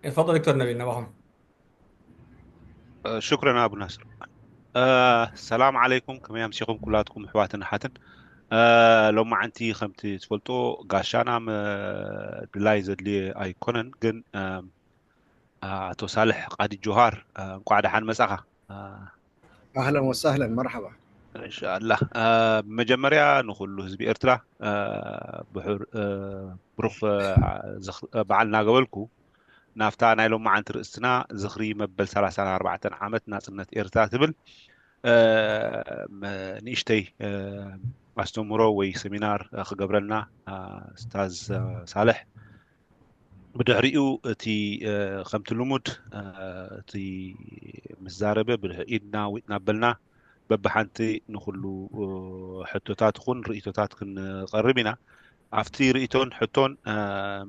اتفضل دكتور نبيل، نباهم. ሽኩረን ኣቡ ናስር። ሰላም ዓለይኩም፣ ከመይ ኣምሲኹም ኩላትኩም ኣሕዋትን ኣሓትን? ሎማዓንቲ ከምቲ ትፈልጦ ጋሻና ድላይ ዘድልየ ኣይኮነን፣ ግን ኣቶ ሳልሕ ቃዲ ጆሃር፣ እንኳዕ ደሓን መጻኻ። ኣህለን ወሳህለን፣ መርሓባ። እንሻላ። ብመጀመርያ ንኹሉ ህዝቢ ኤርትራ ብሩኽ በዓል እናገበልኩ፣ ናብታ ናይ ሎማዓንቲ ርእስትና ዝኽሪ መበል ሰላሳን ኣርባዕተን ዓመት ናጽነት ኤርትራ ትብል ንእሽተይ ኣስተምሮ ወይ ሰሚናር ክገብረልና ስታዝ ሳልሕ፣ ብድሕሪኡ እቲ ከምቲ ልሙድ እቲ ምስ ዛረበ ብድሕሪ ኢድና ዊጥና በልና በብሓንቲ ንኹሉ ሕቶታት ኹን ርእቶታት ክንቐርብ ኢና። ኣብቲ ርእቶን ሕቶን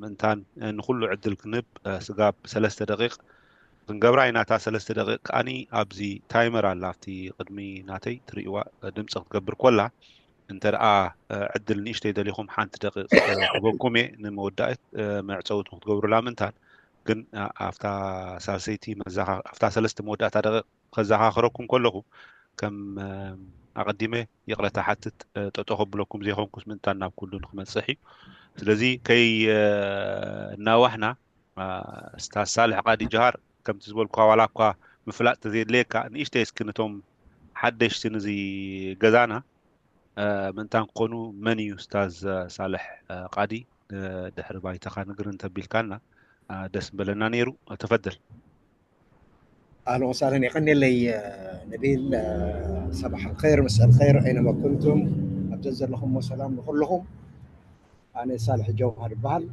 ምእንታን ንኹሉ ዕድል ክንብ ስጋብ ሰለስተ ደቂቕ ክንገብራ ኢና። እታ ሰለስተ ደቂቕ ከኣኒ ኣብዚ ታይመር ኣላ ኣብቲ ቅድሚ ናተይ ትርእይዋ ድምፂ ክትገብር ኮላ እንተ ደኣ ዕድል ንእሽተይ ደሊኹም ሓንቲ ደቂቕ ክበኩም እየ ንመወዳእት መዕፀውቲ ክትገብሩላ ምእንታን። ግን ኣብታ ሳልሰይቲ ኣብታ ሰለስተ መወዳእታ ደቂቕ ከዘኻኽረኩም ከለኹ ከም ኣቐዲመ ይቕረታ ሓትት ጠጦ ከብለኩም ዘይኮንኩስ ምእንታን ናብ ኩሉ ንክመፅሕ እዩ። ስለዚ ከይ እናዋሕና ስታዝ ሳልሕ ቃዲ ጀሃር ከምቲ ዝበልኩ ዋላ እኳ ምፍላጥ ተዘየድልየካ ንእሽተይ እስኪ ነቶም ሓደሽቲ ንዚ ገዛና ምእንታን ክኾኑ መን እዩ ስታዝ ሳልሕ ቃዲ ድሕሪ ባይታኻ ንግር እንተቢልካና ደስ ምበለና ነይሩ። ተፈደል። اهلا وسهلا، يقني لي نبيل. صباح الخير، مساء الخير، اينما كنتم. ابزز لكم وسلام لكلكم. انا صالح جوهر بهل.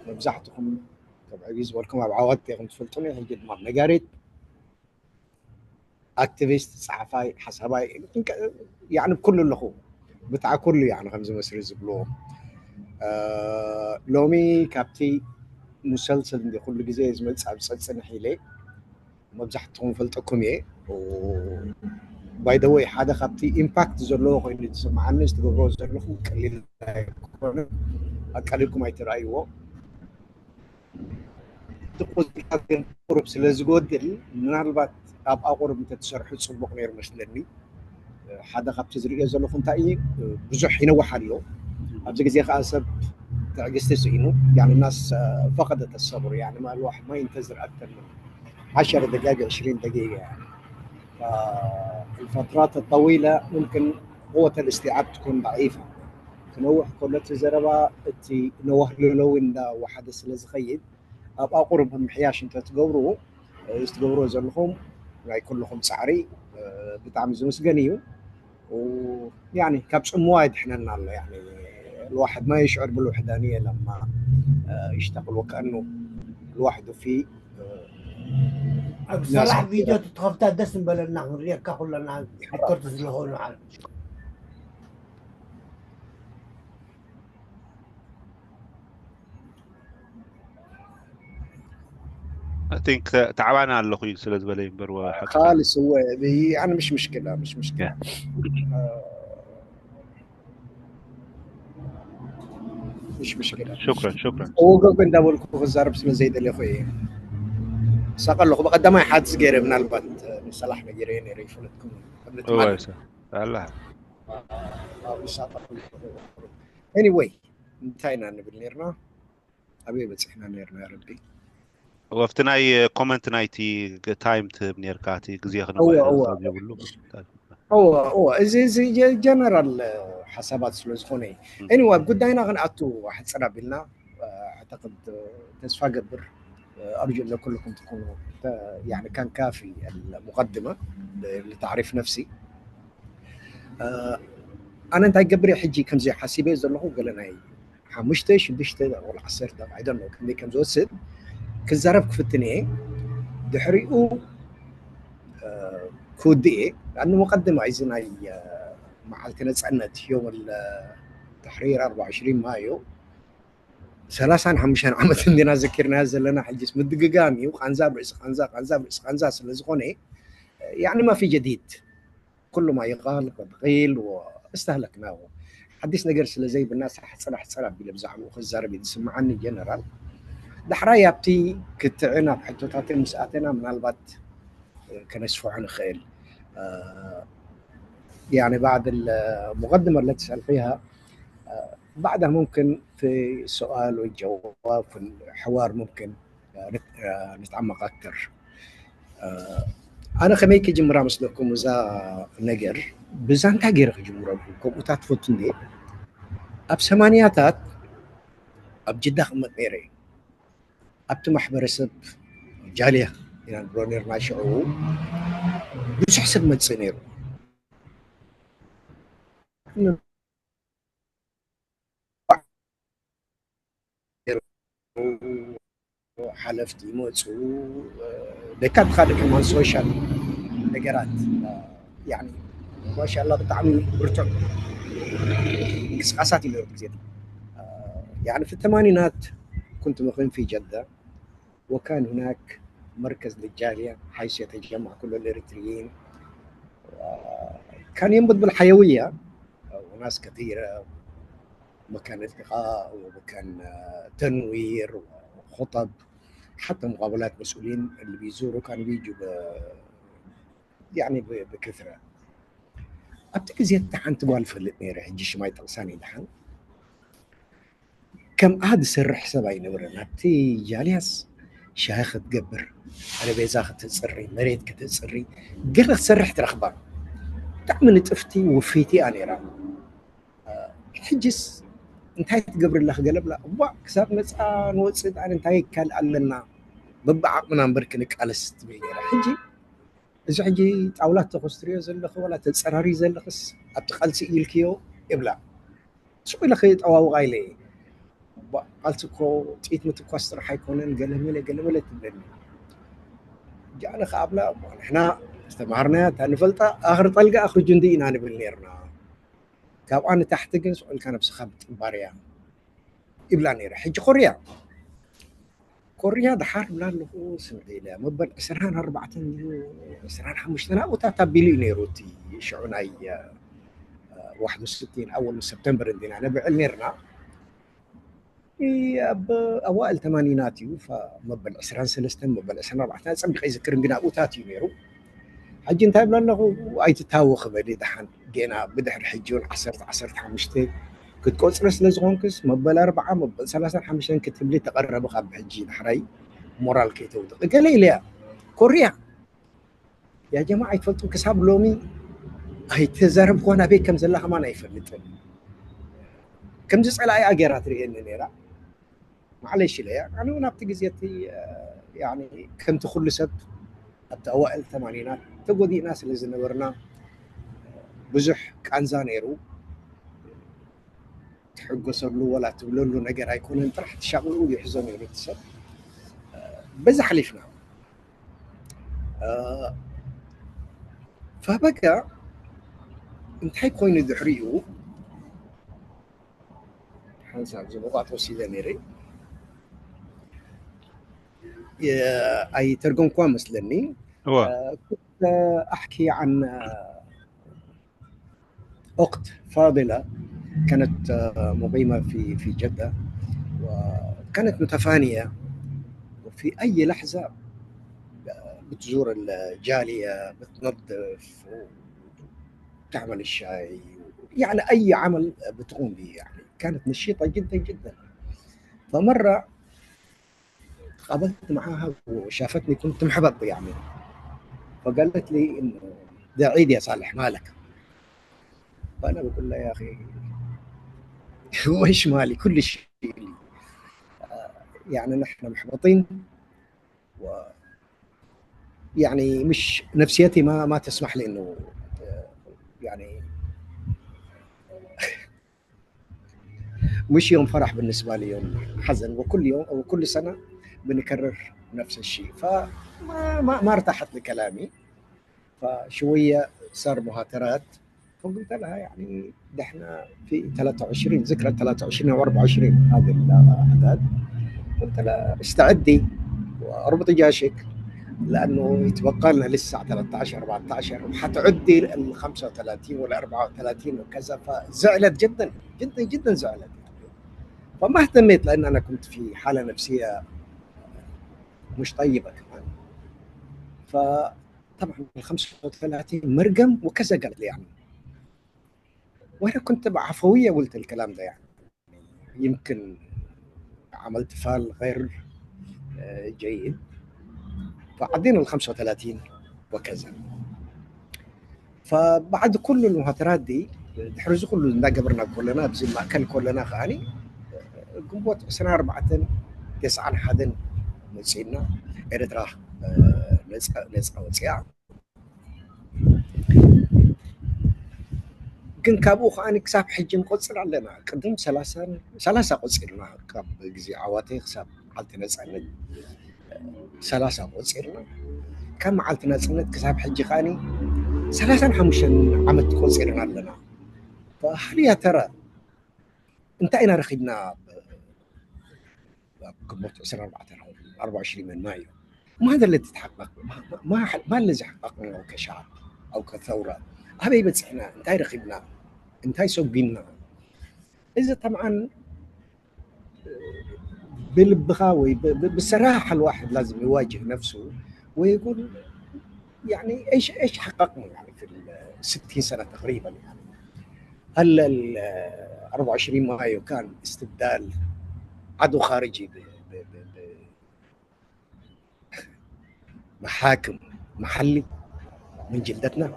مبزحتكم طبعا يز ولكم ابعوات يغم تفلتوني هنجد ما نقاريت. ኣክቲቪስት፣ ጸሓፋይ፣ ሓሳባይ፣ ያኒ ኩሉ ኣለኹ። ብትዓ ኩሉ ያኒ ከምዚ መስሪ ዝብልዎ። ሎሚ ካብቲ ሙሰልሰል እንዲ ኩሉ ግዜ ዝመጽእ ኣብ ጸጽንሕ ኢለ መብዛሕትኹም ፈልጠኩም እየ። ባይ ዘ ወይ ሓደ ካብቲ ኢምፓክት ዘለዎ ኮይኑ ዝስምዓኒ ዝትገብሮ ዘለኹም ቀሊል ኣይኮነ። ኣቃሊልኩም ኣይትረኣይዎ። ቁሩብ ስለ ዝጎድል ምናልባት ኣብ ኣቁሩብ እንተትሰርሑ ጽቡቕ ነይሩ መስለኒ። ሓደ ካብቲ ዝርእዮ ዘለኹ እንታይ እዩ፣ ብዙሕ ይነውሕ ኣሎ። ኣብዚ ግዜ ከኣ ሰብ ትዕግስቲ ስኢኑ፣ يعني الناس فقدت الصبر، يعني ما الواحد ما ينتظر أكثر من عشر دقائق، عشرين دقيقة، يعني. فالفترات الطويلة ممكن قوة الاستيعاب تكون ضعيفة. ክነውሕ ከሎ እቲ ዘረባ እቲ ነዋህልሎ እንዳወሓደ ስለ ዝኸይድ ኣብ ኣቁሩብ ምምሕያሽ እንተትገብሩ፣ እዚ ትገብርዎ ዘለኹም ናይ ኩልኹም ጻዕሪ ብጣዕሚ ዝምስገን እዩ። يعني ካብ ጽምዋ ይድሕነና ኣሎ። يعني الواحد ما يشعر بالوحدانية لما يشتغل وكأنه لوحده في ኣብ ሰራሕ ቪድዮ ትኸፍታ ደስ ንበለና ክንሪአካ ኩለና ሪከርድ ስለኾኑ ዓለም I think تعبان ኣለኹ ስለ ዝበለ እምበር خالص هو يعني مش مشكلة، مش مشكلة. مش مشكلة. شكرا شكرا. ወገብ እንዳበልኩ ክዛረብ ስለ ዘይደለኹ እየ ሳቀ ኣለኹ። ብቐዳማይ ሓድስ ገይረ ምናልባት ንሰላሕ ነጊረ ነይረ ይፈለጥኩም። ኣላ Anyway እንታይ ኢና ንብል ነርና? ኣበይ በፂሕና ነርና? ረቢ ወፍቲ ናይ ኮመንት ናይቲ ታይም ትህብ ነርካ እቲ ግዜ እወ፣ እወ። ክነብሉ እወ እወ እዚ እዚ ጀነራል ሓሳባት ስለ ዝኾነ እዩ። Anyway ኣብ ጉዳይና ክንኣቱ ኣሕፅር ኣቢልና ኣዕተቅድ ተስፋ ገብር ኣርጁ ለኩልኩም ትኩኑ يعني كان كافي المقدمة لتعريف نفسي. ኣነ እንታይ ገብር ሕጂ ከምዚ ሓሲበ ዘለኹ ገለ ናይ ሓሙሽተ ሽዱሽተ ወላ ዓሰርተ I don't know ክንደይ ከም ዝወስድ ክዛረብ ክፍትን እየ። ድሕሪኡ ክውድእ እየ። ኣኑ መቀድማ እዚ ናይ መዓልቲ ነፃነት يوم التحرير أربعة وعشرين مايو ሰላሳን ሓሙሽተን ዓመት እንዲና ዘኪርናዮ ዘለና ሕጅስ ምድግጋም እዩ። ቃንዛ ኣብ ርእሲ ቃንዛ ቃንዛ ኣብ ርእሲ ቃንዛ ስለ ዝኾነ يعني ما في جديد. ኩሉ ማ ይቃል ቀድቂል ወእስተህለክናዎ ሓዲስ ነገር ስለ ዘይብና ሳሕ ፅራሕ ፅራ ቢለ ብዛዕባኡ ክዛረብ እዩ ዝስምዓኒ ጀነራል። ዳሕራይ ኣብቲ ክትዕን ኣብ ሕቶታትን ምስ ኣተና ምናልባት ከነስፍሖ ንኽእል። يعني بعد المقدمة التي سألقيها بعدها ممكن في سؤال وجواب في الحوار ممكن نتعمق أكثر. ኣነ ከመይ ክጅምራ መስለኩም እዛ ነገር ብዛንታ ገይረ ክጅምረልኩም ከምኡታት ትፈቱ እንዴ ኣብ ሰማንያታት ኣብ ጅዳ ክመጥ ነይረ ኣብቲ ማሕበረሰብ ጃልያ ኢና ንብሎ ነርና ሽዑ ብዙሕ ሰብ መፅእ ነይሩ ሓለፍቲ ይመፁ ደካ ብካልእ ከማን ሶሻል ነገራት ማሻላ ብጣዕሚ ብርቱዕ እንቅስቃሳት እዩ ነሩ ግዜ يعني في الثمانينات كنت مقيم في جدة وكان هناك مركز للجالية حيث يتجمع كل الإريتريين كان ينبض بالحيوية وناس كثيرة مكان التقاء ومكان تنوير وخطب حتى مقابلات مسؤولين اللي بيزوروا كانوا بيجوا ب... يعني ب... بكثرة ኣብቲ ግዜ እታ ሓንቲ ጓል ፈልጥ ነይረ ሕጂ ሽማይ ጠቕሳን ይድሓን ከምኣ ዝሰርሕ ሰብ ኣይነበረን ኣብቲ ጃልያስ ሻሂ ክትገብር ጠረቤዛ ክትፅሪ መሬት ክትፅሪ ገለ ክትሰርሕ ትረኽባ ብጣዕሚ ንጥፍቲ ውፍይቲ እያ ነይራ ሕጅስ እንታይ ትገብርላ ክገለብላ እቧ ክሳብ መፃ ንወፅእ ዳኣን እንታይ ይካል ኣለና በብዓቕምና እምበር ክንቃለስ ትብል ነይራ ሕጂ እዚ ሕጂ ጣውላ ተኮስትርዮ ዘለኺ ዋላ ተፀራሪ ዘለኽስ ኣብቲ ቃልሲ ኢልክዮ ይብላ ስቁ ኢለ ከየጠዋውቃ ኢለ ቃልሲ እኮ ጥይት ምትኳስ ጥራሕ ኣይኮነን ገለመለ ገለመለ ትብለኒ ጃነ ከኣብላ ንሕና ዝተማሃርናያ እታ ንፈልጣ ኣኽሪ ጠልጋ ኣኽሪ ጅንዲ ኢና ንብል ነርና ካብኣ ንታሕቲ ግን ስዑልካ ነብስኻ ብጥባርያ ይብላ ነይረ ሕጂ ኮርያ ኮርያ ድሓር ብላ ኣለኹ ስምዒ ኢለ መበል ዕስራን ኣርባዕተን ድዩ ዕስራን ሓሙሽተን ኣብኡታት ኣቢሉ እዩ ነይሩ እቲ ሽዑ ናይ ዋሕድ ስቲን ኣወል ሰፕተምበር እንዲና ነብዕል ነርና ኣብ ኣዋእል ተማኒናት እዩ መበል ዕስራን ሰለስተን መበል ዕስራን ኣርባዕተን ፀቢቀ ይዝክር እንግዲህ ኣብኡታት እዩ ነይሩ ሕጂ እንታይ ብለ ኣለኹ ኣይትታወ ክበል ደሓን ጌና ብድሕሪ ሕጂ እውን ዓሰርተ ዓሰርተ ሓሙሽተ ክትቆፅረ ስለ ዝኾንክስ መበል ኣርባዓ መበል ሰላሳን ሓሙሽተን ክትብሊ ተቐረቢ ካብ ሕጂ ዳሕራይ ሞራል ከይተውድቕ ገለ ኢለያ ኮርያ ያ ጀማ ኣይትፈልጡ ክሳብ ሎሚ ኣይተዛረብኳን ኣበይ ከም ዘላ ከማን ኣይፈልጥን ከምዚ ፀላኢ ኣገራ ትርእየኒ ነይራ ማዕለሽ ኢለ ኣነ እውን ኣብቲ ግዜ እቲ ከምቲ ኩሉ ሰብ ኣብቲ ኣዋእል ተማኒና ተጎዲእና ስለ ዝነበርና ብዙሕ ቃንዛ ነይሩ ትሕጎሰሉ ወላ ትብለሉ ነገር ኣይኮነን ጥራሕ ትሻቕልኡ ይሕዞ ነይሩ እቲ ሰብ በዛ ሓሊፍና ፋበጋ እንታይ ኮይኑ ድሕሪኡ ሓንሳብ ዝብቋት ወሲደ ነይረ ኣይተርጎምኳ መስለኒ እዋ أحكي عن أخت فاضلة كانت مقيمة في في جدة وكانت متفانية وفي أي لحظة بتزور الجالية بتنظف تعمل الشاي يعني أي عمل بتقوم به يعني كانت نشيطة جدا جدا فمرة تقابلت معاها وشافتني كنت محبط يعني فقالت لي انه ده عيد يا صالح مالك فانا بقول لها يا اخي وش مالي كل شيء لي يعني نحن محبطين و يعني مش نفسيتي ما ما تسمح لي انه يعني مش يوم فرح بالنسبة لي يوم حزن وكل يوم وكل سنة بنكرر نفس الشيء فما ما, ما ارتاحت لكلامي فشوية صار مهاترات فقلت لها يعني ده احنا في ثلاثة وعشرين ذكرى ثلاثة وعشرين او أربعة وعشرين هذه الاعداد قلت لها استعدي واربطي جاشك لانه يتبقى لنا لسه ثلاثة عشر أربعة عشر وحتعدي ال خمسة وثلاثين وال أربعة وثلاثين وكذا فزعلت جدا جدا جدا زعلت فما اهتميت لان انا كنت في حاله نفسيه مش طيبة كمان. فطبعًا ال خمسة وثلاثين مرقم وكذا قالت لي يعني. وأنا كنت عفوية قلت الكلام ده يعني. يمكن عملت فال غير، آه، جيد. فعدينا ال خمسة وثلاثين وكذا. فبعد ኩሉ المهاترات دي ድሕሪ እዚ ኩሉ እንዳገበርና ኮለና ኣብዚ ማእከል ኮለና ከዓኒ ግንቦት ዕስራን ኣርባዕተን ተስዓን ሓደን መጺእና ኤርትራ፣ እ፣ ነጻ ነጻ ወጺኣ። ግን ካብኡ ከዓኒ ክሳብ ሕጂ ንቆጽር ኣለና። ቅድም ሰላሳ ሰላሳ ቆጺርና ካብ ግዜ ዓዋተ ክሳብ መዓልቲ ነጻነት ሰላሳ ቆጺርና። ካብ መዓልቲ ናጽነት ክሳብ ሕጂ ከዓኒ ሰላሳን ሓሙሽተን ዓመት ቆጺርና ኣለና። فهل يا ترى እንታይ ኢና ረኺብና ኣብ ግንቦት ዕስራን ኣርባዕተን ኣርባዓ ወዕስሪን ማዮ؟ ما هذا الذي تحقق؟ ما الذي حققنا أو كشعب أو كثورة؟ ኣበይ በጺሕና እንታይ ረኺብና እንታይ ሰጒምና? እዚ طبعا ብልብኻ ወይ ብሰራሓ الواحد لازم يواجه نفسه ويقول يعني ايش ايش حققنا يعني في ال ستين سنة تقريبا يعني. هل ال أربعة وعشرين مايو كان استبدال عدو خارجي بمحاكم محلي من جلدتنا؟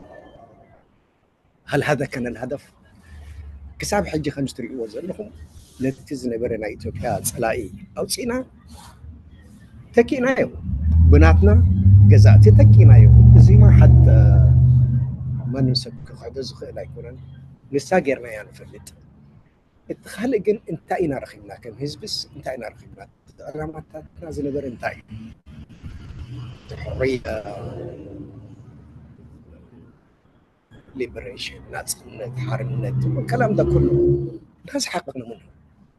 هل هذا كان الهدف؟ ክሳብ ሕጂ ከም እትርእይዎ ዘለኹም ነቲ ዝነበረ ናይ ኢትዮጵያ ጸላኢ ኣውጺእና ተኪእናዮ፣ ብናትና ገዛእቲ ተኪእናዮ። እዚማ ሓታ ማንም ሰብ ክኽሕዶ ዝኽእል ኣይኮነን። ንሳ ጌርናያ ንፈልጥ። እቲ ካልእ ግን እንታይ ኢና ረኺብና? ከም ህዝብስ እንታይ ኢና ረኺብና? እቲ ዕላማታትና ዝነበረ እንታይ እዩ? ሕርያ፣ ሊበሬሽን፣ ናጽነት፣ ሓርነት፣ ከላም ዳ ኩሉ ናዚ ሓቅቕና ምኑ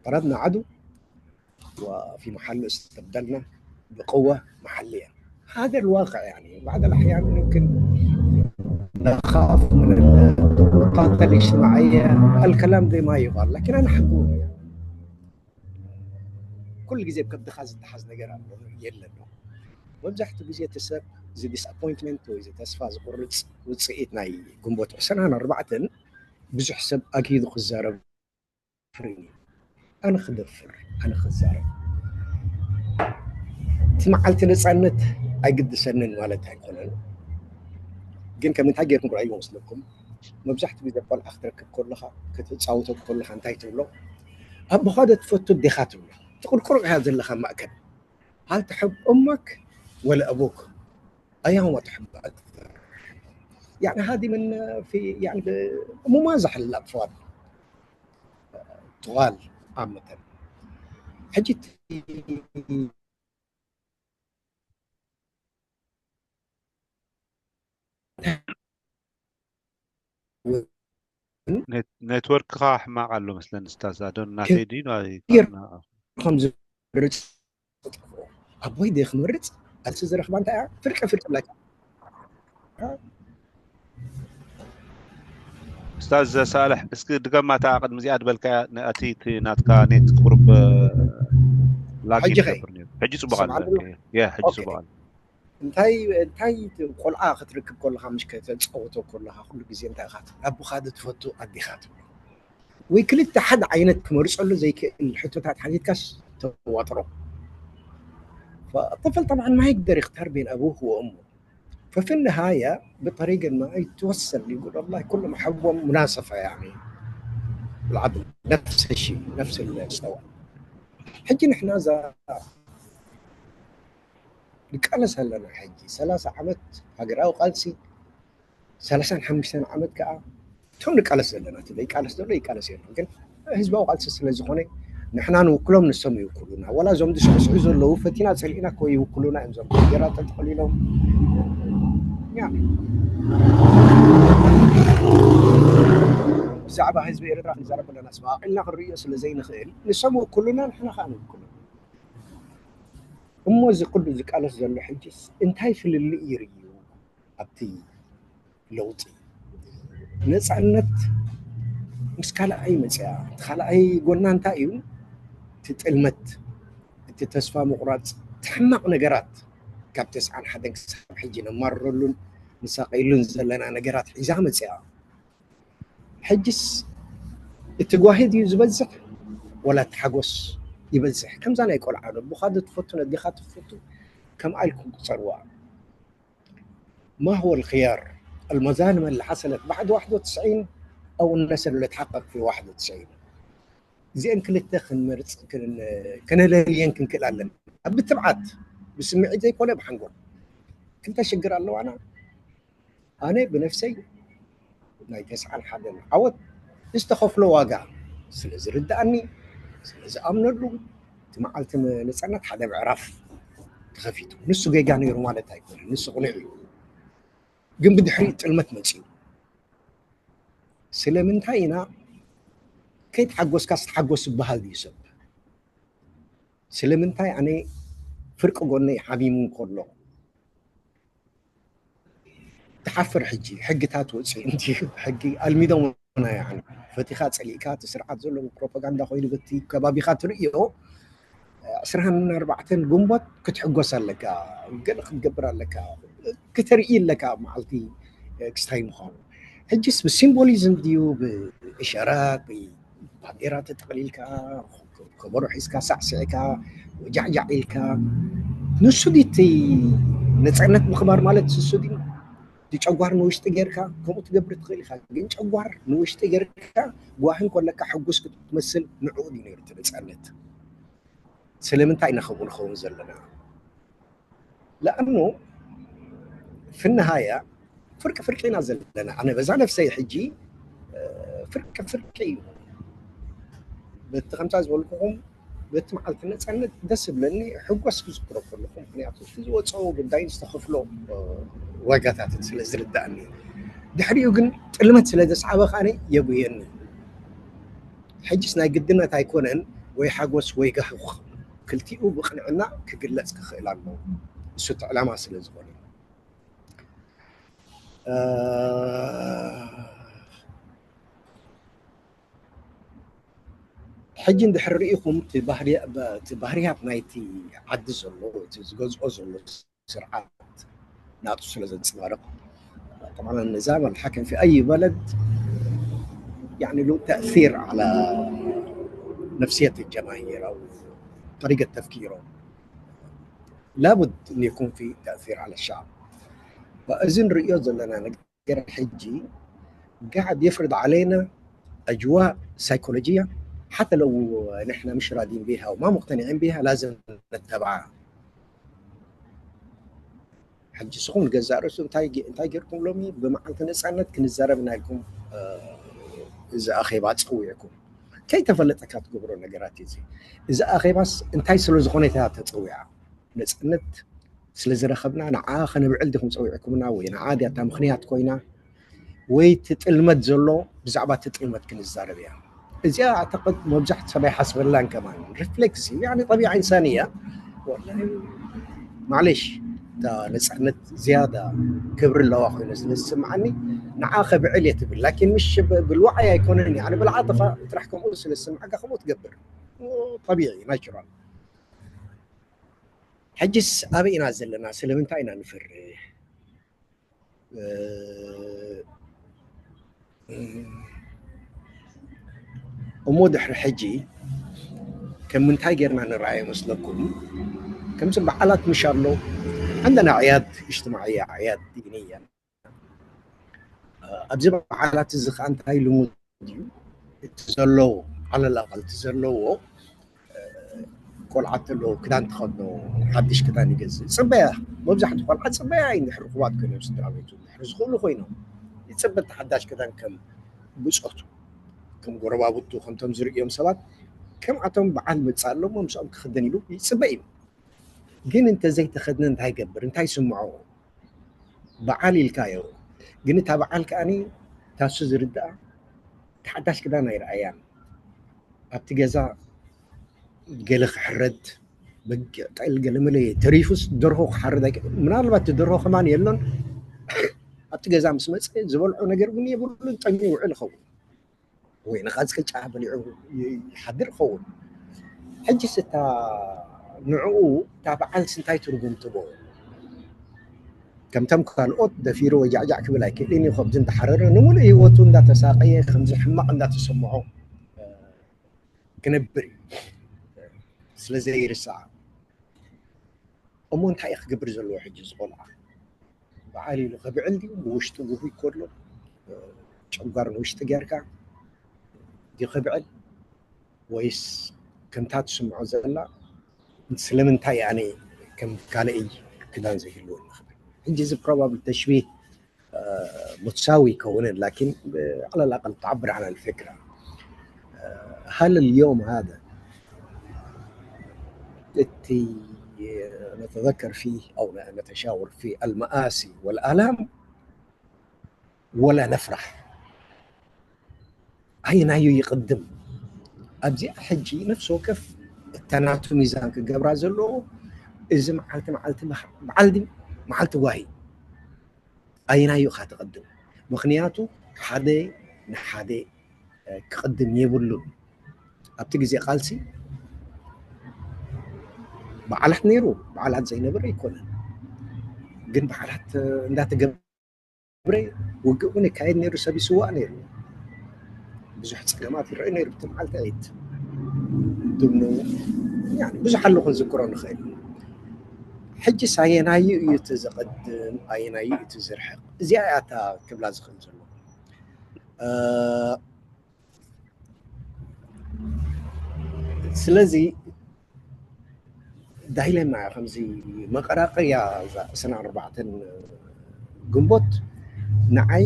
ጠረድና ዓዱ وفي محله استبدلنا بقوة محلية. هذا الواقع يعني. بعض الأحيان يمكن نخاف من الضغوطات الاجتماعية، الكلام ده ما يقال، لكن أنا حقول يعني. ኩሉ ግዜ ከብድኻ ዝተሓዝ ነገር ኣሎ የለን። መብዛሕትኡ ግዜ እቲ ሰብ እዚ ዲስኣፖይንትመንት ወይ እዚ ተስፋ ዝቁርፅ ውፅኢት ናይ ግንቦት ዕስራን ኣርባዕተን ብዙሕ ሰብ ኣኪዱ ክዛረብ ፍሪኒ። ኣነ ክደፍር ኣነ ክዛረብ እቲ መዓልቲ ነፃነት ኣይግድሰንን ማለት ኣይኮነን። ግን ከም እንታይ ጌርኩም ርኣይዎ መስለኩም? መብዛሕትኡ ግዜ ቆልዓ ክትረክብ ከለኻ ክትፃወቶ ከለኻ እንታይ ትብሎ? ኣቦኻ ዶ ትፈቱ ዲኻ ትብሎ? ትቕርቅሮ እያ ዘለኻ ማእከል። هل تحب أمك ولا أبوك؟ أيهما تحب أكثر؟ يعني هذه من في يعني ممازح الأطفال طوال عامة. حجي ኔትወርክኻ ሕማቕ ኣሎ መስለኒ ስታዝ ኣዶን ናተይ ድዩ ናይና ከም ዝመርጽ ኣቦይ ደ ክመርጽ ኣቲ ዝረኽባ እንታይ እያ ፍርቂ ፍርቂ ብላካ ስታዝ ሳልሕ እስኪ ድገማታ ቅድሚ እዚኣ ድበልካ ነቲ ናትካ ኔት ቁርብ ላጊ ሕጂ ኸ? ነብር ነይሩ ሕጂ ጽቡቕ ኣሎ ሰምዓኒ? ያ ሕጂ ኦኬ። ጽቡቕ ኣሎ እንታይ እንታይ ቆልዓ ክትርክብ ከለኻ ምሽ ከተፃወቶ ከለኻ ኩሉ ግዜ እንታይ ኢኻ ትብል ኣቦኻ ዶ ትፈቱ ኣዴኻ ትብል ወይ ክልተ ሓደ ዓይነት ክመርፀሉ ዘይክእል ሕቶታት ሓቲትካስ ተዋጥሮ فالطفل طبعا ما يقدر يختار بين أبوه وأمه ففي النهاية بطريقة ما يتوسل يقول والله كلهم حبوا مناسفة يعني العدل نفس الشيء نفس المستوى ሕጂ ንሕና እዛ ንቃለስ ኣለና ሕጂ ሰላሳ ዓመት ሃገራዊ ቃልሲ ሰላሳን ሓሙሽተን ዓመት ከዓ እቶም ንቃለስ ዘለና እቲ ዘይቃለስ ዘሎ ይቃለስ የለን ግን ህዝባዊ ቃልሲ ስለ ዝኾነ ንሕና ንውክሎም ንሶም ይውክሉና ወላ እዞም ዝስዕስዑ ዘለዉ ፈቲና ፀሊእና እኮ ይውክሉና እዮም እዞም ጀራ ተጠቕሊሎም ያ ብዛዕባ ህዝቢ ኤርትራ ክንዛረብ ከለና ስማቕ ኢልና ክንርእዮ ስለ ዘይንኽእል ንሶም ይውክሉና ንሕና ከዓ ንውክሉ እሞ እዚ ኩሉ ዝቃለስ ዘሎ ሕጂስ እንታይ ፍልልእ ይርእዩ ኣብቲ ለውጢ ነፃነት ምስ ካልኣይ መፅያ እቲ ካልኣይ ጎና እንታይ እዩ እቲ ጥልመት እቲ ተስፋ ምቁራፅ እቲ ሕማቕ ነገራት ካብ ተስዓን ሓደን ክሳብ ሕጂ ነማርረሉን ንሳቐየሉን ዘለና ነገራት ሒዛ መፅያ። ሕጅስ እቲ ጓሂ ድዩ ዝበዝሕ ወላ እቲ ሓጎስ ይበዝሕ? ከምዛ ናይ ቆልዓ ዶ ኣቦኻ ዶ ትፈቱ ነዴኻ ትፈቱ ከምኣ ኢልኩም ቁፀርዋ። ما هو الخيار؟ المظالم اللي حصلت بعد واحد وتسعين أو النسل اللي اتحقق في واحد وتسعين؟ እዚአን ክልተ ክንመርፅ ክን- ከነለልየን ክንክእል ኣለና። ኣብ ብትብዓት ብስምዒት ዘይኮነ ብሓንጎል። ክልተ ሽግር ኣለዋና። ኣነ ብነፍሰይ ናይ ተስዓን ሓደን ዓወት ዝተኸፍሎ ዋጋ ስለ ዝርድኣኒ፣ ስለ ዝኣምነሉ፣ እቲ መዓልቲ ነፃነት ሓደ ምዕራፍ ተኸፊቱ። ንሱ ጌጋ ነይሩ ማለት ኣይኮነን፣ ንሱ ቅኑዕ እዩ። ግን ብድሕሪ ጥልመት መፅዩ። ስለምንታይ ኢና ከይተሓጎስካስ ተሓጎስ ዝበሃል ድዩ ሰብ? ስለምንታይ ኣነ ፍርቂ ጎነይ ሓሚሙ እንከሎ ትሓፍር? ሕጂ ሕግታት ወፂኡ እንድዩ፣ ሕጊ ኣልሚዶምና። ያኒ ፈቲኻ ፀሊእካ እቲ ስርዓት ዘሎ ፕሮፓጋንዳ ኮይኑ በቲ ከባቢኻ ትርእዮ ዕስራን ኣርባዕተን ግንቦት ክትሕጎስ ኣለካ፣ ገለ ክትገብር ኣለካ፣ ክተርኢ ኣለካ መዓልቲ ክስታይ ምዃኑ። ሕጅስ ብሲምቦሊዝም ድዩ ብእሸራት ባንዴራ ተጠቕሊልካ ከበሮ ሒዝካ ሳዕስዕካ ወጃዕጃዕ ኢልካ ንሱ ድዩ እቲ ነፃነት ምኽባር ማለት ንሱ ድዩ? እቲ ጨጓር ንውሽጢ ጌርካ ከምኡ ትገብር ትኽእል ኢኻ፣ ግን ጨጓር ንውሽጢ ጌርካ ጓሂ እንከለካ ሕጉስ ክትመስል ንዕኡ ድዩ ነይሩ እቲ ነፃነት? ስለምንታይ ኢና ከምኡ ንኸውን ዘለና? ለኣኑ ፍንሃያ ፍርቂ ፍርቂ ኢና ዘለና። ኣነ በዛ ነፍሰይ ሕጂ ፍርቂ ፍርቂ እዩ። በቲ ከምታ ዝበልኩኹም በቲ መዓልቲ ነፃነት ደስ ዝብለኒ ሕጎስ ክዝክሮ ከለኹ፣ ምክንያቱ እቲ ዝወፀኦ ጉዳይን ዝተኸፍሎ ዋጋታትን ስለ ዝርዳእኒ፣ ድሕሪኡ ግን ጥልመት ስለ ዘስዓበ ከዓኒ የጉየኒ። ሕጅስ ናይ ግድነት ኣይኮነን ወይ ሓጎስ ወይ ጋህኽ፣ ክልቲኡ ብቕንዕና ክግለፅ ክኽእል ኣለዎ። እሱ እቲ ዕላማ ስለ ዝኾነ። ሕጂ እንድሕር ርኢኹም እቲ ባህርያት ናይቲ ዓዲ ዘሎ እቲ ዝገዝኦ ዘሎ ስርዓት ናቱ ስለ ዘንፅባርቕ፣ طبعا النظام الحاكم في أي بلد يعني له تأثير على نفسية الجماهير أو طريقة تفكيره. لابد أن يكون في تأثير على الشعب. فإذا رئيو زلنا نقدر حجي قاعد يفرض علينا أجواء سيكولوجية، حتى لو نحن مش راضين بها وما مقتنعين بها لازم نتبعها. ሕጂ ንስኹም ንገዛእ ርእሱ እንታይ ጌርኩም ሎሚ ብመዓልቲ ነፃነት ክንዛረብ ኢና ኢልኩም እዚ ኣኼባ ፀዊዕኩም? ከይተፈለጠካ ትገብሮ ነገራት እዩ። እዚ ኣኼባስ እንታይ ስለ ዝኾነ እያ ተፀዊዓ? ነፃነት ስለ ዝረኸብና ንዓ ከነብዕል ዲኹም ፀዊዕኩምና? ወይ ንዓ ድያ እታ ምኽንያት ኮይና? ወይ እቲ ጥልመት ዘሎ ብዛዕባ እቲ ጥልመት ክንዛረብ እያ። እዚኣ ኣዕተቅድ መብዛሕቱ ሰብ ኣይሓስበላን ከማን። ሪፍሌክስ እዩ፣ ያኒ ጠቢዓ ኢንሳንያ። ወላሂ ማለሽ እታ ነፃነት ዝያዳ ክብሪ ኣለዋ ኮይነ ስለ ዝስምዓኒ ንዓ ከብዕል እየ ትብል። ላኪን ምሽ ብልዋዓይ ኣይኮነን፣ ያኒ ብልዓጥፋ ጥራሕ ከምኡ ስለ ዝስምዓካ ከምኡ ትገብር። ጠቢዒ ናቹራል። ሕጅስ ኣበይ ኢና ዘለና? ስለምንታይ ኢና ንፈርህ? እሞ ድሕሪ ሕጂ ከም ምንታይ ጌርና ንረኣዮ መስለኩም? ከምዚ በዓላት ምሽ ኣሎ عندنا أعياد اجتماعية، أعياد دينية. ኣብዚ በዓላት እዚ ከዓ እንታይ ልሙድ እዩ? እቲ ዘለዎ على الأقل እቲ ዘለዎ ቆልዓ ተለዎ ክዳን ትኸድኖ ሓድሽ ክዳን ይገዝእ። ፅበያ መብዛሕትኡ ቆልዓ ፅበያ እዩ እንድሕር ርኹባት ኮይኖም ስድራ ቤቱ እንድሕር ዝኽእሉ ኮይኖም ይፅበ ሓዳሽ ክዳን ከም ብፆቱ ከም ጎረባብቱ ከምቶም ዝርእዮም ሰባት ከምኣቶም በዓል መፅእ ኣለዎ ምስኦም ክኽደን ኢሉ ይፅበ እዩ። ግን እንተዘይተኸድነ እንታይ ይገብር እንታይ ይስምዖ? በዓል ኢልካዮ ግን እታ በዓል ከዓኒ ታሱ ዝርድኣ ተሓዳሽ ክዳን ኣይረኣያን ኣብቲ ገዛ ገለ ክሕረድ በጊዕ ጠል ገለ መለ ተሪፉስ ደርሆ ክሓርድ ኣይክ ምናልባት ደርሆ ከማን የሎን ኣብቲ ገዛ ምስ መፀ ዝበልዖ ነገር እውን የብሉን ጠሚ ይውዕል ይኸውን ወይ ንቃፅቅጫ በሊዑ ይሓድር ይኸውን ሕጅስ እታ ንዕኡ እታ በዓልስ እንታይ ትርጉም ትቦ ከምቶም ካልኦት ደፊሩ ወጃዕጃዕ ክብል ኣይክእልን እዩ። ከምዚ እንዳሓረረ ንምሉእ ህይወቱ እንዳተሳቀየ ከምዚ ሕማቕ እንዳተሰምዖ ክነብር እዩ ስለ ዘይርሳዕ። እሞ እንታይ እዩ ክገብር ዘለዎ ሕጂ እዚ ቆልዓ? በዓል ኢሉ ከብዕል ድዩ? ብውሽጡ ግሁይ ከሎ ጨጓር ንውሽጢ ጌርካ ድዩ ከብዕል? ወይስ ከምታ ትስምዖ ዘላ ስለምንታይ ኣነ ከም ካልእይ ክዳን ዘይህልወኒ ክብል? ሕጂ እዚ ፕሮባብል ተሽቢህ ሙትሳዊ ይከውንን ላኪን على الأقل تعبر عن الفكرة. هل اليوم هذا التي نتذكر فيه أو نتشاور في المآسي والآلام ولا نفرح؟ ኣየናዩ ይቕድም? ኣብዚኣ ሕጂ ነፍሲ ወከፍ እታ ናቱ ሚዛን ክገብራ ዘለዎ እዚ መዓልቲ መዓልቲ በዓል ድዩ መዓልቲ ጓሂ ኣየናዩ ኢኻ ትቕድም? ምኽንያቱ ሓደ ንሓደ ክቕድም የብሉን። ኣብቲ ግዜ ቃልሲ በዓላት ነይሩ፣ በዓላት ዘይነበረ ኣይኮነን። ግን በዓላት እንዳተገበረ ውግእ እውን ይካየድ ነይሩ፣ ሰብ ይስዋእ ነይሩ። ብዙሕ ፀገማት ይረአዩ ነይሩ ብቲ መዓልቲ ዒድ። ድምኑ ብዙሕ ኣሎ ክንዝክሮ ንኽእል። ሕጂስ ኣየናዩ እዩ እቲ ዝቕድም ኣየናዩ እቲ ዝርሕቕ? እዚኣ እያ እታ ክብላ ዝኽእል ዘሎ። ስለዚ ዳይለማ ከምዚ መቀራቀያ እዛ ዕስራን ኣርባዕተን ግንቦት ንዓይ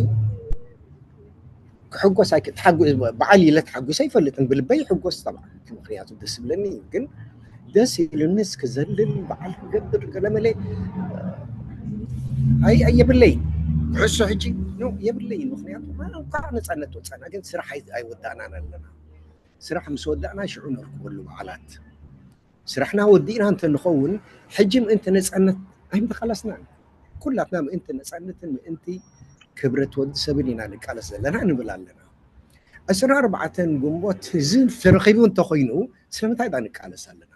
ክሕጎስ ኣይክ- ተሓጉ- በዓል ኢለ ተሓጉሰ ኣይፈልጥን። ብልበይ ይሕጎስ ጠብዓ፣ ምክንያቱ ደስ ይብለኒ እዩ። ግን ደስ ኢሉንስ ክዘልል በዓል ክገብር ገለመለ ኣይ ኣይ የብለይ። ኩዕሶ ሕጂ ኖ የብለይ። ምክንያቱ እንኳዕ ነፃነት ወፃና፣ ግን ስራሕ ኣይ- ኣይወዳእናን ኣለና። ስራሕ ምስ ወዳእና ሽዑ ነርክበሉ በዓላት። ስራሕና ወዲእና እንተንኸውን ሕጂ ምእንቲ ነፃነት ኣይምተቃለስናን። ኩላትና ምእንቲ ነፃነትን ምእንቲ ክብረት ወዲ ሰብን ኢና ንቃለስ ዘለና ንብል ኣለና። ዕስራን ኣርባዕተን ግንቦት እዚ ተረኺቡ እንተኾይኑ ስለምንታይ ዳ ንቃለስ ኣለና?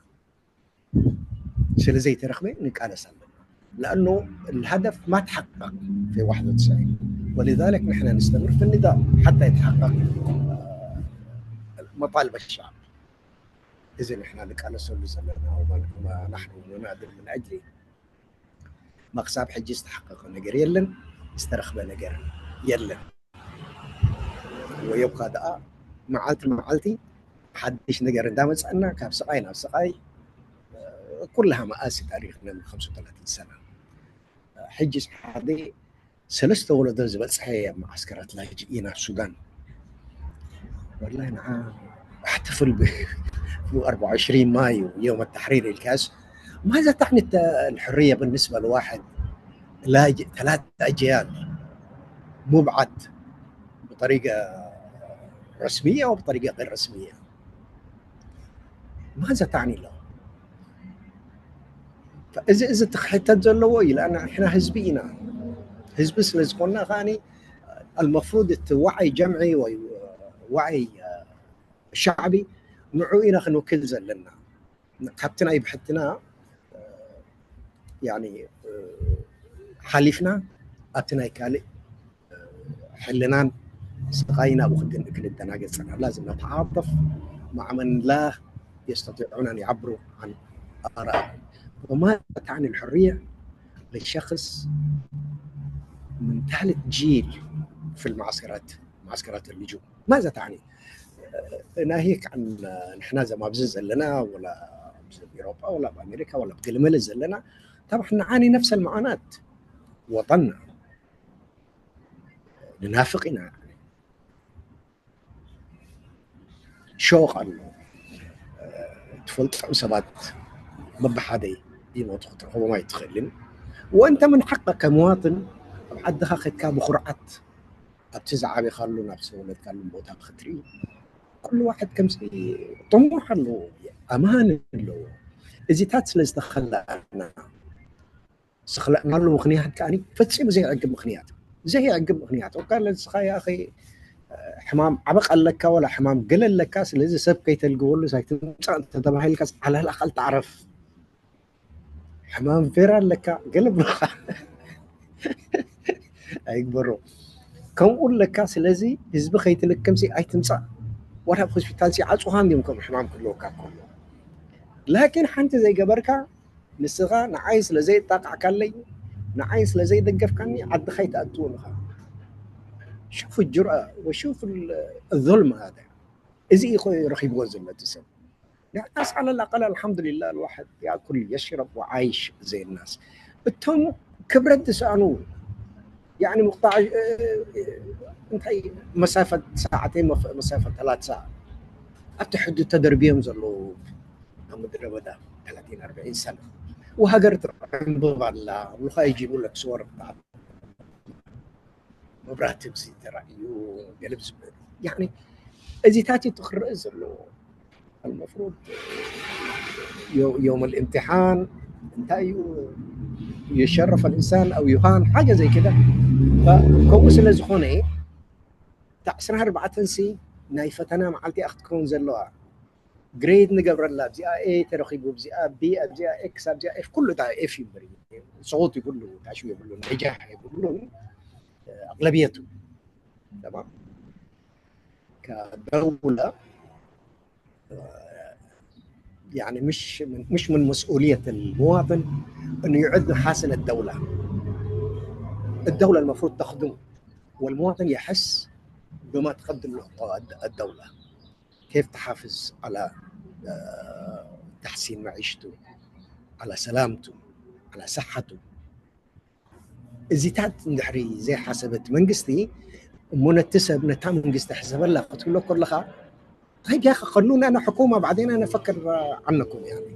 ስለ ዘይተረኽበ ንቃለስ ኣለና። لأنه الهدف ما تحقق في واحد وتسعين، ولذلك نحن نستمر في النضال حتى يتحقق مطالب الشعب. እዚ ንሕና ንቃለሰሉ ዘለና ማለት نحن نناضل من أجله. ما ክሳብ ሕጂ ዝተሓቀቐ ነገር የለን፣ ዝተረኽበ ነገር የለን። ወየብካ ደኣ መዓልቲ መዓልቲ ሓድሽ ነገር እንዳመፀና ካብ ስቃይ ናብ ስቃይ ኩላሃ መኣሲ ታሪኽና من خمسة وثلاثين سنة። ሕጂ ሓደ ሰለስተ ወለዶ ዝበፅሐ ኣብ መዓስከራት ላጅኢን ኣብ ሱዳን ወላሂ ንዓ احتفل ب أربعة وعشرين مايو يوم التحرير الكاس. ماذا تعني الت- الحرية بالنسبة لواحد لاجئ ثلاث أجيال مبعد بطريقة رسمية وبطريقة غير رسمية؟ ماذا تعني له؟ እዚ እዚ ትሕተት ዘለዎ እዩ። لأن ንሕና ህዝቢ ኢና። ህዝቢ ስለ ዝኾንና ከዓኒ المفروض እቲ ዋዓይ ጀምዒ ወይ ዋዓይ ሻዕቢ ንዑ ኢና ክንውክል ዘለና። ካብቲ ናይ ብሕትና ያኒ ሓሊፍና ኣብቲ ናይ ካልእ ሕልናን ስቃይን ኣብኡ ክድን ክንደናገጽ ጸናሕ። لازم نتعاطف مع من لا يستطيعون أن يعبروا عن آرائهم. وما تعني الحرية لشخص من ثالث جيل في المعسكرات، معسكرات اللجوء؟ ماذا تعني؟ ناهيك عن ንሕና ዘም ኣብዚ ዘለና ወላ ኣብ ኤውሮጳ ወላ ኣብ ኣሜሪካ ወላ ኣብ ገለመለ ዘለና طبعا نعاني نفس المعاناة. وطننا ንናፍቕ ኢና። ሸውቕ ኣሎ። ትፈልጦም ሰባት በብሓደ ይሞቱ ክትረኽቦም ኣይትኽእልን። وأنت من حقك مواطن ኣብ ዓድኻ ከድካ ብኹርዓት ኣብቲ ዝዓበኻሉ ናብ ዝተወለድካሉ ቦታ ክትርኢ ኩሉ ዋሕድ ከምዚ ጥሙሕ ኣለዎ፣ ኣማን ኣለዎ። እዚታት ስለ ዝተኸላእና ዝኽለእናሉ ምኽንያት ከኣ ፈጺሙ ዘይዕግብ ምኽንያት ዘይዕግብ ምኽንያት እኳ ለዝኻ ያኸ ሕማም ዓበቕ ኣለካ ወላ ሕማም ገለ ኣለካ። ስለዚ ሰብ ከይተልግበሉ ሳይትምፃእ እንተተባሂልካ ዓላላ ካልተዓረፍ ሕማም ፌራ ኣለካ ገለ ብሎኻ ኣይግበሮ። ከምኡ ኣለካ። ስለዚ ህዝቢ ከይትልክምሲ ኣይትምጻእ። ወላ ኣብ ሆስፒታልሲ ዓጹኻ እንዲዮም ከም ሕማም ክህልወካ ከሎ። ላኪን ሓንቲ ዘይገበርካ ንስኻ ንዓይ ስለ ዘየጣቃዕካለይ፣ ንዓይ ስለ ዘይደገፍካኒ ዓድኻ ኣይትኣትውን ኢኻ። ሹፍ ጅርኣ ወሹፍ ዙልም ሃደ። እዚ እዩ ረኺብዎ ዘሎ እቲ ሰብ። ንሕናስ ዓለል ኣቀል ኣልሓምዱሊላህ፣ ኣልዋሕድ ያእኩል የሽረብ ወዓይሽ ዘይናስ። እቶም ክብረት ዝሰኣኑ፣ ያዕኒ ምቕጣዕ፣ እ፣ እ፣ እንታይ መሳፈት ሰዓተይ መፍ-፣ መሳፈት ተላት ሰዓት ኣብቲ ሕዱድ ተደርብዮም ዘለዉ ኣብ ምድረ በዳ ተላቲን ኣርባዒን ሰነ። ወሃገር ትዕንብብ ኣላ፣ ምዃ ይጂቡ ለክስወር ብጣዕሚ መብራህቲ ብዚ ተራእዩ ገለ ብዝብል። ያዕኒ እዚታት እዩ ክረአ ዘለዎ። المفروض يو-، يوم الامتحان እንታይ እዩ يشرف الإنسان أو يهان حاجة زي كده. ከምኡ ስለ ዝኾነ እታ ዕስራን ኣርባዕተን ሲ ናይ ፈተና መዓልቲ እያ ክትከውን ዘለዋ። ግሬድ ንገብረላ፣ ኣብዚኣ ኤ ተረኺቡ፣ ኣብዚኣ ቢ፣ ኣብዚኣ ኤክስ፣ ኣብዚኣ ኤፍ፣ ኩሉ እታ ኤፍ ይንበር እዩ። ስቑጥ ይብሉ፣ ታሽው ይብሉ፣ ነጃሕ ይብሉ፣ ኣግለብየቱ። تمام። كدولة، يعني مش من، مش من مسؤولية المواطن إنه يعد محاسن الدولة. الدولة المفروض تخدمه، والمواطن يحس بما تقدم له الدولة. كيف تحافظ على، آه، تحسين معيشته، على سلامته، على صحته. እዚታት እንድሕሪ ዘይሓሰበት መንግስቲ፣ እሞ ነቲ ሰብ፣ ነታ መንግስቲ ሕሰበላ ክትብሎ ከለኻ፣ طيب يا أخي، خلونا أنا حكومة، بعدين أنا أفكر عنكم، يعني.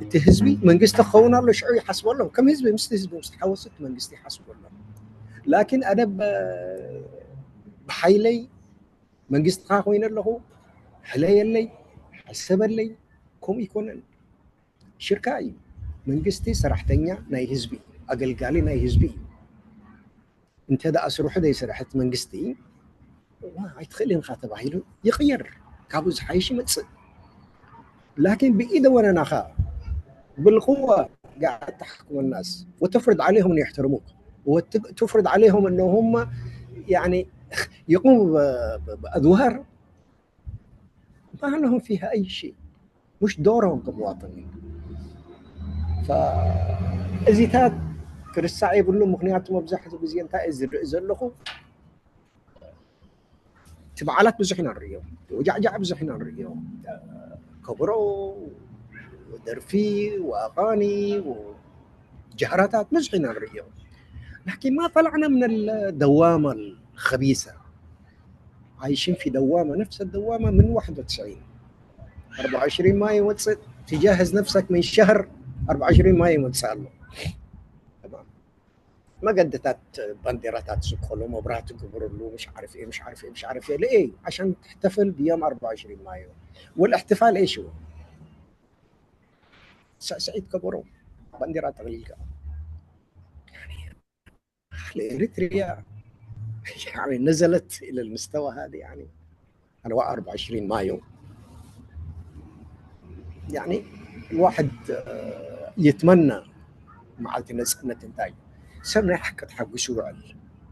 እቲ ህዝቢ መንግስቲ ክኸውን ኣሎ፣ ሽዑ ይሓስበሎም። ከም ህዝቢ፣ ምስቲ ህዝቢ ምስ ተሓወሱ፣ እቲ መንግስቲ ይሓስበሎም። ላኪን ኣነ ብ-፣ ብሓይለይ መንግስትኻ ኮይነ ኣለኹ፣ ሕለየለይ፣ ሓሰበለይ፣ ከምኡ ይኮነን። ሽርካ እዩ። መንግስቲ ሰራሕተኛ ናይ ህዝቢ፣ ኣገልጋሊ ናይ ህዝቢ እዩ። እንተ ደኣ ስርሑ ዘይሰርሐት መንግስቲ፣ ዋ፣ ኣይትኽእልን ኢኻ ተባሂሉ ይቕየር። ካብኡ ዝሓይሽ ይመጽእ። ላኪን ብኢደ ወነናኻ بالقوة قاعد تحكم الناس وتفرض عليهم أن يحترموك وتفرض عليهم أنهم يعني يقوموا ب-، ب-، بأدوار ما لهم فيها أي شيء، مش دورهم كمواطنين. فእዚታት ክርሳዕ የብሉ። ምኽንያቱ መብዛሕትኡ ግዜ እንታይ እዩ ዝርኢ ዘለኹ፣ እቲ በዓላት ብዙሕ ኢና ንርእዮ፣ ወጃዕጃዕ ብዙሕ ኢና ንርእዮ፣ ከበሮ፣ ደርፊ፣ ወኣቓኒ፣ ጀህራታት ብዙሕ ኢና ንርእዮ። لكن ما طلعنا من الدوامة الخبيثة. عايشين في دوامة، نفس الدوامة من واحد وتسعين. أربعة وعشرين مايو يوصل، تجهز نفسك من شهر، أربعة وعشرين مايو يوصل له. تمام. መገድታት፣ ባንዲራታት ስቀሉ፣ መብራህቲ ግበርሉ፣ مش عارف إيه، مش عارف إيه، مش عارف إيه. ليه؟ عشان تحتفل بيوم أربعة وعشرين مايو. والاحتفال إيش هو؟ ስዕስዒት ከበሮ፣ ባንዲራ ጠቕሊልካ። يعني هل إريتريا يعني نزلت إلى المستوى هذا؟ يعني أنا أربعة وعشرين مايو، يعني الواحد، آه، يتمنى መዓልቲ ነጻነት እንታይ እዩ? ሰብ ናይ ሓቂ ተሓጒሱ ይውዕል።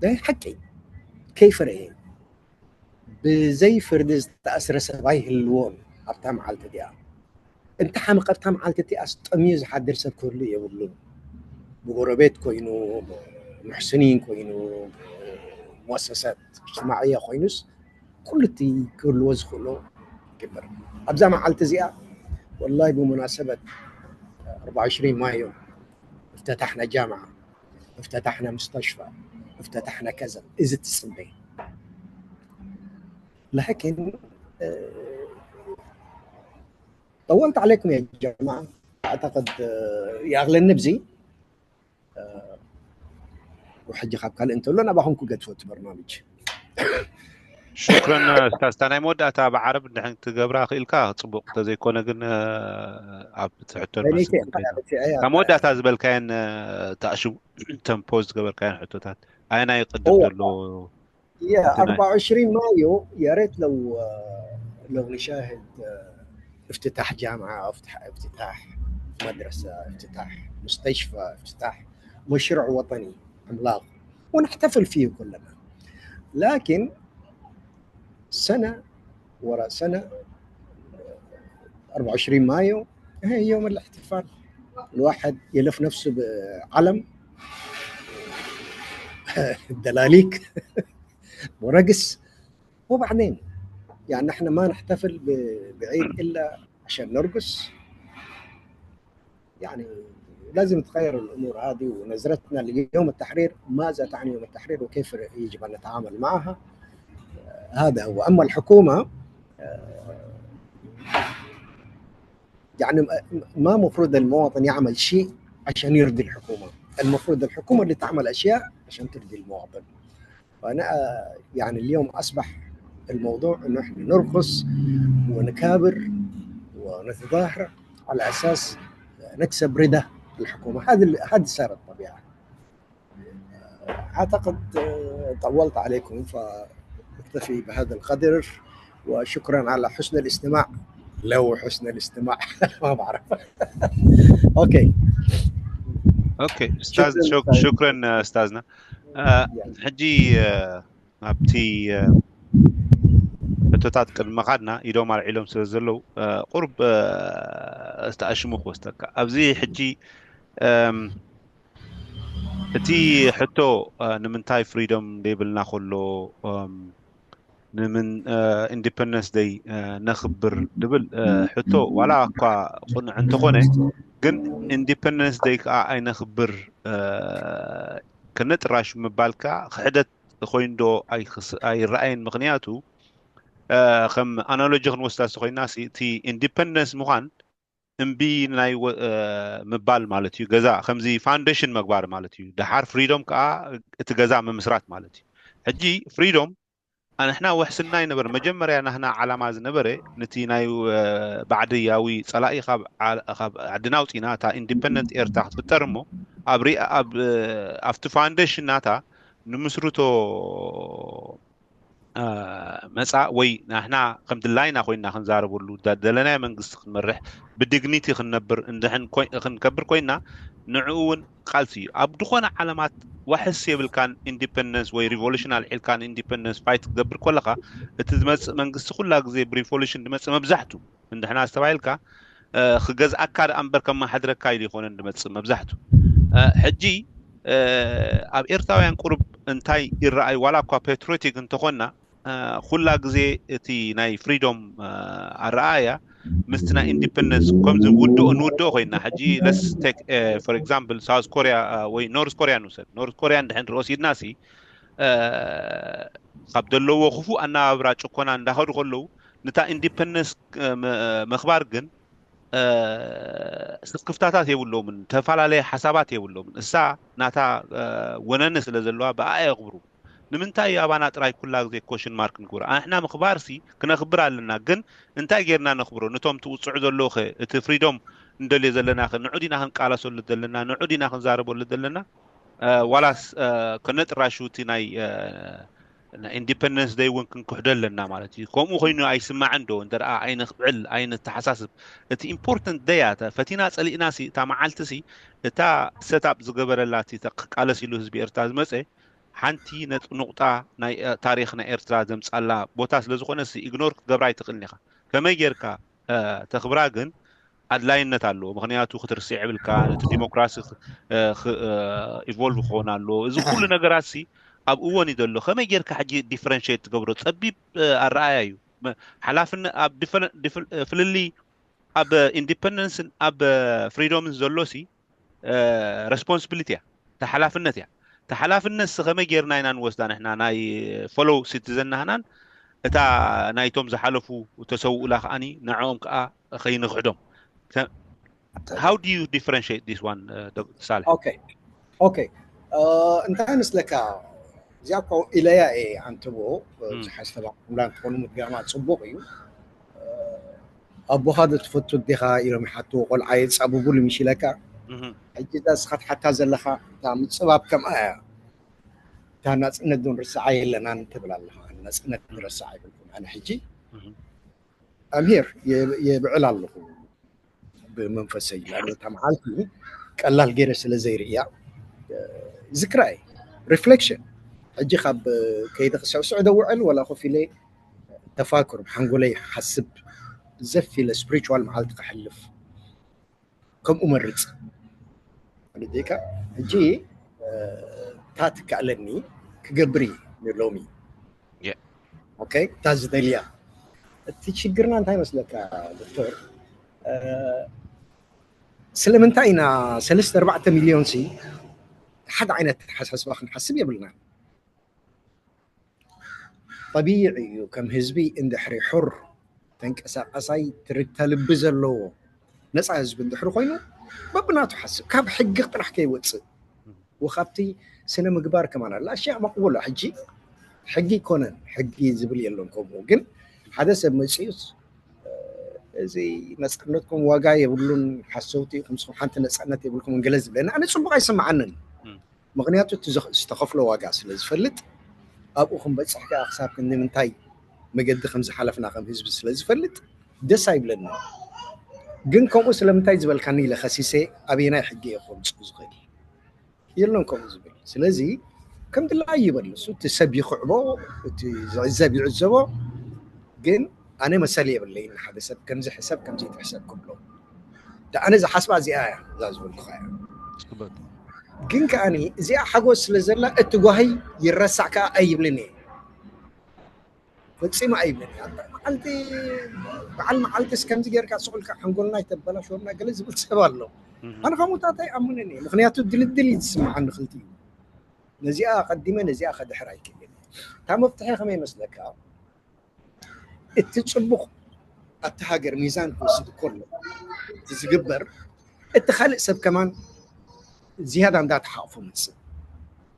ናይ ሓቂ ከይፈረየ ብዘይ ፍርዲ ዝተኣስረ ሰብ ኣይህልዎን ኣብታ መዓልቲ እቲኣ። እንተ ሓመቐ ኣብታ መዓልቲ እቲኣስ ጠምዩ ዝሓድር ሰብ ክህሉ የብሉን። ብጎረቤት ኮይኑ፣ ሙሕስኒን ኮይኑ፣ ሙወሰሳት እጅትማዕያ ኮይኑስ ኩሉ እቲ ክህልዎ ዝኽእሎ ይግበር። ኣብዛ መዓልቲ እዚኣ ወላሂ ብሙናሰበት أربعة وعشرين مايو افتتحنا جامعة، افتتحنا مستشفى، افتتحنا كذا، እዚ ትጽበ። لكن، آه، طولت عليكم يا جماعة. أعتقد، آه، يا أغلى النبزي. آه، وحجي خاب قال أنت ولا أنا بهم كل قد فوت برنامج. ሽክረን ኡስታዝ። እታ ናይ መወዳእታ ብዓረብ እንድሕን ክትገብራ ክኢልካ ጽቡቕ፣ እንተዘይኮነ ግን ኣብ ትሕቶ በይነይተይ ሓላበተይ እያ። ካብ መወዳእታ ዝበልካየን ተኣሽቡ፣ እተን ፖዝ ዝገበርካየን ሕቶታት ኣየናይ ቅድም ዘሎ يا أربعة وعشرين مايو يا ريت لو لو نشاهد افتتاح جامعة، افتتاح مدرسة، افتتاح مستشفى، افتتاح مشروع وطني عملاق. ونحتفل فيه كلنا. لكن سنة وراء سنة، أربعة وعشرين مايو هي يوم الاحتفال، الواحد يلف نفسه بعلم دلاليك ورقص، وبعدين يعني احنا ما نحتفل بعيد الا عشان نرقص. يعني لازم تغير الامور هذه، ونظرتنا ليوم التحرير، ماذا تعني يوم التحرير وكيف يجب ان نتعامل معها. هذا هو. اما الحكومه، يعني ما مفروض المواطن يعمل شيء عشان يرضي الحكومه، المفروض الحكومه اللي تعمل اشياء عشان ترضي المواطن. فانا يعني اليوم اصبح الموضوع انه احنا نرقص ونكابر ونتظاهر على اساس نكسب رضا الحكومه. هذه هذه صارت الطبيعه. اعتقد طولت عليكم، فاكتفي بهذا القدر، وشكرا على حسن الاستماع، لو حسن الاستماع. ما بعرف. اوكي. اوكي استاذ، شكرا استاذنا. ሕጂ ኣብቲ ሕቶታት ቅድሚ ምኻድና ኢዶም ኣልዒሎም ስለ ዘለዉ ቁርብ ዝተኣሽሙ ክወስደካ ኣብዚ ሕጂ እቲ ሕቶ ንምንታይ ፍሪዶም ደይብልና ከሎ ንምን ኢንዲፐንደንስ ደይ ነኽብር ዝብል ሕቶ ዋላ እኳ ቁኑዕ እንተኾነ ግን ኢንዲፐንደንስ ደይ ከዓ ኣይነኽብር ከነጥራሽ ምባል ከዓ ክሕደት ኮይኑ ዶ ኣይረኣይን? ምክንያቱ ከም ኣናሎጂ ክንወስዳ እንተኮይና እቲ ኢንዲፐንደንስ ምኳን እምቢ ናይ ምባል ማለት እዩ። ገዛ ከምዚ ፋውንዴሽን መግባር ማለት እዩ። ደሓር ፍሪዶም ከዓ እቲ ገዛ ምምስራት ማለት እዩ። ሕጂ ፍሪዶም ኣንሕና ውሕስና ይነበረ መጀመርያ ናህና ዓላማ ዝነበረ ነቲ ናይ ባዕድያዊ ፀላኢ ካብ ዓድና ኣውፂና እታ ኢንዲፐንደንት ኤርትራ ክትፍጠር እሞ ኣብቲ ፋውንዴሽን ናታ ንምስርቶ መፃ ወይ ናሕና ከም ድላይና ኮይና ክንዛረበሉ ደለናዮ መንግስቲ ክንመርሕ ብዲግኒቲ ክንነብር እንድሕን ክንከብር ኮይና ንዕኡ እውን ቃልሲ እዩ። ኣብ ዝኾነ ዓለማት ዋሕስ የብልካን ኢንዲፐንደንስ ወይ ሪቮሉሽን ኣልዒልካን ኢንዲፐንደንስ ፋይት ክትገብር ከለካ እቲ ዝመፅእ መንግስቲ ኩላ ግዜ ብሪቮሉሽን ዝመፅእ መብዛሕቱ እንድሕና ዝተባሂልካ ክገዝኣካ ደኣ እምበር ከመሓድረካ ኢሉ ይኮነን ዝመፅእ መብዛሕቱ። ሕጂ ኣብ ኤርትራውያን ቁሩብ እንታይ ይረኣይ ዋላ እኳ ፓትሪዮቲክ እንተኾንና ኩላ ግዜ እቲ ናይ ፍሪዶም ኣረኣእያ ምስቲ ናይ ኢንዲፐንደንስ ከምዚ ውድኦ ንውድኦ ኮይና ሕጂ ለስ ቴክ ፎር ኤግዛምፕል ሳውዝ ኮርያ ወይ ኖርዝ ኮርያ ንውሰድ። ኖርዝ ኮርያ እንድሕን ርኦሲድና ሲ ካብ ዘለዎ ክፉእ ኣነባብራ ጭኮና እንዳኸዱ ከለዉ ንታ ኢንዲፐንደንስ ምኽባር ግን ስክፍታታት የብሎምን፣ ተፈላለየ ሓሳባት የብሎምን። እሳ ናታ ወነነ ስለ ዘለዋ ብኣ የኽብሩ። ንምንታይ እዩ ኣባና ጥራይ ኩላ ግዜ ኮሽን ማርክ ንግብሮ? ኣንሕና ምኽባር ሲ ክነኽብር ኣለና፣ ግን እንታይ ጌርና ነኽብሮ? ነቶም ትውፅዑ ዘለዉ ኸ እቲ ፍሪዶም እንደልዮ ዘለና ኸ ንዑ ዲና ክንቃለሰሉ ዘለና? ንዑ ዲና ክንዛረበሉ ዘለና? ዋላስ ከነጥራሹ እቲ ናይ ኢንዲፐንደንስ ደይ እውን ክንክሕዶ ኣለና ማለት እዩ። ከምኡ ኮይኑ ኣይስማዕን ዶ እንተ ደኣ ኣይንኽዕል ኣይንተሓሳስብ። እቲ ኢምፖርተንት ደይ እያ ፈቲና ፀሊእና ሲ እታ መዓልቲ ሲ እታ ሰታፕ ዝገበረላ እቲ ክቃለስ ኢሉ ህዝቢ ኤርትራ ዝመፀ ሓንቲ ነጥ ንቑጣ ናይ ታሪኽ ናይ ኤርትራ ዘምፃላ ቦታ ስለ ዝኾነ ሲ ኢግኖር ክትገብራ ኣይትኽእልን ኢኻ። ከመይ ጌርካ ተኽብራ ግን ኣድላይነት ኣለዎ። ምክንያቱ ክትርስዕ የብልካ፣ እቲ ዲሞክራሲ ኢቮልቭ ክኸውን ኣለዎ። እዚ ኩሉ ነገራት ሲ ኣብ እወን እዩ ዘሎ። ከመይ ጌርካ ሕጂ ዲፈረንሽት ትገብሮ? ፀቢብ ኣረኣያ እዩ። ሓላፍነት ኣብ ፍልልይ ኣብ ኢንዲፐንደንስን ኣብ ፍሪዶምን ዘሎ ሲ ሬስፖንስቢሊቲ እያ፣ ተሓላፍነት እያ። ተሓላፍነት ሲ ከመይ ጌርና ኢና ንወስዳ ንሕና ናይ ፎሎው ሲቲዘን ናህናን እታ ናይቶም ዝሓለፉ ተሰውኡላ ከዓኒ ንዕኦም ከዓ ከይንኽሕዶም። How do you differentiate this one ሳልሕ? ኦኬ ኦኬ እንታይ ይመስለካ? እዚኣ እኮ ኢለያ እየ ኣንትቦ ብዙሓት ዝተባዕኩምላ እንትኾኑ ምድጋማ ፅቡቕ እዩ። ኣቦኻ ዶ ትፈቱ ዲኻ ኢሎም ይሓትዎ ቆልዓ የፃብቡሉ ምሽ ኢለካ። ሕጂ እዛ እስኻ ትሓታ ዘለኻ እታ ምፅባብ ከምኣ እያ። እታ ናፅነት ዶ ንርስዓ የለናን ትብል ኣለኻ። ናፅነት ንረስዓ ኣይብልኩም ኣነ ሕጂ ኣምሄር የብዕል ኣለኹ ብመንፈሰይ ማለት እታ መዓልቲ ቀላል ገይረ ስለ ዘይርእያ ዝክራ እየ። reflection። ሕጂ ካብ ከይደ ክስዕስዕ ደውዕል ወላ ኮፍ ኢለ ተፋክር ሓንጎለይ ሓስብ ዘፍ ኢለ spiritual መዓልቲ ከሕልፍ ከምኡ መርጽ። ካ ሕጂ እታ ትከኣለኒ ክገብር እዩ ሎሚ። ኦኬ፣ እታ ዝደልያ። እቲ ሽግርና እንታይ መስለካ ዶክተር? ስለምንታይ ኢና ሰለስተ ኣርባዕተ ሚልዮን ሲ ሓደ ዓይነት ሓሳስባ ክንሓስብ የብልና። ጠቢዒ እዩ፣ ከም ህዝቢ እንድሕሪ ሑር ተንቀሳቃሳይ ትርታ ልቢ ዘለዎ ነፃ ህዝቢ እንድሕሪ ኮይኑ በብናቱ ሓስብ ካብ ሕጊ ጥራሕ ከይወፅእ ወካብቲ ስነ ምግባር ከማን ኣላ እሺ መቅቡላ ሕጂ ሕጊ ይኮነን ሕጊ ዝብል የለን። ከምኡ ግን ሓደ ሰብ መፅዩስ እዚ ነፃነትኩም ዋጋ የብሉን ሓሰውቲ ኢኹም ስኹም ሓንቲ ነፃነት የብልኩም ገለ ዝብለና ኣነ ፅቡቅ ኣይስምዓንን። ምክንያቱ እቲ ዝተኸፍሎ ዋጋ ስለ ዝፈልጥ ኣብኡ ክንበፅሕ ከዓ ክሳብ ክንምንታይ መገዲ ከም ዝሓለፍና ከም ህዝቢ ስለ ዝፈልጥ ደስ ኣይብለኒ። ግን ከምኡ ስለምንታይ ዝበልካኒ ኢለ ከሲሰ ኣበየናይ ሕጊ እየ ክወምፅኡ ዝኽእል የለን ከምኡ ዝብል። ስለዚ ከም ድላዩ ይበል እሱ እቲ ሰብ ይኽዕቦ እቲ ዝዕዘብ ይዕዘቦ። ግን ኣነ መሰል የብለይን ንሓደ ሰብ ከምዚ ሕሰብ ከምዚ ትሕሰብ ክብሎ። ኣነ ዝሓስባ እዚኣ እያ እዛ ዝበልኩኻ እያ። ግን ከኣኒ እዚኣ ሓጎስ ስለ ዘላ እቲ ጓሂ ይረሳዕ ከዓ ኣይብልን እየ። ፈፂሙ ኣይብልን እየ። መዓልቲ በዓል መዓልትስ ከምዚ ጌርካ ስቑልካ ሓንጎልና ይተበላሸወና ገለ ዝብል ሰብ ኣሎ። ኣነ ከምኡታት ኣይኣምንን እየ። ምክንያቱ ድልድል እዩ ዝስምዓኒ ክልቲኡ። ነዚኣ ኣቐዲመ ነዚኣ ከድሕር ኣይክእልን። እታ መፍትሒ ከመይ ይመስለካ? እቲ ፅቡቕ ኣብቲ ሃገር ሚዛን ክወስድ ከሎ እቲ ዝግበር እቲ ካልእ ሰብ ከማን ዝያዳ እንዳተሓቕፎ መፅእ።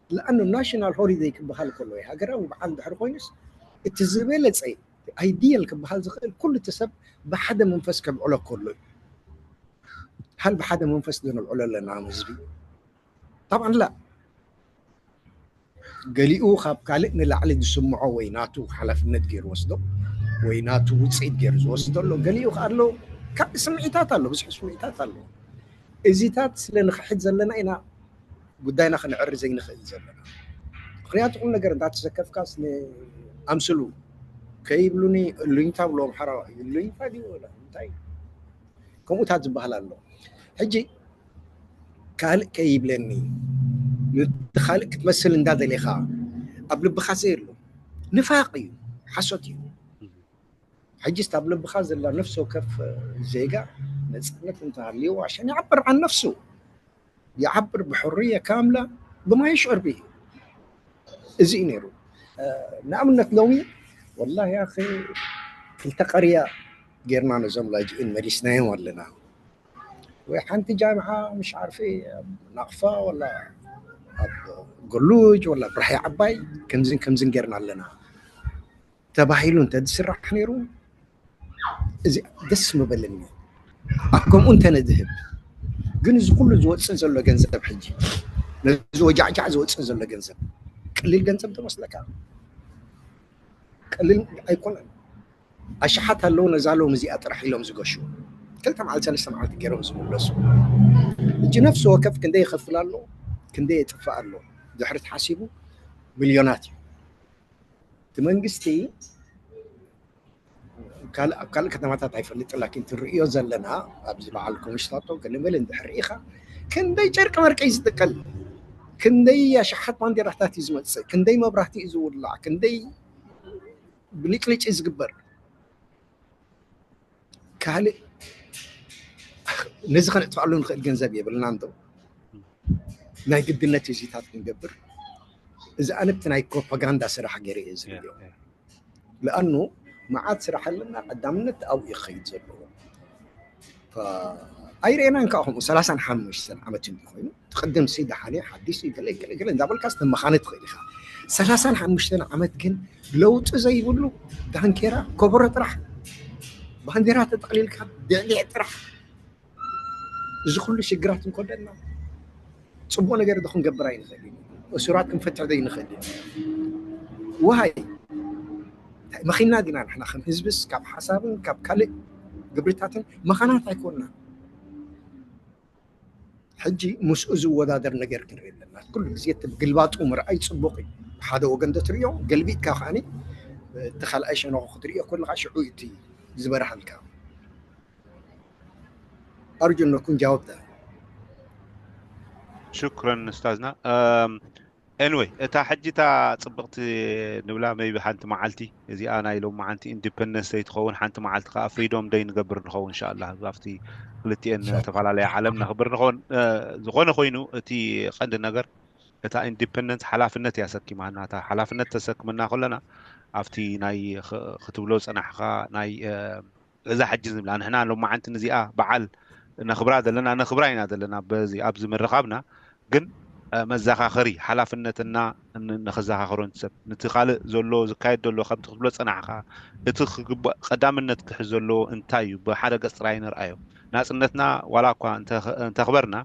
ለኣኑ ናሽናል ሆሊደይ ክበሃል ከሎ ወይ ሃገራዊ በዓል ድሕሪ ኮይኑስ እቲ ዝበለፀ ኣይዲየል ክበሃል ዝኽእል ኩሉ እቲ ሰብ ብሓደ መንፈስ ከብዕሎ ከሎ እዩ። ሃል ብሓደ መንፈስ ዶ ነብዕሎ ኣለና ከም ህዝቢ? طبعا لا። ገሊኡ ካብ ካልእ ንላዕሊ ዝስምዖ ወይ ናቱ ሓላፍነት ገይሩ ወስዶ ወይ ናቱ ውፅኢት ገይሩ ዝወስዶ ኣሎ። ገሊኡ ከ ኣሎ ካልእ ስምዒታት ኣሎ፣ ብዙሕ ስምዒታት ኣሎ። እዚታት ስለ ንኽሕድ ዘለና ኢና ጉዳይና ክንዕሪ ዘይንኽእል ዘለና። ምክንያቱ ቁም ነገር እንዳተሰከፍካስ ኣምስሉ ከይብሉኒ እሉኝታ ብሎ ኣምሓራ እሉኝታ ድዩ እንታይ ከምኡታት ዝበሃል ኣሎ። ሕጂ ካልእ ከይብለኒ ካልእ ክትመስል እንዳደሌኻ ኣብ ልብኻ ዘየሎ ንፋቕ እዩ፣ ሓሶት እዩ። ሕጂስ ኣብ ልብኻ ዘላ ነፍሲ ወከፍ ዜጋ ነፃነት እንተሃልይዎ عشان يعبر عن نفسه يعبر بحرية كاملة بما يشعر به። እዚ እዩ ነይሩ። ንኣብነት ሎሚ ወላሂ ያኺ ክልተ ቀርያ ጌርና ነዞም ላጅኢን መሊስናዮም ኣለና። ወይ ሓንቲ ጃምዓ ምሽ ዓርፊ ኣብ ናቕፋ ወላ ኣብ ገሉጅ ወላ ብራሂ ዓባይ ከምዝን ከምዝን ጌርና ኣለና ተባሂሉ እንተ ዝስራሕ ነይሩ እዚ ደስ ምበለኒ። ኣብ ከምኡ እንተ ነድህብ ግን እዚ ኩሉ ዝወፅእ ዘሎ ገንዘብ ሕጂ ነዚ ወጃዕጃዕ ዝወፅእ ዘሎ ገንዘብ ቀሊል ገንዘብ ተመስለካ? ቀሊል ኣይኮነን። ኣሽሓት ኣለዉ ነዛ ሎም እዚኣ ጥራሕ ኢሎም ዝገሹ ክልተ መዓልቲ ሰለስተ መዓልቲ ገይሮም ዝምለሱ። እጂ ነፍሲ ወከፍ ክንደይ ይኸፍል ኣሎ ክንደይ የጥፍእ ኣሎ ድሕሪ ተሓሲቡ ሚልዮናት እዩ። እቲ መንግስቲ ካልእ ኣብ ካልእ ከተማታት ኣይፈልጥ ላኪን ትርእዮ ዘለና ኣብዚ በዓል ኮንሽታቶ ገለመለ እንድሕር ርኢኻ ክንደይ ጨርቂ መርቂ እዩ ዝጥቀል ክንደይ ኣሽሓት ባንዴራታት እዩ ዝመፅእ ክንደይ መብራህቲ እዩ ዝውላዕ ክንደይ ብልጭልጭ እዩ ዝግበር ካልእ ነዚ ከነጥፍኣሉ ንኽእል ገንዘብ የብልና እንዶ ናይ ግድነት እዚታት ክንገብር እዚ ኣነ ብቲ ናይ ፕሮፓጋንዳ ስራሕ ገይረ እየ ዝርእዮ ለኣኑ መዓት ስራሕ ኣለና ቀዳምነት ኣብኡ ይኸይድ ዘለዎ ኣይርእናን ከዓ ከምኡ ሰላሳን ሓሙሽተን ዓመት እንዲ ኮይኑ ትቅድም ሲ ደሓነ ሓዲሽ ገለ ገለ ገለ እንዳበልካ ዝተመኻነ ትኽእል ኢኻ ሰላሳን ሓሙሽተን ዓመት ግን ለውጢ ዘይብሉ ዳንኬራ ኮቦሮ ጥራሕ ባንዴራ ተጠቅሊልካ ድዕሊዕ ጥራሕ እዚ ኩሉ ሽግራት እንኮደና ፅቡቅ ነገር ዶ ክንገብር ኣይንኽእል እሱራት ክንፈትሕ ዘይንኽእል ዋሃይ መኺና ዲና ንሕና ከም ህዝብስ ካብ ሓሳብን ካብ ካልእ ግብርታትን መኻናት ኣይኮንና ሕጂ ምስኡ ዝወዳደር ነገር ክንርኢ ኣለና። ኩሉ ግዜ እቲ ግልባጡ ምርኣይ ጽቡቕ እዩ። ሓደ ወገን ተትርእዮ ገልቢጥካ ከዓኒ እቲ ካልኣይ ሸነኹ ክትርእዮ ከለኻ ሽዑ እቲ ዝበርሃልካ። ኣርጁ ነኩም ጃወብ ዳ ሽኩረን ኡስታዝና። Anyway፣ እታ ሕጂ እታ ጽብቕቲ ንብላ maybe ሓንቲ መዓልቲ እዚኣ ናይ ሎም መዓንቲ ኢንዲፐንደንስ ደይ ትኸውን፣ ሓንቲ መዓልቲ ከዓ ፍሪዶም ደይ ንገብር ንኸውን እንሻላ። ኣብቲ ክልቲኤን ተፈላለየ ዓለም ነኽብር ንኸውን። ዝኾነ ኮይኑ እቲ ቀንዲ ነገር እታ ኢንዲፐንደንስ ሓላፍነት እያ ሰኪማና። እታ ሓላፍነት ተሰክምና ከለና ኣብቲ ናይ ክትብሎ ዝጸናሕኻ ናይ እዛ ሕጂ ዝብላ ንሕና ሎማዓንቲ ንዚኣ በዓል ነኽብራ ዘለና ነኽብራ ኢና ዘለና በዚ ኣብዚ ምርኻብና። ግን መዘኻኸሪ ሓላፍነትና ነኸዘኻኽሮ ንሰብ ንቲ ካልእ ዘሎ ዝካየድ ዘሎ ከምቲ ክትብሎ ጸናሕካ እቲ ክግባእ ቀዳምነት ክሕዝ ዘለዎ እንታይ እዩ? ብሓደ ገጽ ጥራይ ንርኣዮ። ናጽነትና ዋላ እኳ እንተኽበርና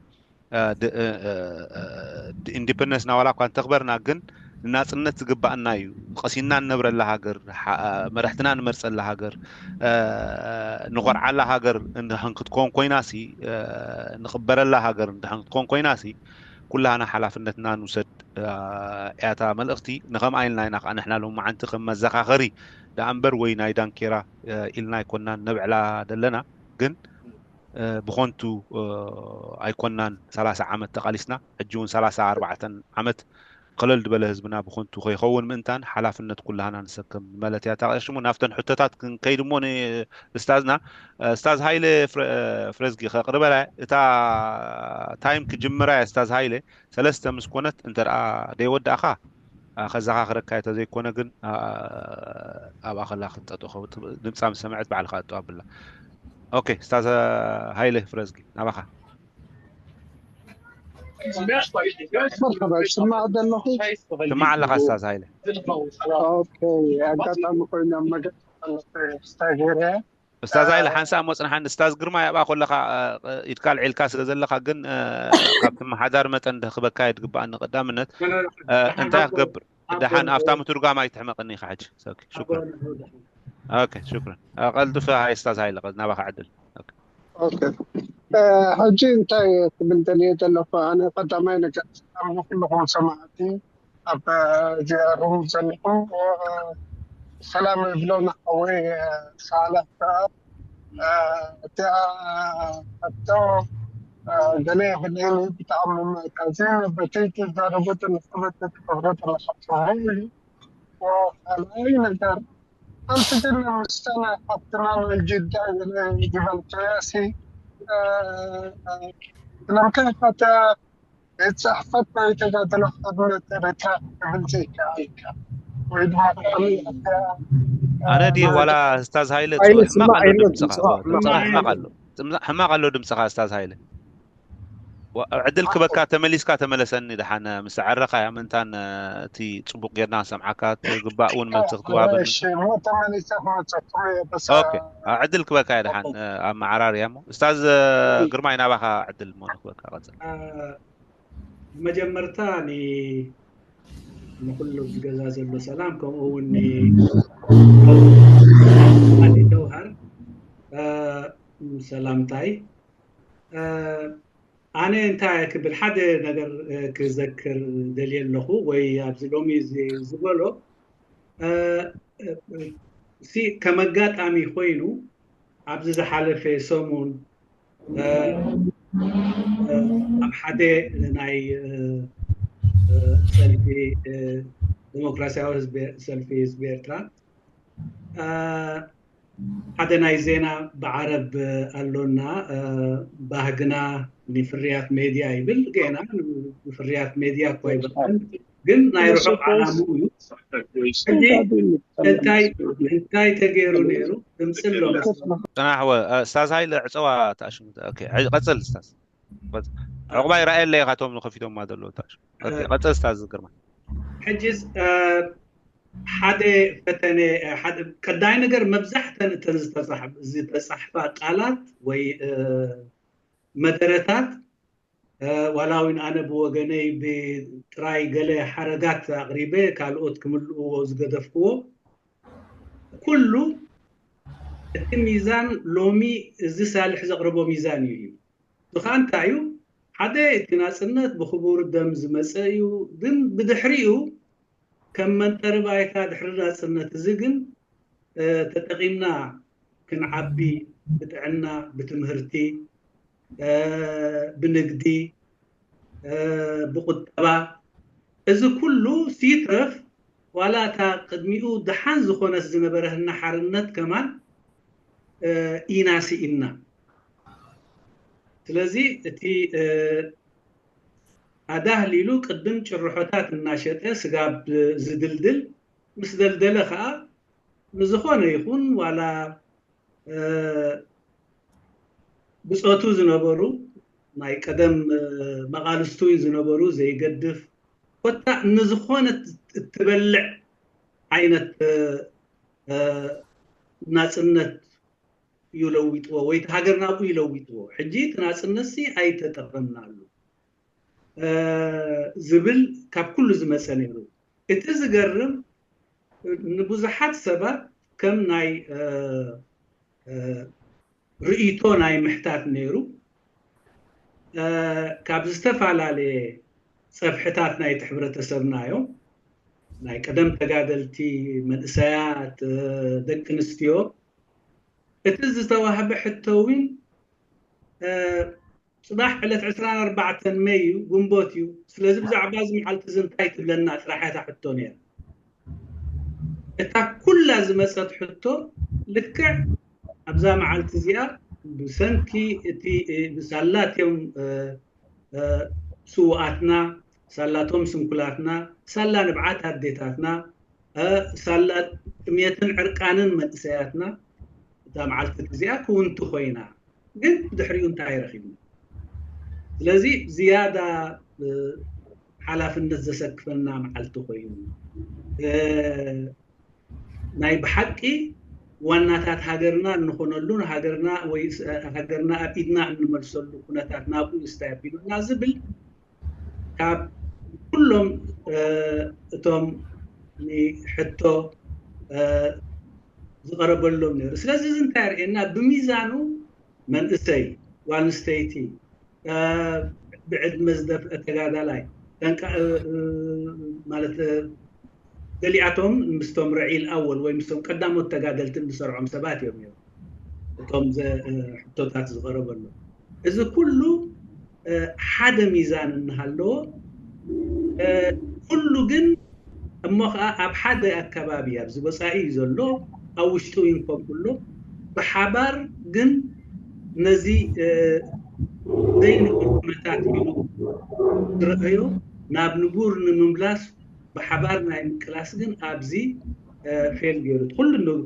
ኢንዲፐንደንስና ዋላ እኳ እንተኽበርና ግን ንናፅነት ዝግባእና እዩ። ቀሲና እንነብረላ ሃገር፣ መራሕትና ንመርፀላ ሃገር፣ ንኾርዓላ ሃገር እንድሕን ክትኮን ኮይናሲ፣ ንቕበረላ ሃገር እንድሕን ክትኮን ኮይናሲ ኩላህና ሓላፍነትና ንውሰድ እያታ መልእኽቲ። ንኸምኣ ኢልና ኢና ከዓ ንሕና ሎማዓንቲ ከም መዘኻኸሪ ደኣ እምበር ወይ ናይ ዳንኬራ ኢልና ኣይኮናን ነብዕላ ዘለና። ግን ብኾንቱ ኣይኮናን ሰላሳ ዓመት ተቓሊስና፣ ሕጂ እውን ሰላሳ ኣርባዕተ ዓመት ኸለል ዝበለ ህዝብና ብኾንቱ ከይኸውን ምእንታን ሓላፍነት ኩላህና ንሰከም ማለት እያ። ታቐሽሙ ናብተን ሕቶታት ክንከይድ እሞ ንእስታዝና እስታዝ ሃይለ ፍረዝጊ ከቕርበላ እታ ታይም ክጅምራ እያ። እስታዝ ሃይለ ሰለስተ ምስ ኮነት እንተ ደኣ ደይወዳእኻ ከዘኻኽረካ እየ፣ ተዘይኮነ ግን ኣብኣ ከላ ክትጠጥኦ ድምፃ ምስ ሰምዐት ባዕልኻ ጠው ኣብላ። ኦኬ እስታዝ ሃይለ ፍረዝጊ ናባኻ። መርሐባ ይስማዕ ዘለኹ። ትማዕ ኣለኻ እስታዝ ሃይለ። ኦኬ ኣጋጣሚ ኮይኑ ኣብ መገ ስታገርያ እስታዝ ሃይለ ሓንሳእ እሞ ጽንሓኒ። እስታዝ ግርማይ ኣብኣ ኮለኻ ኢድካ ኣልዒልካ ስለ ዘለኻ ግን ካብ ትመሓዳር መጠን ክበካ የድግብኣኒ ቀዳምነት እንታይ ክገብር ደሓን ኣብታ ምትርጓም ኣይትሕመቕኒ ኢኻ ሕጂ። ኦኬ ሽኩረን። ኦኬ ሽኩረን። ቀልጥፍ ሃይ እስታዝ ሃይለ ናባኻ ዕድል። ኦኬ ሕጂ እንታይ ክብል ደልየ ዘለኹ ኣነ ቀዳማይ ነገር ኣብ ኩልኹም ሰማዕቲ ኣብ እዚኣ ሩም ዘለኹም ሰላም ይብሎ ንሓወይ ሳላሕ ከዓ እቲኣ ሕቶ ገለ የብለይን ብጣዕሚ መእካዚ በቲ ትዛረቦ ዘለኹበት ትገብሮ ዘለኻ ጽቡቕ እዩ። ካልኣይ ነገር ሓንቲ ግን ምስታ ናይ ሓፍትና ናይ ጅዳ ገለ ዝበልካያ ሲ ስለምንታይ ሓታ ቤት ጽሕፈት ናይ ተጋድሎ ሓርነት ኤርትራ ክብል ዘይከኣልካ ወይ ድማ ኣነ ድየ ዋላ እስታዝ ሃይለ ሕማቕ ኣሎ ድምፅኻ፣ ሕማቕ ኣሎ ድምፅኻ እስታዝ ሃይለ። ዕድል ክበካ ተመሊስካ ተመለሰኒ ደሓን ምስ ዓረኻ እያ ምእንታን እቲ ፅቡቅ ጌርና ክንሰምዓካ ትግባእ እውን መልሲ ክትዋበኒ። ኦኬ ዕድል ክበካ እያ ደሓን ኣብ መዓራር እያ እሞ እስታዝ ግርማይ ናባኻ ዕድል እሞ ንክበካ ቀፅል። መጀመርታ ንኩሉ ዝገዛ ዘሎ ሰላም ከምኡ እውን ጀውሃር ሰላምታይ። ኣነ እንታይ ክብል ሓደ ነገር ክዘክር ደልየ ኣለኹ ወይ ኣብዚ ሎሚ ዝበሎ ሲ ከም ኣጋጣሚ ኮይኑ ኣብዚ ዝሓለፈ ሰሙን ኣብ ሓደ ናይ ሰልፊ ዲሞክራሲያዊ ሰልፊ ህዝቢ ኤርትራ ሓደ ናይ ዜና ብዓረብ ኣሎና ባህግና ንፍርያት ሜድያ ይብል። ጌና ንፍርያት ሜድያ እኳ ይበሃል ግን ናይ ርሑቕ ዓላምኡ እዩ። ሕጂ እንታይ እንታይ ተገይሩ ነይሩ? ድምፂ ኣሎ መስሎ። ፅናሕ ወ እስታዝ ሃይለ ዕፀዋ ተኣሽሙ። ኦኬ፣ ዕይ- ቀፅል እስታዝ። ዕቑባ ይረኣየለይ ካቶም ንከፊቶማ ዘለዉ ተኣሽሙ። ኦኬ፣ ቀፅል እስታዝ ግርማ። ሕጂስ ሓደ ፈተነ ሓደ ቀዳይ ነገር መብዛሕተን እተን ዝተፃሕ- ዝተፃሕፋ ቃላት ወይ መደረታት ዋላ እውን ኣነ ብወገነይ ብጥራይ ገለ ሓረጋት ኣቕሪበ ካልኦት ክምልእዎ ዝገደፍክዎ ኩሉ እቲ ሚዛን ሎሚ እዚ ሳልሕ ዘቕረቦ ሚዛን እዩ እዩ ብኻ እንታይ እዩ ሓደ እቲ ናጽነት ብኽቡር ደም ዝመጸ እዩ፣ ግን ብድሕሪኡ ከም መንጠሪ ባይታ ድሕሪ ናጽነት እዚ ግን ተጠቒምና ክንዓቢ፣ ብጥዕና፣ ብትምህርቲ፣ ብንግዲ፣ ብቁጠባ፣ እዚ ኩሉ ሲትረፍ ዋላ እታ ቅድሚኡ ደሓን ዝኾነት ዝነበረትና ሓርነት ከማን ኢና ስኢንና። ስለዚ እቲ ኣዳህሊሉ ቅድም ጭርሖታት እናሸጠ ስጋብ ዝድልድል፣ ምስ ደልደለ ከዓ ንዝኾነ ይኹን ዋላ ብጾቱ ዝነበሩ ናይ ቀደም መቓልስቱ ዝነበሩ ዘይገድፍ ኮታ ንዝኾነ እትበልዕ ዓይነት ናጽነት እዩ ለዊጥዎ ወይ እቲ ሃገር ናብኡ እዩ ለዊጥዎ። ሕጂ እቲ ናጽነት ሲ ኣይተጠቐምናሉ ዝብል ካብ ኩሉ ዝመጸ ነይሩ። እቲ ዝገርም ንብዙሓት ሰባት ከም ናይ ርእይቶ ናይ ምሕታት ነይሩ። ካብ ዝተፈላለየ ጸፍሕታት ናይቲ ሕብረተሰብና እዮም። ናይ ቀደም ተጋደልቲ፣ መንእሰያት፣ ደቂ ኣንስትዮ። እቲ ዝተዋህበ ሕቶ እውን ጽባሕ ዕለት ዕስራን ኣርባዕተን መይ እዩ፣ ግንቦት እዩ። ስለዚ ብዛዕባ እዚ መዓልቲ እዚ እንታይ ትብለና ጥራሕ እያ እታ ሕቶ ነይራ። እታ ኩላ ዝመጸት ሕቶ ልክዕ ኣብዛ መዓልቲ እዚኣ ብሰንኪ እቲ ብሳላትዮም ስውኣትና፣ ሳላቶም ስንኩላትና፣ ሳላ ንብዓት ኣዴታትና፣ ሳላ ጥሜትን ዕርቃንን መንእሰያትና እታ መዓልቲ እዚኣ ክውንቲ ኮይና። ግን ብድሕሪኡ እንታይ ረኺብና? ስለዚ ዝያዳ ሓላፍነት ዘሰክፈና መዓልቲ ኮይኑ፣ ናይ ብሓቂ ዋናታት ሃገርና እንኾነሉ፣ ሃገርና ወይ ሃገርና ኣብ ኢድና እንመልሰሉ ኩነታት ናብኡ እስታይ ኣቢሉና ዝብል ካብ ኩሎም እቶም ንሕቶ ዝቐረበሎም ነይሩ። ስለዚ እዚ እንታይ የርእየና? ብሚዛኑ መንእሰይ፣ ጓል ኣንስተይቲ፣ ብዕድመ ዝደፍአ ተጋዳላይ፣ ማለት ገሊኣቶም ምስቶም ረዒል ኣወል ወይ ምስቶም ቀዳሞት ተጋደልትን ዝሰርዖም ሰባት እዮም ነይሮም። እቶም ሕቶታት ዝቐረበሎም፣ እዚ ኩሉ ሓደ ሚዛን እናሃለዎ፣ ኩሉ ግን እሞ ከዓ ኣብ ሓደ ኣከባቢ ኣብዚ ወፃኢ እዩ ዘሎ፣ ኣብ ውሽጢ እውን ከምኡ ኣሎ። ብሓባር ግን ነዚ ዘይንቡር ኩነታት ኢሉ ዝረኣዮ ናብ ንቡር ንምምላስ ብሓባር ናይ ምቅላስ ግን ኣብዚ ፌል ገይሩ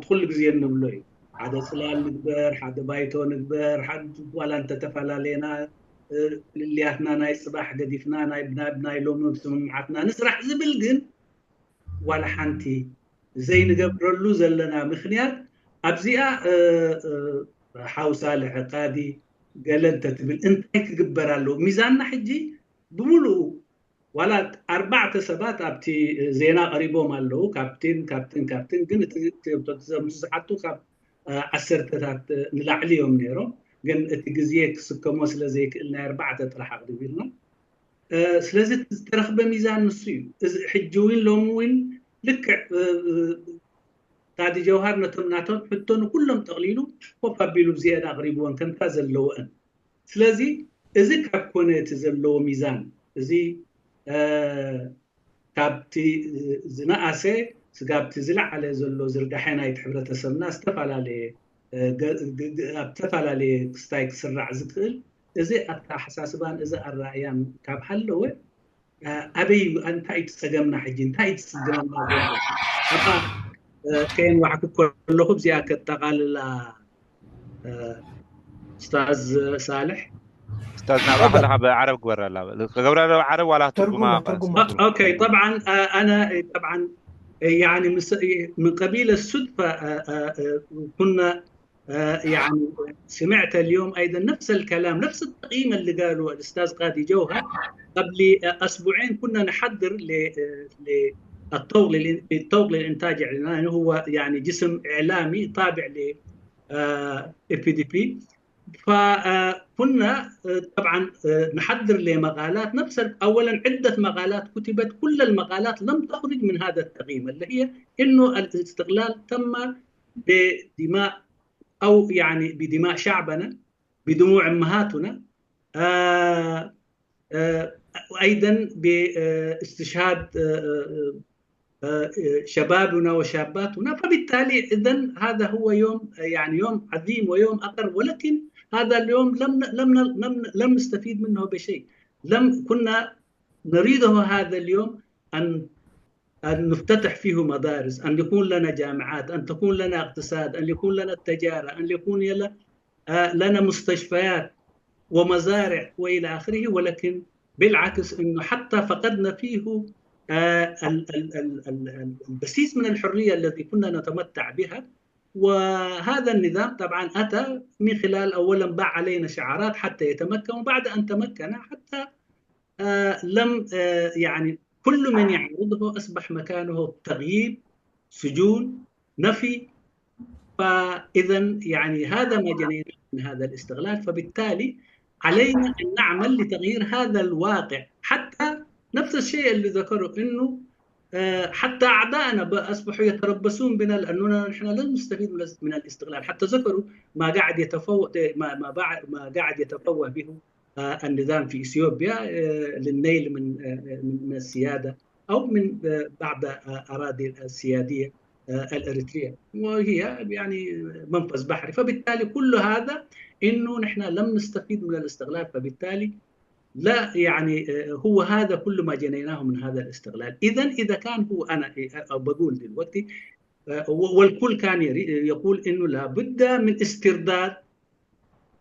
ኩሉ ግዜ እንብሎ እዩ። ሓደ ጽላል ንግበር፣ ሓደ ባይቶ ንግበር፣ ዋላ እንተተፈላለየና ፍልልያትና ናይ ጽባሕ ገዲፍና ናይ ሎሚ ስምምዓትና ንስራሕ ዝብል ግን ዋላ ሓንቲ ዘይንገብረሉ ዘለና ምኽንያት ኣብዚኣ ሓውሳ ልዕቃዲ ገለ እንተትብል እንታይ ክግበር ኣለዎ? ሚዛንና ሕጂ ብምሉኡ ዋላ ኣርባዕተ ሰባት ኣብቲ ዜና ቀሪቦም ኣለዉ። ካብቲን ካብትን ካብትን ግን እቲ ዝሓቱ ካብ ዓሰርተታት ንላዕሊ እዮም ነይሮም። ግን እቲ ግዜ ክስከሞ ስለ ዘይክእል ናይ ኣርባዕተ ጥራሕ ኣቕሪቡ ኢልና። ስለዚ ዝተረኽበ ሚዛን ንሱ እዩ። እዚ ሕጂ እውን ሎሚ እውን ልክዕ ታዲ ጀውሃር ነቶም ናቶም ሕቶ ንኩሎም ጠቕሊሉ ኮፍ ኣቢሉ ብዚአን ኣቕሪብዎን ከምታ ዘለወን። ስለዚ እዚ ካብ ኮነ እቲ ዘለዎ ሚዛን እዚ ካብቲ ዝነኣሰ ስጋብቲ ዝለዓለ ዘሎ ዝርጋሐ ናይቲ ሕብረተሰብና ዝተፈላለየ ኣብ ዝተፈላለየ ክስታይ ክስራዕ ዝክእል እዚ ኣተሓሳስባን እዚ ኣረኣያን ካብ ሃለወ ኣበይ እንታይ እዩ ጸገምና ሕጂ እንታይ እዩ ጸገምና ዘሎ ኣብኣ ከየንዋዕኩ ከለኹ እዚኣ ከጠቓልላ ኡስታዝ ሳልሕ ኡስታዝ ናባኻ ኣለኻ ብዓረብ ግበረላ ክገብረላ ዓረብ ዋላ ትርጉማ ኦኬ طبعا انا طبعا يعني من قبيل الصدفه كنا يعني سمعت اليوم ايضا نفس الكلام نفس التقييم اللي قاله الاستاذ قاضي جوهر قبل اسبوعين كنا نحضر للطوق للانتاج الاعلامي هو يعني جسم اعلامي تابع ل PDP فكنا طبعا نحضر لمقالات، نفس اولا عده مقالات كتبت، كل المقالات لم تخرج من هذا التقييم اللي هي انه الاستقلال تم بدماء، او يعني بدماء شعبنا، بدموع امهاتنا، آه، آه، وايضا باستشهاد آه، آه، آه، شبابنا وشاباتنا. فبالتالي اذا هذا هو يوم، يعني يوم عظيم ويوم اقر، ولكن هذا اليوم لم لم لم لم نستفيد منه بشيء. لم كنا نريده هذا اليوم ان ان نفتتح فيه مدارس، ان يكون لنا جامعات، ان تكون لنا اقتصاد، ان يكون لنا التجاره، ان يكون لنا آه، لنا مستشفيات ومزارع والى اخره، ولكن بالعكس انه حتى فقدنا فيه آه، البسيس من الحريه الذي كنا نتمتع بها. وهذا النظام طبعا اتى من خلال اولا باع علينا شعارات حتى يتمكن، وبعد ان تمكن حتى آه، لم آه، يعني كل من يعارضه اصبح مكانه تغييب، سجون، نفي. فاذا يعني هذا ما جنيناه من هذا الاستغلال. فبالتالي علينا ان نعمل لتغيير هذا الواقع، حتى نفس الشيء اللي ذكره انه آه، حتى اعدائنا اصبحوا يتربصون بنا لاننا نحن لن نستفيد من الاستغلال. حتى ذكروا ما قاعد يتفوه ما ما قاعد يتفوه به آه، النظام في اثيوبيا آه، للنيل من من السياده او من بعض اراضي السياديه الاريتريه، وهي يعني منفذ بحري. فبالتالي كل هذا انه نحن لم نستفيد من الاستغلال، فبالتالي لا يعني هو هذا كل ما جنيناه من هذا الاستغلال. اذا اذا كان هو انا بقول دلوقتي والكل كان يقول انه لابد من استرداد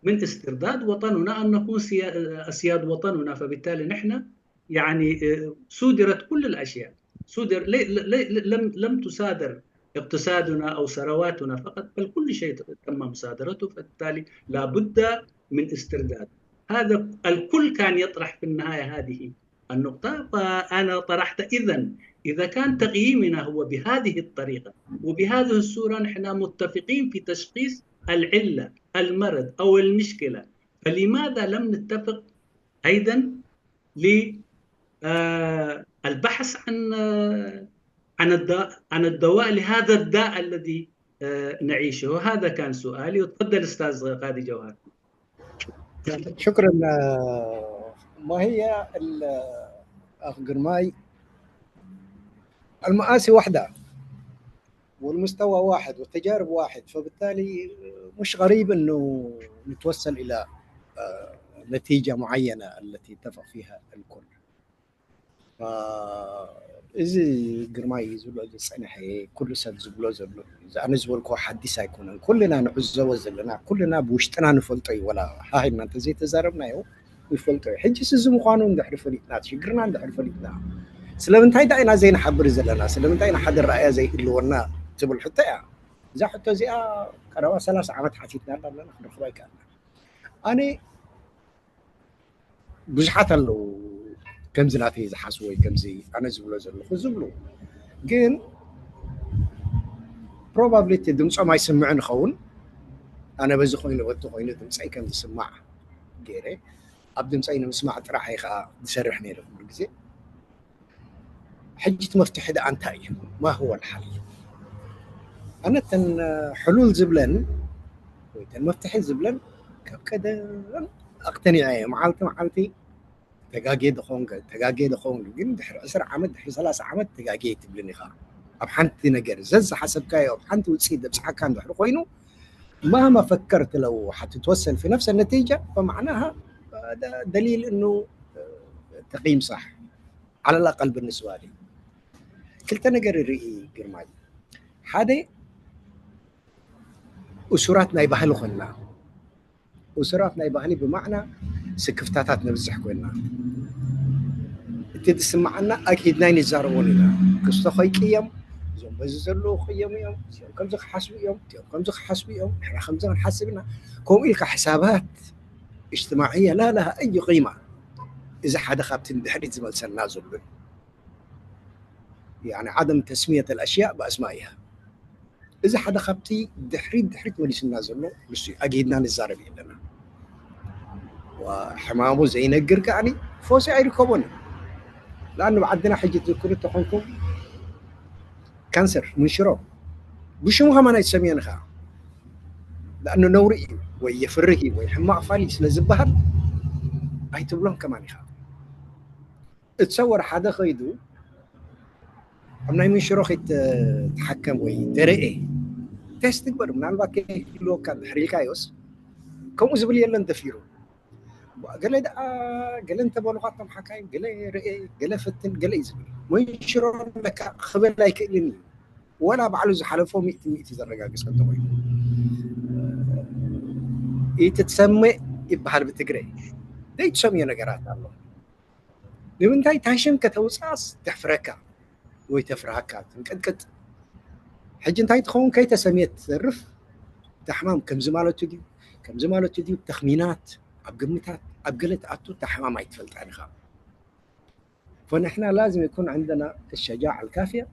من استرداد وطننا، ان نكون اسياد وطننا. فبالتالي نحن يعني صودرت كل الاشياء، صودر لم لم تصادر اقتصادنا او ثرواتنا فقط، بل كل شيء تم مصادرته. فبالتالي لابد من استرداد. هذا الكل كان يطرح في النهايه هذه النقطه، فانا طرحت اذا اذا كان تقييمنا هو بهذه الطريقه وبهذه الصوره، نحن متفقين في تشخيص العله، المرض او المشكله، فلماذا لم نتفق ايضا للبحث عن عن الدواء عن الدواء لهذا الداء الذي نعيشه؟ هذا كان سؤالي، وتفضل استاذ غادي جوهر. شكرا. ما هي اخ قرماي؟ المآسي واحده والمستوى واحد والتجارب واحد، فبالتالي مش غريب انه نتوصل الى نتيجه معينه التي اتفق فيها الكل. እዚ ግርማይ ዝብሎ ዝፀንሐ ኩሉ ሰብ ዝብሎ ዘሎ ኣነ ዝበልኮ ሓዲስ ኣይኮነን። ኩልና ንዕዘቦ ዘለና ኩልና ብውሽጥና ንፈልጦ እዩ። ወላ ሃሂልና እንተዘይተዛረብናዮ ይፈልጦ እዩ። ሕጂ እዚ ምዃኑ እንድሕሪ ፈሊጥና ሽግርና እንድሕሪ ፈሊጥና ስለምንታይ ዳ ኢና ዘይንሓብር ዘለና? ስለምንታይ ኢና ሓደ ረኣያ ዘይህልወና ትብል ሕቶ እያ። እዛ ሕቶ እዚኣ ቀረባ ሰላሳ ዓመት ሓቲትና ኣለና ክንረኽባ ይከኣልና። ኣነ ብዙሓት ኣለዉ ከምዚ ናተይ ዝሓስቡ ወይ ከምዚ ኣነ ዝብሎ ዘለኹ ዝብሉ። ግን ፕሮባብሊ እቲ ድምፆም ኣይስምዕን ይኸውን። ኣነ በዚ ኮይኑ በቲ ኮይኑ ድምፀይ ከም ዝስማዕ ገይረ ኣብ ድምፀይ ንምስማዕ ጥራሕ እየ ከዓ ዝሰርሕ ነይረ ኩሉ ግዜ። ሕጂ እቲ መፍትሒ ደኣ እንታይ እዩ? ما هو الحل؟ ኣነ እተን ሕሉል ዝብለን ወይ እተን መፍትሒ ዝብለን ካብ ቀደም ኣቅተኒዐ እየ። መዓልቲ መዓልቲ ተጋጌ ድኾን ተጋጌ ድኾን ግን ድሕሪ ዕስራ ዓመት ድሕሪ ሰላሳ ዓመት ተጋጌ ትብልን ኢኻ። ኣብ ሓንቲ ነገር ዘዝሓሰብካዮ ኣብ ሓንቲ ውፅኢት ዘብፅሓካ እንድሕሪ ኮይኑ مهما فكرت لو حتتوصل في نفس النتيجة فمعناها دليل انه تقييم صح على الاقل بالنسبه لي. ክልተ ነገር ይርኢ ግርማይ። ሓደ እሱራት ናይ ባህሊ ኮይንና። እሱራት ናይ ባህሊ ብማዕና ስክፍታታት ነብዝሕ ኮይንና። እቲ ዝስምዓና ኣኪድና ኣይንዛረቦን ኢና። ክስቶ ከይቅየም እዞም በዚ ዘለዉ ክቅየሙ እዮም፣ እዚኦም ከምዚ ክሓስቡ እዮም፣ እዚኦም ከምዚ ክሓስቡ እዮም፣ ንሕና ከምዚ ክንሓስብ ኢና። ከምኡ ኢልካ ሕሳባት እጅትማዕያ ላ ለሃ ኣይ ቂማ። እዚ ሓደ ካብቲ ንድሕሪት ዝመልሰና ዘሎ እዩ። يعني عدم تسمية الأشياء بأسمائها። እዚ ሓደ ካብቲ ድሕሪት ድሕሪት መሊሱና ዘሎ ንሱ እዩ። ኣግሂድና ንዛረብ የለና። ሕማሙ ዘይነግር ከዓኒ ፈውሲ ኣይርከቦን። ለኣኑ ብዓድና ሕጂ ትዝክሩ ተኾንኩም ካንሰር ምንሽሮ ብሽሙ ከማን ኣይትሰምዮን ኢኻ። ለኣኑ ነውሪ እዩ ወይ የፍርህ እዩ ወይ ሕማቕ ፋል እዩ ስለ ዝበሃል ኣይትብሎን ከማን ኢኻ። እቲ ሰብ ወር ሓደ ከይዱ ኣብ ናይ ምንሽሮ ከይትሓከም ወይ ተረኤ ቴስት ትግበር ምናልባት ከይህልወካ ድሕሪ ኢልካዮስ ከምኡ ዝብል የለን ተፊሩ። ገለ ደኣ ገለ እንተበሉኻ እቶም ሓካይም ገለ ርኤ ገለ ፈትን ገለ እዩ ዝብል። መንሽሮ ለካ ክብል ኣይክእልን እዩ። ወላ ባዕሉ ዝሓለፎ ሚእቲ ሚእቲ ዘረጋግጸ እንተኾይኑ ኢትትሰምዕ ይበሃል ብትግረ ዘይትሰምዮ ነገራት ኣሎ። ንምንታይ ታሽም ከተውፅኣስ ተሕፍረካ ወይ ተፍርሃካ ትንቅጥቅጥ። ሕጂ እንታይ ትኸውን ከይተሰምየት ትተርፍ። እታ ሕማም ከምዚ ማለቱ ድዩ ከምዚ ማለቱ ድዩ ተኽሚናት ኣብ ግምታት ኣብ ገለ ትኣቱ እታ ሕማም ኣይትፈልጣን ኢኻ። فنحن لازم يكون عندنا الشجاعة الكافية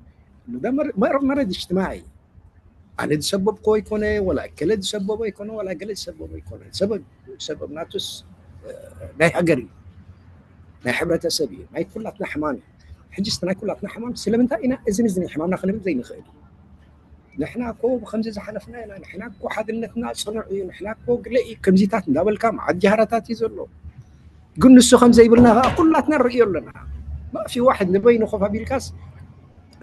إنه ده مر- مر- مرض اجتماعي. ኣነ ዝሰበብኮ ኣይኮነ ወላ ገለ ዝሰበቦ ኣይኮነ ወላ ገለ ዝሰበቦ ኣይኮነ ሰበብ ሰበብ ናቱስ ናይ ሃገር እዩ ናይ ሕብረተሰብ እዩ ናይ ኩላትና ሕማም እዩ። ሕጅስ ናይ ኩላትና ሕማም ስለምንታይ ኢና እዝን እዝን ሕማምና ክንብል ዘይንኽእል? ንሕና እኮ ብከምዚ ዝሓለፍና ኢና ንሕና እኮ ሓድነትና ፅኑዕ እዩ ንሕና እኮ ግለ እዩ ከምዚታት እንዳበልካ መዓት ጃህራታት እዩ ዘሎ። ግን ንሱ ከም ዘይብልና ከዓ ኩላትና ንርእዮ ኣለና። ማእፊ ዋሕድ ንበይኑ ኮፍ ኣቢልካስ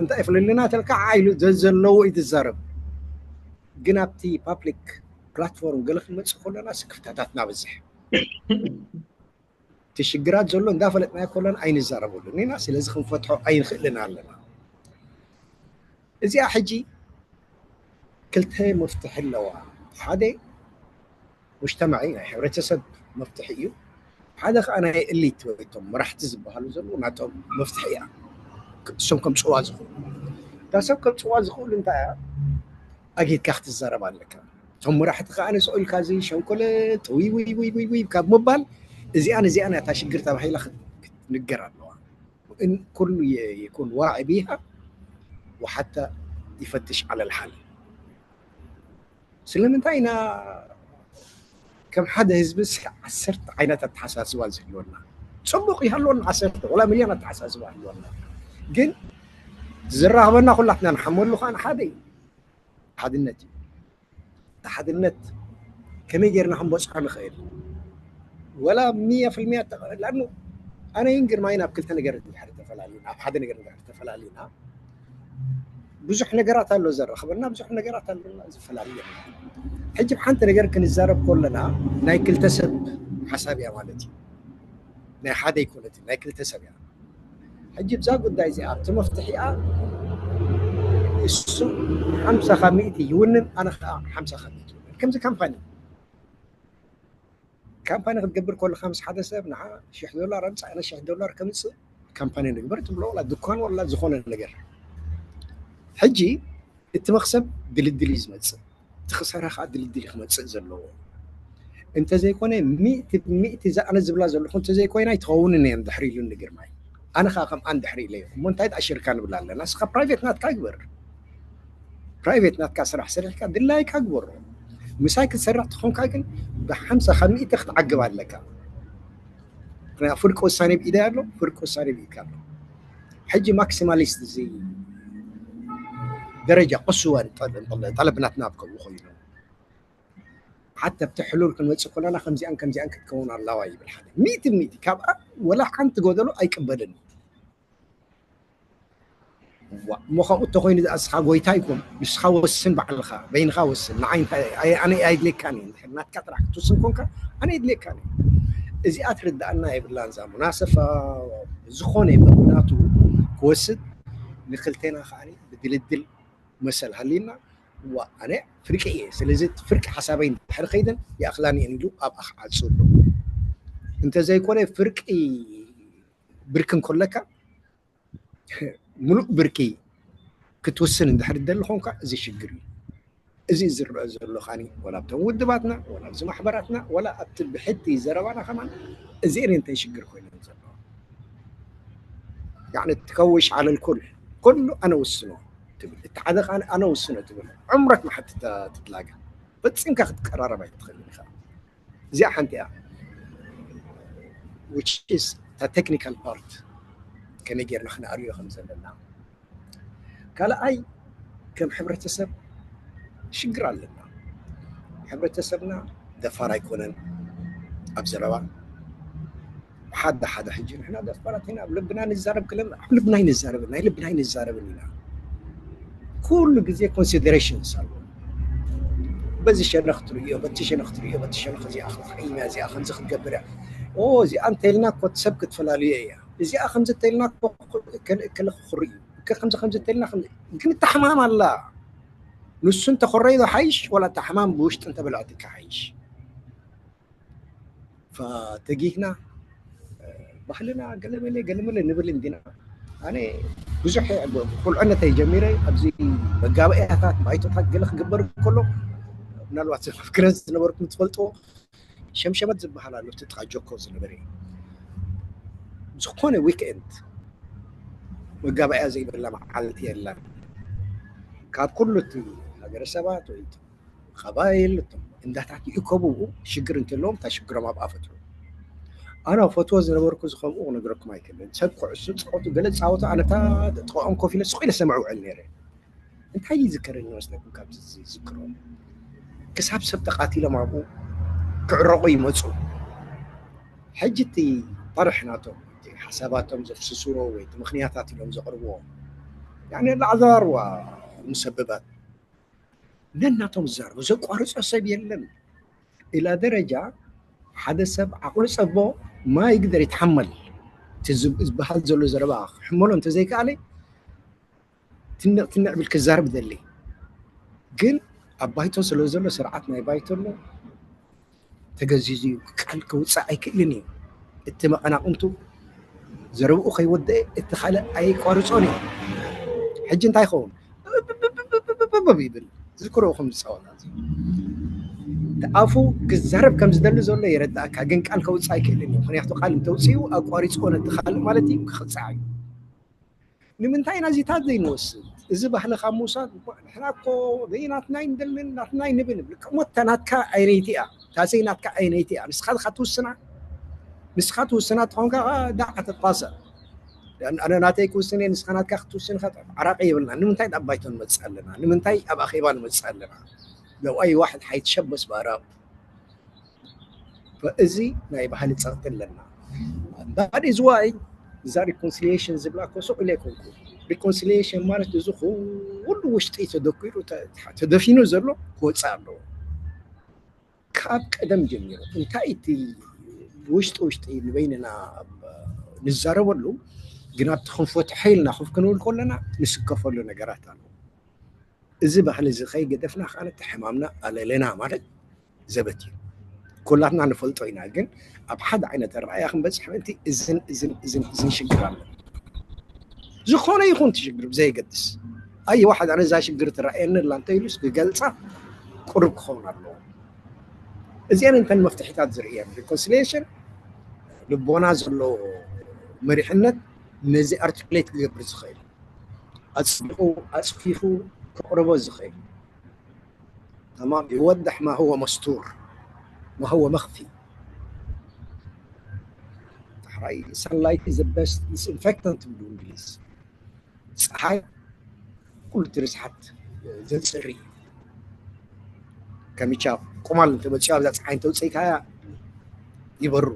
እንታይ የፍልልና ተልካ ዓይሉ ዘዘለዎ እዩ ትዛረብ። ግን ኣብቲ ፓብሊክ ፕላትፎርም ገለ ክንመፅእ ከለና ስክፍታታት ናበዝሕ እቲ ሽግራት ዘሎ እንዳፈለጥናዮ ከለና ኣይንዛረበሉን ኢና። ስለዚ ክንፈትሖ ኣይንኽእልን ኣለና። እዚኣ ሕጂ ክልተ መፍትሒ ኣለዋ። ሓደ ሙጅተማዒ ናይ ሕብረተሰብ መፍትሒ እዩ። ሓደ ከዓ ናይ እሊት ወይ እቶም መራሕቲ ዝበሃሉ ዘለዉ ናቶም መፍትሒ እያ። እሶም ከምፅዋ ዝኽእሉ እታ ሰብ ከምፅዋ ዝኽእሉ እንታይ እያ? ኣጊድካ ክትዛረብ ኣለካ። እቶም መራሕቲ ከዓ ንስኡ ኢልካ እዚ ሸንኮለ ጥውይ ውይ ውይ ውይ ውይ ካብ ምባል እዚኣን እዚኣን እታ ሽግር ተባሂላ ክት- ክትንገር ኣለዋ። እን ኩሉ የ- ይኩን ዋዒ ቢሃ ወሓታ ይፈትሽ ዓለል ሓል ስለምንታይ ኢና ከም ሓደ ህዝቢ እስከ ዓሰርተ ዓይነት ኣተሓሳስባ ዝህልወና ፅቡቅ ይሃልወና ዓሰርተ ወላ ሚልዮን ኣተሓሳስባ ይህልወና ግን ዝራኽበና ኩላትና ንሓመሉ ከዓ ሓደ እዩ ሓድነት እዩ። እቲ ሓድነት ከመይ ጌርና ክንበፅሖ ንኽእል? ወላ ሚያ ፍልሚያ ተቐ- ለኣኑ ኣነይን ግርማይን ኣብ ክልተ ነገር እንድሕር ተፈላሊና ኣብ ሓደ ነገር እንድሕር ተፈላሊና ብዙሕ ነገራት ኣሎ ዘራኽበና ብዙሕ ነገራት ኣለና ዝፈላልየና። ሕጂ ብሓንቲ ነገር ክንዛረብ ከለና ናይ ክልተ ሰብ ሓሳብ እያ ማለት እዩ። ናይ ሓደ ኣይኮነትን ናይ ክልተ ሰብ እያ። ሕጂ ብዛ ጉዳይ እዚኣ ኣብቲ መፍትሒኣ እሱ ሓምሳ ካብ ሚእቲ ይውንን ኣነ ከዓ ሓምሳ ካብ ሚእቲ ይውንን ከምዚ ካምፓኒ ካምፓኒ ክትገብር ከለካ ምስ ሓደ ሰብ ንዓ ሽሕ ዶላር ኣምፃእ ኣነ ሽሕ ዶላር ከምፅእ ካምፓኒ ንግበር ትብሎ ዋላ ድኳን ዋላ ዝኾነ ነገር ሕጂ እቲ መክሰብ ድልድል እዩ ዝመፅእ እቲ ክሳራ ከዓ ድልድል እዩ ክመፅእ ዘለዎ እንተዘይኮነ ሚእቲ ሚእቲ እዛ ኣነ ዝብላ ዘለኹ እንተዘይኮይና ኣይትኸውንን እየን ድሕሪ ኢሉ ንግርማይ ኣነ ከዓ ከም ኣን ድሕሪ ኢለዮ እሞ እንታይ ደኣ ሽርካ ንብል ኣለና እስኻ ፕራይቬት ናትካ ግበር ፕራይቬት ናትካ ስራሕ ሰሪሕካ ድላይካ ግበሮ ምሳይ ክትሰርሕ ትኾንካ ግን ብሓምሳ ካብ ሚእቲ ክትዓግብ ኣለካ ፍርቂ ውሳኔ ብኢደ ኣሎ ፍርቂ ውሳኔ ብኢድካ ኣሎ ሕጂ ማክሲማሊስት እዚ ደረጃ ቅስወን ጠለብናትና ኣብ ከምኡ ኮይኑ ሓታ ኣብቲ ሕሉል ክንመፅእ ከለና ከምዚኣን ከምዚኣን ክትከውን ኣለዋ ይብል ሓደ ሚእቲ ሚእቲ ካብኣ ወላ ሓንቲ ጎደሎ ኣይቅበልን እሞ ከምኡ እተኮይኑ ዝኣስኻ ጎይታ ይኩን ንስኻ ወስን ባዕልኻ በይንኻ ወስን ንዓይ ኣነ ኣይድልየካን እዩ ናትካ ጥራሕ ክትውስን ኮንካ ኣነ ይድልየካን እዩ እዚኣ ትርዳእና የብላን እዛ ሙናሰፋ ዝኾነ መብናቱ ክወስድ ንክልቴና ከዓ ብድልድል መሰል ሃልዩና ዋ ኣነ ፍርቂ እየ ስለዚ ፍርቂ ሓሳበይ እንድሕር ከይደን ይኣኽላኒ እየን ኢሉ ኣብኣ ክዓፁ ኣሎ እንተዘይኮነ ፍርቂ ብርኪ እንከለካ ሙሉእ ብርኪ ክትውስን እንድሕር ደሊ ኾንካ እዚ ሽግር እዩ እዚ ዝረአ ዘሎ ካኒ ወላ ኣብቶም ውድባትና ወላ ኣብዚ ማሕበራትና ወላ ኣብቲ ብሕቲ ዘረባና ከማን እዚአን እንተን ሽግር ኮይነን ዘለዋ ያዕኒ ትከውሽ ዓለል ኩል ኩሉ ኣነ ውስኖ ትብል እቲ ሓደ ካኒ ኣነ ውስኖ ትብል ዕምረክ መሓትታ ትትላገ ፈፂምካ ክትቀራረብ ኣይትኽእልን ኢኻ እዚኣ ሓንቲ እያ which is the technical part ከመይ ጌርና ክነዕርዮ ከም ዘለና። ካልኣይ ከም ሕብረተሰብ ሽግር ኣለና። ሕብረተሰብና ደፋር ኣይኮነን ኣብ ዘረባ። ሓደ ሓደ ሕጂ ንሕና ደፋራት ኢና፣ ኣብ ልብና ንዛረብ ክለን ኣብ ልብና ኣይንዛረብን፣ ናይ ልብና ኣይንዛረብን ኢና። ኩሉ ግዜ considerations ኣሎ። በዚ ሸነኽ ትርእዮ፣ በቲ ሸነኽ ትርእዮ፣ በቲ ሸነኽ እዚኣ ክትዓይም እያ፣ እዚኣ ከምዚ ክትገብር እያ። ኦ እዚኣ እንተኢልና እኮ ሰብ ክትፈላልዮ እያ። እዚኣ ከምዚ እንተኢልና እኮ እከለ እከለ ክኽሪ እዩ። እከ ከምዚ ከምዚ እንተኢልና ከም-፣ ግን እታ ሕማም ኣላ። ንሱ እንተኾረይ ዶ ሓይሽ ወላ እታ ሕማም ብውሽጢ እንተበልዐትካ ሓይሽ? ፈተጊህና ባህልና ገለመለ ገለመለ ንብል እንዲና። ኣነ ብዙሕ ቁልዕነተይ ጀሚረ ኣብዚ መጋበእያታት ባይቶታት ገለ ክግበር ከሎ ምናልባት ዘፍክረ ዝነበርኩም ትፈልጥዎ ሸምሸመት ዝበሃል ኣሎ እቲ ጥቓ ጆኮ ዝነበረ ዝኾነ ዊክኤንድ መጋበእያ ዘይብላ መዓልቲ የላን። ካብ ኩሉ እቲ ሃገረሰባት ወይ ኻባይል እቶም እንዳታት ይእከቡ ሽግር እንተለዎም እታ ሽግሮም ኣብኣ ፈትሩ። ኣነ ፈትዎ ዝነበርኩ ዝኸምኡ ክነግረኩም ኣይክእልን። ሰብ ኩዕሶ ፃወቱ ገለ ፃወቱ ኣነታ ጥቕኦም ኮፍ ኢለ ስቕ ኢለ ሰምዕ ውዕል ነይረ። እንታይ ይዝከረኒ መስለኩም ካብዚ ዝዝክሮ? ክሳብ ሰብ ተቓቲሎም ኣብኡ ክዕረቑ ይመፁ። ሕጂ እቲ ጠርሕ ናቶም እቲ ሓሳባቶም ዘፍስስዎ ወይ እቲ ምኽንያታት ኢሎም ዘቕርብዎ ያኒ ኣዕዛርዋ ሙሰብባት ነናቶም ዝዛረቡ ዘቋርጾ ሰብ የለን። ኢላ ደረጃ ሓደ ሰብ ዓቕሉ ጸቦ ማይ ግደር ይትሓመል እቲ ዝብ-፣ ዝበሃል ዘሎ ዘረባ ክሕመሎ እንተዘይከኣለ ትንዕ ትንዕ ብል ክዛረብ ደሊ። ግን ኣብ ባይቶ ስለ ዘሎ ስርዓት ናይ ባይቶ ኣሎ ተገዚዙ እዩ። ቃል ከውፅእ ኣይክእልን እዩ። እቲ መቐናቕንቱ ዘረብኡ ከይወደአ እቲ ካልእ ኣይቋርጾን እዩ። ሕጂ እንታይ ይኸውን? ብብብብብብብብ ይብል። ዝክርኡ ከም ዝፃወት ኣፉ ክዛረብ ከም ዝደሊ ዘሎ የረዳእካ፣ ግን ቃል ከውፅእ ኣይክእልን እዩ። ምክንያቱ ቃል እንተውፅኡ ኣቋሪፅዎ ነቲ ካልእ ማለት እዩ ክኽፃዕ እዩ። ንምንታይ ኢና እዚታት ዘይንወስድ? እዚ ባህሊ ካብ ምውሳድ እኳ ንሕና እኮ ዘይናትና ኣይንደልን ናትና ኣይንብል። ልክዕ እሞ እታ ናትካ ኣይነይቲ እያ፣ እታ ዘይናትካ ኣይነይቲ እያ። ንስኻ ኢኻ ትውስና፣ ንስኻ ትውስና ተኾንካ ዳዕ ከተጣሰ ኣነ ናተይ ክውስን እየ፣ ንስኻ ናትካ ክትውስን ኢኻ። ዓራቂ የብልና። ንምንታይ ኣብ ባይቶ ንመጽእ ኣለና? ንምንታይ ኣብ ኣኼባ ንመጽእ ኣለና? لو أي واحد حيتشبث بآراءه. እዚ ናይ ባህሊ ጸቕጢ ኣለና። That is why እዛ ሪኮንሲሊየሽን ዝብላ እኮ ሱቕ ኢለ ኣይኮንኩ። ሪኮንሲሊየሽን ማለት እዚ ኩሉ ውሽጢ ተደኪሩ ተ-፣ ተደፊኑ ዘሎ ክወጽእ ኣለዎ። ካብ ቀደም ጀሚሩ እንታይ እቲ ውሽጢ ውሽጢ ንበይንና ንዛረበሉ፣ ግን ኣብቲ ክንፈትሖ ኢልና ኮፍ ክንብል ከለና ንስከፈሉ ነገራት ኣሎ። እዚ ባህሊ እዚ ከይገደፍና ከኣ እቲ ሕማምና ኣለለና ማለት ዘበት እዩ። ኩላትና ንፈልጦ ኢና፣ ግን ኣብ ሓደ ዓይነት ኣረኣእያ ክንበጽሕ ምእንቲ እዝን እዝን እዝን እዝን ሽግር ኣሎ። ዝኾነ ይኹን እቲ ሽግር ብዘየገድስ፣ ኣየ ዋሕድ ኣነ እዛ ሽግር ትረኣየኒ ኣላ እንተኢሉስ ክገልጻ ቅሩብ ክኸውን ኣለዎ። እዚአን እንተን መፍትሒታት ዝርእየን ሪኮንሲሊየሽን ልቦና ዘለዎ መሪሕነት ነዚ ኣርቲኩሌት ክገብር ዝኽእል ኣጽዲቑ ኣጽፊፉ ከቕርቦ ዝኽእል تمام يوضح ما هو مستور ما هو مخفي. ዳሕራይ sunlight is the best disinfectant ትብሉ እንግሊዝ። ፀሓይ ኩሉ እቲ ርስሓት ዘፅሪ እዩ። ከሚቻ ቁማል እንተመፅዮ ኣብዛ ፀሓይ እንተውፅኢካያ ይበሩ።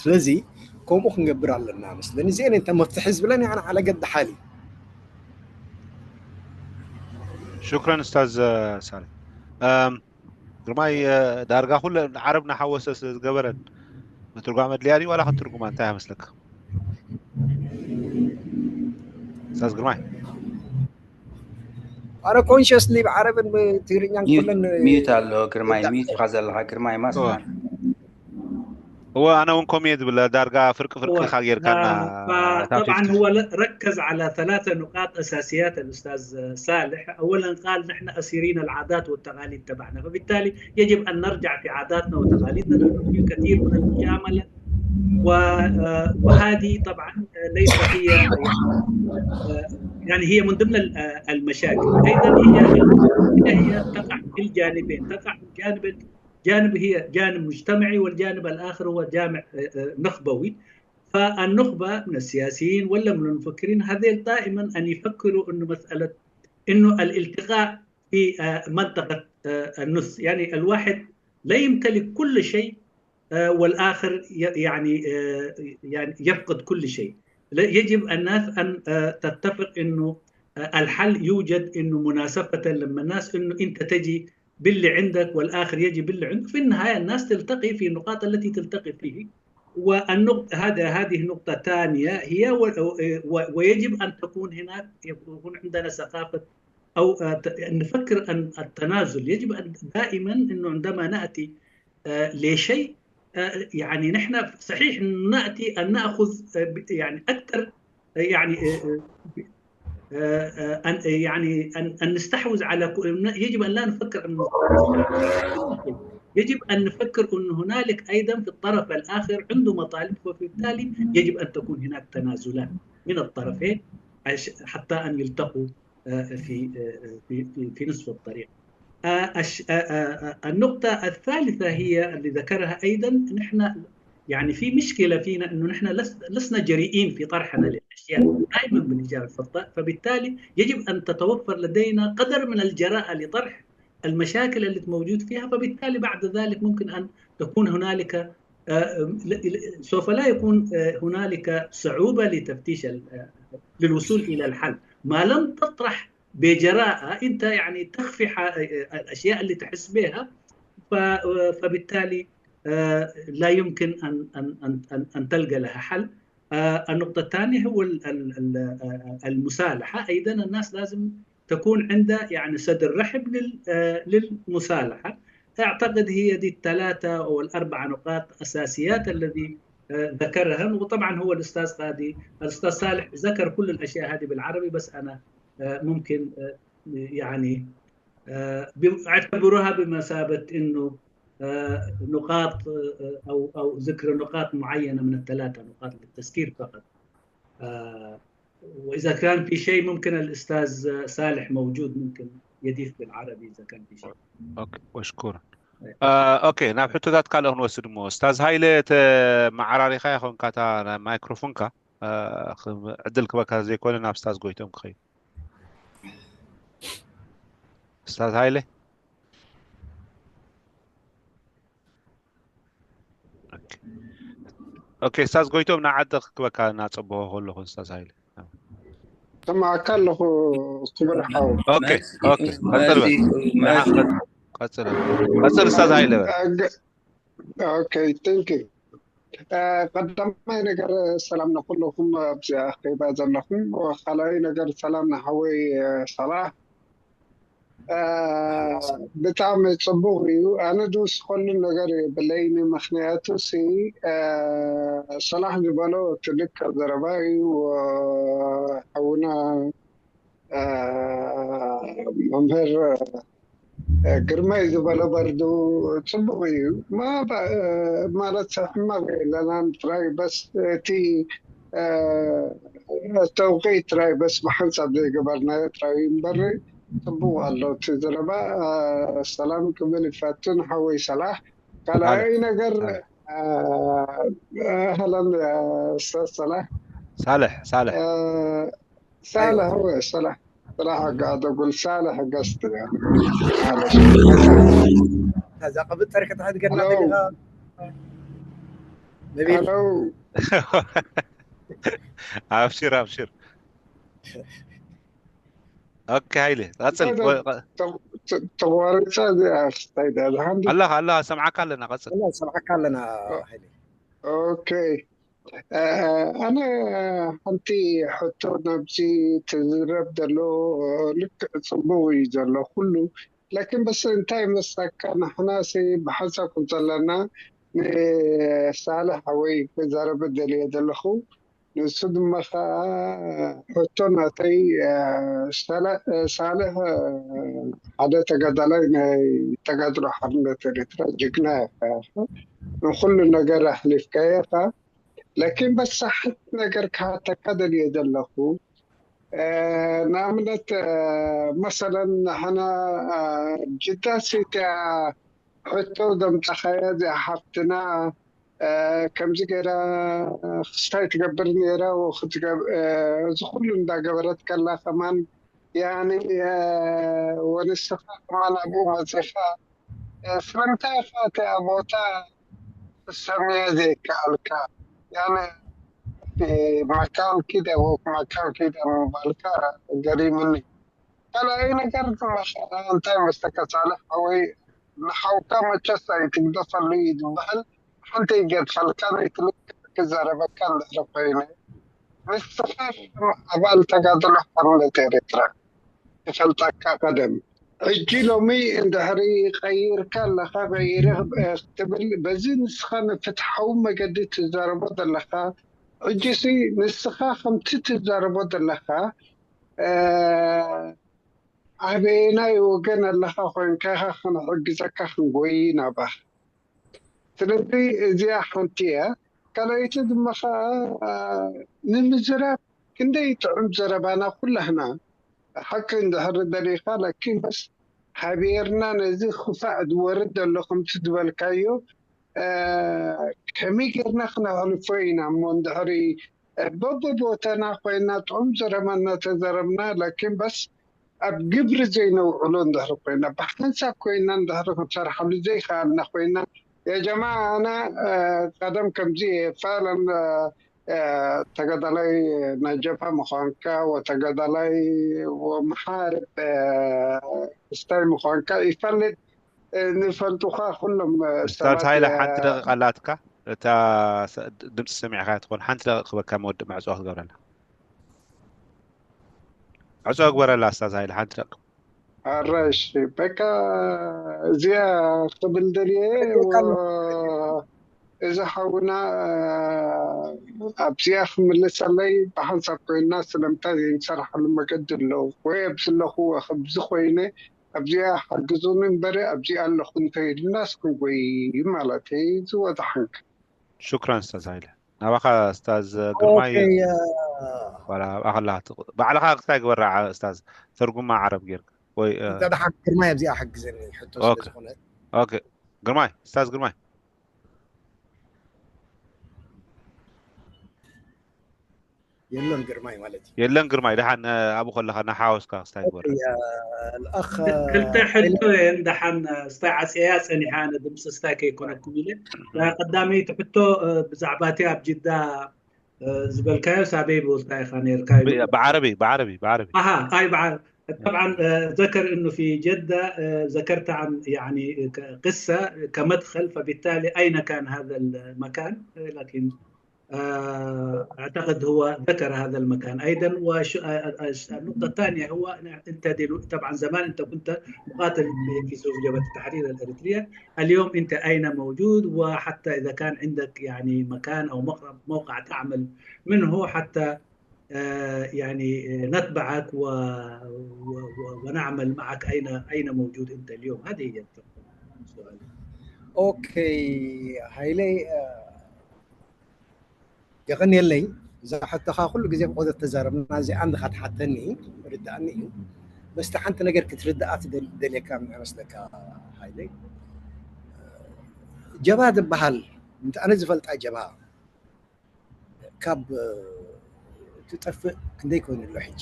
ስለዚ ከምኡ ክንገብር ኣለና መስለኒ። እዚአን እንተ መፍትሒ ዝብለን ያነ ዓለገድ ሓሊ شكرا أستاذ ሳልሕ። ግርማይ ዳርጋ ኩለ ዓረብ ናሓወሰ ስለ ዝገበረን ምትርጓም ኣድልያ ድዩ ዋላ ክትርጉማ እንታይ ይመስለካ? ኡስታዝ ግርማይ ኣረ ኮንሽስሊ ብዓረብን ብትግርኛን ኩለን ሚዩት ኣሎ ግርማይ፣ ሚዩት ኢኻ ዘለኻ ግርማይ ማስማር። هو أنا وين كوميد ولا دارقا فرق فرق خاغير كان طبعا هو ركز على ثلاثة نقاط أساسيات الأستاذ صالح. أولا قال: نحن أسيرين العادات والتقاليد تبعنا، فبالتالي يجب أن نرجع في عاداتنا وتقاليدنا، لأنه في كثير من المجاملة و-، آه، وهذه طبعا ليس هي، آه، يعني هي من ضمن ال-، آه، المشاكل. أيضا هي، هي، هي تقع في الجانبين، تقع في الجانب ال-، جانب هي جانب مجتمعي، والجانب الآخر هو جانب نخبوي. فالنخبة من السياسيين ولا من المفكرين هذيل دائما أن يفكروا أنه مسألة أنه الالتقاء في منطقة النص، يعني الواحد لا يمتلك كل شيء والآخر يعني يعني يفقد كل شيء. يجب الناس أن تتفق أنه الحل يوجد، أنه مناسبة لما الناس أنه أنت تجي باللي عندك والآخر يجي باللي عنده، في النهاية الناس تلتقي في النقاط التي تلتقي فيه. والنقطة هذا هذه نقطة ثانية هي، ويجب أن تكون هناك، يكون عندنا ثقافة أو نفكر أن التنازل يجب أن دائما أنه عندما نأتي لشيء، يعني نحن صحيح نأتي أن نأخذ يعني أكثر، يعني أن يعني أن أن نستحوذ على، يجب أن لا نفكر أن يجب أن نفكر أن هنالك أيضا في الطرف الآخر عنده مطالب، وبالتالي يجب أن تكون هناك تنازلات من الطرفين حتى أن يلتقوا في في في نصف الطريق. النقطة الثالثة هي اللي ذكرها أيضا، نحن يعني في مشكلة فينا أنه نحن لسنا جريئين في طرحنا للأشياء، دائما بنجاوب في الطرح، فبالتالي يجب أن تتوفر لدينا قدر من الجراءة لطرح المشاكل اللي موجود فيها، فبالتالي بعد ذلك ممكن أن تكون هنالك سوف لا يكون هنالك صعوبة لتفتيش للوصول إلى الحل ما لم تطرح بجراءة، أنت يعني تخفي الأشياء اللي تحس بها، فبالتالي لا يمكن أن أن أن أن تلقى لها حل. النقطة الثانية هو المصالحة، أيضا الناس لازم تكون عندها يعني صدر رحب للمصالحة. أعتقد هي دي الثلاثة أو الأربع نقاط أساسيات الذي ذكرها، وطبعا هو الأستاذ قادي، الأستاذ صالح ذكر كل الأشياء هذه بالعربي، بس أنا ممكن يعني أعتبرها بمثابة أنه نقاط أو أو ذكر نقاط معينة من الثلاثة نقاط للتذكير فقط. وإذا كان في شيء ممكن الأستاذ صالح موجود ممكن يضيف بالعربي إذا كان في شيء. أوكي، مشكورا. آه، أوكي، ናብ ሕቶታት ካልእ ክንወስድ እሞ። ኡስታዝ ሃይለ፣ እቲ መዓራሪኻ ይኾንካ እታ ናይ ማይክሮፎንካ። ዕድል ክበካ ዘይኮነ ናብ ኡስታዝ ጎይቶም ክኸይድ። ኡስታዝ ሃይለ። ኦኬ፣ ኡስታዝ ጎይቶም፣ ንዓዲ ክክበካ እናጸበኹ ከለኹ ኡስታዝ ሃይለ። ሰማዕካ ኣለኹ ክቡር ሓው። ኦኬ፣ ኦኬ፣ ቀጽል በል። ቀጽል፣ ቀጽል ኡስታዝ ሃይለ በል። ኦኬ፣ ቴንክ ዩ። ቀዳማይ ነገር ሰላም ንኩልኹም ኣብዚ ኣኼባ ዘለኹም። ካልኣይ ነገር ሰላም ንሓወይ ሰላሕ። ብጣዕሚ ጽቡቕ እዩ። ኣነ ዝውስኸሉ ነገር የብለይን። ምኽንያቱ ሲ ሰላሕ ዝበሎ ትልቅ ዘረባ እዩ። ሓውና መምህር ግርማይ ዝበሎ በርዱ ጽቡቕ እዩ። ማለት ሕማቕ የለናን ጥራይ በስ እቲ ተውቂ ጥራይ በስ ብሓንሳብ ዘይገበርናዮ ጥራይ እምበር ጽቡቕ ኣሎ እቲ ዘረባ። ሰላም ክብል ይፈቱ ንሓወይ ሰላሕ። ካልኣይ ነገር ኣህለን ኡስታዝ ሰላሕ። ሳልሕ ሳልሕ ሳልሕ ወይ ሰላሕ። صراحة قاعد أقول صالح قصدي يعني. هذا قبل تركة هذه قلنا هلو. نبيل. هلو. ኣብሽር ኣብሽር። ኦኬ ሃይለ ቀጽል። ተቋረጸ። ኣኽስታይ ዳድሓን ኣለኻ ኣለኻ፣ ሰምዓካ ኣለና፣ ቀጽል። والله سمعك لنا هيلي. ኦኬ። ኣነ ሓንቲ ሕቶ ናብዚ ትዝረብ ዘሎ ልክዕ ጽቡቕ እዩ ዘሎ ኩሉ። ላኪን በስ እንታይ መስለካ፣ ንሕናሲ ብሓንሳብ ከም ዘለና ንሳልሕ ሓወይ ክዛረበ ደልየ ዘለኹ። ንሱ ድማ ኸዓ ሕቶ ናተይ፣ ሳልሕ ሓደ ተጋዳላይ ናይ ተጋድሎ ሓርነት ኤርትራ ጅግና ኢኻ። ንኹሉ ነገር ኣሕሊፍካዮ ኢኻ። ላኪን በስ ሓንቲ ነገር ክሓተካ ደልየ ዘለኹ። ንኣብነት መሰለን ንሕና ጅዳሲ እቲኣ ሕቶ ዘምጻኻያ እዚኣ ሓፍትና፣ እ፣ ከምዚ ገይራ ክስታይ ትገብር ነይራ፣ ወክትገብ-፣ እ፣ እዚ ኩሉ እንዳገበረት ከላ ከማን፣ ያኒ፣ እ፣ ወንስኻ ከማን ኣብኡ መጺኻ፣ እ፣ ስለምንታይ ኢኻ እቲኣ ቦታ ክትሰምያ ዘይከኣልካ? ያኒ፣ እ፣ መካን ኪደ ወ-፣ መካን ኪደ ምባልካ ገሪምኒ። ካልኣይ ነገር ድማ እንታይ መስለካ ሳልሕ ሓወይ፣ ንሓውካ መቸስ ኣይትግደፈሉ እዩ ዝበሃል። ሓንቲ ይገድፈልካ፣ ዘይትልክ ክዛረበካ እንድሕር ኮይነ፣ ንስኻ ከም ኣባል ተጋድሎ ሓርነት ኤርትራ ይፈልጠካ ቀደም። ሕጂ ሎሚ እንድሕሪ ቀይርካ ኣለኻ፣ ቀይረ ክትብል፣ በዚ ንስኻ ንፍትሓዊ መገዲ ትዛረቦ ዘለኻ፣ ሕጂሲ ንስኻ ከምቲ ትዛረቦ ዘለኻ፣ እ፣ ኣበየናይ ወገን ኣለኻ ኮይንካ ኢኻ ክንሕግዘካ ክንጎይ ናባኻ። ስለዚ እዚኣ ሓንቲ እያ። ካልኣይቲ ድማ ኸዓ፣ እ፣ ንምዝራብ ክንደይ ጥዑም ዘረባና ኩላህና ሓቂ እንድሕር ደሊኻ፣ ላኪን በስ ሓቢርና ነዚ ክፋእ ዝወርድ ዘሎ ከምቲ ዝበልካዮ፣ እ፣ ከመይ ጌርና ክነሕልፎ ኢና እሞ እንድሕሪ፣ እ፣ በብቦታና ኮይና ጥዑም ዘረባ እናተዘረብና፣ ላኪን በስ ኣብ ግብሪ ዘይነውዕሎ እንድሕር ኮይና፣ ብሓንሳብ ኮይና እንድሕር ክንሰርሓሉ ዘይከኣልና ኮይና፣ የጀማ ኣነ፣ እ፣ ቀደም ከምዚ እየ ፋለን፣ እ፣ እ፣ ተጋዳላይ ናይ ጀብሃ ምዃንካ፣ ወተጋዳላይ ወመሓር፣ እ፣ ስታይ ምዃንካ ይፈልጥ። እ፣ ንፈልጡኻ ኩሎም፣ እ፣ ኡስታዝ ሰባት፣ ሃይለ፣ እ፣ ሓንቲ ደቂቃ ኣላትካ። እታ ሰ-፣ ድምፂ ሰሚዕካ ትኾን ሓንቲ ደቂቅ ክበካ መወድእ መዕፅዋ ክትገብረላ። ዕፅዋ ግበረላ ኡስታዝ ሃይለ፣ ሓንቲ ደቂቅ። ኣራሽ፣ በቃ እዚኣ ክብል ደልየ፣ ደቂቅ ኣሎ። ወ-፣ እዚ ሓውና ኣብዚኣ ክምልሰለይ ብሓንሳብ ኮይና ስለምንታይ ዘይንሰርሓሉ መገዲ ኣለዉ ወይ ኣብዚ ኣለኹ ኣብዚ ኮይነ ኣብዚኣ ሓግዙኒ እምበረ ኣብዚኣ ኣለኹ እንተይልናስ ክንጎይ ማለት እዩ። ዝወዳሓንካ። ሹክራን ኡስታዝ ሃይለ። ናባኻ ኡስታዝ ግርማይ። ኦኬ፣ እ፣ ዋላ ኣኸላ ትቕ-፣ ባዕልኻ ክስታይ ግበራ ዓ-፣ ኡስታዝ፣ ተርጉማ ዓረብ ጌርካ ወይ፣ እ፣ እንተ ደሓን ግርማይ ኣብዚኣ ሓግዘኒ ሕቶ ስለ ኦኬ። ዝኾነ። ኦኬ። ግርማይ፣ ኡስታዝ ግርማይ። የለን ግርማይ ማለት እዩ። የለን ግርማይ፣ ደሓን፣ እ፣ ኣብኡ ከለኻ ናሓወስካ ክስታይ ግበራ። ኦኬ፣ እ፣ الأخ ክልተ ሕቶ እየን ደሓን፣ እ፣ ስታይ ዓፅየያ ፀኒሓ፣ ኣነ ድምፂ ስታይ ከይኮነኩም ኢለ። እ፣ ቀዳመይቲ ሕቶ፣ እ፣ ብዛዕባ እቲ ኣብ ጅዳ፣ እ፣ ዝበልካዮ ሳበይ ብወልካ ኢኻ ነይርካ ይብሉ። ብ-፣ ብዓረቢ፣ ብዓረቢ፣ ብዓረቢ። ኣሃ፣ ኣይ ብዓ-፣ طبعًا، እ፣ ذكر إنه في جدة، እ፣ ذكرت عن، يعني، ك-، قصة كمدخل، فبالتالي أين كان هذا المكان؟ እ፣ لكن آه، أعتقد هو ذكر هذا المكان أيضًا. وش-، آه، آه، النقطة الثانية هو أنت دلو-، طبعًا زمان أنت كنت مقاتل في، في صفوف جبهة التحرير الإريترية، اليوم أنت أين موجود؟ وحتى إذا كان عندك يعني مكان أو مقر-، موقع تعمل منه حتى، آه، يعني، آه، نتبعك و-، و-، و-، ونعمل معك أين، أين موجود أنت اليوم؟ هذه هي السؤال. ኦኬ፣ ሃይለይ፣ እ፣ የቐንየለይ። እዛ ሕቶኻ ኩሉ ግዜ ብቆደት ተዛረብና፣ እዚኣ እንድኻ ትሓተኒ ርድኣኒ እዩ። በስቲ ሓንቲ ነገር ክትርድኣ ትደል-፣ ደልየካ መስለካ ሃይለይ። ጀብሃ ዝበሃል፣ እንተ ኣነ ዝፈልጣ ጀብሃ፣ ካብ ትጠፍእ ክንደይ ኮይኑ ኣሎ ሕጂ?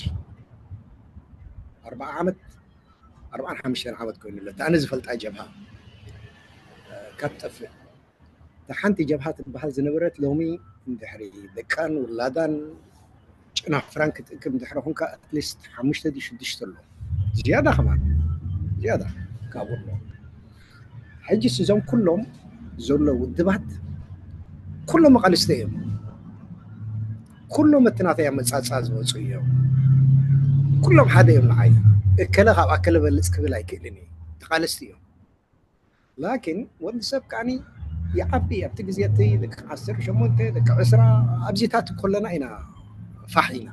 ኣርብዓ ዓመት፣ ኣርብዓን ሓሙሽተን ዓመት ኮይኑ ኣሎ። እታ ኣነ ዝፈልጣ ጀብሃ ካብ ትጠፍእ። እታ ሓንቲ ጀብሃ ትበሃል ዝነበረት ሎሚ እንድሕሪ ደቃን ውላዳን ጨናፍራን ክትእክብ እንድሕሪ ኹንካ፣ at least ሓሙሽተ ድዩ ሽዱሽተ ኣሎ። ዝያዳ ከማን፣ ዝያዳ ካብኡ ኣሎ። ሕጂስ እዞም ኩሎም ዘሎ ውድባት ኩሎም መቓልስቲ እዮም። ኩሎም እቲ ናተይ ኣመጻጽኣ ዝመጹ እዮም። ኩሎም ሓደ እዮም ንዓይ። እከለ ካብ ኣከለ በልጽ ክብል ኣይክእልን እዩ። ተቓለስቲ እዮም። ላኪን ወዲ ሰብ ከኣኒ ይዓቢ። ኣብቲ ግዜ እቲ ደቂ ዓሰርተ ሸሞንተ፣ ደቂ ዕስራ ኣብዚታት ከለና ኢና ፋሕ ኢና።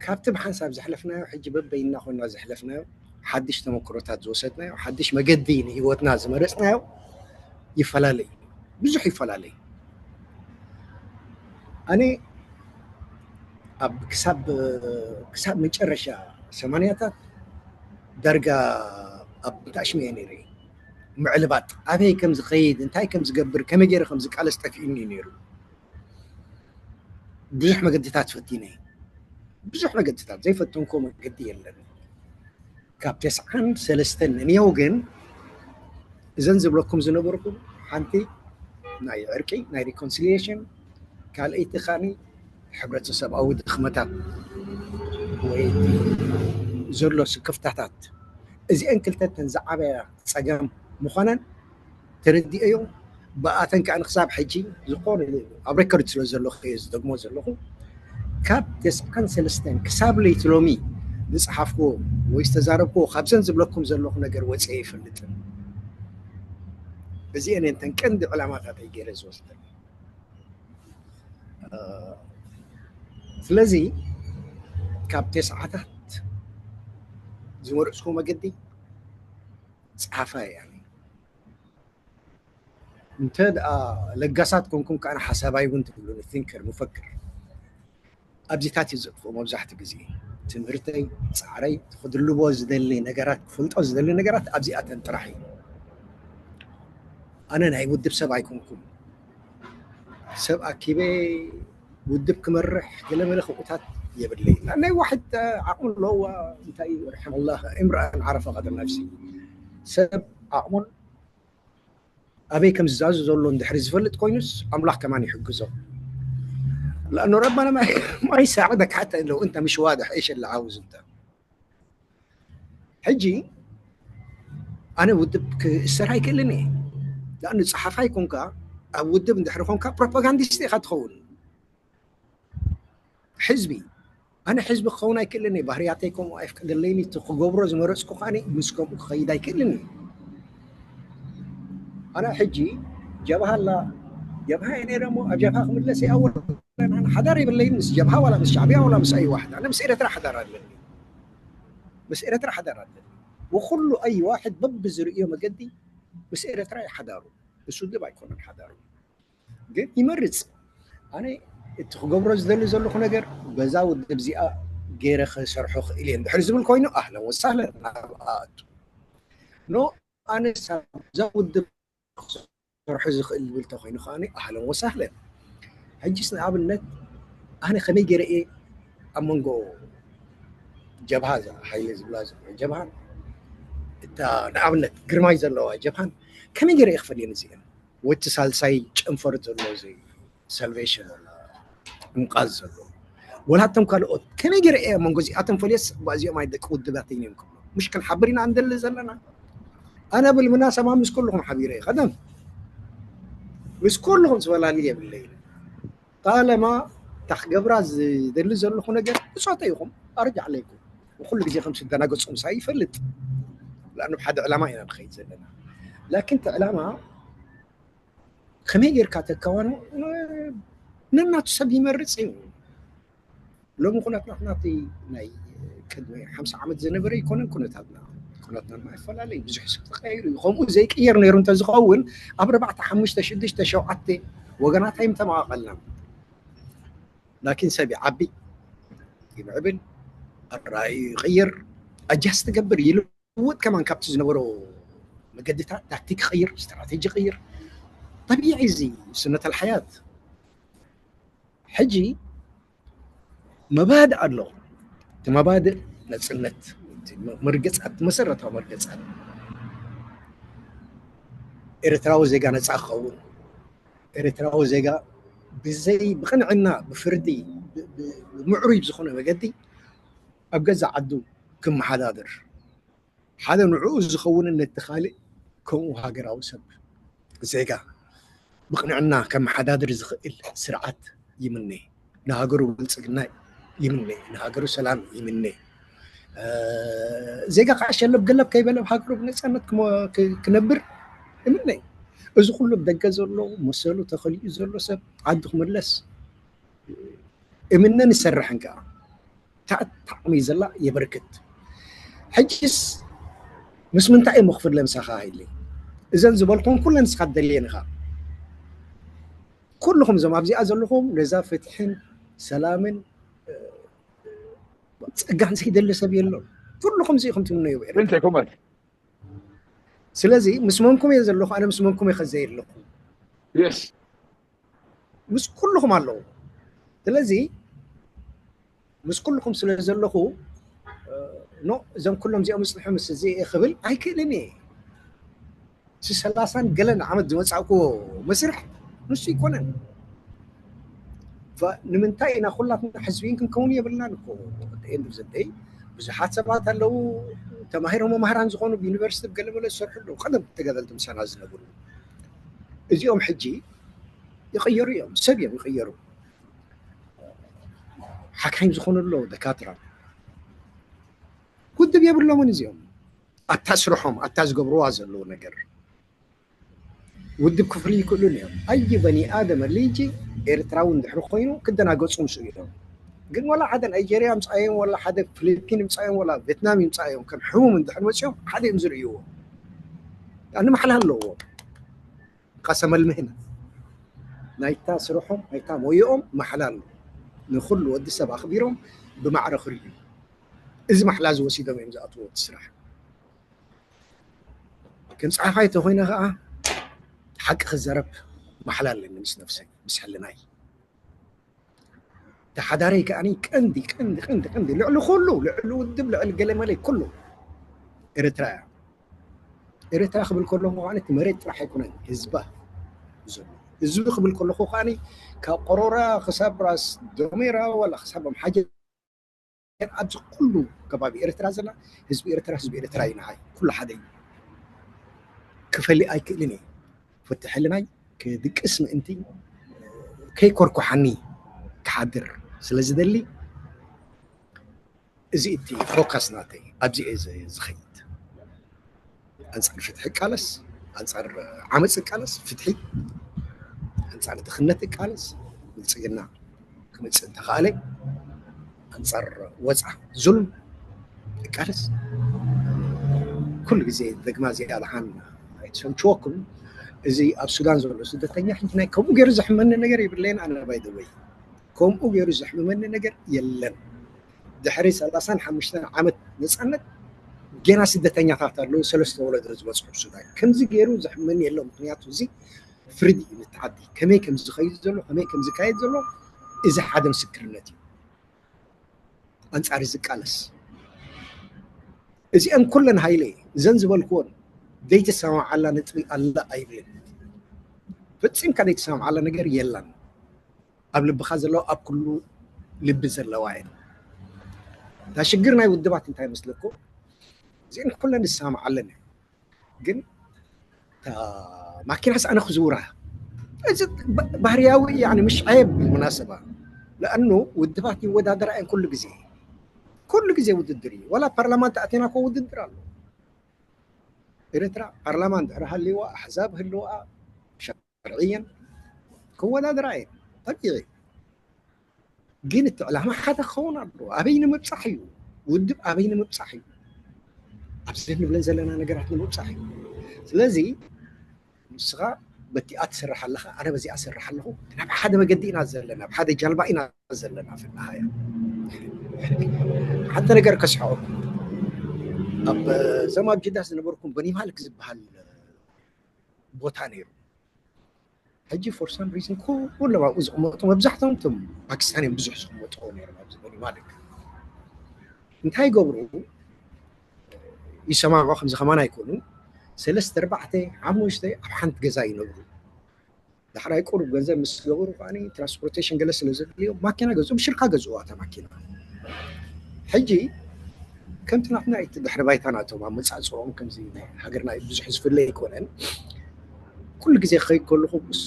ካብቲ ብሓንሳብ ዘሕለፍናዮ፣ ሕጂ በበይንና ኮይንና ዘሕለፍናዮ፣ ሓድሽ ተመክሮታት ዝወሰድናዮ፣ ሓድሽ መገዲ ንህይወትና ዝመረጽናዮ ይፈላለ እዩ። ብዙሕ ይፈላለ እዩ። ኣነ ኣብ ክሳብ፣ ክሳብ መጨረሻ ሰማንያታት ዳርጋ ኣብ ታሽመ እየ ነይረ። ምዕልባጥ ኣበይ ከም ዝኸይድ፣ እንታይ ከም ዝገብር፣ ከመይ ገይረ ከም ዝቃለስ ጠፊኡኒ እዩ ነይሩ። ብዙሕ መገድታት ፈቲነ፣ ብዙሕ መገድታት፣ ዘይፈተንኮ መገዲ የለን። ካብ ተስዓን ሰለስተን ንንየው ግን እዘን ዝብለኩም ዝነበርኩ ሓንቲ ናይ ዕርቂ፣ ናይ ሪኮንሲሊየሽን፣ ካልኣይቲ ካኒ ሕብረተሰባዊ ድኽመታት ወይ ዘሎ ስክፍታታት፣ እዚአን ክልተተን ዝዓበያ ጸገም ምዃነን ተረዲኦዮም። ብኣተን ከዓ ንክሳብ ሕጂ ዝኾነ ኣብ ሬኮርድ ስለ ዘለኹ እየ ዝደግሞ ዘለኹ። ካብ ተስዓን ሰለስተን ክሳብ ለይቲ ሎሚ ዝጸሓፍኩዎ ወይ ዝተዛረብኩዎ ካብዘን ዝብለኩም ዘለኹ ነገር ወፅአ ይፈልጥን። እዚአን እየን እተን ቀንዲ ዕላማታተይ ገይረ ዝወስደን። ስለዚ ካብ ተስዓታት ዝመረፅኩዎ መገዲ ጸሓፋይ እያ። እንተ ደኣ ለጋሳት ኮንኩም ከኣ ሓሳባይ እውን ትብሉኒ፣ ቲንከር፣ ሙፈክር። ኣብዚታት እዩ ዘጥፍኦ መብዛሕትኡ ግዜ። ትምህርተይ፣ ጻዕረይ፣ ክድልቦ ዝደሊ ነገራት፣ ክፈልጦ ዝደሊ ነገራት ኣብዚኣተን ጥራሕ እዩ። ኣነ ናይ ውድብ ሰብ ኣይኮንኩም። ሰብ ኣኪበ ውድብ ክመርሕ ገለመለ ከምኡታት የብለይ። ናይ ዋሕድ ዓቕሚ ኣለዋ፣ እንታይ እዩ፣ ርሕም ኣላህ እምርኣን ዓረፈ ቀድር ነፍሲ። ሰብ ዓቕሙን ኣበይ ከም ዝዛዙ ዘሎ እንድሕሪ ዝፈልጥ ኮይኑስ ኣምላኽ ከማን ይሕግዞ። لأنه ربنا ما ما يساعدك حتى لو أنت مش واضح إيش اللي عاوز أنت. ሕጂ ኣነ ውድብ ክእሰር ኣይክእልን እየ። لأنه ጸሓፋይ ኮንካ ኣብ ውድብ እንድሕሪ ኮንካ ፕሮፓጋንዲስት ኢኻ ትኸውን። ሕዝቢ ኣነ ሕዝቢ ክኸውን ኣይክእልን እየ። ባህርያተይ ከምኡ ኣይፍቀደለይን። እቲ ክገብሮ ዝመረጽኩ ከኣ ምስ ከምኡ ክኸይድ ኣይክእልን እየ። ኣነ ሕጂ ጀብሃ ኣላ፣ ጀብሃ እየ ነይረ እሞ ኣብ ጀብሃ ክምለስ እየ። ኣወል ሓዳር የብለይን ምስ ጀብሃ ዋላ ምስ ሻዕብያ ዋላ ምስ ኣይ ዋሕድ። ኣነ ምስ ኤረትራ ሓዳር ኣለኒ፣ ምስ ኤረትራ ሓዳር ኣለኒ። ወኩሉ ኣይ ዋሕድ በብዝርእዮ መገዲ ምስ ኤረትራ እዩ ሓዳሩ፣ ምስ ውድብ ኣይኮነን ሓዳሩ። ግን ይመርጽ። ኣነ እቲ ክገብሮ ዝደሊ ዘለኹ ነገር በዛ ውድብ እዚኣ ገይረ ክሰርሖ ክእል እየ እንድሕር ዝብል ኮይኑ ኣህለን ወሳህለን ኣብኣ ኣቱ። ኖ ኣነ ሳብ እዛ ውድብ ክሰርሖ ዝኽእል ዝብል ተኮይኑ ከኣ ኣህለን ወሳህለን። ሕጂስ ንኣብነት ኣነ ከመይ ገይረ እየ ኣብ መንጎ ጀብሃ እዛ ሓይሊ ዝብላ ዘሎ ጀብሃን እታ ንኣብነት ግርማይ ዘለዋ ጀብሃን ከመይ ገይረ እየ ክፈልየን እዚአን? ወቲ ሳልሳይ ጨንፈር ዘሎ እዚ ሳልቬሽን ወላ ምንቃዝ ዘሎ ወላቶም ካልኦት ከመይ ገይረ እየ ኣብ መንጎ እዚኣቶም ፈልየስ እዚኦም ኣይ ደቂ ውድባተይ እዮም ክብሎ ምሽ ክንሓብር ኢና እንደሊ ዘለና። ኣነ ብልምናሰባ ምስ ኩልኹም ሓቢረ እየ ቀደም ምስ ኩልኹም ዝፈላሊ የብለይ። ጣለማ እታ ክገብራ ዝደሊ ዘለኹ ነገር ብጾተ ይኹም ኣርጃ ኣለይኩም። ኩሉ ግዜ ከም ስደናገጹ ምሳይ ይፈልጥ። ለኣኑ ብሓደ ዕላማ ኢና ንኸይድ ዘለና። ላኪን እቲ ዕላማ ከመይ ጌርካ ተካዋኖ ነናቱ ሰብ ይመርጽ እዩ። ሎሚ ኩነትና ናቲ ናይ ቅድሚ ሓምሳ ዓመት ዝነበረ ይኮነን ኩነታትና። ኩነትና ድማ ይፈላለ እዩ። ብዙሕ ሰብ ተቀያይሩ እዩ። ከምኡ ዘይቅየር ነይሩ እንተዝኸውን ኣብ ኣርባዕተ ሓሙሽተ ሽዱሽተ ሸውዓተ ወገናት ኣይምተመቃቀልና። ላኪን ሰብ ይዓቢ ይምዕብል ኣራእዩ ይቅይር ኣጃስ ትገብር ይልውጥ ከማን ካብቲ ዝነበሮ መገድታት ታክቲክ ይቅይር ስትራቴጂ ይቅይር ጠቢዒ እዚ ስነተል ሓያት ሕጂ መባድእ ኣሎ እቲ መባድእ ነፅነት መርገፃት መሰረታዊ መርገፃት ኤርትራዊ ዜጋ ነፃ ክኸውን ኤርትራዊ ዜጋ ብዘይ ብቅንዕና ብፍርዲ ምዕሩይ ብዝኾነ መገዲ ኣብ ገዛ ዓዱ ክመሓዳድር ሓደ ንዕኡ ዝኸውን ነቲ ካልእ ከምኡ ሃገራዊ ሰብ ዜጋ ብቅንዕና ከመሓዳድር ዝኽእል ስርዓት ይምነ። ንሃገሩ ብልፅግና ይምነ፣ ንሃገሩ ሰላም ይምነ። ዜጋ ከዓ ሸለብ ገለብ ከይበለ ሃገሩ ብነፃነት ክነብር ይምነ። እዚ ኩሉ ደገ ዘሎ መሰሉ ተኸሊኡ ዘሎ ሰብ ዓዱ ክምለስ እምነን ይሰርሕን ከዓ ታዕሚ ዘላ የበርክት። ሕጅስ ምስ ምንታይ እሞ ክፍለ ምሳኻ ሃይለ እዘን ዝበልኩን ኩለን ንስኻ ትደልየን ኢኻ። ኩልኹም እዞም ኣብዚኣ ዘለኹም ነዛ ፍትሕን ሰላምን ጸጋን ዘይደሊ ሰብ የሎን። ኩልኹም እዚኹም ትምነዩ ብዕለት። ስለዚ ምስ መንኩም እየ ዘለኹ፣ ኣነ ምስ መንኩም እየ ከዘይ ኣለኹ። Yes. ምስ ኩልኹም ኣለኹ። ስለዚ ምስ ኩልኹም ስለ ዘለኹ ኖ፣ እዞም ኩሎም እዚኦም ይፅንሑ ምስ እዚ እየ ክብል ኣይክእልን እየ። እቲ ሰላሳን ገለን ዓመት ዝመፃእኩዎ መስርሕ ንሱ ኣይኮነን። ንምንታይ ኢና ኩላትና ሕዝቢ ክንከውን የብልናን እኮ። ኤንድ ዘደይ ብዙሓት ሰባት ኣለዉ ተማሂሮም መማህራን ዝኾኑ ብዩኒቨርሲቲ ገለ መለ ዝሰርሑ ኣለዉ፣ ቀደም ተጋደልቲ ምሳና ዝነበሩ። እዚኦም ሕጂ ይቕየሩ እዮም፣ ሰብ እዮም ይቕየሩ። ሓካይም ዝኾኑ ኣለዉ፣ ደካትራ። ውድብ የብሎምን እዚኦም። ኣታ ስርሖም፣ ኣታ ዝገብርዋ ዘለዉ ነገር ውድብ ክፍሉ ይክእሉን እዮም። ኣይ በኒ ኣደም ልጂ ኤርትራዊ እንድሕሪ ኮይኑ ክደናገጹ ምስ እዮም። ግን ወላ ሓደ ናይጀርያ ምጻዮም፣ ወላ ሓደ ፊሊፒን ምጻዮም፣ ወላ ቬትናም ምጻዮም፣ ከም ሕሙም እንድሕር መጺኦም ሓደ እዮም ዝርእይዎ። ያኒ ማሕላ ኣለዎ። ቀሰመል ምህነት ናይታ ስርሖም፣ ናይታ ሞይኦም ማሕላ ኣሎ። ንኹሉ ወዲ ሰብ ኣኽቢሮም ብማዕረ ክርእዩ። እዚ ማሕላ ዝወሲዶም እዮም ዝኣትዎ እቲ ስራሕ። ከም ጸሓፋይ ተኾይነ ኸዓ ሓቂ ክዘረብ ማሕላ ኣለኒ ምስ ነፍሰይ፣ ምስ ሕልናይ። ተሓዳረይ ከዓኒ ቀንዲ፣ ቀንዲ፣ ቀንዲ፣ ቀንዲ ልዕሊ ኩሉ፣ ልዕሊ ውድብ፣ ልዕሊ ገለመለይ ኩሉ ኤርትራ እያ። ኤርትራ ክብል ከለኹ ከዓኒ እቲ መሬት ጥራሕ ኣይኮነን፣ ህዝባ ዘሎ። ህዝቢ ክብል ከለኹ ከዓኒ ካብ ቆሮራ ክሳብ ራስ ዶሜራ ዋላ ክሳብ ኣምሓጀር ኣብዚ ኩሉ ከባቢ ኤርትራ ዘላ ህዝቢ ኤርትራ፣ ህዝቢ ኤርትራ እዩ ንዓይ። ኩሉ ሓደ እዩ። ክፈሊ ኣይክእልን እየ። ፍትሒ ሕልናይ ክድቅስ ምእንቲ ከይኮርኩሓኒ ክሓድር ስለ ዝደሊ፣ እዚ እቲ ፎካስ ናተይ ኣብዚ እየ ዝ-፣ ዝኸይድ። ኣንጻር ፍትሒ እቃለስ፣ ኣንጻር ዓመጽ እቃለስ፣ ፍትሒ፣ ኣንጻር ድኽነት እቃለስ፣ ብልጽግና ክመጽእ እንተኸኣለ፣ ኣንጻር ወጽዓ ዙልም እቃለስ። ኩሉ ግዜ ደግማ እዚኣ ደሓን ኣይትሰልችወኩም። እዚ ኣብ ሱዳን ዘሎ ስደተኛ ሕጂ ናይ ከምኡ ገይሩ ዘሕመኒ ነገር የብለይን። ኣነ ባይ ዘ ወይ ከምኡ ገይሩ ዘሕምመኒ ነገር የለን። ድሕሪ ሰላሳን ሓሙሽተን ዓመት ነጻነት ገና ስደተኛታት ኣለዉ፣ ሰለስተ ወለዶ ዝበጽሑ ኣብ ሱዳን። ከምዚ ገይሩ ዘሕመኒ የለን። ምኽንያቱ እዚ ፍርዲ እዩ፣ ነቲ ዓዲ ከመይ ከም ዝኸይድ ዘሎ፣ ከመይ ከም ዝካየድ ዘሎ፣ እዚ ሓደ ምስክርነት እዩ። ኣንጻር እዚ ቃለስ። እዚአን ኩለን ሃይለ፣ እዘን ዝበልክዎን ዘይተሰማምዓላ ነጥቢ ኣላ ኣይብልን። ፈጺምካ ዘይተሰማምዓላ ነገር የላን። ኣብ ልብኻ ዘለዋ ኣብ ኩሉ ልቢ ዘለዋ እየን። እታ ሽግር ናይ ውድባት እንታይ መስለኩም? እዚአን ኩለን ዝሰማምዓለን እየን። ግን እታ ማኪናስ ኣነ ክዝውራ። እዚ ባ-፣ ባህርያዊ፣ ያኒ፣ ምሽ ዐየብ ብልሙናሰባ። ለኣኑ ውድባት ይወዳደራ እየን ኩሉ ግዜ። ኩሉ ግዜ ውድድር እዩ። ዋላ ፓርላማ እንተኣቲና እኮ ውድድር ኣሎ። ኤርትራ ፓርላማ እንድሕር ሃልይዋ፣ ኣሕዛብ ህልዋ፣ ሸርዕየን ክወዳደራ እየን። ጠቢዒ። ግን እቲ ዕላማ ሓደ ክኸውን ኣለዎ። ኣበይ ንምብጻሕ እዩ? ውድብ ኣበይ ንምብጻሕ እዩ? ኣብዚ ንብለን ዘለና ነገራት ንምብጻሕ እዩ። ስለዚ ንስኻ በቲኣ ትሰርሕ ኣለኻ፣ ኣነ በዚኣ እሰርሕ ኣለኹ። ናብ ሓደ መገዲ ኢና ዘለና፣ ኣብ ሓደ ጃልባ ኢና ዘለና። ፍናሃያ ሓንቲ ነገር ከስሕቐኩም። ኣብ፣ እዞም ኣብ ጅዳ ዝነበርኩም በኒ ማልክ ዝበሃል ቦታ ነይሩ። ሕጂ for some reason ኩሎም ኣብኡ ዝቕመጡ፣ መብዛሕትኦም እቶም ፓኪስታን እዮም ብዙሕ ዝቕመጡ ነይሮም ኣብዚ በኒ ማልክ። እንታይ ይገብሩ? ይሰማምዑ፣ ከምዚ ከማን ኣይኮኑን። ሰለስተ፣ ኣርባዕተ፣ ሓሙሽተ ኣብ ሓንቲ ገዛ ይነብሩ። ዳሕራይ ቁሩብ ገንዘብ ምስ ገበሩ ከዓኒ ትራንስፖርቴሽን ገለ ስለ ዘድልዮም ማኪና ገዝኡ፣ ብሽርካ ገዝኡ እታ ማኪና። ሕጂ ከምቲ ናትና እቲ ድሕሪ ባይታ ናቶም ኣመጻጽኦም ከምዚ ናይ ሃገርና ብዙሕ ዝፍለ ኣይኮነን። ኩሉ ግዜ ክኸይድ ከለኹ ምስ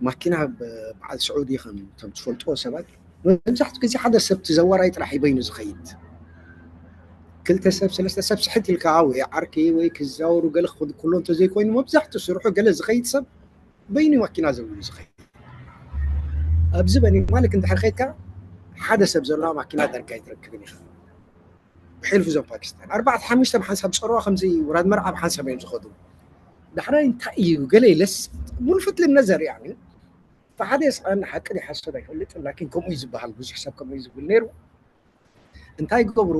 ማኪና ብ-፣ በዓል ስዑዲ ከም፣ ከም ትፈልጥዎ ሰባት መብዛሕትኡ ግዜ ሓደ ሰብ ተዘዋራይ ጥራሕ እዩ በይኑ ዝኸይድ። ክልተ ሰብ፣ ሰለስተ ሰብ ስሕት ኢልካ ወይ ዓርኪ ወይ ክዛወሩ ገለ ክኸዱ ከሎ እንተዘይኮይኑ መብዛሕትኡ ስርሑ ገለ ዝኸይድ ሰብ በይኑ ማኪና ዘብሉ ዝኸይድ። ኣብዚ በኒ ማልክ እንድሕር ከይድካ ሓደ ሰብ ዘለዋ ማኪና ዳርጋ ኣይትረክብን ኢኻ። ብሕልፊ እዞም ፓኪስታን ኣርባዕተ ሓሙሽተ ብሓንሳብ ጸረዋ ከምዚ ውራድ መርዓ ብሓንሳብ እዮም ዝኸዱ። ዳሕራይ እንታይ እዩ ገለ ኢለስ ሙሉ ፍትሊ ነዘር ያኒ ብሓደ የስቐኒ ሓቂ ድዩ ሓሶት ኣይፈልጥን፣ ላኪን ከምኡ እዩ ዝበሃል፣ ብዙሕ ሰብ ከምኡ እዩ ዝብል ነይሩ። እንታይ ይገብሩ?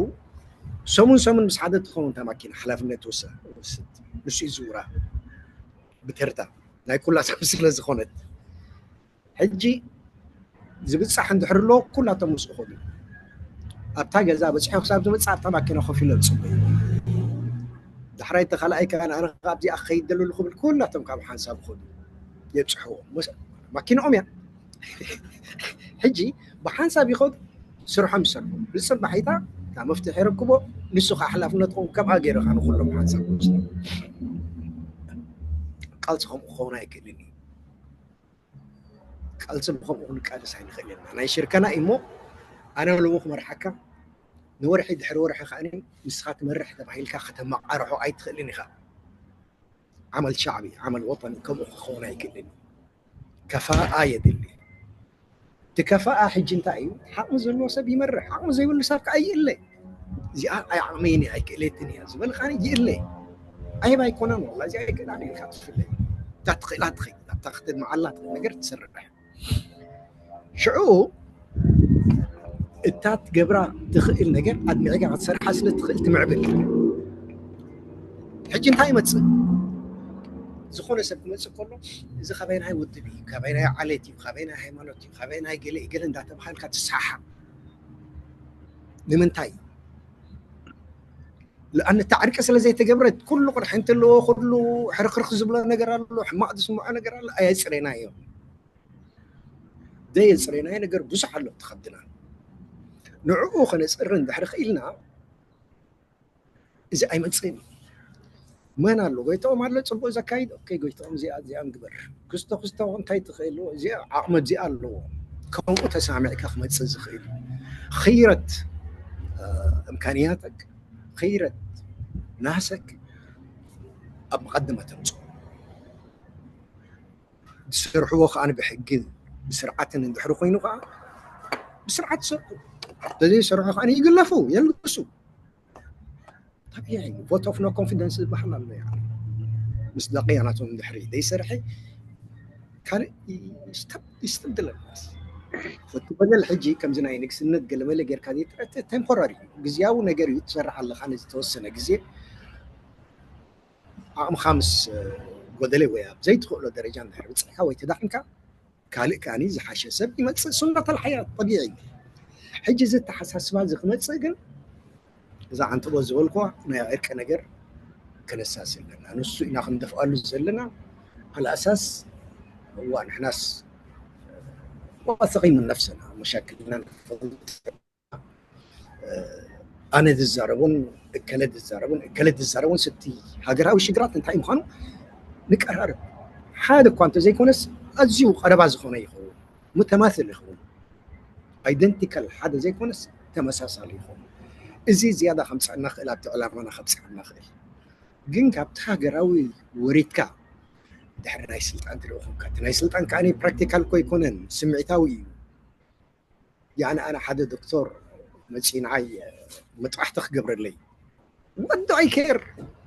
ሰሙን ሰሙን ምስ ሓደ ትኸውን እታ ማኪና ሓላፍነት ትወስድ። ንሱ ይዝውራ ብተርታ ናይ ኩላቶም ስለ ዝኾነት። ሕጂ ዝብጻሕ እንድሕር ኣሎ ኩላቶም ምስኡ ኸዱ። ኣብታ ገዛ በጺሖ ክሳብ ዝመጽእ ኣብታ ማኪና ኮፍ ኢሎም ይጽበዩ። ዳሕራይ እቲ ካልኣይ ከኣ ኣነ ኣብዚኣ ክኸይድ ደለሉ ክብል ኩላቶም ካብ ሓንሳብ ኸዱ የብጽሕዎ። ማኪንኦም እያ። ሕጂ ብሓንሳብ ይኸዱ፣ ስርሖም ይሰርሑ። ብጽባሒታ እታ መፍትሒ ይረክቦ፣ ንሱ ከዓ ሓላፍነት ክኸውን ከምኣ ገይሩ ከዓ ንኹሎም ሓንሳብ ክወስዱ። ቃልሲ ከምኡ ክኸውን ኣይክእልን እዩ። ቃልሲ ብኸምኡ ክንቃለስ ኣይንኽእል ኢና። ናይ ሽርከና እሞ ኣነ ሎሚ ክመርሓካ፣ ንወርሒ ድሕሪ ወርሒ ከዓ ንስኻ ትመርሕ ተባሂልካ ከተመቓርሖ ኣይትኽእልን ኢኻ። ዓመል ሻዕቢ፣ ዓመል ወጠኒ ከምኡ ክኸውን ኣይክእልን። ከፋኣ የድሊ። እቲ ከፋኣ ሕጂ እንታይ እዩ? ዓቕሚ ዘለዎ ሰብ ይመርሕ፣ ዓቕሚ ዘይብሉ ሰብ ከዓ ይእለ። እዚኣ ኣይ ዓቕመይን እያ ኣይክእለትን እያ ዝበል ከዓ ይእለ። ዓይብ ኣይኮነን ወላ እዚኣ ኣይክእላን ኢልካ ትፍለ። እታ ትኽእላ ትኽእል፣ ኣብታ ክትመዓላ ትኽእል ነገር ትሰርሕ። ሽዑ እታ ትገብራ ትኽእል ነገር ኣድሚዕካ ክትሰርሓ ስለ ትኽእል ትምዕብል። ሕጂ እንታይ ይመጽእ? ዝኾነ ሰብ ክመጽእ ከሎ እዚ ካበይ ናይ ውድብ እዩ፣ ካበይ ናይ ዓሌት እዩ፣ ካበይ ናይ ሃይማኖት እዩ፣ ካበይ ናይ ገለ እዩ፣ ገለ እንዳተባሃልካ ትሰሓሓ። ንምንታይ? ለኣን እታ ዕርቂ ስለ ዘይተገብረት ኩሉ ቅርሒ እንትለዎ ኩሉ ሕርክርክ ዝብሎ ነገር ኣሎ፣ ሕማቕ ዝስምዖ ነገር ኣሎ፣ ኣየጽሬናዮ። ዘየጽሬናዮ ነገር ብዙሕ ኣሎ እቲ ከብድና። ንዕኡ ከነጽሪ እንድሕሪ ክኢልና እዚ ኣይመጽእን እዩ። መን ኣሎ? ጎይትኦም ኣሎ ጽቡቕ ዘካይድ። ኦኬ፣ ጎይትኦም እዚኣ እዚኣ ግበር። ክስቶ ክስቶ እንታይ ትኽእል? እዚኣ ዓቕሚ እዚኣ ኣለዎ። ከምኡ ተሳሚዕካ ክመጽእ ዝኽእል እዩ። ኺረት እምካንያተክ ኺረት ናሰክ ኣብ መቐደመ ተምጽኦ። ዝሰርሕዎ ከዓ ብሕግን ብስርዓትን እንድሕሪ ኮይኑ ከዓ ብስርዓት ይሰርሑ። ተዘይሰርሑ ከዓ ይግለፉ፣ የልግሱ። ጠቢዒ እዩ። ቮት ኦፍ ኖ ኮንፊደንስ ዝበሃል ኣሎ። ያ ምስ ደቂያ ናቶም እንድሕሪ ዘይሰርሐ ካልእ ይስተብድለና። ወዲ በደል ሕጂ ከምዚ ናይ ንግስነት ገለመለ ጌርካ ዘይትረተ ቴምፖራሪ እዩ፣ ግዝያዊ ነገር እዩ። ትሰርሕ ኣለኻ ነዚ ተወሰነ ግዜ ዓቕምኻ ምስ ጎደለ ወይ ኣብ ዘይትኽእሎ ደረጃ እንድሕር ብፅሕካ ወይ ተዳኺምካ ካልእ ከኣኒ ዝሓሸ ሰብ ይመፅእ። ሱነት ኣልሓያት ጠቢዒ እዩ። ሕጂ እዚ ኣተሓሳስባ እዚ ክመፅእ ግን እዛ ዓንተቦ ዝበልኳ ናይ ዕርቂ ነገር ከነሳሲ ኣለና። ንሱ ኢና ክንደፍኣሉ ዘለና። ኣልኣሳስ እዋ ንሕናስ ዋثقين من نفسنا مشاكلنا ንፈልጥ ኣነ ዝዛረቡን እከለ ዝዛረቡን እከለ ዝዛረቡን ስቲ ሃገራዊ ሽግራት እንታይ ምዃኑ ንቀራርብ። ሓደ እኳ እንተዘይኮነስ ኣዝዩ ቀረባ ዝኾነ ይኸውን፣ ሙተማስል ይኸውን፣ ኣይደንቲካል ሓደ ዘይኮነስ ተመሳሳሊ ይኸውን። እዚ ዝያዳ ከምፅዕና ክእል ኣብቲ ዕላማና ከብፅዓና ክእል። ግን ካብቲ ሃገራዊ ወሪድካ ድሕሪ ናይ ስልጣን ትልእኹምካ እቲ ናይ ስልጣን ከዓ ፕራክቲካል እኮ ኣይኮነን፣ ስምዒታዊ እዩ። ያኒ ኣነ ሓደ ዶክተር መፂኡ ንዓይ መጥባሕቲ ክገብረለይ ወዲ ኣይከር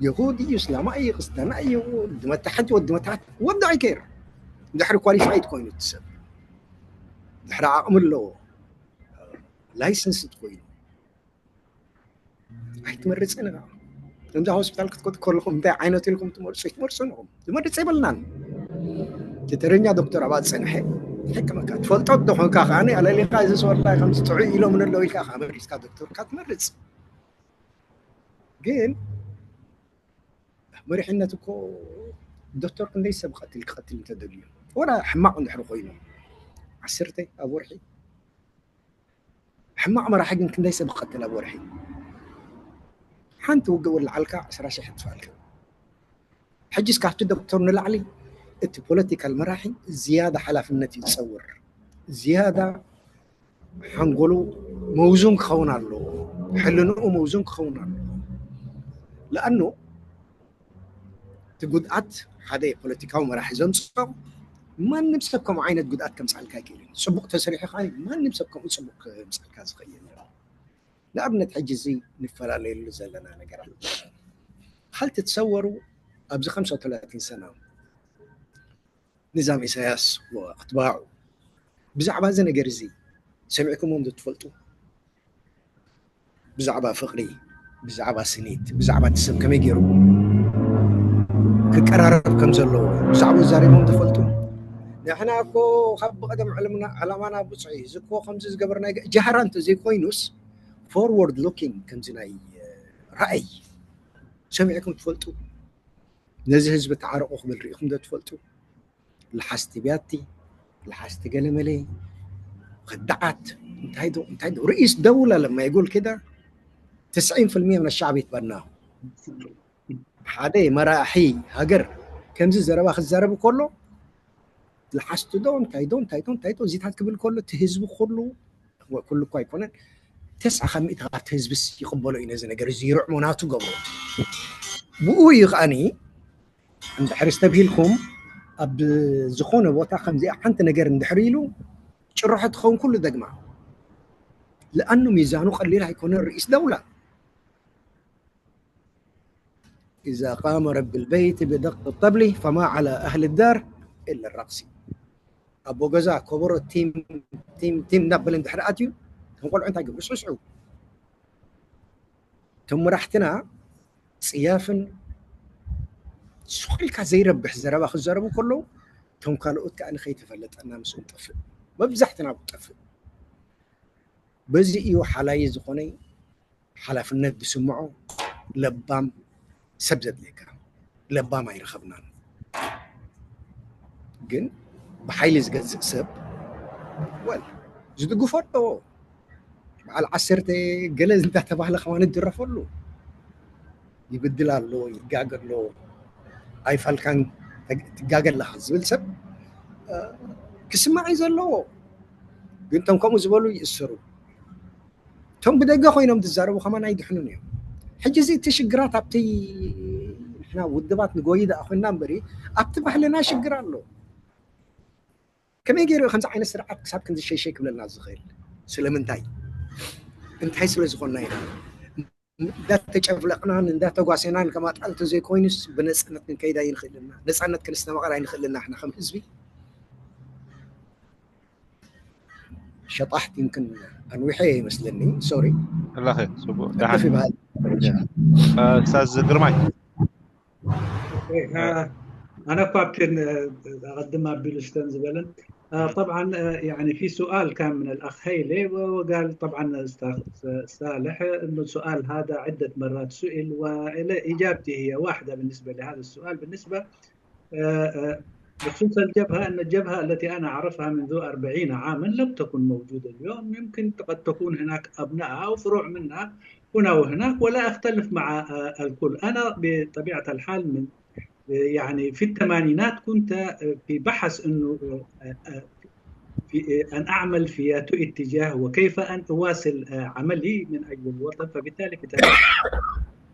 የሁድ እዩ፣ እስላማ እዩ፣ ክርስቲያና እዩ፣ ወዲ መታሕት ወዲ መታሕት ወዲ ኣይከር። ድሕሪ ኳሊፋይድ ኮይኑ እቲ ሰብ ድሕሪ ዓቕሚ ኣለዎ ላይሰንስድ ኮይኑ ኣይትመርፅን ኢኻ። እንዳ ሆስፒታል ክትከዱ ከለኹም እንታይ ዓይነት ኢልኩም ትመርፁ? ኣይትመርፁን ኢኹም። ዝመርፅ የብልናን። እቲ ተረኛ ዶክተር ኣብኣ ዝፀንሐ ይሕክመካ። ትፈልጦ እንተኾንካ ከዓ ኣለሊኻ እዚ ሰወርላይ ከምዚ ጥዑይ ኢሎም ንለው ኢልካ ከዓ መሪፅካ ዶክተርካ ትመርፅ። ግን መሪሕነት እኮ ዶክተር ክንደይ ሰብ ቀትል ክቐትል እንተደልዩ ወላ ሕማቕ እንድሕሪ ኮይኑ ዓሰርተ ኣብ ወርሒ ሕማቕ መራሒ ግን ክንደይ ሰብ ክቐትል ኣብ ወርሒ ሓንቲ ውግእ ወላዓልካ ዕስራ ሽሕ ትፋልካ። ሕጂስ ካብቲ ዶክተር ንላዕሊ እቲ ፖለቲካል መራሒ ዝያዳ ሓላፍነት ይፀውር፣ ዝያዳ ሓንጎሉ መውዙን ክኸውን ኣለዎ፣ ሕልንኡ መውዙን ክኸውን ኣለዎ። ለኣኑ እቲ ጉድኣት ሓደ ፖለቲካዊ መራሒ ዘምፅኦ ማንም ሰብ ከምኡ ዓይነት ጉድኣት ከምፅኣልካ ኣይክእልን። ፅቡቅ ተሰሪሑ ከዓ ማንም ሰብ ከምኡ ፅቡቅ ከምፅኣልካ ዝኽእል የለን። ንኣብነት ሕጂ እዚ ንፈላለየሉ ዘለና ነገራት ሓልቲ ትሰወሩ ኣብዚ ከምሳ ወተላቲን ሰና ንዛም ኢሳያስ ወኣትባዑ ብዛዕባ እዚ ነገር እዚ ሰሚዕኩሞም ዶ ትፈልጡ? ብዛዕባ ፍቕሪ፣ ብዛዕባ ስኒት፣ ብዛዕባ እቲ ሰብ ከመይ ገይሩ ክቀራረብ ከም ዘለዎ ብዛዕባ ዛሪቦም ትፈልጡ? ንሕና እኮ ካብ ብቐደም ዕላማና ብፁዕ እዩ። እዚ እኮ ከምዚ ዝገበርና ጃህራ እንተዘይኮይኑስ፣ ፎርወርድ ሉኪንግ፣ ከምዚ ናይ ራእይ ሰሚዕኩም ትፈልጡ? ነዚ ህዝቢ ተዓረቑ ክብል ርኢኹም ዶ ትፈልጡ? ልሓስቲ ቢያቲ፣ ልሓስቲ ገለመለ፣ ከዳዓት፣ እንታይ ዶ እንታይ ዶ ርኢስ ደውላ ለማ ይጎል ከዳ። تسعين في المية من الشعب يتبناه. ሓደ መራሒ ሃገር ከምዚ ዘረባ ክዛረብ ከሎ፣ ልሓስቲ ዶ እንታይ ዶ እንታይ ዶ እንታይ ዶ እዚታት ክብል ከሎ፣ እቲ ህዝቢ ኩሉ፣ ኩሉ እኳ ኣይኮነን፣ ተስዓ ካብ ሚእቲ ካብቲ ህዝብስ ይቕበሎ እዩ ነዚ ነገር እዚ፣ ይርዕሞ ናቱ ገብሮ። ብኡ እዩ ከኣኒ እንድሕር ዝተብሂልኩም ኣብ ዝኾነ ቦታ ከምዚኣ ሓንቲ ነገር እንድሕር ኢሉ ጭርሖ ትኸውን ኩሉ ደግማ። ለኣኑ ሚዛኑ ቀሊል ኣይኮነ ርኢስ ደውላ። إذا قام رب البيت بدق الطبل فما على أهل الدار إلا الرقص. ኣቦ ገዛ ከበሮ ቲም ቲም ቲም እናበለ እንድሕር ኣትዩ፣ እቶም ቆልዑ እንታይ ገብሩ? ስዕስዑ። እቶም መራሕትና ጽያፍን ስቕ ኢልካ ዘይረብሕ ዘረባ ክዛረቡ ከለዉ፣ እቶም ካልኦት ከኣ ንኸይተፈለጠና ምስኦም ጠፍእ። መብዛሕትና ጠፍእ። በዚ እዩ ሓላዪ ዝኾነ ሓላፍነት ዝስምዖ ለባም ሰብ ዘድልየካ። ለባም ኣይረኸብናን። ግን ብሓይሊ ዝገዝእ ሰብ፣ ወል፣ ዝድግፎ ኣለዎ። በዓል ዓሰርተ ገለ እንዳተባህለ ከማን ይድረፈሉ። ይብድል ኣሎ፣ ይጋገ ኣሎ። ኣይፋልካን፣ ትጋገ ኣለኻ ዝብል ሰብ፣ እ፣ ክስማዕ እዩ ዘለዎ። ግን እቶም ከምኡ ዝበሉ ይእሰሩ። እቶም ብደገ ኮይኖም ዝዛረቡ ከማን ኣይድሕኑን እዮም። ሕጂ እዚ እቲ ሽግራት ኣብቲ ንሕና ውድባት ንጎይ ደኣ ኮይንና እምበሪ፣ ኣብቲ ባህልና ሽግር ኣሎ። ከመይ ገይሩ እዩ ከምዚ ዓይነት ስርዓት ክሳብ ክንዚ ሸይሸይ ክብለልና ዝኽእል? ስለምንታይ? እንታይ ስለ ዝኾንና ኢና? እንዳተጨፍለቕናን እንዳተጓሴናን ከም ኣጣል እንተዘይኮይኑስ ብነፃነት ክንከይድ ኣይንኽእልና። ነፃነት ክንስተማቐር ኣይንኽእልና። ንሕና ከም ህዝቢ ሸጣሕቲ ይምክን ኣንዊሐ ይመስለኒ። ሶሪ። ኣላኸ፣ ጽቡቕ። ደሓን። ከፍ ይበሃል። ያ። እ፣ ኡስታዝ ግርማይ። ኦኬ፣ እ፣ ኣነ እኳ ኣብተን፣ እ፣ ኣቐድም ኣቢሉ ስተን ዝበለን፣ እ፣ طبعًا، እ፣ يعني في سؤال كان من الأخ هيلي و-، وقال طبعًا أستاذ صالح إنه السؤال هذا عدة مرات سئل، وإجابتي هي واحدة بالنسبة لهذا السؤال. بالنسبة آه، آه، بخصوص الجبهة، أن الجبهة التي أنا أعرفها منذ أربعين عامًا لم تكن موجودة اليوم. يمكن قد تكون هناك أبنائها أو فروع منها هنا وهناك، ولا أختلف مع، آه، الكل. أنا بطبيعة الحال من، يعني في الثمانينات كنت، آه، في بحث إنه، آه، آه، في، آه، أن أعمل في أي اتجاه وكيف أن أواصل، آه، عملي من أجل الوطن. فبالتالي في الثمانينات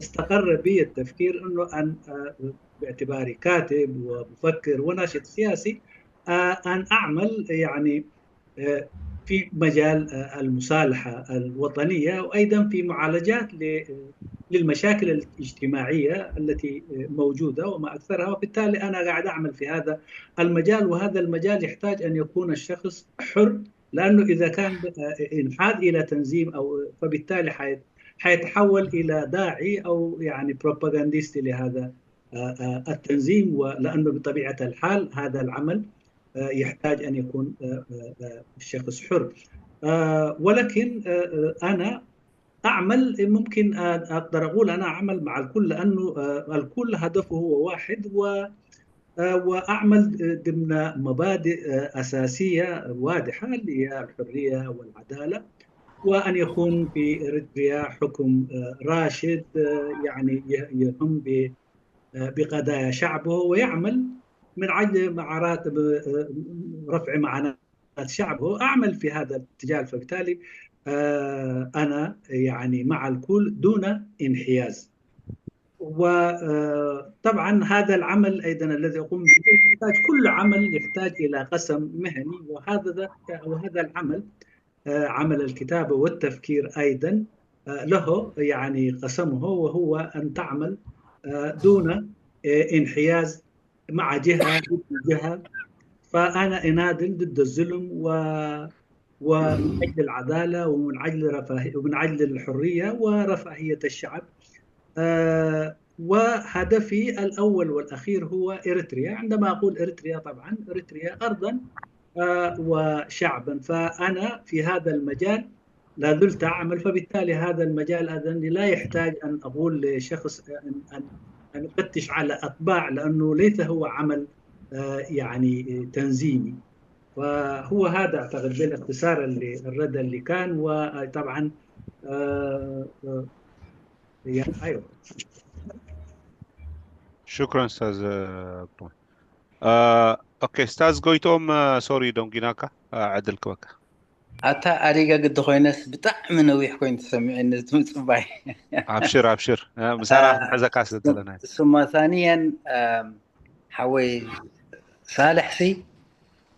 استقر بي التفكير إنه أن، آه، باعتباري كاتب ومفكر وناشط سياسي، آه، أن أعمل يعني، آه، في مجال، آه، المصالحة الوطنية، وأيضًا في معالجات ل-، للمشاكل الاجتماعية التي، آه، موجودة وما أكثرها. وبالتالي أنا قاعد أعمل في هذا المجال، وهذا المجال يحتاج أن يكون الشخص حر، لأنه إذا كان، آه، انحاز إلى تنظيم أو، فبالتالي حي-، حيتحول إلى داعي أو يعني بروباغانديست لهذا، آه، آه، التنظيم، ولأنه بطبيعة الحال هذا العمل، آه، يحتاج أن يكون، آه، آه، آه، الشخص حر. آه، ولكن، آه، آه، أنا أعمل، ممكن، آه، أقدر أقول أنا أعمل مع الكل، لأنه، آه، الكل هدفه هو واحد، و-، آه، وأعمل ضمن مبادئ، آه، أساسية واضحة، اللي هي الحرية والعدالة، وأن يكون في إريتريا حكم، آه، راشد، آه، يعني يه-، يهم ب-، آه، بقضايا شعبه، ويعمل من أجل معارات-، ب-، آه، رفع معاناة شعبه. أعمل في هذا الاتجاه، فبالتالي، آه، أنا يعني مع الكل دون انحياز. وطبعًا هذا العمل أيضًا الذي أقوم به يحتاج، كل عمل يحتاج إلى قسم مهني، وهذا، وهذا العمل، آه، عمل الكتابة والتفكير أيضًا، آه، له يعني قسمه، وهو أن تعمل، آه، دون، آه، انحياز مع جهة ضد جهة. فأنا أناضل ضد الظلم و-، ومن أجل العدالة ومن أجل رفاهية ومن أجل الحرية ورفاهية الشعب. آه، وهدفي الأول والأخير هو إريتريا. عندما أقول إريتريا، طبعا إريتريا أرضا، آه، وشعبا. فأنا في هذا المجال لا زلت أعمل، فبالتالي هذا المجال أذني لا يحتاج أن أقول لشخص أن، أن، أن أفتش على أتباع، لأنه ليس هو عمل، آه، يعني تنظيمي. فهو هذا أعتقد بالاختصار اللي الرد اللي كان. وطبعا، آه، آه، يعني، أيوة. شكرا استاذ. آه، اوكي استاذ ጎይቶም، ሶሪ ዶንጊናካ። ዕድል ክበካ። ኣታ ኣሪጋ ግዲ ኮይነስ ብጣዕሚ ነዊሕ ኮይኑ ተሰሚዑኒ እዚ ምፅባይ። ኣብሽር ኣብሽር፣ ምሳና ክንሕዘካ ስለ ዘለና። ثم ثانيا ሓወይ ሳልሕ ሲ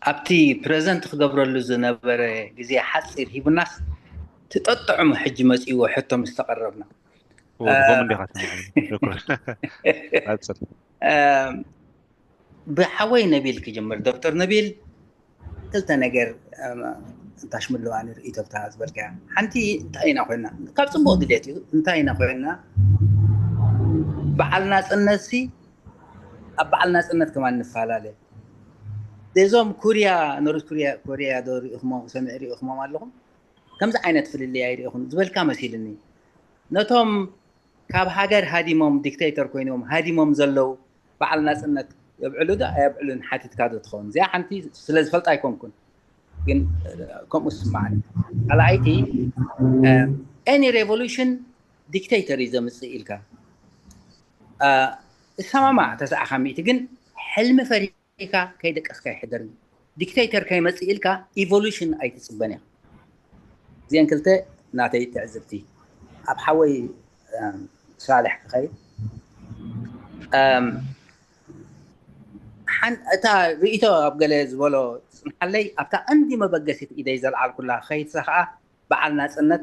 ኣብቲ ፕረዘንት ክገብረሉ ዝነበረ ግዜ ሓፂር ሂቡናስ ትጠጥዑሙ ሕጂ መፂዎ ሕቶ ምስ ተቐረብና። ከምኡ እንዲኻ ትማዓኒ። ሽኩራን። ቀፅል። ብሓወይ ነቢል ክጅምር። ዶክተር ነቢል ክልተ ነገር እንታሽምለዋ ንርእይቶብታ ዝበልካያ ሓንቲ እንታይ ኢና ኮይና ካብ ፅቡቅ ድሌት እዩ። እንታይ ኢና ኮይና በዓል ናፅነት ሲ ኣብ በዓል ናፅነት ከማን ንፈላለ። እዞም ኩርያ ኖርዝ ኩርያ ኮርያ ዶ ሪኢኹሞ ሰሚዕ ሪኢኹሞም ኣለኹም? ከምዚ ዓይነት ፍልልይ ኣይሪኢኹን ዝበልካ መሲልኒ። ነቶም ካብ ሃገር ሃዲሞም ዲክቴተር ኮይኖም ሃዲሞም ዘለዉ በዓል ናፅነት የብዕሉ ዶ ኣየብዕሉን ሓቲትካ ዶ ትኸውን? እዚኣ ሓንቲ ስለ ዝፈልጣ ኣይኮንኩን፣ ግን ከምኡ ዝስማዓኒ። ካልኣይቲ any revolution dictator እዩ ዘምፅእ ኢልካ እሰማማዕ ተስዓኻ ሚእቲ፣ ግን ሕልሚ ፈሪካ ከይደቀስካ ይሕደር። ዲክቴተር ከይመፅእ ኢልካ ኢቮሉሽን ኣይትፅበን ኢኻ። እዚአን ክልተ ናተይ ትዕዝብቲ። ኣብ ሓወይ ሳልሕ ክኸይድ እታ ርእይቶ ኣብ ገለ ዝበሎ ፅንሓለይ ኣብታ ቀንዲ መበገሲት ኢደይ ዘልዓልኩላ ከይትሳ ከዓ በዓል ናፅነት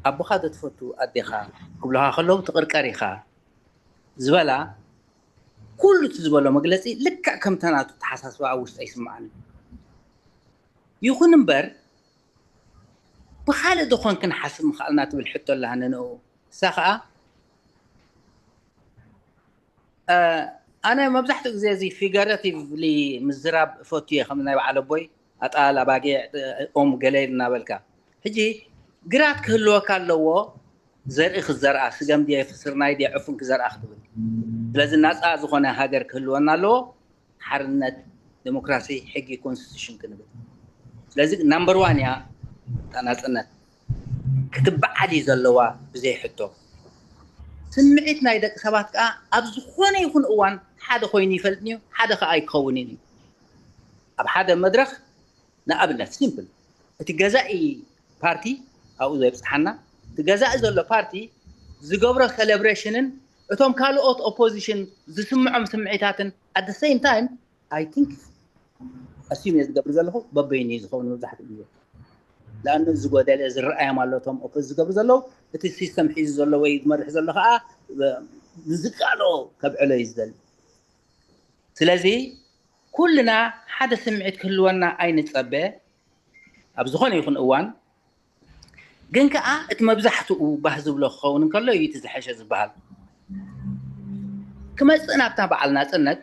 ኣቦኻ ዶ ትፈቱ ኣዴኻ ክብልኻ ከለዉ ትቕርቀር ኢኻ ዝበላ ኩሉ እቲ ዝበሎ መግለፂ ልክዕ ከምታ ናቱ ተሓሳስባ ኣብ ውሽጠ ይስምዓኒ። ይኹን እምበር ብኻልእ ዶ ኾን ክንሓስብ ምኽኣልና ትብል ሕቶ ኣላ ንንኡ። እሳ ኸዓ ኣነ መብዛሕትኡ ግዜ እዚ ፊገረቲቭሊ ምዝራብ እፈቱ እየ ከም ናይ በዓል ኣቦይ ኣጣል ኣባጊዕ ኦም ገለ እናበልካ ሕጂ ግራት ክህልወካ ኣለዎ። ዘርኢ ክዘርኣ ስገም ድየ ስርናይ ድየ ዕፉን ክዘርኣ ክትብል ስለዚ ናፃ ዝኾነ ሃገር ክህልወና ኣለዎ። ሓርነት ዴሞክራሲ ሕጊ ኮንስቲቱሽን ክንብል ስለዚ ናምበር ዋን እያ። እታ ናፅነት ክትበዓል እዩ ዘለዋ ብዘይ ሕቶ። ስምዒት ናይ ደቂ ሰባት ከዓ ኣብ ዝኾነ ይኹን እዋን ሓደ ኮይኑ ይፈልጥን እዩ ሓደ ከዓ ኣይክኸውንን እዩ። ኣብ ሓደ መድረኽ ንኣብነት ሲምፕል እቲ ገዛኢ ፓርቲ ኣብኡ ዘብፅሓና እቲ ገዛኢ ዘሎ ፓርቲ ዝገብሮ ሴሌብሬሽንን እቶም ካልኦት ኦፖዚሽን ዝስምዖም ስምዒታትን at the same time I think ኣስዩም እየ ዝገብር ዘለኹ በበይኑ እዩ ዝኸውን መብዛሕትኡ ግዜ። ለኣኑ ዝጎደለ ዝረኣዮም ኣሎ እቶም ኦፖዝ ዝገብሩ ዘለዉ እቲ ሲስተም ሒዙ ዘሎ ወይ ዝመርሕ ዘሎ ከዓ ንዝቃሎ ከብዕሎ እዩ ዝደሊ። ስለዚ ኩልና ሓደ ስምዒት ክህልወና ኣይንፀበ ኣብ ዝኾነ ይኹን እዋን። ግን ከዓ እቲ መብዛሕትኡ ባህ ዝብሎ ክኸውን እንከሎ እዩ እቲ ዝሐሸ ዝበሃል። ክመፅእ ናብታ በዓል ናፅነት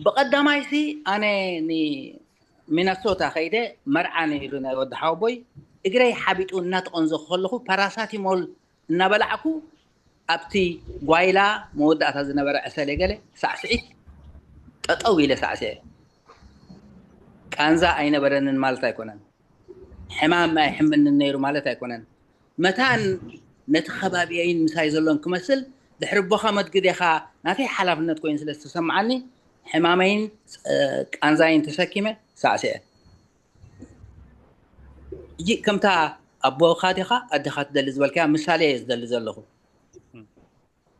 ብቐዳማይሲ ኣነ ንሚነሶታ ከይደ መርዓ ነይሩ ናይ ወዲ ሓወቦይ እግረይ ሓቢጡ እናተቐንዘኹ ከለኹ ፓራሳቲሞል እናበላዕኩ ኣብቲ ጓይላ መወዳእታ ዝነበረ ዕሰለ ገለ ሳዕስዒት ጠጠው ኢለ ሳዕስዐ። ቃንዛ ኣይነበረንን ማለት ኣይኮነን። ሕማም ኣይሕምንን ነይሩ ማለት ኣይኮነን። መታን ነቲ ከባቢየይን ምሳይ ዘሎን ክመስል ድሕሪ ቦኻ መድግዴኻ ናተይ ሓላፍነት ኮይኑ ስለ ዝተሰምዓኒ ሕማመይን ቃንዛይን ተሰኪመ ሳዕስዐ። ሕጂ ከምታ ኣቦኻ ዲኻ ኣዴኻ ትደሊ ዝበልካያ ምሳሌ እየ ዝደሊ ዘለኹ።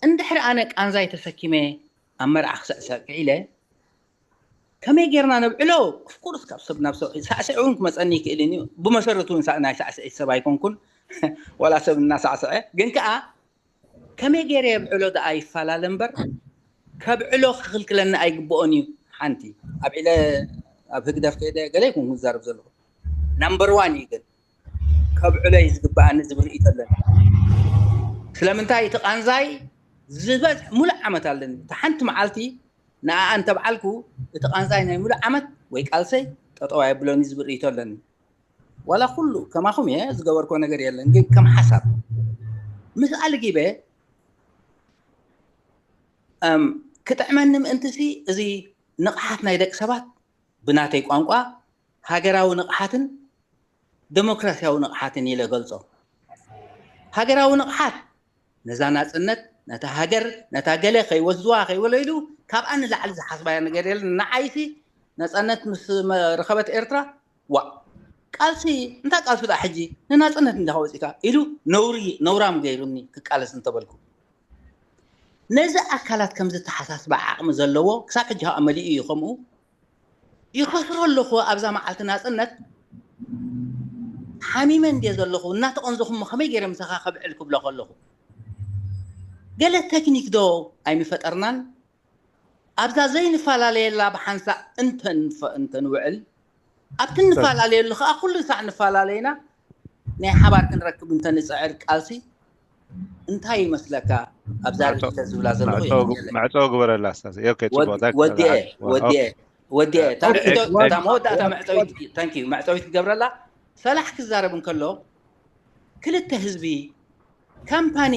እንድሕሪ ኣነ ቃንዛይ ተሰኪመ ኣብ መርዓ ክስዕስዕ ክኢለ ከመይ ጌርና ነብዕሎ? ኦፍኮርስ ካብ ሰብ ናብ ሰብ ሳዕስዒ እውን ክመፀኒ ይክእልን እዩ። ብመሰረቱ እውን ናይ ሳዕስዒት ሰብ ኣይኮንኩን ዋላ ሰብ እናሳዕስዐ ግን ከዓ ከመይ ገይረ የብዕሎ ደኣ ይፈላለ እምበር ከብዕሎ ክኽልክለኒ ኣይግብኦን እዩ። ሓንቲ ኣብዒለ ኣብ ህግደፍ ከይደ ገለ ይኩን ክዛረብ ዘለኹ ናምበር ዋን እዩ ግን ከብዕሎ እዩ ዝግብኣኒ ዝብል ርእይቶ ኣለኒ። ስለምንታይ እቲ ቃንዛይ ዝበዝሕ ሙሉእ ዓመት ኣለኒ። እታ ሓንቲ መዓልቲ ንኣኣ እንተብዓልኩ፣ እቲ ቃንዛይ ናይ ሙሉእ ዓመት ወይ ቃልሰይ ጠጠው ኣየብሎኒ ዝብል ርእይቶ ኣለኒ። ዋላ ኩሉ ከማኹም እየ ዝገበርኮ ነገር የለን፣ ግን ከም ሓሳብ ምስ ኣልጊበ፣ እም፣ ክጥዕመኒ ምእንትሲ፣ እዚ ንቕሓት ናይ ደቂ ሰባት ብናተይ ቋንቋ ሃገራዊ ንቕሓትን ደሞክራሲያዊ ንቕሓትን ኢለ ገልጾ። ሃገራዊ ንቕሓት ነዛ ናጽነት፣ ነታ ሃገር፣ ነታ ገለ ከይወስድዋ ከይበሎ ኢሉ ካብኣ ንላዕሊ ዝሓስባያ ነገር የለን። ንዓይሲ ነጻነት ምስ መ-፣ ረኸበት ኤርትራ፣ ዋ፣ ቃልሲ፣ እንታይ ቃልሲ ደኣ ሕጂ ንናጽነት እንዲኻ ወጺእካ ኢሉ ነውሪ፣ ነውራም ገይሩኒ ክቃለስ እንተበልኩ። ነዚ ኣካላት ከም ዝተሓሳስባ ዓቕሚ ዘለዎ ክሳብ ሕጂ ከዓ መሊኡ እዩ። ከምኡ ይኸስሮ ኣለኹ። ኣብዛ መዓልቲ ናጽነት ሓሚመ እንድየ ዘለኹ፣ እናተቐንዘኹ እሞ ከመይ ገይረ ምሳኻ ከብዕል ክብሎ ከለኹ፣ ገለ ቴክኒክ ዶ ኣይምፈጠርናን? ኣብዛ ዘይንፈላለየላ ብሓንሳእ እንተንፈ-፣ እንተንውዕል፣ ኣብቲ እንፈላለየሉ ከዓ ኩሉ ሳዕ እንፈላለየና ናይ ሓባር ክንረክብ እንተንጽዕር ቃልሲ እንታይ ይመስለካ? ኣብዛ ማዕጾ-፣ ርእይቶ ዝብላ ዘለኹ ማዕጾ የቐንየለይ። ማዕጾ ግበረላ ኣስታዝ። ኦኬ፣ ጽቡቕ። ወድ-፣ ዛክ-፣ ወዲኤ፣ ዛክ-፣ ወዲኤ፣ ኦኬ። ወዲኤ። እታ ኦኬ፣ ርእይቶ፣ ኦኬ። እታ መወዳእታ መዕጸዊት፣ ታንክ ዩ፣ መዕጸዊት ክገብረላ። ሰላሕ ክዛረብ እንከሎ፣ ክልተ ህዝቢ ካምፓኒ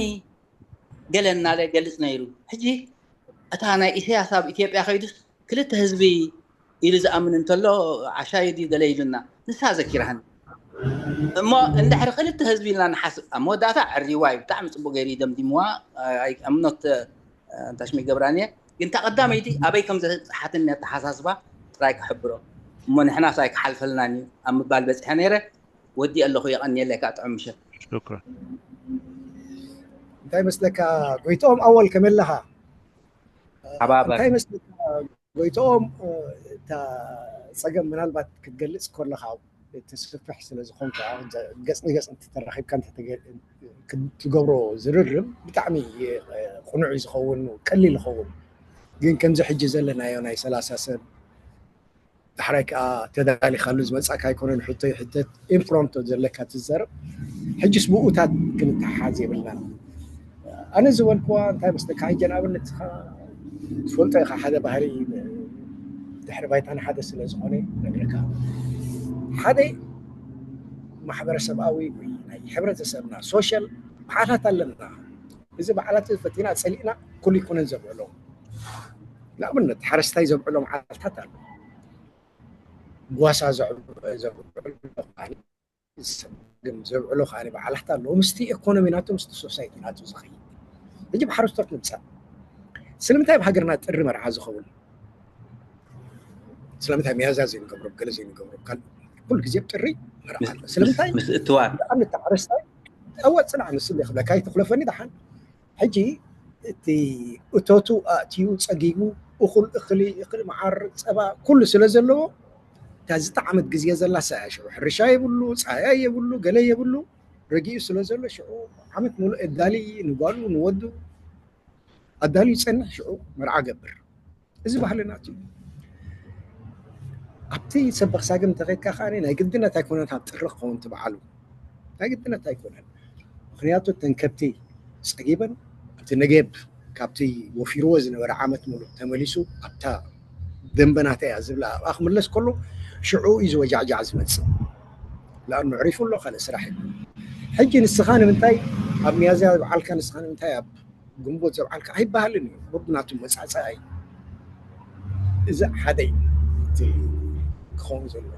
ገለ እናለ ገልጽ ነይሩ። ሕጂ እታ ናይ ኢሳያስ ኣብ ኢትዮጵያ ከይዱስ ክልተ ህዝቢ ኢሉ ዝኣምን እንተሎ ዓሻዩ ድዩ ገለ ኢሉና። ንሳ ዘኪራህኒ። እሞ እንድሕሪ ክልተ ህዝቢ ኢልና ንሓስብ፣ ኣብ መወዳእታ ዕሪዋ እዩ፣ ብጣዕሚ ጽቡቕ ገይሩ እዩ ደምዲምዋ። ኣይ፣ I'm not፣ እ፣ ታሽሚ ገብራን እየ። ግን እታ ቀዳመይቲ ኣበይ ከም ዘብጽሓትኒ ኣተሓሳስባ ጥራይ ክሕብሮ። እሞ ንሕናስ ኣይክሓልፈልናን እዩ ኣብ ምባል በጺሐ ነይረ። ወዲእ ኣለኹ፣ የቐንየለይ፣ ከዓ ጥዑም ምሸት። ሽክራን። እንታይ መስለካ ጎይትኦም ኣወል፣ ከመይ ኣለኻ? ሓባበር። እንታይ መስለካ ጎይትኦም፣ እ፣ እታ ጸገም ምናልባት ክትገልጽ ከለኻ እቲ ስፍሕ ስለ ዝኾንካ፣ ገጽ ንገጽ እንተተራኺብካ እንተተገ-፣ ክትገብሮ ዝርርብ ብጣዕሚ፣ እ፣ ቅኑዕ እዩ ዝኸውን፣ ቀሊል ይኸውን። ግን ከምዚ ሕጂ ዘለናዮ ናይ ሰላሳ ሰብ ዳሕራይ ከኣ ተዳሊኻሉ ዝመጻእካ ኣይኮነን፣ ሕቶ ይሕተት፣ ኢምፕሮምቶ ዘለካ ትዛረብ። ሕጅስ ብኡታት ክንተሓሓዝ የብልናን። ኣነ ዝበልክዋ እንታይ መስለካ፣ ሕጂ ንኣብነት ንስኻ ትፈልጦ ኢኻ፣ ሓደ ባህሪ ድሕሪ ባይታ ንሓደ ስለ ዝኾነ ነግረካ። ሓደ ማሕበረሰብኣዊ ወይ ናይ ሕብረተሰብና ሶሻል በዓላት ኣለና። እዚ በዓላት እዚ ፈቲና ጸሊእና ኩሉ ኣይኮነን ዘብዕሎ። ንኣብነት ሓረስታይ ዘብዕሎ መዓልታት ኣሎ። ጓሳ ዘብ-፣ ዘብዕሎ ከኣ፣ ግን ዘብዕሎ ከኣ በዓላት ኣለዎ። ምስቲ ኢኮኖሚ ናቱ፣ ምስቲ ሶሳይቲ ናቱ ዝኸይድ። ሕጂ ብሓረስቶት ንምጻእ። ስለምንታይ ኣብ ሃገርና ጥሪ መርዓ ዝኸውን? ስለምንታይ ሚያዝያ ዘይንገብሮ፣ ገለ ዘይንገብሮ? ካል-፣ ኩሉ ግዜ ጥሪ መርዓ ኣሎ። ስለምንታይ? ምስ እትዋር። ብጣዕሚ እቲ ሓረስታይ፣ እወ፣ ጽናዕ፣ ንሱ ይኽብለካ፣ ኣይትኽለፈኒ ደሓን። ሕጂ እቲ እቶቱ ኣእትዩ ጸጊቡ፣ እኹል እኽሊ፣ እኽሊ መዓር፣ ጸባ፣ ኩሉ ስለ ዘለዎ፣ እታ ዝጠዓመት ግዜ ዘላ እሳ እያ። ሽዑ ሕርሻ የብሉ፣ ጻህያይ የብሉ፣ ገለ የብሉ፣ ረጊኡ ስለ ዘሎ፣ ሽዑ ዓመት ሙሉእ ኣዳሊ፣ ንጓሉ፣ ንወዱ ኣዳሊ ይጸንሕ፣ ሽዑ መርዓ ገብር። እዚ ባህልና እዩ። ኣብቲ ሰበኽ ሳግም እንተኸድካ ከኣ ናይ ግድነት ኣይኮነን ኣብ ጥሪ ክኸውን እቲ በዓሉ። ናይ ግድነት ኣይኮነን። ምኽንያቱ እተን ከብቲ ጸጊበን፣ ኣብቲ ነጌብ ካብቲ ወፊርዎ ዝነበረ ዓመት ሙሉእ ተመሊሱ ኣብታ ደንበ ናተይ እያ ዝብላ ኣብኣ ክምለስ ከሎ ሽዑ እዩ ዝወጃዕጃዕ ዝመጽእ። ለኣኑ ኣዕሪፉ ኣሎ፣ ካልእ ስራሕ የብሉን። ሕጂ ንስኻ ንምንታይ ኣብ ሚያዝያ በዓልካ፣ ንስኻ ንምንታይ ኣብ ግንቦት ዘብዓልካ ኣይበሃልን እዩ። በብናቱ መጻጸኣይ እዚ ሓደ እዩ እቲ ክኸውን ዘለዎ።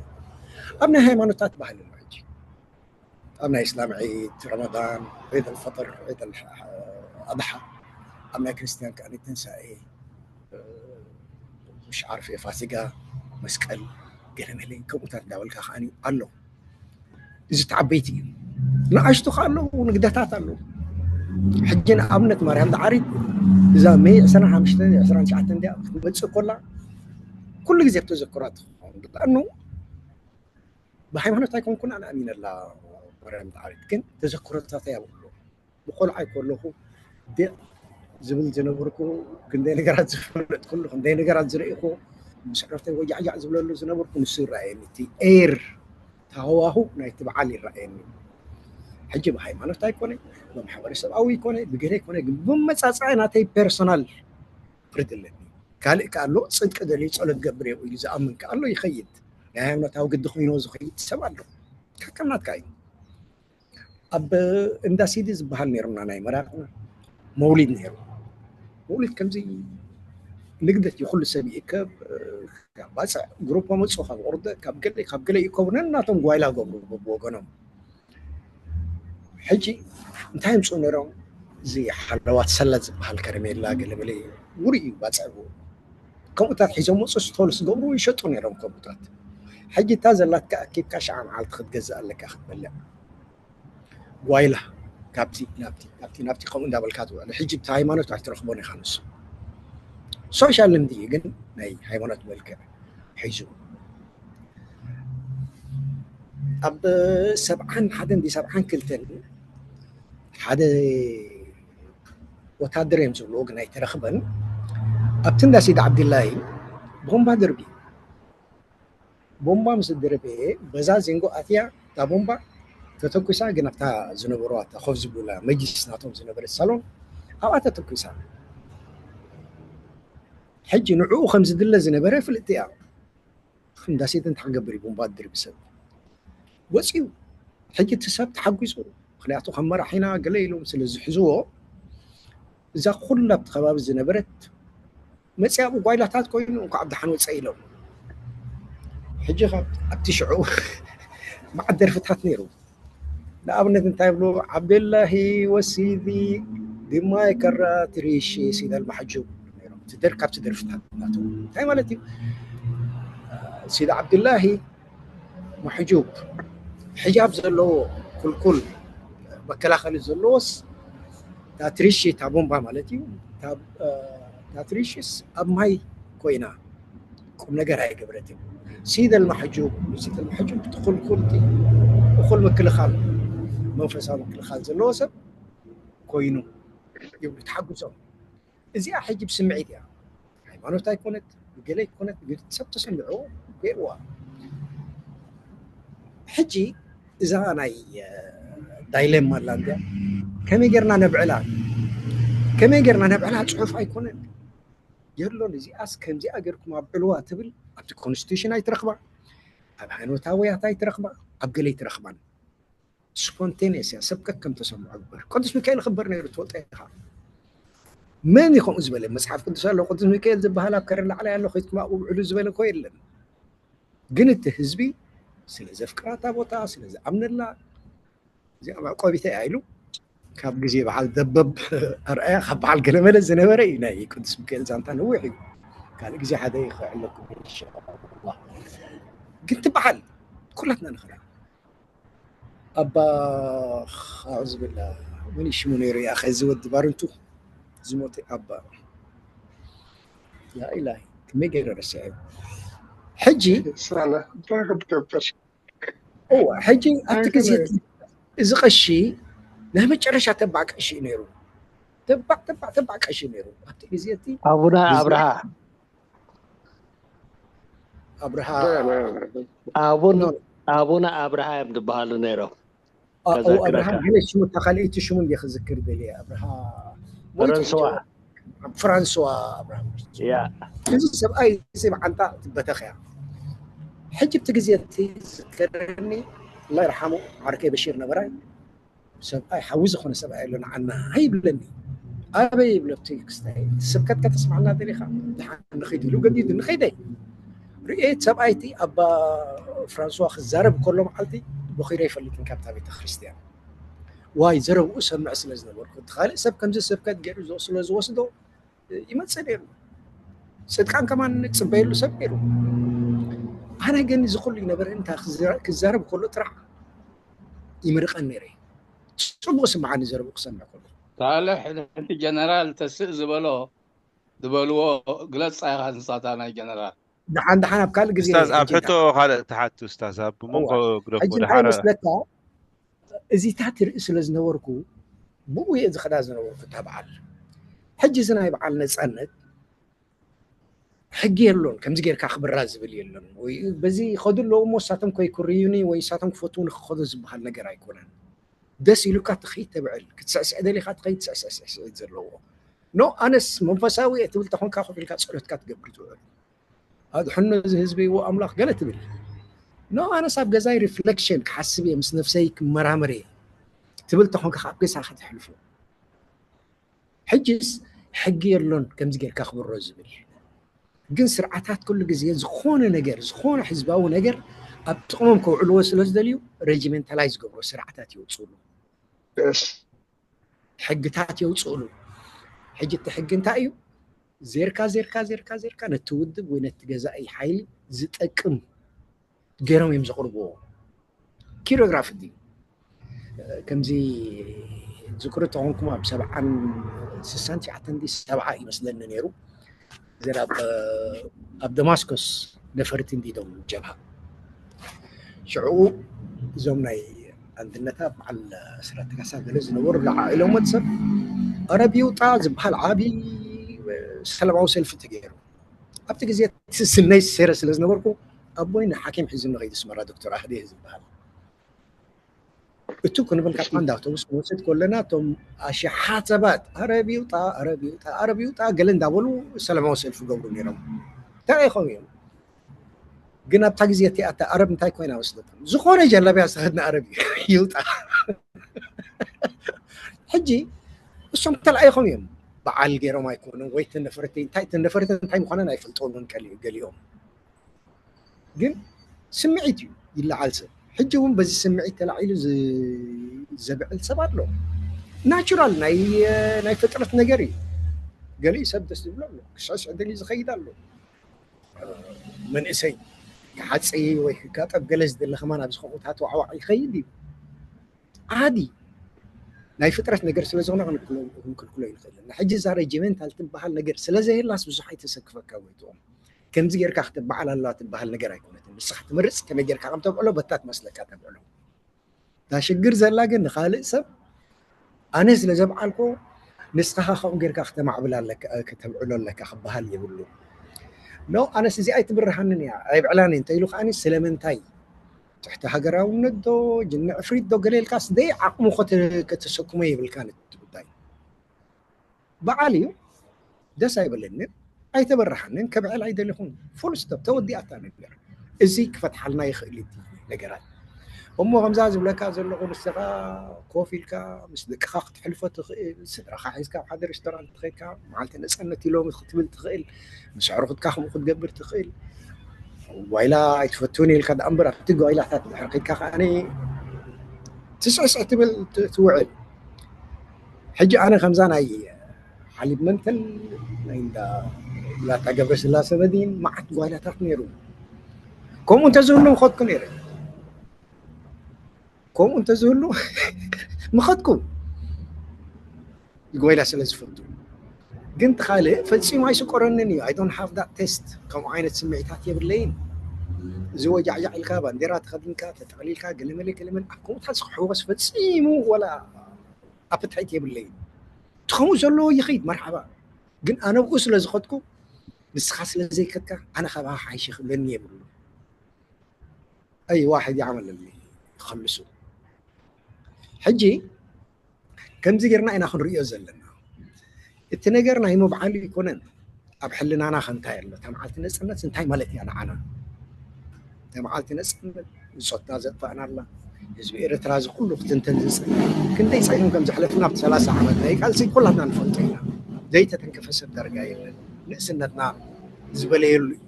ኣብ ናይ ሃይማኖታት ባህሊ ኣሎ ሕጂ። ኣብ ናይ እስላም ዒድ ረመዳን፣ ዒድ ኣልፈጥር፣ ዒድ ኣል-፣ ኣድሓ፣ ኣብ ናይ ክርስትያን ከኣ ትንሳኤ፣ ምሽ ዓርፌ፣ ፋሲጋ፣ መስቀል፣ ገለመለ ከምኡታት እንዳበልካ ከኣ ኣሎ። እዚ እቲ ዓበይቲ እዩ። ንኣሽቱ ከኣ ኣለዉ፣ ንግደታት ኣለዉ። ሕጂ ንኣብነት ማርያም ዳዕሪት እዛ ሜይ ዕስራን ሓሙሽተን ዕስራን ትሽዓተን እንድያ ክትመጽእ ከላ ኩሉ ግዜ ተዘክራ ትኸውን። ብጣዕሚ ብሃይማኖት ኣይኮንኩን ኣነ ኣሚነላ ማርያም ዳዕሪት፣ ግን ተዘክሮታተይ ኣብኡ ኣሎ። ብቆልዓይ ከለኹ ዲቕ ዝብል ዝነበርኩ፣ ክንደይ ነገራት ዝፈለጥኩሉ፣ ክንደይ ነገራት ዝረእኹ፣ ምስ ዕርፍተይ ወጃዕጃዕ ዝብለሉ ዝነበርኩ ንሱ ይረኣየኒ። እቲ ኤር፣ እቲ ሃዋሁ ናይቲ በዓል ይረኣየኒ። ሕጂ ብሃይማኖት ኣይኮነ፣ ብማሕበረሰብኣዊ ይኮነ፣ ብገለ ይኮነ፣ ግን ብመጻጻኢ ናተይ ፐርሶናል ፍርዲ ኣለኒ። ካልእ ከ ኣሎ፣ ጽድቂ ደልዩ ጸሎት ገብር እየ ኢሉ ዝኣምን ከ ኣሎ፣ ይኸይድ። ናይ ሃይማኖታዊ ግዲ ኮይንዎ ዝኸይድ ሰብ ኣሎ። ከከም ናትካ እዩ። ኣብ እንዳ ሲዲ ዝበሃል ነይሩና ናይ መራቕና መውሊድ ነይሩ። መውሊድ ከምዚ ንግደት እዩ፣ ኩሉ ሰብ ይእከብ። ካብ ባፅዕ ግሩፕ መፁ፣ ካብ ቁርደ፣ ካብ ገለ፣ ካብ ገለ ይእከቡ፣ ነናቶም ጓይላ ገብሩ በብወገኖም። ሕጂ እንታይ የምፅኡ ነይሮም? እዚ ሓለዋት ሰላ ዝበሃል ከረሜላ ገለመለ ውሩይ እዩ ባፅዕ። ከምኡታት ሒዞም መፁ፣ ስቶል ዝገብሩ ይሸጡ ነይሮም ከምኡታት። ሕጂ እታ ዘላትካ ኣኪብካ ሸዓ መዓልቲ ክትገዝእ ኣለካ ክትበልዕ። ጓይላ ካብቲ ናብቲ፣ ካብቲ ናብቲ ከምኡ እንዳበልካ ትውዕል። ሕጂ ብቲ ሃይማኖት ኣይትረኽቦን ኢኻ ንሱ። ሶሻል እንድዩ ግን ናይ ሃይማኖት መልክዕ ሒዙ። ኣብ ሰብዓን ሓደን ድዩ ሰብዓን ክልተን ሓደ ወታደር እዮም ዝብልዎ ግን ኣይተረኽበን። ኣብቲ እንዳ ሲድ ዓብድላይ ቦምባ ደርቢ፣ ቦምባ ምስ ደረበ በዛ ዜንጎ ኣትያ እታ ቦምባ ተተኩሳ፣ ግን ኣብታ ዝነበሩ ኣብታ ኮፍ ዝብሉላ መጅሊስ ናቶም ዝነበረት ሳሎን ኣብኣ ተተኩሳ። ሕጂ ንዕኡ ከም ዝድለ ዝነበረ ፍልጥቲ እያ። እንዳ ሲድ እንታይ ክገብር እዩ ቦምባ ድርቢ ሰብ ወፂኡ። ሕጂ እቲ ሰብ ተሓጒሱ፣ ምክንያቱ ከም መራሒና ገለ ኢሎም ስለ ዝሕዝዎ እዛ ኩላ ኣብቲ ከባቢ ዝነበረት መፅያ ኣብኡ ጓይላታት ኮይኑ እንኳዕ ብደሓን ወፀ ኢሎም። ሕጂ ካብ ኣብቲ ሽዑ መዓት ደርፍታት ነይሩ። ንኣብነት እንታይ ይብሉ? ዓብደላሂ ወሲዲ ድማ የከራ ትሪሽ ሲዳል ማሕጁብ ነይሮም። እቲ ደር-፣ ካብቲ ደርፍታት ናቶም እንታይ ማለት እዩ? ሲዲ ዓብድላሂ ማሕጁብ ሕጃብ ዘለዎ ኩልኩል መከላኸሊ ዘለዎስ እታ ትሪሽ፣ እታ ቦምባ ማለት እዩ። እታ፣ እ፣ እታ ትሪሽስ ኣብ ማይ ኮይና ቁም ነገር ኣይገበረትን። ሲደል ማሕጁብ፣ ሲደል ማሕጁብ ትኹልኩል እኹል ምክልኻል፣ መንፈሳዊ ምክልኻል ዘለዎ ሰብ ኮይኑ ይብሉ፣ ተሓጉሶም። እዚኣ ሕጂ ብስምዒት እያ። ሃይማኖት ኣይኮነት፣ ብገለ ኣይኮነት፣ ግን ሰብ ተሰሚዑ ገይርዋ። ሕጂ እዛ ናይ፣ እ፣ ዳይሌማ ኣላ እንድያ፣ ከመይ ጌርና ነብዕላ? ከመይ ጌርና ነብዕላ? ጽሑፍ ኣይኮነን፣ የሎን። እዚኣስ ከምዚኣ ጌርኩም ኣብዕልዋ ትብል ኣብቲ ኮንስቲቱሽን ኣይትረኽባ፣ ኣብ ሃይማኖታውያት ኣይትረኽባ፣ ኣብ ገለ ኣይትረኽባን። ስፖንቴንየስ እያ፣ ሰብ ከከም ተሰምዖ ግበር። ቅዱስ ሚካኤል ይኽበር ነይሩ፣ ትፈልጦ ኢኻ። መን እዩ ከምኡ ዝበለ? መጽሓፍ ቅዱስ ኣሎ፣ ቅዱስ ሚካኤል ዝበሃል ኣብ ከረን ላዕላይ ኣሎ፣ ከይድኩም ኣብኡ ውዕሉ ዝበለ እኮ የለን። ግን እቲ ህዝቢ ስለ ዘፍቅራ እታ ቦታ፣ ስለ ዝኣምነላ፣ እዚኣ መዕቆቢተይ እያ ኢሉ ካብ ግዜ በዓል ደበብ ኣርኣያ፣ ካብ በዓል ገለመለ ዝነበረ እዩ። ናይ ቅዱስ ሚካኤል ዛንታ ነዊሕ እዩ። ካልእ ግዜ ሓደ ይኽዕለኩም ኢንሻላህ። ግን ትበዓል ኩላትና ንኽእላ። ኣባ፣ ኣዑዝ ብላ፣ መን እዩ ሽሙ ነይሩ? ያኸ እዚ ወዲ ባርንቱ ዝሞተ ኣባ። ያ ኢላሂ፣ ከመይ ገይረ ረስዐ? ሕጂ ሳላ፣ እንታይ ክትገብር? እዋ፣ ሕጂ ኣብቲ ግዜ እቲ፣ እዚ ቀሺ ናይ መጨረሻ ተባዕ ቀሺ እዩ ነይሩ። ተባዕ፣ ተባዕ፣ ተባዕ ቀሺ እዩ ነይሩ። ኣብቲ ግዜ እቲ ኣቡነ ብዛ-፣ ኣብርሃ። ኣብርሃ። ኣቡን-፣ ኖ። ኣቡነ ኣብርሃ እዮም ዝበሃሉ ነይሮም። ኣ-፣ ከዘክረካ። ኣብርሃ፣ ገለ ሽሙ፣ እታ ካልኣይቲ ሽሙ እንድየ ክዝክር ደልየ። ኣብርሃ ሞይቱ ፍራንስዋ። ሕጂ። ፍራንስዋ ኣብርሃ። ያ። እዚ ሰብኣይ እዚ ብዓንታ ትበተኽ እያ። ሕጂ ኣብቲ ግዜ እቲ ዝዝከረኒ፣ ኣላህ ይርሓሙ፣ ዓርከይ በሺር ነበራይ። ሰብኣይ፣ ሓዊ ዝኾነ ሰብኣይ ኣሎ ንዓና ይብለኒ። ኣበይ ይብሎ ኣብቲ ክስታይ፣ ስብከት ከተስምዓና ደሊኻ? ደሓን ንኺድ ኢሉ ገዲዱ ንኸይደይ። ርእየ እቲ ሰብኣይ እቲ ኣባ ፍራንስዋ ክዛረብ ከሎ መዓልቲ ቦኺረ ኣይፈልጥን ካብታ ቤተ ክርስቲያን። ዋይ፣ ዘረብኡ ሰምዕ ስለ ዝነበርኩ። እቲ ካልእ ሰብ ከምዚ ስብከት ገይሩ ስለ ዝወስዶ ይመጽእ ነይሩ። ጽድቃን ከማን ንጽበየሉ ሰብ ነይሩ። ኣነ ግን እዚ ኩሉ ይነበረ እንታ ክዘ-፣ ክዛረብ ከሎ ጥራሕ ይምርቐን ነይረ። ጽቡቕ ስምዓኒ ዘረብኡ ክሰምዕ ከሎ። ሳልሕ ነቲ ጀነራል ተስእ ዝበሎ ዝበልዎ ግለጽ ኢኻ ንሳታ ናይ ጀነራል። ደሓን ደሓን ኣብ ካልእ ግዜ ኡስታዝ፣ ኣብ ሕጂ ሕቶ ካልእ ትሓቱ ኡስታዝ፣ ኣብ መንጎ እዋ። ግደፎ ሕጂ እንታይ ደሓር። መስለካ? እዚታት ርኢ ስለ ዝነበርኩ ብኡ እየ ዝኸዳ ዝነበርኩ እታ በዓል። ሕጂ እዚ ናይ በዓል ነጻነት ሕጊ የሎን፣ ከምዚ ጌርካ ክብራ ዝብል የሎን። ወይ በዚ ይኸዱ ኣለዉ እሞ ንሳቶም ከይክርዩኒ ወይ ንሳቶም ክፈትዉኒ ክኸዱ ዝበሃል ነገር ኣይኮነን። ደስ ኢሉካ ትኸይድ ተብዕል፣ ክትስዕስዕ ደሊኻ ትኸይድ ትስዕስዕ ስዕስዒት ዘለዎ። ኖ ኣነስ መንፈሳዊ እየ ትብል ተኾንካ ኮፍ ኢልካ ጸሎትካ ትገብር ትውዕል። ኣድሕኖ እዚ ህዝቢ ይዎ ኣምላኽ ገለ ትብል። ኖ ኣነስ ኣብ ገዛይ ሪፍሌክሽን ክሓስብ እየ፣ ምስ ነፍሰይ ክመራመር እየ ትብል ተኾንካ ካብ ገዛ ከተሕልፎ። ሕጅስ ሕጊ የሎን ከምዚ ጌርካ ክብሮ ዝብል። ግን ስርዓታት ኩሉ ግዜ ዝኾነ ነገር፣ ዝኾነ ህዝባዊ ነገር ኣብ ጥቕሞም ከውዕልዎ ስለ ዝደልዩ ሬጂሜንታላይዝ ዝገብሮ ስርዓታት የውፅእሉ። ሕግታት የውፅእሉ። ሕጂ እቲ ሕጊ እንታይ እዩ? ዜርካ ዜርካ ዜርካ ዜርካ ነቲ ውድብ ወይ ነቲ ገዛኢ ሓይሊ ዝጠቅም ገይሮም እዮም ዘቕርብዎ። ኪሮግራፊ ድዩ? ከምዚ ዝክሩ ተኾንኩም ኣብ ሰብዓን ስሳን ትሽዓተን ድዩ ሰብዓ ይመስለኒ ነይሩ። ዘር ኣብ ኣብ ደማስኮስ ነፈርቲ እንዲዶም ጀብሃ ሽዕኡ እዞም ናይ ኣንድነታ በዓል ስራተካሳ ገለ ዝነበሩ ለዓዒሎም ወዲ ሰብ ኣረብ ይውጣ ዝበሃል ዓቢ ሰላማዊ ሰልፊ ተገይሩ። ኣብቲ ግዜ ስነይ ሴረ ስለ ዝነበርኩ ኣቦይ ንሓኪም ሒዙ ንኸይድ ስመራ ዶክተር ኣህዴ ዝበሃል እቱ ክንብል ካብቲ እንዳ ኣውቶቡስ ክንወስድ ከለና እቶም ኣሽሓት ሰባት ኣረብ ይውጣ ኣረብ ይውጣ ኣረብ ይውጣ ገለ እንዳበሉ ሰላማዊ ሰልፊ ገብሩ ነይሮም። እንታይ ኢኹም እዮም ግን ኣብታ ግዜ እቲኣ እታ ኣረብ እንታይ ኮይና ወስደቶም? ዝኾነ ጀላብያ ዝተኸድነ ኣረብ እዩ ይውጣ። ሕጂ እሶም ተላኢኾም እዮም በዓል ገይሮም ኣይኮኑን ወይ ተነፈርቲ እንታይ ተነፈርቲ እንታይ ምዃነን ኣይፈልጠሉን ገሊኦም ግን ስምዒት እዩ ይለዓል ሰብ። ሕጂ እውን በዚ ስምዒት ተላዒሉ ዘብዕል ሰብ ኣሎ። ናቹራል ናይ ፍጥረት ነገር እዩ። ገሊኡ ሰብ ደስ ዝብሎ ኣሎ፣ ክስዕስዕ ደልዩ ዝኸይድ ኣሎ። መንእሰይ ክሓጽይ ወይ ክጋጠብ ገለ ዝደሊ ከማን ኣብዚ ከምኡታት ዋዕዋዕ ይኸይድ እዩ። ዓዲ ናይ ፍጥረት ነገር ስለ ዝኾነ ክንክልኩሎ ይንኽእል። ሕጂ እዛ ሬጂሜንታል ትበሃል ነገር ስለ ዘየላስ ብዙሕ ኣይተሰክፈካ ጎይትኦም። ከምዚ ጌርካ ክትበዓል ኣለዋ ትበሃል ነገር ኣይኮነትን። ንስኻ ትመርጽ ከመይ ጌርካ ከም ተብዕሎ በታ ትመስለካ ተብዕሎ። እታ ሽግር ዘላ ግን ንኻልእ ሰብ ኣነ ስለ ዘብዓልኮ ንስኻ ከምኡ ጌርካ ክተማዕብል ኣለካ ከተብዕሎ ኣለካ ክበሃል የብሉ። ኖ ኣነስ እዚኣ ኣይትብርሃንን እያ ኣይብዕላን እየ እንተኢሉ ከዓኒ ስለምንታይ ትሕቲ ሃገራውነት ዶ ጅኒ ዕፍሪት ዶ ገለ ኢልካስ ደይ ዓቕሙ ከተሰክሞ የብልካን እቲ ጉዳይ። በዓል እዩ ደስ ኣይበለንን ኣይተበረሓንን ከብዕል ኣይደለኹን ፉል ስቶፕ ተወዲኣታ ነገር። እዚ ክፈትሓልና ይኽእል እቲ ነገራት እሞ ከምዛ ዝብለካ ዘለኹ ንስኻ ኮፍ ኢልካ ምስ ደቅኻ ክትሕልፎ ትኽእል ስድራኻ ሒዝካ ኣብ ሓደ ሬስቶራንት ትኸድካ መዓልቲ ነፃነት ኢሎም ክትብል ትኽእል ምስ ኣዕሩኽትካ ከምኡ ክትገብር ትኽእል ዋይላ ኣይትፈትውን ኢልካ ደኣ እምበር ኣብቲ ጓይላታት ድሕር ከድካ ከዓኒ ትስዕስዕ ትብል ትውዕል። ሕጂ ኣነ ከምዛ ናይ ሓሊብ መንተል ናይ እንዳ ብላታ ገብረስላሰ መዲን መዓት ጓይላታት ነይሩ። ከምኡ እንተዝህሉ ምኸድኩ ነይረ። ከምኡ እንተዝህሉ ምኸድኩ። ጓይላ ስለ ዝፈቱ ግን ትኻልእ ፈጺሙ ኣይስቆረንን እዩ። I don't have that taste። ከምኡ ዓይነት ስምዒታት የብለይን። እዚ ወጃዕጃዕ ኢልካ ባንዴራ ተኸዲንካ ተጠቕሊልካ ገለመለ ገለመለ ኣብ ከምኡታት ዝሕወስ ፈጺሙ ወላ ኣፕታይት የብለይን። ትኸምኡ ዘለዎ ይኸይድ መርሓባ። ግን ኣነ ብኡ ስለ ዝኸድኩ ንስኻ ስለ ዘይከድካ ኣነ ካባኻ ሓይሽ ክብለኒ የብሉ። ኣይ ዋሕድ ይዓመለኒ ይኸልሱ። ሕጂ ከምዚ ጌርና ኢና ክንርእዮ ዘለና። እቲ ነገር ናይ ምብዓሉ ኣይኮነን ኣብ ሕልናና ከንታይ ኣሎ እታ መዓልቲ ነፅነት እንታይ ማለት እያ ንዓና እታ መዓልቲ ነፅነት ብፆትና ዘጥፋእናላ ህዝቢ ኤርትራ እዚ ኩሉ ክትንተን ዝፅእል ክንደይ ፀይኑ ከም ዘሕለፍና ኣብቲ ሰላሳ ዓመት ናይ ቃልሲ ኩላትና ንፈልጦ ኢና ዘይተተንከፈ ሰብ ዳርጋ የለን ንእስነትና ዝበለየሉ እዩ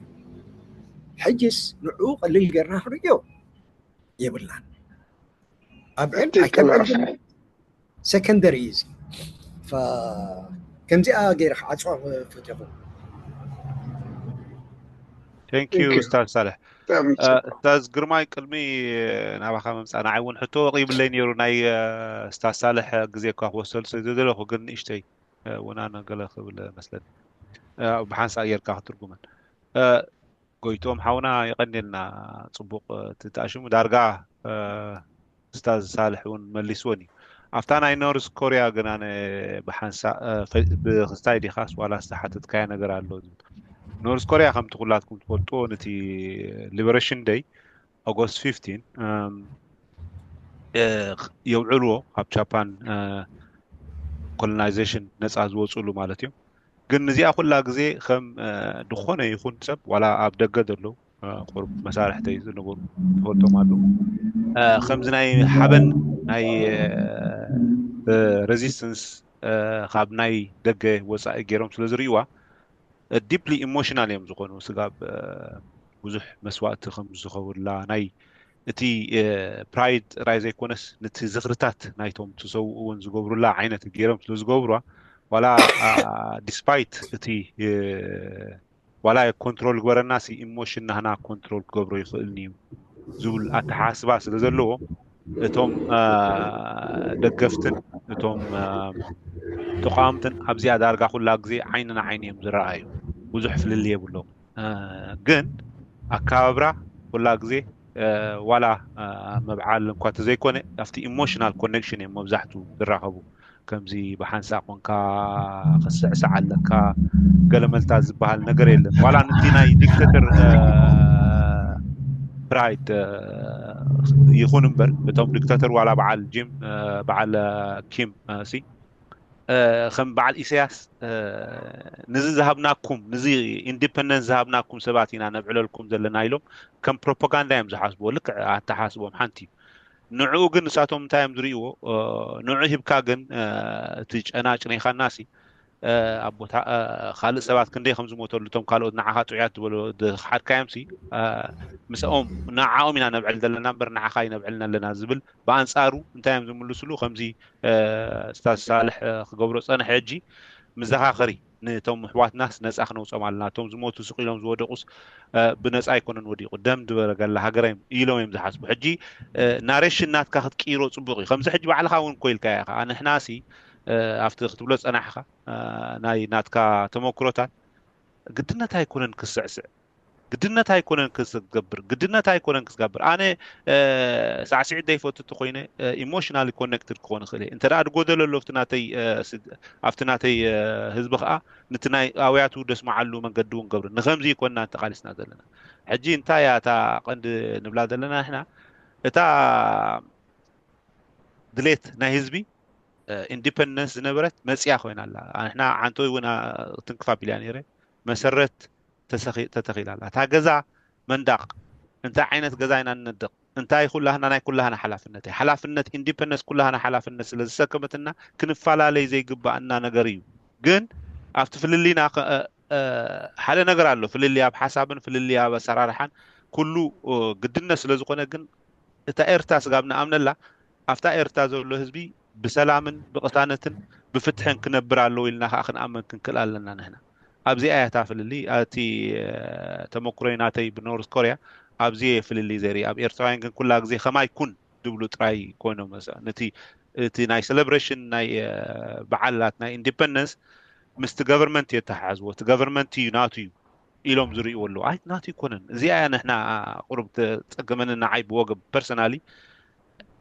ሕጅስ ንዕኡ ቀሊል ጌርና ክንርእዮ የብልናን ኣብ ዕል ኣይከብዕል ሰከንደሪ እዩ እዚ ከምዚኣ ገይረ ክዓፅዋ ፈትኹ ቴንክ ዩ ኡስታዝ ሳልሕ ኡስታዝ ግርማይ ቅድሚ ናባኻ ምምፃእ ንዓይ እውን ሕቶ ወቂብለይ ነይሩ ናይ ኡስታዝ ሳልሕ ግዜ እኳ ክወሰዱ ስለ ዝደለኹ ግን ንእሽተይ ውናነ ገለ ክብል መስለኒ ብሓንሳእ ጌርካ ክትርጉመን ጎይቶም ሓውና የቀንየልና ፅቡቅ ትተኣሽሙ ዳርጋ ኡስታዝ ሳልሕ እውን መሊስዎን እዩ ኣብታ ናይ ኖርዝ ኮሪያ ግን ኣነ ብሓንሳእ ብክስታይ ዲኻስ ዋላ ዝተሓተትካያ ነገር ኣሎ ኖርዝ ኮሪያ ከምቲ ኩላትኩም ትፈልጥዎ ነቲ ሊበሬሽን ደይ ኦጎስት ፊፍቲን የውዕልዎ፣ ካብ ጃፓን ኮሎናይዜሽን ነፃ ዝወፅሉ ማለት እዩ። ግን እዚኣ ኩላ ግዜ ከም ዝኾነ ይኹን ሰብ ዋላ ኣብ ደገ ዘለዉ ቁሩብ መሳርሕተይ ዝነበሩ ትፈልጦም ኣለዉ። ከምዚ ናይ ሓበን ናይ ሬዚስተንስ ካብ ናይ ደገ ወፃኢ ገይሮም ስለ ዝርእዋ ዲፕሊ ኢሞሽናል እዮም ዝኾኑ። ስጋብ ብዙሕ መስዋእቲ ከም ዝኸውላ ናይ እቲ ፕራይድ ጥራይ ዘይኮነስ ነቲ ዝኽርታት ናይቶም ትሰውኡ እውን ዝገብሩላ ዓይነት ገይሮም ስለ ዝገብሯ ዋላ ዲስፓይት እቲ ዋላ ኮንትሮል ግበረና ሲ ኢሞሽን ናህና ኮንትሮል ክገብሮ ይኽእልኒ እዩ ዝብል ኣተሓስባ ስለ ዘለዎ እቶም ደገፍትን እቶም ተቃወምትን ኣብዚኣ ዳርጋ ኩላ ግዜ ዓይኒ ንዓይኒ እዮም ዝረኣዩ። ብዙሕ ፍልልይ የብሎም። ግን ኣከባብራ ኩላ ግዜ ዋላ መብዓል እንኳ ተዘይኮነ ኣብቲ ኢሞሽናል ኮኔክሽን እዮም መብዛሕቱ ዝራኸቡ። ከምዚ ብሓንሳእ ኮንካ ክስዕስዕ ኣለካ ገለመልታ ዝበሃል ነገር የለን። ዋላ ነቲ ናይ ዲክተተር ፕራይድ ይኹን እምበር እቶም ዲክተተር ዋላ በዓል ጂም በዓል ኪም ሲ ከም በዓል ኢሳያስ ንዚ ዝሃብናኩም ንዚ ኢንዲፐንደንስ ዝሃብናኩም ሰባት ኢና ነብዕለልኩም ዘለና ኢሎም ከም ፕሮፓጋንዳ እዮም ዝሓስብዎ። ልክዕ ኣተሓስቦም ሓንቲ እዩ። ንዕኡ ግን ንሳቶም እንታይ እዮም ዝርእይዎ? ንዑ ሂብካ ግን እቲ ጨና ጭኒኻና ሲ ኣብ ቦታ ካልእ ሰባት ክንደይ ከም ዝሞተሉ እቶም ካልኦት ንዓኻ ጥዑያት ዝበሎ ዝሓድካዮም ሲ ምስኦም ንዓኦም ኢና ነብዕል ዘለና እምበር ንዓኻ ይነብዕልና ኣለና ዝብል ብኣንጻሩ እንታይ እዮም ዝምልስሉ ከምዚ ስታዝ ሳልሕ ክገብሮ ጸንሐ ሕጂ መዘኻኸሪ ንቶም ኣሕዋትናስ ነጻ ክነውጾም ኣለና። እቶም ዝሞቱ ስቕ ኢሎም ዝወደቑስ ብነጻ ኣይኮነን ወዲቑ ደም ዝበረገላ ሃገር እዮም ኢሎም እዮም ዝሓስቡ። ሕጂ ናሬሽን ናትካ ክትቅይሮ ጽቡቕ እዩ። ከምዚ ሕጂ ባዕልኻ እውን እኮ ኢልካ ኢኻ። ንሕናሲ ኣብቲ ክትብሎ ጸናሕካ ናይ ናትካ ተመክሮታት ግድነት ኣይኮነን ክስዕስዕ ግድነት ኣይኮነን ክትገብር ግድነት ኣይኮነን ክትገብር ኣነ ሳዕስዒት ዘይፈቱ እንተኮይነ ኢሞሽናሊ ኮኔክትድ ክኾን ይኽእል እየ እንተ ደኣ ድጎደሎ ኣሎ ኣብቲ ናተይ ኣብቲ ናተይ ህዝቢ ከዓ ነቲ ናይ ኣውያቱ ደስምዓሉ መንገዲ እውን ገብር ንከምዚ ይኮንና ተቃሊስና ዘለና ሕጂ እንታይ እያ እታ ቀንዲ ንብላ ዘለና ንሕና እታ ድሌት ናይ ህዝቢ ኢንዲፐንደንስ ዝነበረት መፅያ ኮይና ኣላ ንሕና ዓንቶይ እውን ትንክፍ ኣቢልያ ነይረ መሰረት ተተኺላ ኣላ እታ ገዛ መንዳቕ እንታይ ዓይነት ገዛ ኢና ንነድቕ እንታይ ኩላህና ናይ ኩላህና ሓላፍነት እዩ ሓላፍነት ኢንዲፐንደንስ ኩላህና ሓላፍነት ስለ ዝሰከመትና ክንፈላለይ ዘይግባኣና ነገር እዩ ግን ኣብቲ ፍልልይና ሓደ ነገር ኣሎ ፍልልይ ኣብ ሓሳብን ፍልልይ ኣብ ኣሰራርሓን ኩሉ ግድነት ስለ ዝኾነ ግን እታ ኤርትራ ስጋብ ንኣምነላ ኣብታ ኤርትራ ዘሎ ህዝቢ ብሰላምን ብቕሳነትን ብፍትሕን ክነብር ኣለዎ ኢልና ከዓ ክንኣመን ክንክእል ኣለና ንሕና ኣብዚኣ እያ እታ ፍልልይ እቲ ተመክሮይ ናተይ ብኖርዝ ኮርያ ኣብዚ ፍልልይ ዘርኢ ኣብ ኤርትራውያን ግን ኩላ ግዜ ከማይ ኩን ድብሉ ጥራይ ኮይኖም ነቲ እቲ ናይ ሴሌብሬሽን ናይ በዓላት ናይ ኢንዲፐንደንስ ምስቲ ገቨርንመንት የተሓሓዝዎ እቲ ገቨርንመንት እዩ ናቱ እዩ ኢሎም ዝርእይዎ ኣለዉ ኣይ ናቱ ይኮነን እዚኣ እያ ንሕና ቁሩብ ተፀገመኒ ንዓይ ብወገብ ፐርሰናሊ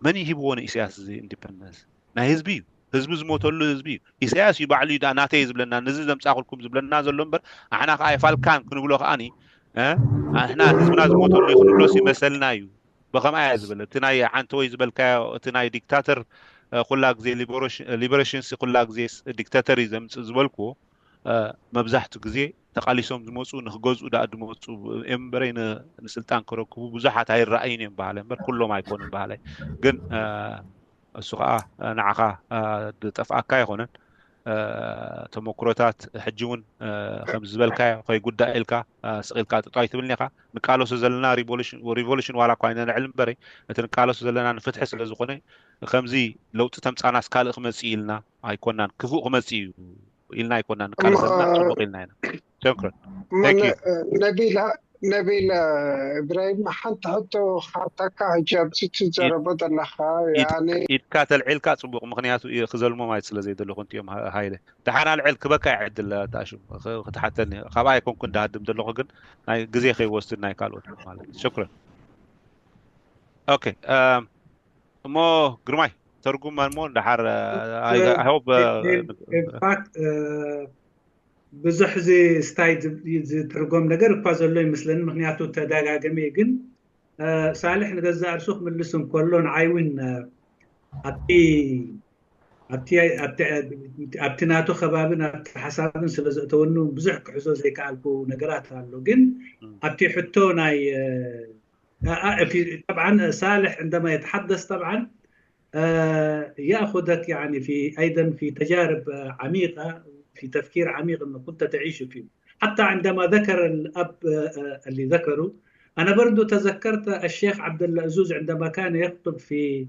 መን ይሂብዎ ንኢሳያስ እዚ ኢንዲፐንደንስ ናይ ህዝቢ እዩ ህዝቢ ዝሞተሉ ህዝቢ እዩ ኢሳያስ እዩ ባዕሉ እዩ ናተይ ዝብለና ንዚ ዘምፃእኩልኩም ዝብለና ዘሎ እምበር ኣሕና ከዓ ኣይፋልካን ክንብሎ ከዓኒ ኣሕና ህዝብና ዝሞተሉ እዩ ክንብሎስ ይመሰልና እዩ ብኸምኣ እያ ዝብል እቲ ናይ ዓንተወይ ዝበልካዮ እቲ ናይ ዲክታተር ኩላ ግዜ ሊበሬሽንስ ኩላ ግዜ ዲክታተር እዩ ዘምፅእ ዝበልክዎ መብዛሕቱ ግዜ ተቃሊሶም ዝመፁ ንክገዝኡ ዳኣ ዝመፁ እዮም እምበረይ ንስልጣን ክረክቡ ብዙሓት ኣይረኣዩን እዮም በሃለ እምበር ኩሎም ኣይኮኑን በሃላይ ግን እሱ ከዓ ንዓኻ ዝጠፍኣካ ኣይኮነን ተመክሮታት ሕጂ እውን ከም ዝበልካዮ ከይጉዳእ ኢልካ ስቕ ኢልካ ጥጦ ኣይትብልን ኢኻ ንቃለሶ ዘለና ሪቮሉሽን ዋላ እኳ ነልዕል እምበረይ እቲ ንቃለሶ ዘለና ንፍትሒ ስለ ዝኾነ ከምዚ ለውጢ ተምፃናስ ካልእ ክመፅእ ኢልና ኣይኮናን ክፉእ ክመፅእ እዩ ኢልና ኣይኮና ንቃለሰልና ጽቡቅ ኢልና ኢና ሸክረን ነቢላ ነቢላ እብራሂም ሓንቲ ሕቶ ሓተካ ሕጂ ኣብዚ ትዘረቦ ዘለካ ኢድካ ተልዒልካ ጽቡቅ ምክንያቱ ክዘልሞም ኣይ ስለ ዘይደለኹ እንቲኦም ሃይለ ደሓን ኣልዕል ክበካ ይዕድል ታሹ ክትሓተኒ ካብኣ ኣይኮንኩ እንዳሃድም ዘለኹ ግን ናይ ግዜ ከይወስድ ናይ ካልኦት ማለት ሸክረን ኦኬ እሞ ግርማይ ተርጉም እሞ እንዳሓር ሆፕ ብዙሕ እዚ ስታይ ዝትርጎም ነገር እኳ ዘሎ ይመስለኒ ምክንያቱ ተደጋገሚ ግን ሳልሕ ንገዛእ ርሱ ክምልስ እንከሎ ንዓይ እውን ኣብቲ ኣብቲ ኣብቲ ናቱ ከባብን ኣብቲ ሓሳብን ስለ ዘእተወኑ ብዙሕ ክሕዞ ዘይከኣልኩ ነገራት ኣሎ። ግን ኣብቲ ሕቶ ናይ طبعا ሳልሕ عندما يتحدث طبعا يأخذك يعني في أيضا في تجارب عميقة، في تفكير عميق أنه كنت تعيش فيه. حتى عندما ذكر الأب اللي ذكره، أنا برضو تذكرت الشيخ عبد الله عزوز عندما كان يخطب في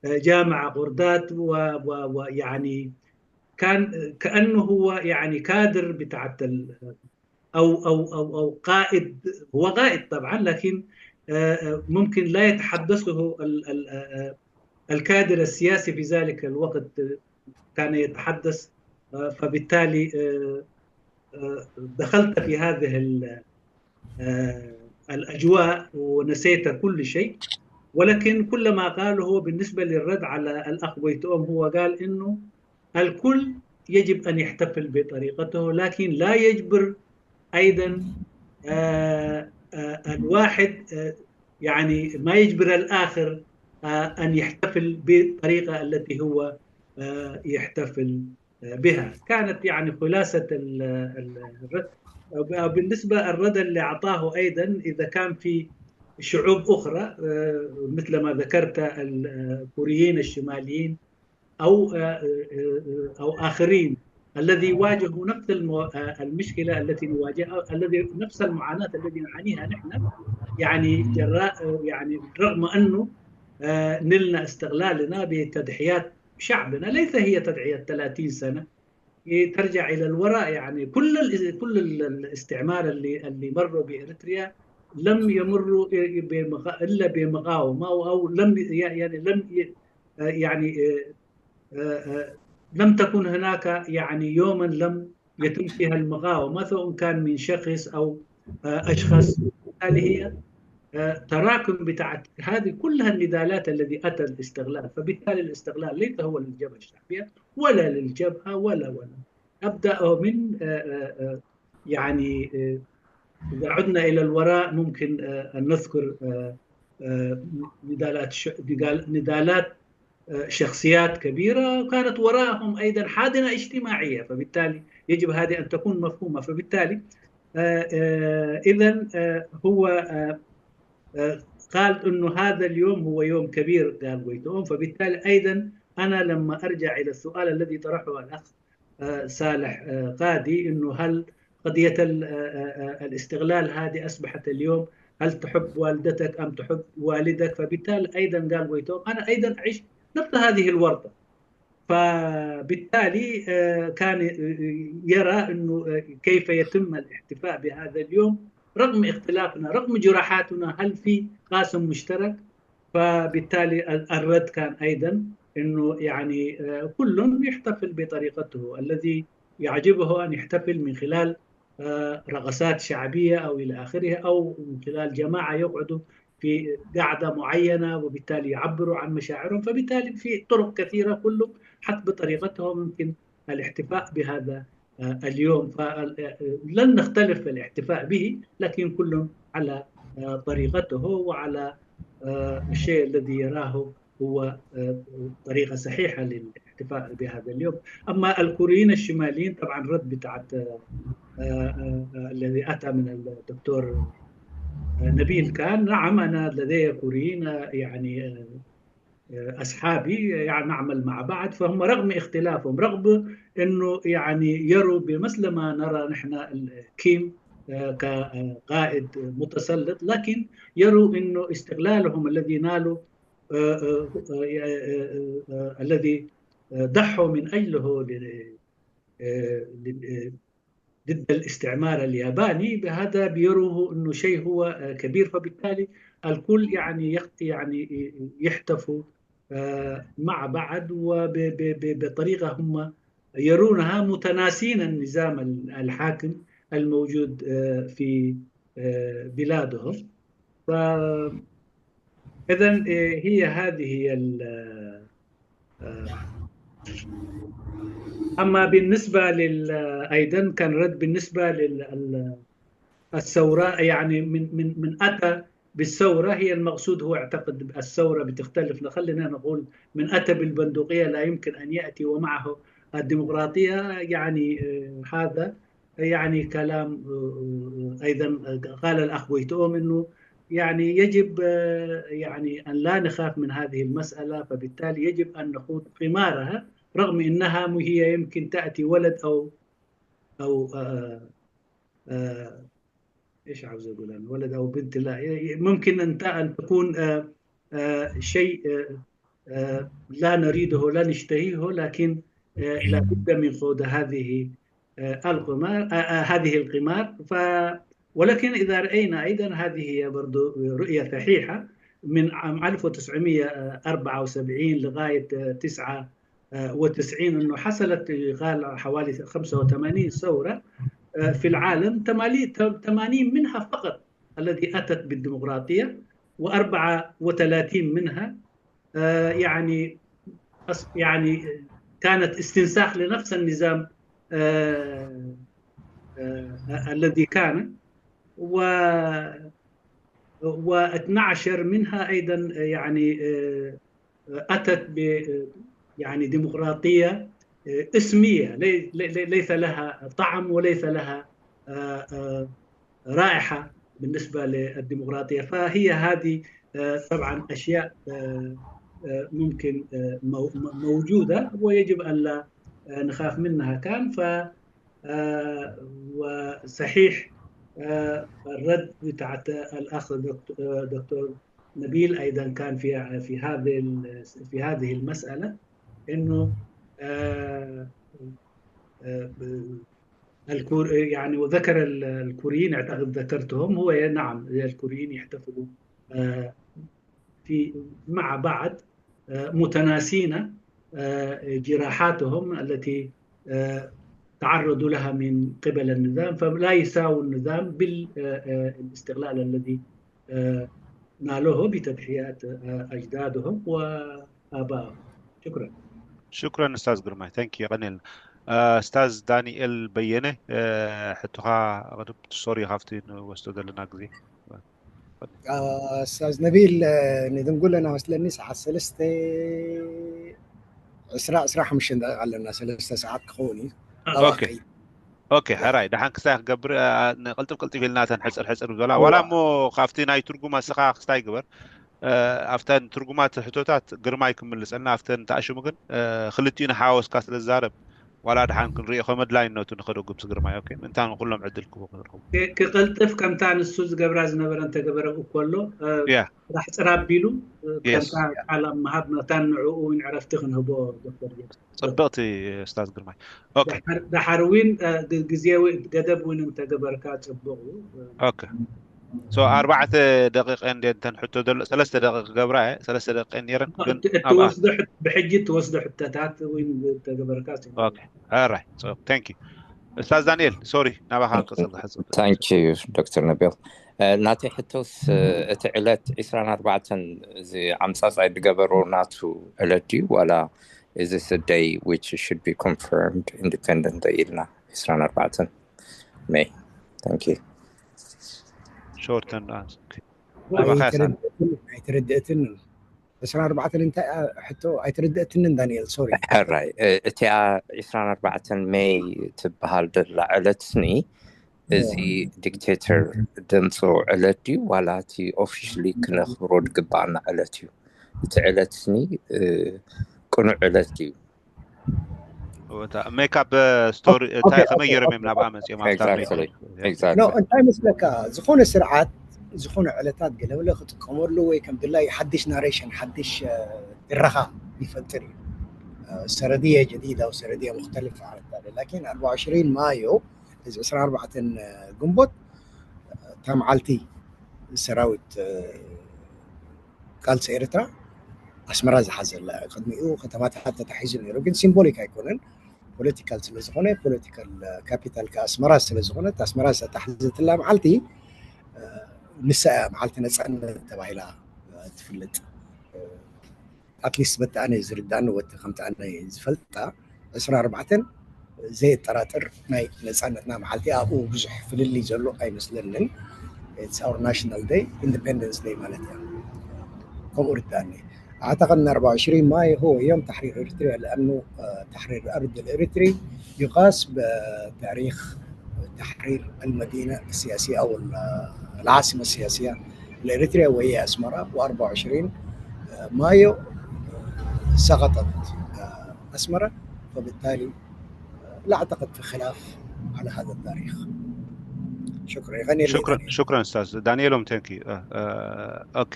جامعة غردات، ويعني كان كأنه هو يعني كادر بتاعت أو أو أو أو قائد، هو قائد طبعا، لكن ممكن لا يتحدثه الكادر السياسي في ذلك الوقت، كان يتحدث، فبالتالي دخلت في هذه الأجواء ونسيت كل شيء. ولكن كل ما قاله هو بالنسبة للرد على الأخ بويتوم، هو قال إنه الكل يجب أن يحتفل بطريقته، لكن لا يجبر أيضا الواحد، يعني ما يجبر الآخر أن يحتفل بالطريقة التي هو يحتفل بها. كانت يعني خلاصة الرد. بالنسبة الرد اللي أعطاه أيضا، إذا كان في شعوب أخرى مثل ما ذكرت الكوريين الشماليين أو أو آخرين الذي واجهوا نفس المشكلة التي نواجهها، الذي نفس المعاناة التي نعانيها نحن، يعني جراء يعني رغم أنه نلنا استقلالنا بتضحيات شعبنا، ليس هي تضحية ثلاثين سنة، ترجع إلى الوراء. يعني كل كل الاستعمار اللي اللي مروا بإريتريا لم يمروا إلا بمقاومة أو لم يعني لم يعني لم تكن هناك يعني يوما لم يتم فيها المقاومة، سواء كان من شخص أو أشخاص. هذه هي تراكم بتاعت هذه كلها النضالات الذي أتى الاستقلال. فبالتالي الاستقلال ليس هو للجبهة الشعبية ولا للجبهة ولا ولا أبدأ من يعني إذا عدنا إلى الوراء ممكن أن نذكر نضالات نضالات شخصيات كبيرة، وكانت وراءهم أيضا حاضنة اجتماعية، فبالتالي يجب هذه أن تكون مفهومة. فبالتالي إذا هو قال أنه هذا اليوم هو يوم كبير، قال بويتوم. فبالتالي أيضا أنا لما أرجع إلى السؤال الذي طرحه الأخ صالح قادي، أنه هل قضية الاستقلال هذه أصبحت اليوم، هل تحب والدتك أم تحب والدك؟ فبالتالي أيضا قال بويتوم أنا أيضا أعيش نفس هذه الورطة. فبالتالي كان يرى أنه كيف يتم الاحتفاء بهذا اليوم رغم اختلافنا، رغم جراحاتنا، هل في قاسم مشترك؟ فبالتالي الرد كان أيضا أنه يعني كل يحتفل بطريقته، الذي يعجبه أن يحتفل من خلال رقصات شعبية أو إلى آخره، أو من خلال جماعة يقعدوا في قعدة معينة وبالتالي يعبروا عن مشاعرهم. فبالتالي في طرق كثيرة كل حسب طريقته ممكن الاحتفاء بهذا اليوم. فلن نختلف في الاحتفاء به، لكن كل على طريقته وعلى الشيء الذي يراه هو طريقة صحيحة للاحتفاء بهذا اليوم. أما الكوريين الشماليين طبعا رد بتاعت الذي أتى من الدكتور نبيل كان نعم، أنا لدي كوريين يعني أصحابي يعني نعمل مع بعض، فهم رغم اختلافهم، رغم أنه يعني يروا بمثل ما نرى نحن كيم كقائد متسلط، لكن يروا أنه استقلالهم الذي نالوا الذي ضحوا من أجله ضد الاستعمار الياباني، بهذا بيروه أنه شيء هو كبير. فبالتالي الكل يعني يعني يحتفوا مع بعض وبطريقة هم يرونها متناسين النظام الحاكم الموجود في بلادهم. فإذا هي هذه أما بالنسبة لل أيضا كان رد بالنسبة لل الثورة، يعني من من من أتى بالثورة هي المقصود، هو اعتقد الثورة بتختلف، خلينا نقول من أتى بالبندقية لا يمكن أن يأتي ومعه الديمقراطية، يعني هذا يعني كلام أيضا قال الأخ ويتؤوم أنه يعني يجب يعني أن لا نخاف من هذه المسألة، فبالتالي يجب أن نخوض قمارها، رغم أنها هي يمكن تأتي ولد أو أو آه، آه، ايش عاوز اقول انا، ولد او بنت؟ لا، ممكن ان ان تكون آه، آه، شيء آه، آه، لا نريده، لا نشتهيه، لكن آه، لا بد من خوض هذه آه، القمار آه، آه، هذه القمار ف ولكن اذا راينا ايضا، هذه هي برضو رؤيه صحيحه، من عام ألف وتسعمية وأربعة وسبعين لغايه تسعة وتسعين، انه حصلت قال حوالي خمسة وثمانين ثوره في العالم، ثمانين منها فقط الذي اتت بالديمقراطيه، و34 منها يعني يعني كانت استنساخ لنفس النظام الذي كان، و و12 منها ايضا يعني اتت ب يعني ديمقراطيه اسميه، ليس لها طعم وليس لها رائحه بالنسبه للديمقراطيه. فهي هذه طبعا اشياء ممكن موجوده ويجب ان لا نخاف منها كان. ف وصحيح الرد بتاعت الاخ دكتور نبيل ايضا كان في في هذه في هذه المساله، انه الكور يعني وذكر الكوريين، اعتقد ذكرتهم، هو نعم الكوريين يحتفلوا في مع بعض متناسين جراحاتهم التي تعرضوا لها من قبل النظام، فلا يساوي النظام بالاستغلال الذي نالوه بتضحيات اجدادهم وابائهم. شكرا. شكرا استاذ ግርማይ። Thank you. ቀኒል استاذ ዳንኤል በየነ ሕቶኻ ሶሪ ካብቲ ንወስዶ ዘለና ግዜ استاذ نبيل ንድንጉለና መስለኒ ሰዓት ሰለስተ ዕስራ ዕስራ ሓሙሽተ ደቂቃ ኣለና። ሰለስተ ሰዓት ክኸውን እዩ። ኦኬ ሕራይ ደሓን ክስታይ ክገብር ቅልጥፍ ቅልጥፍ ኢልና ተን ሕፅር ሕፅር ዝበላ ዋላ እሞ ካብቲ ናይ ትርጉማ ስኻ ክስታይ ግበር ኣብተን ትርጉማት ሕቶታት ግርማይ ክምልሰልና ኣብተን ተኣሽሙ ግን ክልቲኡ ንሓወስካ ስለ ዝዛረብ ዋላ ድሓን ክንሪኦ ከም ኣድላይነቱ ንኸደጉም ስግርማይ ኦኬ ምእንታን ኩሎም ዕድል ክቡ ክረኽቡ ክቐልጥፍ ከምታ ንሱ ዝገብራ ዝነበረ እንተገበረ ከሎ ጥራሕ ፅር ኣቢሉ ከምታ ቃል ኣብ ምሃብ መታን ንዕኡ እውን ዕረፍቲ ክንህቦ ዶክተር ጌቱ ፅብቕቲ ኡስታዝ ግርማይ ኦኬ ዳሓር እውን ግዜ ገደብ እውን እንተገበርካ ፅቡቕ እዩ ኦኬ so ኣርባዕተ ደቂቀ እንደ እንተን ሕቶ ዘሎ ሰለስተ ደቂቅ ክገብራ እየ ሰለስተ ደቂቀ ነይረን ግን ትወስዶ ብሕጂ ትወስዶ ሕቶታት እውን ተገበርካ ኦኬ ሕራይ thank you ኡስታዝ ዳንኤል ሶሪ ናባኻ ክቅፅል ዝሓስብ thank you ዶክተር ነቢል ናተይ ሕቶስ እቲ ዕለት ዕስራን ኣርባዕተን እዚ ዓምፃፃይ ዝገበሮ ናቱ ዕለት ድዩ ዋላ is this a day which should be confirmed independent day ኢልና ዕስራን ኣርባዕተን May thank you short and answer ኣይተረድእትንን ዕስራን ኣርባዕተን እንታይ ሕቶ ኣይተረድእትንን ዳንኤል ሶሪ ሕራይ እቲኣ ዕስራን ኣርባዕተን May ትበሃል ደላ ዕለትኒ እዚ dictator ደምፆ ዕለት ድዩ ዋላ እቲ officially ክነኽብሮ ዝግባኣና ዕለት እዩ እቲ ዕለትኒ ቅኑዕ ዕለት ድዩ ሜካፕ ስቶሪ እንታይ ከመይ ገይሮም እዮም ናብኣ መፅኦም እንታይ መስለካ ዝኾነ ስርዓት ዝኾነ ዕለታት ገለብለ ክጥቀመሉ ወይ ከም ድላይ ሓድሽ ናሬሽን ሓድሽ ድረኻ ይፈጥር እዩ ሰረድየ ጀዲዳ ወሰረድየ ሙክተልፍ ዓረፍታ ላኪን ኣርባ ዕሽሪን ማዮ እዚ ዕስራ ኣርባዕተን ግንቦት እታ መዓልቲ ሰራዊት ቃልሲ ኤርትራ ኣስመራ ዝሓዘላ ቅድሚኡ ከተማታት ተታሒዙ ነይሩ ግን ሲምቦሊክ ኣይኮነን ፖለቲካል ስለዝኾነ ፖለቲካል ካፒታል ኣስመራ ስለዝኾነት ኣስመራ ዝተታሕዘትላ መዓልቲ ንሳ እያ መዓልቲ ነፃነት ተባሂላ ትፍለጥ ኣትሊስት በቲ ኣነ ዝርዳእኒ ወቲ ከምቲ ኣነ ዝፈልጣ ዕስራ ኣርባዕተን ዘየጠራጥር ናይ ነፃነትና መዓልቲ ኣብኡ ብዙሕ ፍልልይ ዘሎ ኣይመስለንን It's our national day, Independence Day ማለት እዩ። ከምኡ ርዳኒ። أعتقد أن أربعة وعشرين مايو هو يوم تحرير إريتريا، لأنه آه، تحرير الأرض الإريتري يقاس بتاريخ تحرير المدينة السياسية أو ال- آه، العاصمة السياسية لإريتريا، وهي أسمرة، و أربعة وعشرين مايو سقطت آه، أسمرة، فبالتالي لا أعتقد في خلاف على هذا التاريخ. شكرا. يغني لي شكرا دانيال. شكرا استاذ دانيال ام ثانك يو. ኦኬ،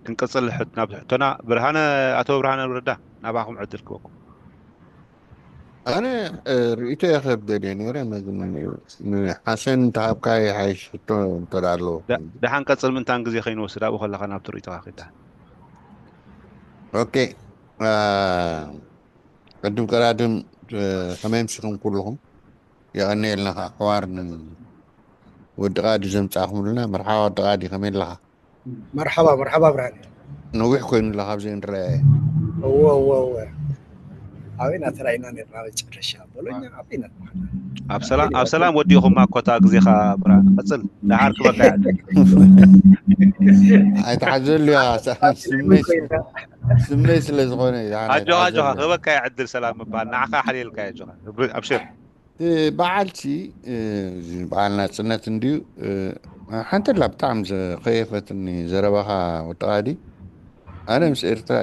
ክንቀፅል ሕት- ናብ ሕቶና ብርሃነ፣ ኣቶ ብርሃነ ረዳ ናባኹም ዕድል ክበኩም። ኣነ እ፣ ርእይቶ የኸብ ደልየ ነይረ መግመን እዩ። ንሓሰን እንተሃብካ ይሓይሽ ሕቶ እንተዳ ኣለዎ። ዳ- ደሓን ቀፅል ምንታን ግዜ ከይንወስድ ኣብኡ ከለካ ናብቲ ርእይቶካ ክዳ። ኦኬ፣ እ፣ ቅድም ቀዳድም እ፣ ከመይ ምስኹም ኩልኹም? የቐንየልና ከዓ ሕዋር ንወዲ ቃዲ ዘምፃእኹምልና። መርሓባ ወዲ ቃዲ፣ ከመይ ኣለኻ? مرحبا مرحبا ብርሃነ። ነዊሕ ኮይኑ ኣለካ ኣብዚ ንረኣየ። እወ እወ እወ ኣበይና ተራኢና ነርና መጨረሻ በሎኛ ኣበይና ኣብ ሰላም ኣብ ሰላም ወዲኹማ ኮታ ግዜኻ ብርሃነ ቀፅል። ደሓር ክበካ ይዕድል። ኣይተሓዘሉ እያ። ስመይ ስመይ ስለ ዝኾነ እዩ። ደሓር ኣጆኻ ኣጆኻ ኣይተሓዘሉ። ክበካ ይዕድል ሰላም ምባል ንዓኻ ሓልየልካ ኣጆኻ። ኣብሽር። እቲ በዓል ሲ በዓል ናፅነት እንድዩ። ሓንቲ ላ ብጣዕሚ ዘኸየፈትኒ ዘረባኻ ወዲ ቃዲ፣ ኣነ ምስ ኤርትራ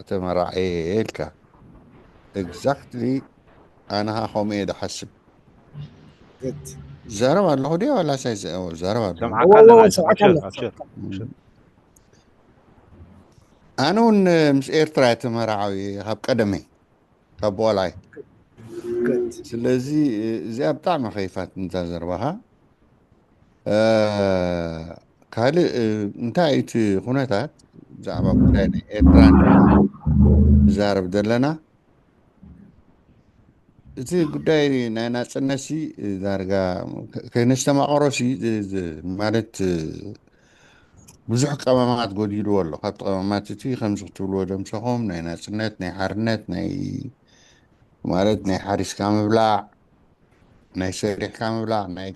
ተመራዕ እየ ኢልካ። ኤግዛክትሊ ኣነ ኸዓ ከምኡ እየ ዝሓስብ። ግድ ዛረብ ኣለኹ ድየ ዋላ ሳይ ዛረብ ኣለኹ? ሰምዓካ ኣለና። ኣብሽር ኣብሽር። ኣነ እውን ምስ ኤርትራ እየ ተመራዓዊ ካብ ቀደመይ ካብ በቆላይ። ግድ ስለዚ እዚኣ ብጣዕሚ ከይፋት እንታ ዘረባኻ። ካልእ እንታይ እዩ እቲ ኩነታት ብዛዕባ ጉዳይ ናይ ኤርትራ ንዛረብ ዘለና? እቲ ጉዳይ ናይ ናፅነት ሲ ዳርጋ ከይነስተማቐሮ ሲ ማለት ብዙሕ ቀመማት ጎዲልዎ ኣሎ። ካብቲ ቀመማት እቲ ከምዚ ክትብልዎ ደምሰኹም ናይ ናፅነት ናይ ሓርነት ናይ ማለት ናይ ሓሪስካ ምብላዕ ናይ ሰሪሕካ ምብላዕ ናይ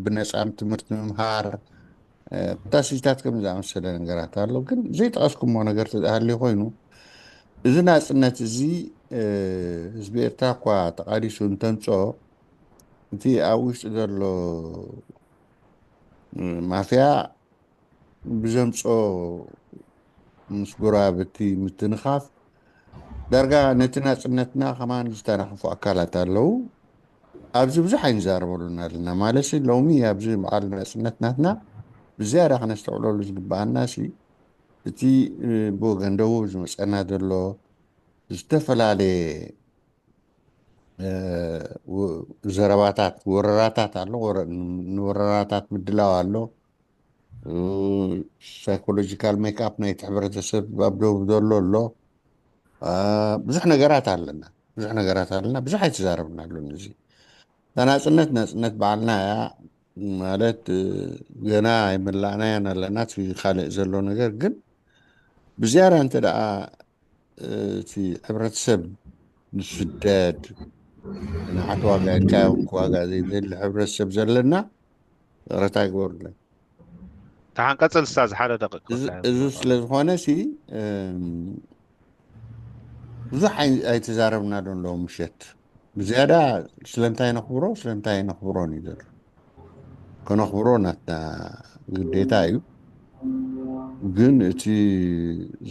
ብነፃ ትምህርቲ ምምሃር ኮታሲታት ከም ዝኣመሰለ ነገራት ኣሎ። ግን ዘይጠቐስኩሞ ነገር ተዝሃልዩ ኮይኑ እዚ ናፅነት እዚ ህዝቢ ኤርትራ እኳ ተቓሊሱ እንተምፅኦ እቲ ኣብ ውሽጢ ዘሎ ማፍያ ብዘምፅኦ ምስ ጎረባብቲ ምትንኻፍ ዳርጋ ነቲ ናፅነትና ከማን ዝተናኽፉ ኣካላት ኣለዉ። ኣብዚ ብዙሕ ኣይንዛረበሉን ኣለና ማለት ሲ ሎሚ ኣብዚ በዓል ናፅነት ናትና ብዝያዳ ክነስተውዕለሉ ዝግበኣና ሲ እቲ ብወገን ደቡብ ዝመፀና ዘሎ ዝተፈላለየ ዘረባታት ወረራታት ኣሎ። ንወረራታት ምድላው ኣሎ። ሳይኮሎጂካል ሜክኣፕ ናይቲ ሕብረተሰብ ኣብ ደቡብ ዘሎ ኣሎ። ብዙሕ ነገራት ኣለና ብዙሕ ነገራት ኣለና ብዙሕ ኣይተዛረብናሉን። እዚ ናፅነት ናፅነት በዓልና እያ ማለት ገና ኣይመላእናያን ኣለና። እቲ ካልእ ዘሎ ነገር ግን ብዝያዳ እንተ ደኣ እቲ ሕብረተሰብ ዝስደድ ንዓት ዋጋ ኢልካዮም ዋጋ ዘይደሊ ሕብረተሰብ ዘለና ይቕረታ ይግበሩለይ። ተሓን ቀፅል እስታዝ ሓደ ደቂቅ እዚ ስለዝኾነ ሲ ብዙሕ ኣይተዛረብና ዶ ኣለዉ ምሸት ብዝያዳ ስለምንታይ ነኽብሮ ስለምንታይ ነኽብሮን እዩ ዘሎ። ከነኽብሮ ናትና ግዴታ እዩ። ግን እቲ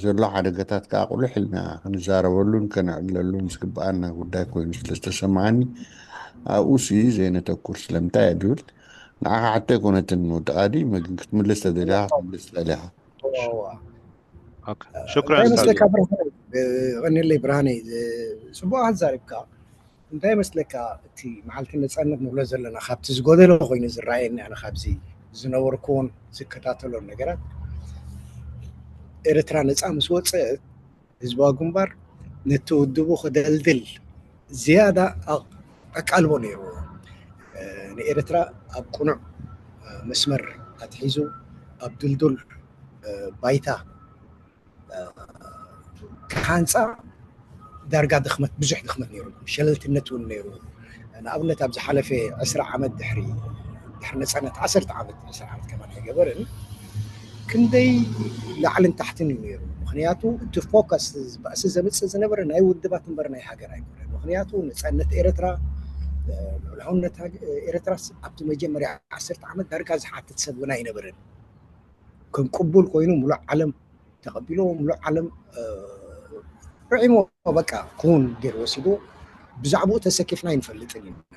ዘሎ ሓደጋታት ከዓ ቁልሕ ኢልና ክንዛረበሉን ከነዕለሉን ዝግበኣና ጉዳይ ኮይኑ ስለዝተሰማዓኒ ኣብኡ ሲ ዘይነተኩር ስለምንታይ እየ ዝብል ንዓኻ ሕቶ ኣይኮነትን ወዲ ቃዲ ክትምልስ ተደሊኻ ክትምልስ ትኽእል ኢኻ። ሽክራን እንታይ መስለካ ብርሃነ? ቀኒለይ ብርሃነ፣ ፅቡቅ ኣዛሪብካ። እንታይ መስለካ እቲ መዓልቲ ነፃነት ንብሎ ዘለና ካብቲ ዝጎደለ ኮይኑ ዝረኣየኒ ኣነ ካብዚ ዝነበርኩዎን ዝከታተሎን ነገራት ኤርትራ ነፃ ምስ ወፀ ህዝባዊ ግንባር ነቲ ውድቡ ክደልድል ዝያዳ ኣቃልቦ ነይርዎ። ንኤርትራ ኣብ ቅኑዕ መስመር ኣትሒዙ ኣብ ድልዱል ባይታ ካንፃ ዳርጋ ድኽመት ብዙሕ ድኽመት ነይሩ ሸለልትነት እውን ነይሩ። ንኣብነት ኣብ ዝሓለፈ ዕስራ ዓመት ድሕሪ ድሕሪ ነፃነት ዓሰርተ ዓመት፣ ዕስራ ዓመት ከማን ኣይገበርን፣ ክንደይ ላዕልን ታሕትን እዩ ነይሩ። ምክንያቱ እቲ ፎከስ፣ ባእሲ ዘምፅእ ዝነበረ ናይ ውድባት እምበር ናይ ሃገር ኣይኮነን። ምክንያቱ ነፃነት ኤርትራ፣ ልዑላውነት ኤርትራ ኣብቲ መጀመርያ ዓሰርተ ዓመት ዳርጋ ዝሓትት ሰብ እውን ኣይነበረን። ከም ቅቡል ኮይኑ ሙሉእ ዓለም ተቐቢሎ፣ ሙሉእ ዓለም ርዒሞ፣ በቃ ክውን ገይሩ ወሲዱ። ብዛዕባኡ ተሰኪፍና ኣይንፈልጥን ኢና።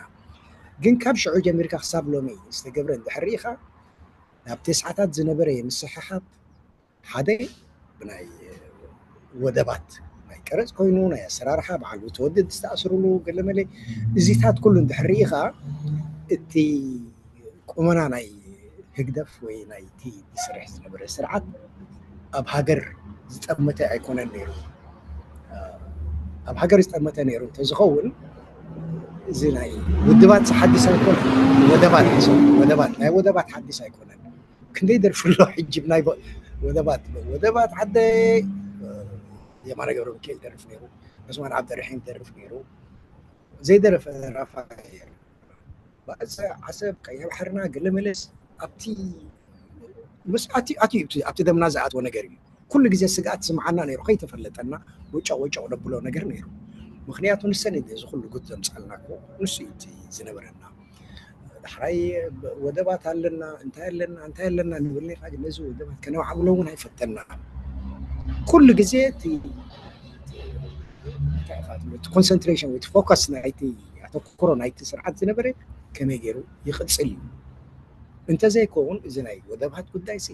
ግን ካብ ሽዑ ጀሚርካ ክሳብ ሎሚ ዝተገብረ እንድሕር ርኢኻ፣ ናብ ተስዓታት ዝነበረ የምስሕሓብ ሓደ ብናይ ወደባት ናይ ቀረፅ ኮይኑ ናይ ኣሰራርሓ በዓል ተወደድ ዝተኣስርሉ ገለመለ እዚታት ኩሉ እንድሕር ርኢኻ እቲ ቁመና ናይ ህግደፍ ወይ ናይቲ ዝሰርሕ ዝነበረ ስርዓት ኣብ ሃገር ዝጠመተ ኣይኮነን ነይሩ። ኣብ ሃገር ዝጠመተ ነይሩ እንተዝኸውን እዚ ናይ ውድባት ዝሓድስ ኣይኮነን። ወደባት ወደባት ናይ ወደባት ሓድስ ኣይኮነን። ክንደይ ደርፊ ኣሎ ሕጂ ብናይ ወደባት ወደባት ሓደ የማነ ገብረ ሚካኤል ደርፍ ነይሩ። ዑስማን ዓብደርሒም ደርፍ ነይሩ። ዘይደረፈ ራፋኤል ባዕፀ ዓሰብ ቀይሕ ባሕርና ገለ መለስ ኣብቲ ምስ ኣቲ ኣቲ ኣብቲ ደምና ዝኣትወ ነገር እዩ። ኩሉ ግዜ ስግኣት ዝስምዓና ነይሩ፣ ከይተፈለጠና ወጨቕ ወጨቕ ነብሎ ነገር ነይሩ። ምክንያቱ ንሰን እዚ ኩሉ ጉድ ዘምፃልና እኮ ንሱ እዩ እቲ ዝነበረና። ዳሕራይ ወደባት ኣለና እንታይ ኣለና እንታይ ኣለና ንብል ነርና፣ ግን ነዚ ወደባት ከነማዕብሎ እውን ኣይፈተና። ኩሉ ግዜ እቲ ኮንሰንትሬሽን ወይ ፎከስ ናይቲ ኣተኩሮ ናይቲ ስርዓት ዝነበረ ከመይ ገይሩ ይቕፅል እዩ። እንተዘይከውን እዚ ናይ ወደባት ጉዳይ ሲ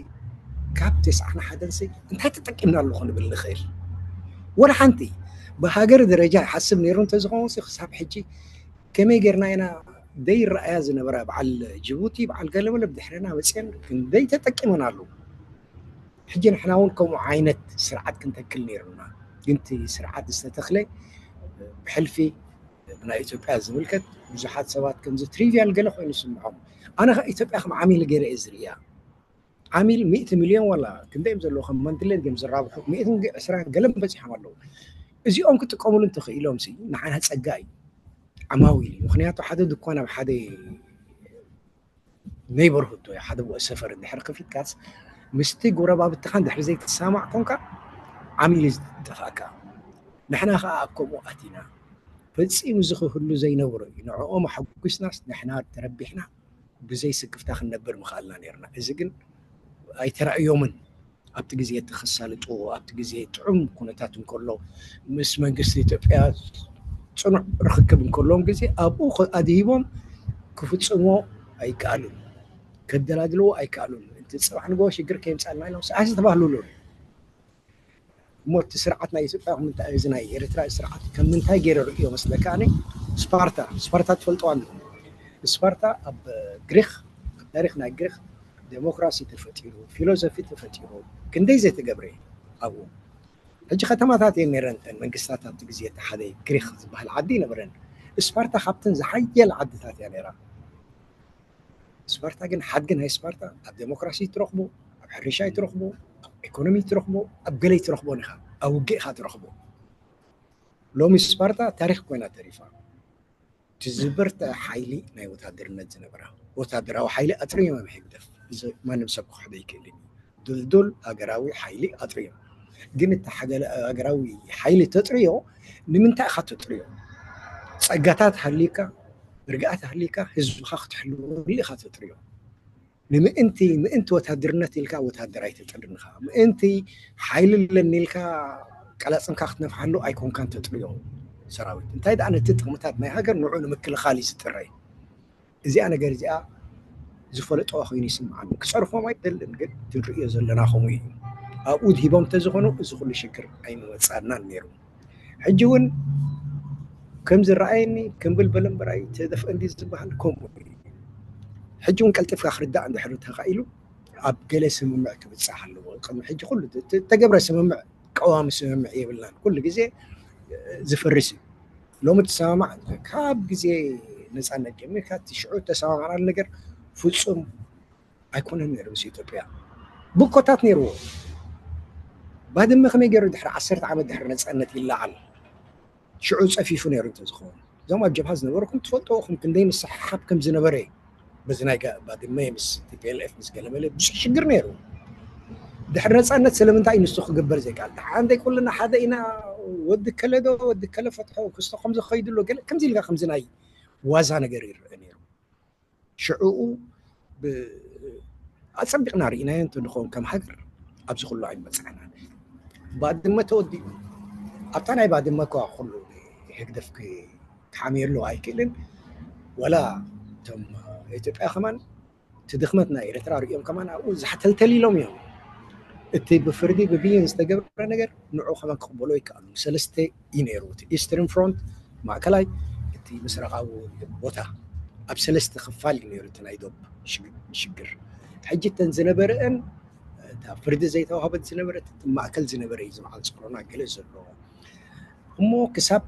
ካብ ተስዓን ሓደን ሲ እንታይ ተጠቂምናሉ ክንብል ንኽእል? ወላ ሓንቲ ብሃገር ደረጃ ይሓስብ ነይሩ እንተዝኸውን ሲ ክሳብ ሕጂ ከመይ ጌርና ኢና ዘይረኣያ ዝነበራ በዓል ጅቡቲ በዓል ገለመለ ብድሕረና መፅአን ክንደይ ተጠቂመናሉ። ሕጂ ንሕና እውን ከምኡ ዓይነት ስርዓት ክንተክል ነይሩና፣ ግን እቲ ስርዓት ዝተተክለ ብሕልፊ ብናይ ኢትዮጵያ ዝምልከት ብዙሓት ሰባት ከምዚ ትሪቪያል ገለ ኮይኑ ይስምዖም። ኣነ ከ ኢትዮጵያ ከም ዓሚል ገይረ እየ ዝርእያ። ዓሚል ሚእቲ ሚልዮን ዋላ ክንደይ እዮም ዘለዉ ከም መንድሌት እዮም ዝራብሑ ሚእትን ዕስራን ገለን በፂሖም ኣለዉ። እዚኦም ክጥቀምሉ እንተኽኢሎም ሲ ንዓና ፀጋ እዩ። ዓማዊል እዩ። ምክንያቱ ሓደ ድኳን ኣብ ሓደ ኔይበርሁድ ወይ ሓደ ሰፈር እንድሕር ክፊትካስ ምስቲ ጎረባብትኻ እንድሕር ዘይትሰማማዕ ኮንካ ዓሚል እዩ ዝጠፍኣካ። ንሕና ከዓ ኣብ ከምኡ ኣቲና ፈፂሙ እዚ ክህሉ ዘይነብሮ እዩ። ንዕኦም ኣሐጒስናስ ንሕና ተረቢሕና ብዘይ ስክፍታ ክንነብር ምኽኣልና ነርና። እዚ ግን ኣይተራእዮምን። ኣብቲ ግዜ እቲ ክሳልጥዎ ኣብቲ ግዜ ጥዑም ኩነታት እንከሎ ምስ መንግስቲ ኢትዮጵያ ፅኑዕ ርኽክብ እንከለዎም ግዜ ኣብኡ ኣድሂቦም ክፍፅምዎ ኣይከኣሉን፣ ከደላድልዎ ኣይከኣሉን። እቲ ፅባሕ ንጎ ሽግር ከየምፃልና ኢሎም ኣይዝተባህሉሉን። እሞ እቲ ስርዓት ናይ ኢትዮጵያ እዚ ናይ ኤርትራ ስርዓት ከም ምንታይ ገይረ ርእዮ መስለካ? ኣነ ስፓርታ ስፓርታ ትፈልጠዋ ኣለኹም። ስፓርታ ኣብ ግሪክ ኣብ ታሪክ ናይ ግሪክ ዴሞክራሲ ተፈጢሩ፣ ፊሎዞፊ ተፈጢሩ፣ ክንደይ ዘይተገብረ ኣብኡ። ሕጂ ከተማታት እየን ነይረን እተን መንግስታት ኣብቲ ግዜ እቲ ሓደ ግሪክ ዝበሃል ዓዲ ይነበረን። ስፓርታ ካብተን ዝሓየለ ዓድታት እያ ነይራ። ስፓርታ ግን ሓድጊ ናይ ስፓርታ ኣብ ዴሞክራሲ ትረኽቦ፣ ኣብ ሕርሻ ትረኽቦ፣ ኣብ ኢኮኖሚ ትረኽቦ፣ ኣብ ገለይ ትረኽቦ ኢኻ፣ ኣብ ውግእ ኢኻ ትረኽቦ። ሎሚ ስፓርታ ታሪክ ኮይና ተሪፋ። እቲ ዝበርትዐ ሓይሊ ናይ ወታደርነት ዝነበራ ወታደራዊ ሓይሊ ኣጥርዮም እዮም ህግደፍ። እዚ ማንም ሰብ ክኽሕዶ ኣይክእልን እዩ። ድልዱል ሃገራዊ ሓይሊ ኣጥርዮም። ግን እቲ ሃገራዊ ሓይሊ ተጥርዮ ንምንታይ ኢኻ ተጥርዮ? ፀጋታት ሃልዩካ፣ ርግኣት ሃልዩካ ህዝብኻ ክትሕልወሉ ኢኻ ተጥርዮ። ንምእንቲ ምእንቲ ወታደርነት ኢልካ ወታደር ኣይተጥርን ኢኻ። ምእንቲ ሓይሊ ኣለኒ ኢልካ ቀላፅምካ ክትነፍሓሉ ኣይኮንካን ተጥርዮ ሰራዊት። እንታይ ደኣ ነቲ ጥቕምታት ናይ ሃገር ንዑ ንምክልኻል እዩ ዝጥረ። እዚኣ ነገር እዚኣ ዝፈለጠዋ ኮይኑ ይስምዓኒ። ክፀርፎም ኣይደልን፣ ግን እቲ ንርእዮ ዘለና ከምኡ እዩ። ኣብኡ ድሂቦም እንተዝኾኑ እዚ ኩሉ ሽግር ኣይምመፃናን ነይሩ። ሕጂ እውን ከም ዝረኣየኒ ከም ብልበል እምበራይ ተደፍአ እንዲ ዝበሃል ከምኡ እዩ። ሕጂ እውን ቀልጢፍካ ክርዳእ እንድሕር ተኻኢሉ ኣብ ገለ ስምምዕ ክብፃሕ ኣለዎ። ቅድሚ ሕጂ ኩሉ ተ- ተገብረ ስምምዕ ቀዋሚ ስምምዕ የብልናን። ኩሉ ግዜ ዝፈርስ እዩ። ሎሚ ትሰማማዕ ካብ ግዜ ነፃነት ጀሚርካ እቲ ሽዑ ተሰማማዕናሉ ነገር ፍፁም ኣይኮነን ነይሩ ምስ ኢትዮጵያ። ብኮታት ነይርዎ። ባድመ ከመይ ገይሩ ድሕሪ ዓሰርተ ዓመት ድሕሪ ነፃነት ይለዓል? ሽዑ ፀፊፉ ነይሩ እንተዝኸውን እዞም ኣብ ጀብሃ ዝነበርኩም ትፈልጥዎ ኢኹም ክንደይ ምስሕሓብ ከም ዝነበረ። በዚ ናይ ባድመ ምስ ቲ ፒ ኤል ኤፍ ምስ ገለመለ ብዙሕ ሽግር ነይሩ። ድሕሪ ነፃነት ስለምንታይ እዩ ንሱ ክግበር ዘይከኣል? ደሓን ዘይኩልና ሓደ ኢና፣ ወዲ ከለ ዶ ወዲ ከለ ፈትሖ ክስቶ ከምዚ ክኸይዱ ኣሎ፣ ገለ ከምዚ ኢልካ ከምዚ ናይ ዋዛ ነገር ይረአ ነይሩ። ሽዕኡ ኣፀቢቕና ርኢናዮ እንተንኸውን ከም ሃገር ኣብዚ ኩሉ ኣይመፃዕናን። ባድመ ተወዲኡ ኣብታ ናይ ባድመ ከዋ ኩሉ ህግደፍ ክሓምየሉ ኣይክእልን። ወላ እቶም ኢትዮጵያ ከማን እቲ ድኽመት ናይ ኤርትራ ሪኦም ከማን ኣብኡ ዝሓተልተል ኢሎም እዮም። እቲ ብፍርዲ ብብይን ዝተገብረ ነገር ንዑ ከማን ክቕበሎ ይከኣሉ። ሰለስተ እዩ ነይሩ። እቲ ኢስተርን ፍሮንት ማእከላይ፣ እቲ ምስራቃዊ ቦታ ኣብ ሰለስተ ክፋል እዩ ነይሩ እቲ ናይ ዶብ ሽግር። ሕጂ እተን ዝነበረአን እታ ፍርዲ ዘይተዋህበት ዝነበረት እቲ ማእከል ዝነበረ እዩ ዝበዓል ጸሮና ገለ ዘለዎ እሞ ክሳብ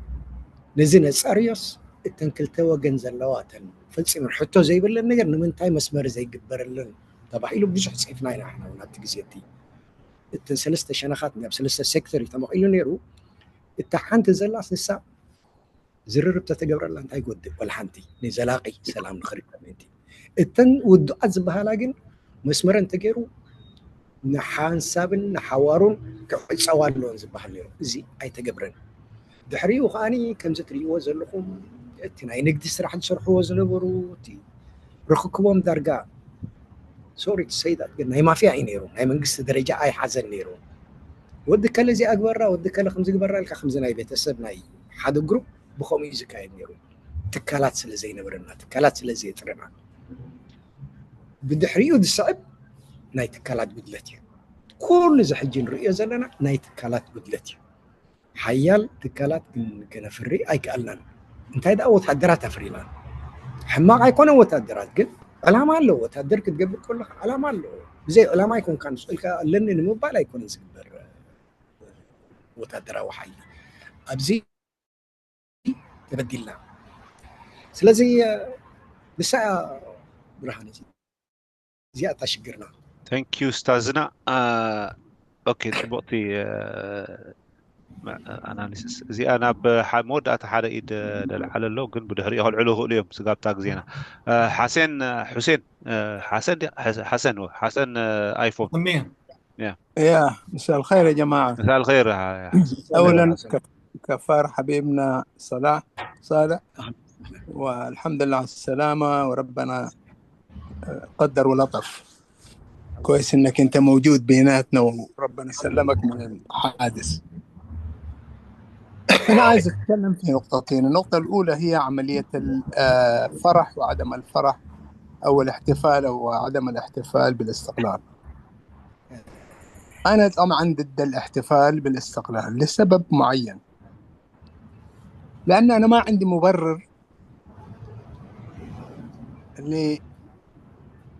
ነዚ ነጻርዮስ እተን ክልተ ወገን ዘለዋ እተን ፈጺሙ ሕቶ ዘይብለን ነገር ንምንታይ መስመር ዘይግበረለን ተባሂሉ ብዙሕ ጽሒፍና ኢና ንሕና እውን ኣብቲ ግዜ እቲ እተን ሰለስተ ሸነኻት ናብ ሰለስተ ሴክተር እዩ ተመቒሉ ነይሩ። እታ ሓንቲ ዘላስ ንሳ ዝርርብ ተተገብረላ እንታይ ይጎድእ? ወላ ሓንቲ ንዘላቂ ሰላም ንኽርከብ ምእንቲ። እተን ውዱኣት ዝበሃላ ግን መስመረን ተገይሩ ንሓንሳብን ንሓዋሩን ክዕፀዋ ኣለዎን ዝበሃል ነይሩ። እዚ ኣይተገብረን። ድሕሪኡ ከዓኒ ከምዚ ትርእይዎ ዘለኹም እቲ ናይ ንግዲ ስራሕ ዝሰርሕዎ ዝነበሩ እቲ ርክክቦም ዳርጋ ሶሪ ሰይዳት ግን ናይ ማፍያ እዩ ነይሩ። ናይ መንግስቲ ደረጃ ኣይሓዘን ነይሩ። ወዲ ከለ እዚ ኣግበራ ወዲ ከለ ከምዚ ግበራ ኢልካ ከምዚ ናይ ቤተሰብ ናይ ሓደ ግሩፕ ብኸምኡ እዩ ዝካየድ ነይሩ። ትካላት ስለ ዘይነበረና ትካላት ስለ ዘየጥረና ብድሕሪኡ ዝስዕብ ናይ ትካላት ጉድለት እዩ። ኩሉ እዚ ሕጂ ንርእዮ ዘለና ናይ ትካላት ጉድለት እዩ። ሓያል ትካላት ክነፍሪ ኣይከኣልናን። እንታይ ደኣ ወታደራት ኣፍሪና ሕማቕ ኣይኮነን። ወታደራት ግን ዕላማ ኣለዎ። ወታደር ክትገብር ከለካ ዕላማ ኣለዎ። ብዘይ ዕላማ ኣይኮንካን ስቕ ኢልካ ኣለኒ ንምባል ኣይኮነን ዝግበር ወታደራዊ ሓይሊ ኣብዚ ተበዲልና። ስለዚ ንሳ ብርሃን እዚ እዚኣ እታ ሽግርና። Thank you ኡስታዝና። ኦኬ፣ ፅቡቕቲ ኣናሊሲስ እዚኣ። ናብ መወዳእታ ሓደ ኢድ ለልዓለ ኣሎ፣ ግን ብድሕሪኡ ከልዕሉ ይኽእሉ እዮም ስጋብታ ግዜና። ሓሴን፣ ሑሴን፣ ሓሰን ሓሰን ሓሰን ኣይፎን يا مساء الخير يا جماعة. مساء الخير. أولا كفار حبيبنا صلاح صالح، والحمد لله على السلامة، وربنا قدر ولطف. كويس انك انت موجود بيناتنا، وربنا سلمك من الحادث. انا عايز اتكلم في نقطتين. النقطة الاولى هي عملية الفرح وعدم الفرح، او الاحتفال او عدم الاحتفال بالاستقلال. انا طبعا ضد الاحتفال بالاستقلال لسبب معين، لان انا ما عندي مبرر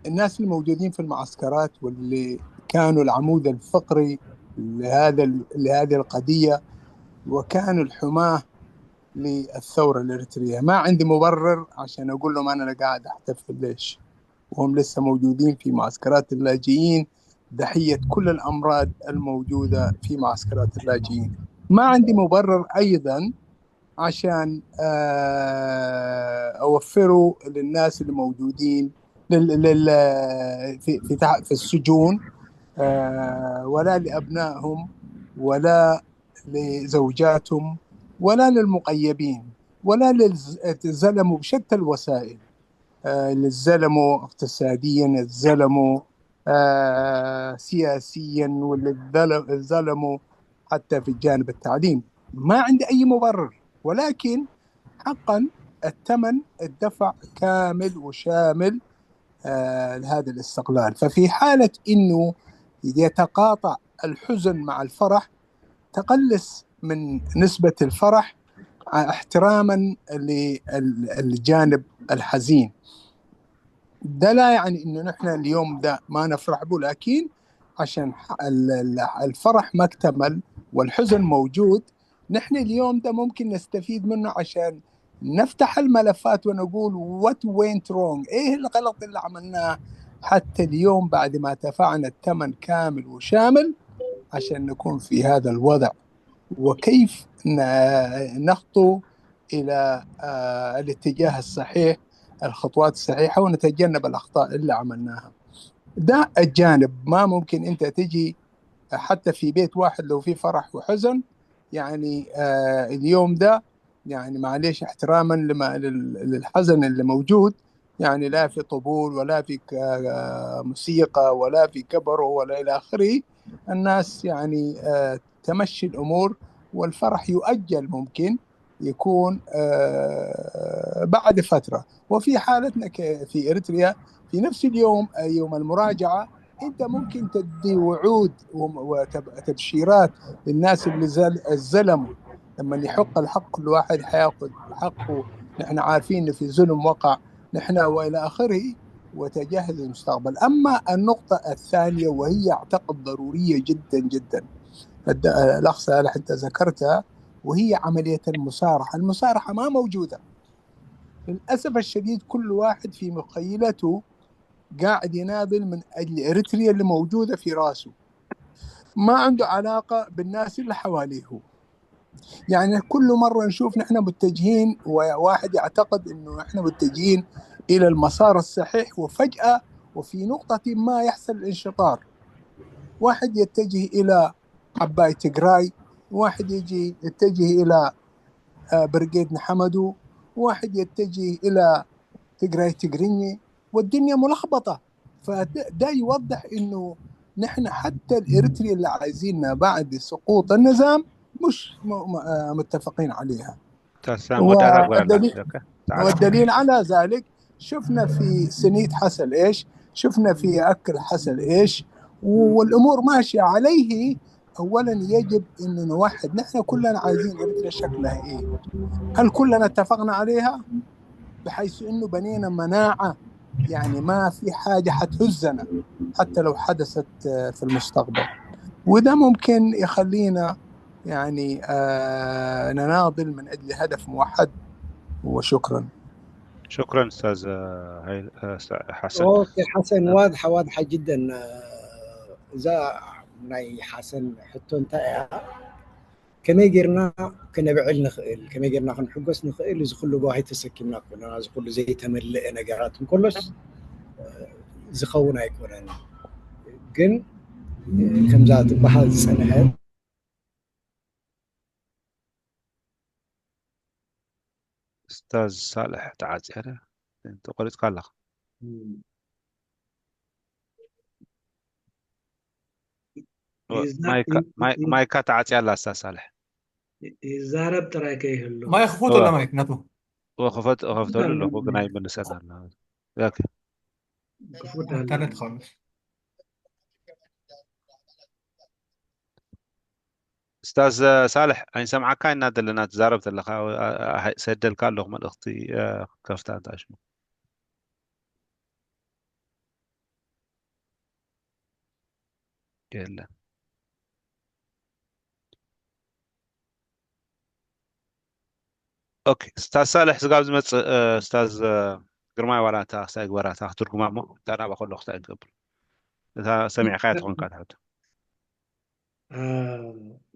للناس الموجودين في المعسكرات واللي كانوا العمود الفقري لهذا لهذه القضية، وكانوا الحماة للثورة الإريترية. ما عندي مبرر عشان أقول لهم أنا قاعد أحتفل. ليش؟ وهم لسه موجودين في معسكرات اللاجئين، ضحية كل الأمراض الموجودة في معسكرات اللاجئين. ما عندي مبرر أيضا عشان أوفره للناس الموجودين لل... لل... في في, في السجون، ولا لأبنائهم ولا لزوجاتهم ولا للمقيدين ولا للزلموا بشتى الوسائل، للزلموا اقتصاديا، الزلموا سياسيا، والزلموا حتى في الجانب التعليم. ما عندي أي مبرر، ولكن حقا الثمن الدفع كامل وشامل لهذا الاستقلال. ففي حالة أنه يتقاطع الحزن مع الفرح، تقلص من نسبة الفرح احتراما للجانب الحزين. ده لا يعني انه نحن اليوم ده ما نفرح به، لكن عشان الفرح ما اكتمل والحزن موجود، نحن اليوم ده ممكن نستفيد منه عشان نفتح الملفات ونقول what went wrong، ايه الغلط اللي عملناه حتى اليوم بعد ما دفعنا الثمن كامل وشامل عشان نكون في هذا الوضع، وكيف نخطو الى الاتجاه الصحيح الخطوات الصحيحة ونتجنب الأخطاء اللي عملناها. ده الجانب. ما ممكن أنت تجي حتى في بيت واحد لو في فرح وحزن، يعني آه اليوم ده، يعني معليش، احتراما لما لل- للحزن اللي موجود، يعني لا في طبول ولا في ك- آه، موسيقى ولا في كبر ولا إلى آخره. الناس يعني آه تمشي الأمور، والفرح يؤجل، ممكن يكون آه بعد فترة. وفي حالتنا ك- في إريتريا، في نفس اليوم، آه، يوم المراجعة، أنت ممكن تدي وعود وتبشيرات للناس اللي زل- الزلموا. لما يحق الحق، كل واحد حياخذ حقه. نحن عارفين إنه في ظلم وقع، نحن وإلى آخره، وتجهز المستقبل. أما النقطة الثانية، وهي أعتقد ضرورية جدا جدا، الد- الأخ صالح أنت ذكرتها، وهي عملية المصارحة. المصارحة ما موجودة للأسف الشديد. كل واحد في مخيلته قاعد يناضل من أجل إريتريا اللي موجودة في راسه، ما عنده علاقة بالناس اللي حواليه. يعني كل مرة نشوف نحن متجهين، وواحد يعتقد إنه إحنا متجهين إلى المسار الصحيح، وفجأة وفي نقطة ما يحصل الانشطار. واحد يتجه إلى عباي تجراي، واحد يجي يتجه إلى آه، برقيد نحمدو، واحد يتجه إلى تجراي تجريني، والدنيا ملخبطة. فده ده يوضح إنه نحن حتى الإريتري اللي عايزيننا بعد سقوط النظام مش م- م- آه، متفقين عليها. تسلم. ودي أنا أقول لك. والدليل أوكي. تعال. والدليل على ذلك، شفنا في سنيت حصل إيش، شفنا في أكل حصل إيش. والأمور ماشية عليه. أولا يجب أن نوحد، نحن كلنا عايزين إريتريا شكلها إيه؟ هل كلنا اتفقنا عليها؟ بحيث أنه بنينا مناعة، يعني ما في حاجة حتهزنا حتى لو حدثت آه، في المستقبل. وده ممكن يخلينا يعني آه، نناضل من أجل هدف موحد. وشكرا. شكرا أستاذ، آه، هاي- آه، س- حسن. اوكي حسن، واضحه، واضحه جدا. آه، እዛ ናይ ሓሰን ሕቶ እንታይ እያ? ከመይ ጌርና ከነብዕል ንኽእል፣ ከመይ ጌርና ክንሕጎስ ንኽእል? እዚ ኩሉ ጓሂ ተሰኪምና ኮለና፣ እዚ ኩሉ ዘይተመልአ ነገራት እንከሎስ፣ ዝኸውን ኣይኮነን። ግን ከምዛ ትበሃል ዝጸንሐት ኡስታዝ ሳልሕ ተዓጽያ ድያ? ተቆሪጽካ ኣለኻ። ይዛ- ማይካ- ማይ- ማይካ ተዓጽያ ኣላ ኡስታዝ ሳልሕ። ይዛረብ ጥራይ ከይህሉ። ማይክ ክፈቶ እዋ። ለማይክ ነቱ ወ- ክፈት- ከፍተሉ ኣለኹ ግን ኣይመልሰን ኣላ። ኦኬ። ክፉት ኣሎ። ኢንተርኔት ኸምስ ኡስታዝ ሳልሕ ኣይንሰምዓካ ኢና ዘለና ትዛረብ ተለኻ። ኣ- ኣ- ሰደልካ ኣለኹ መልእኽቲ። እ፣ ከፍታ እንታይ ሽሙ የለን። ኦኬ፣ ኡስታዝ ሳልሕ ስጋብ ዝመጽእ፣ እ፣ ኡስታዝ፣ እ፣ ግርማይ ዋላ እታ ክሳይ ግበራ፣ እታ ክትርጉማ እሞ፣ እታ ናብኣ ከሎ ክሳይ ትገብር። እታ ሰሚዕካያ ትኾንካ ትሕቶ። አ፣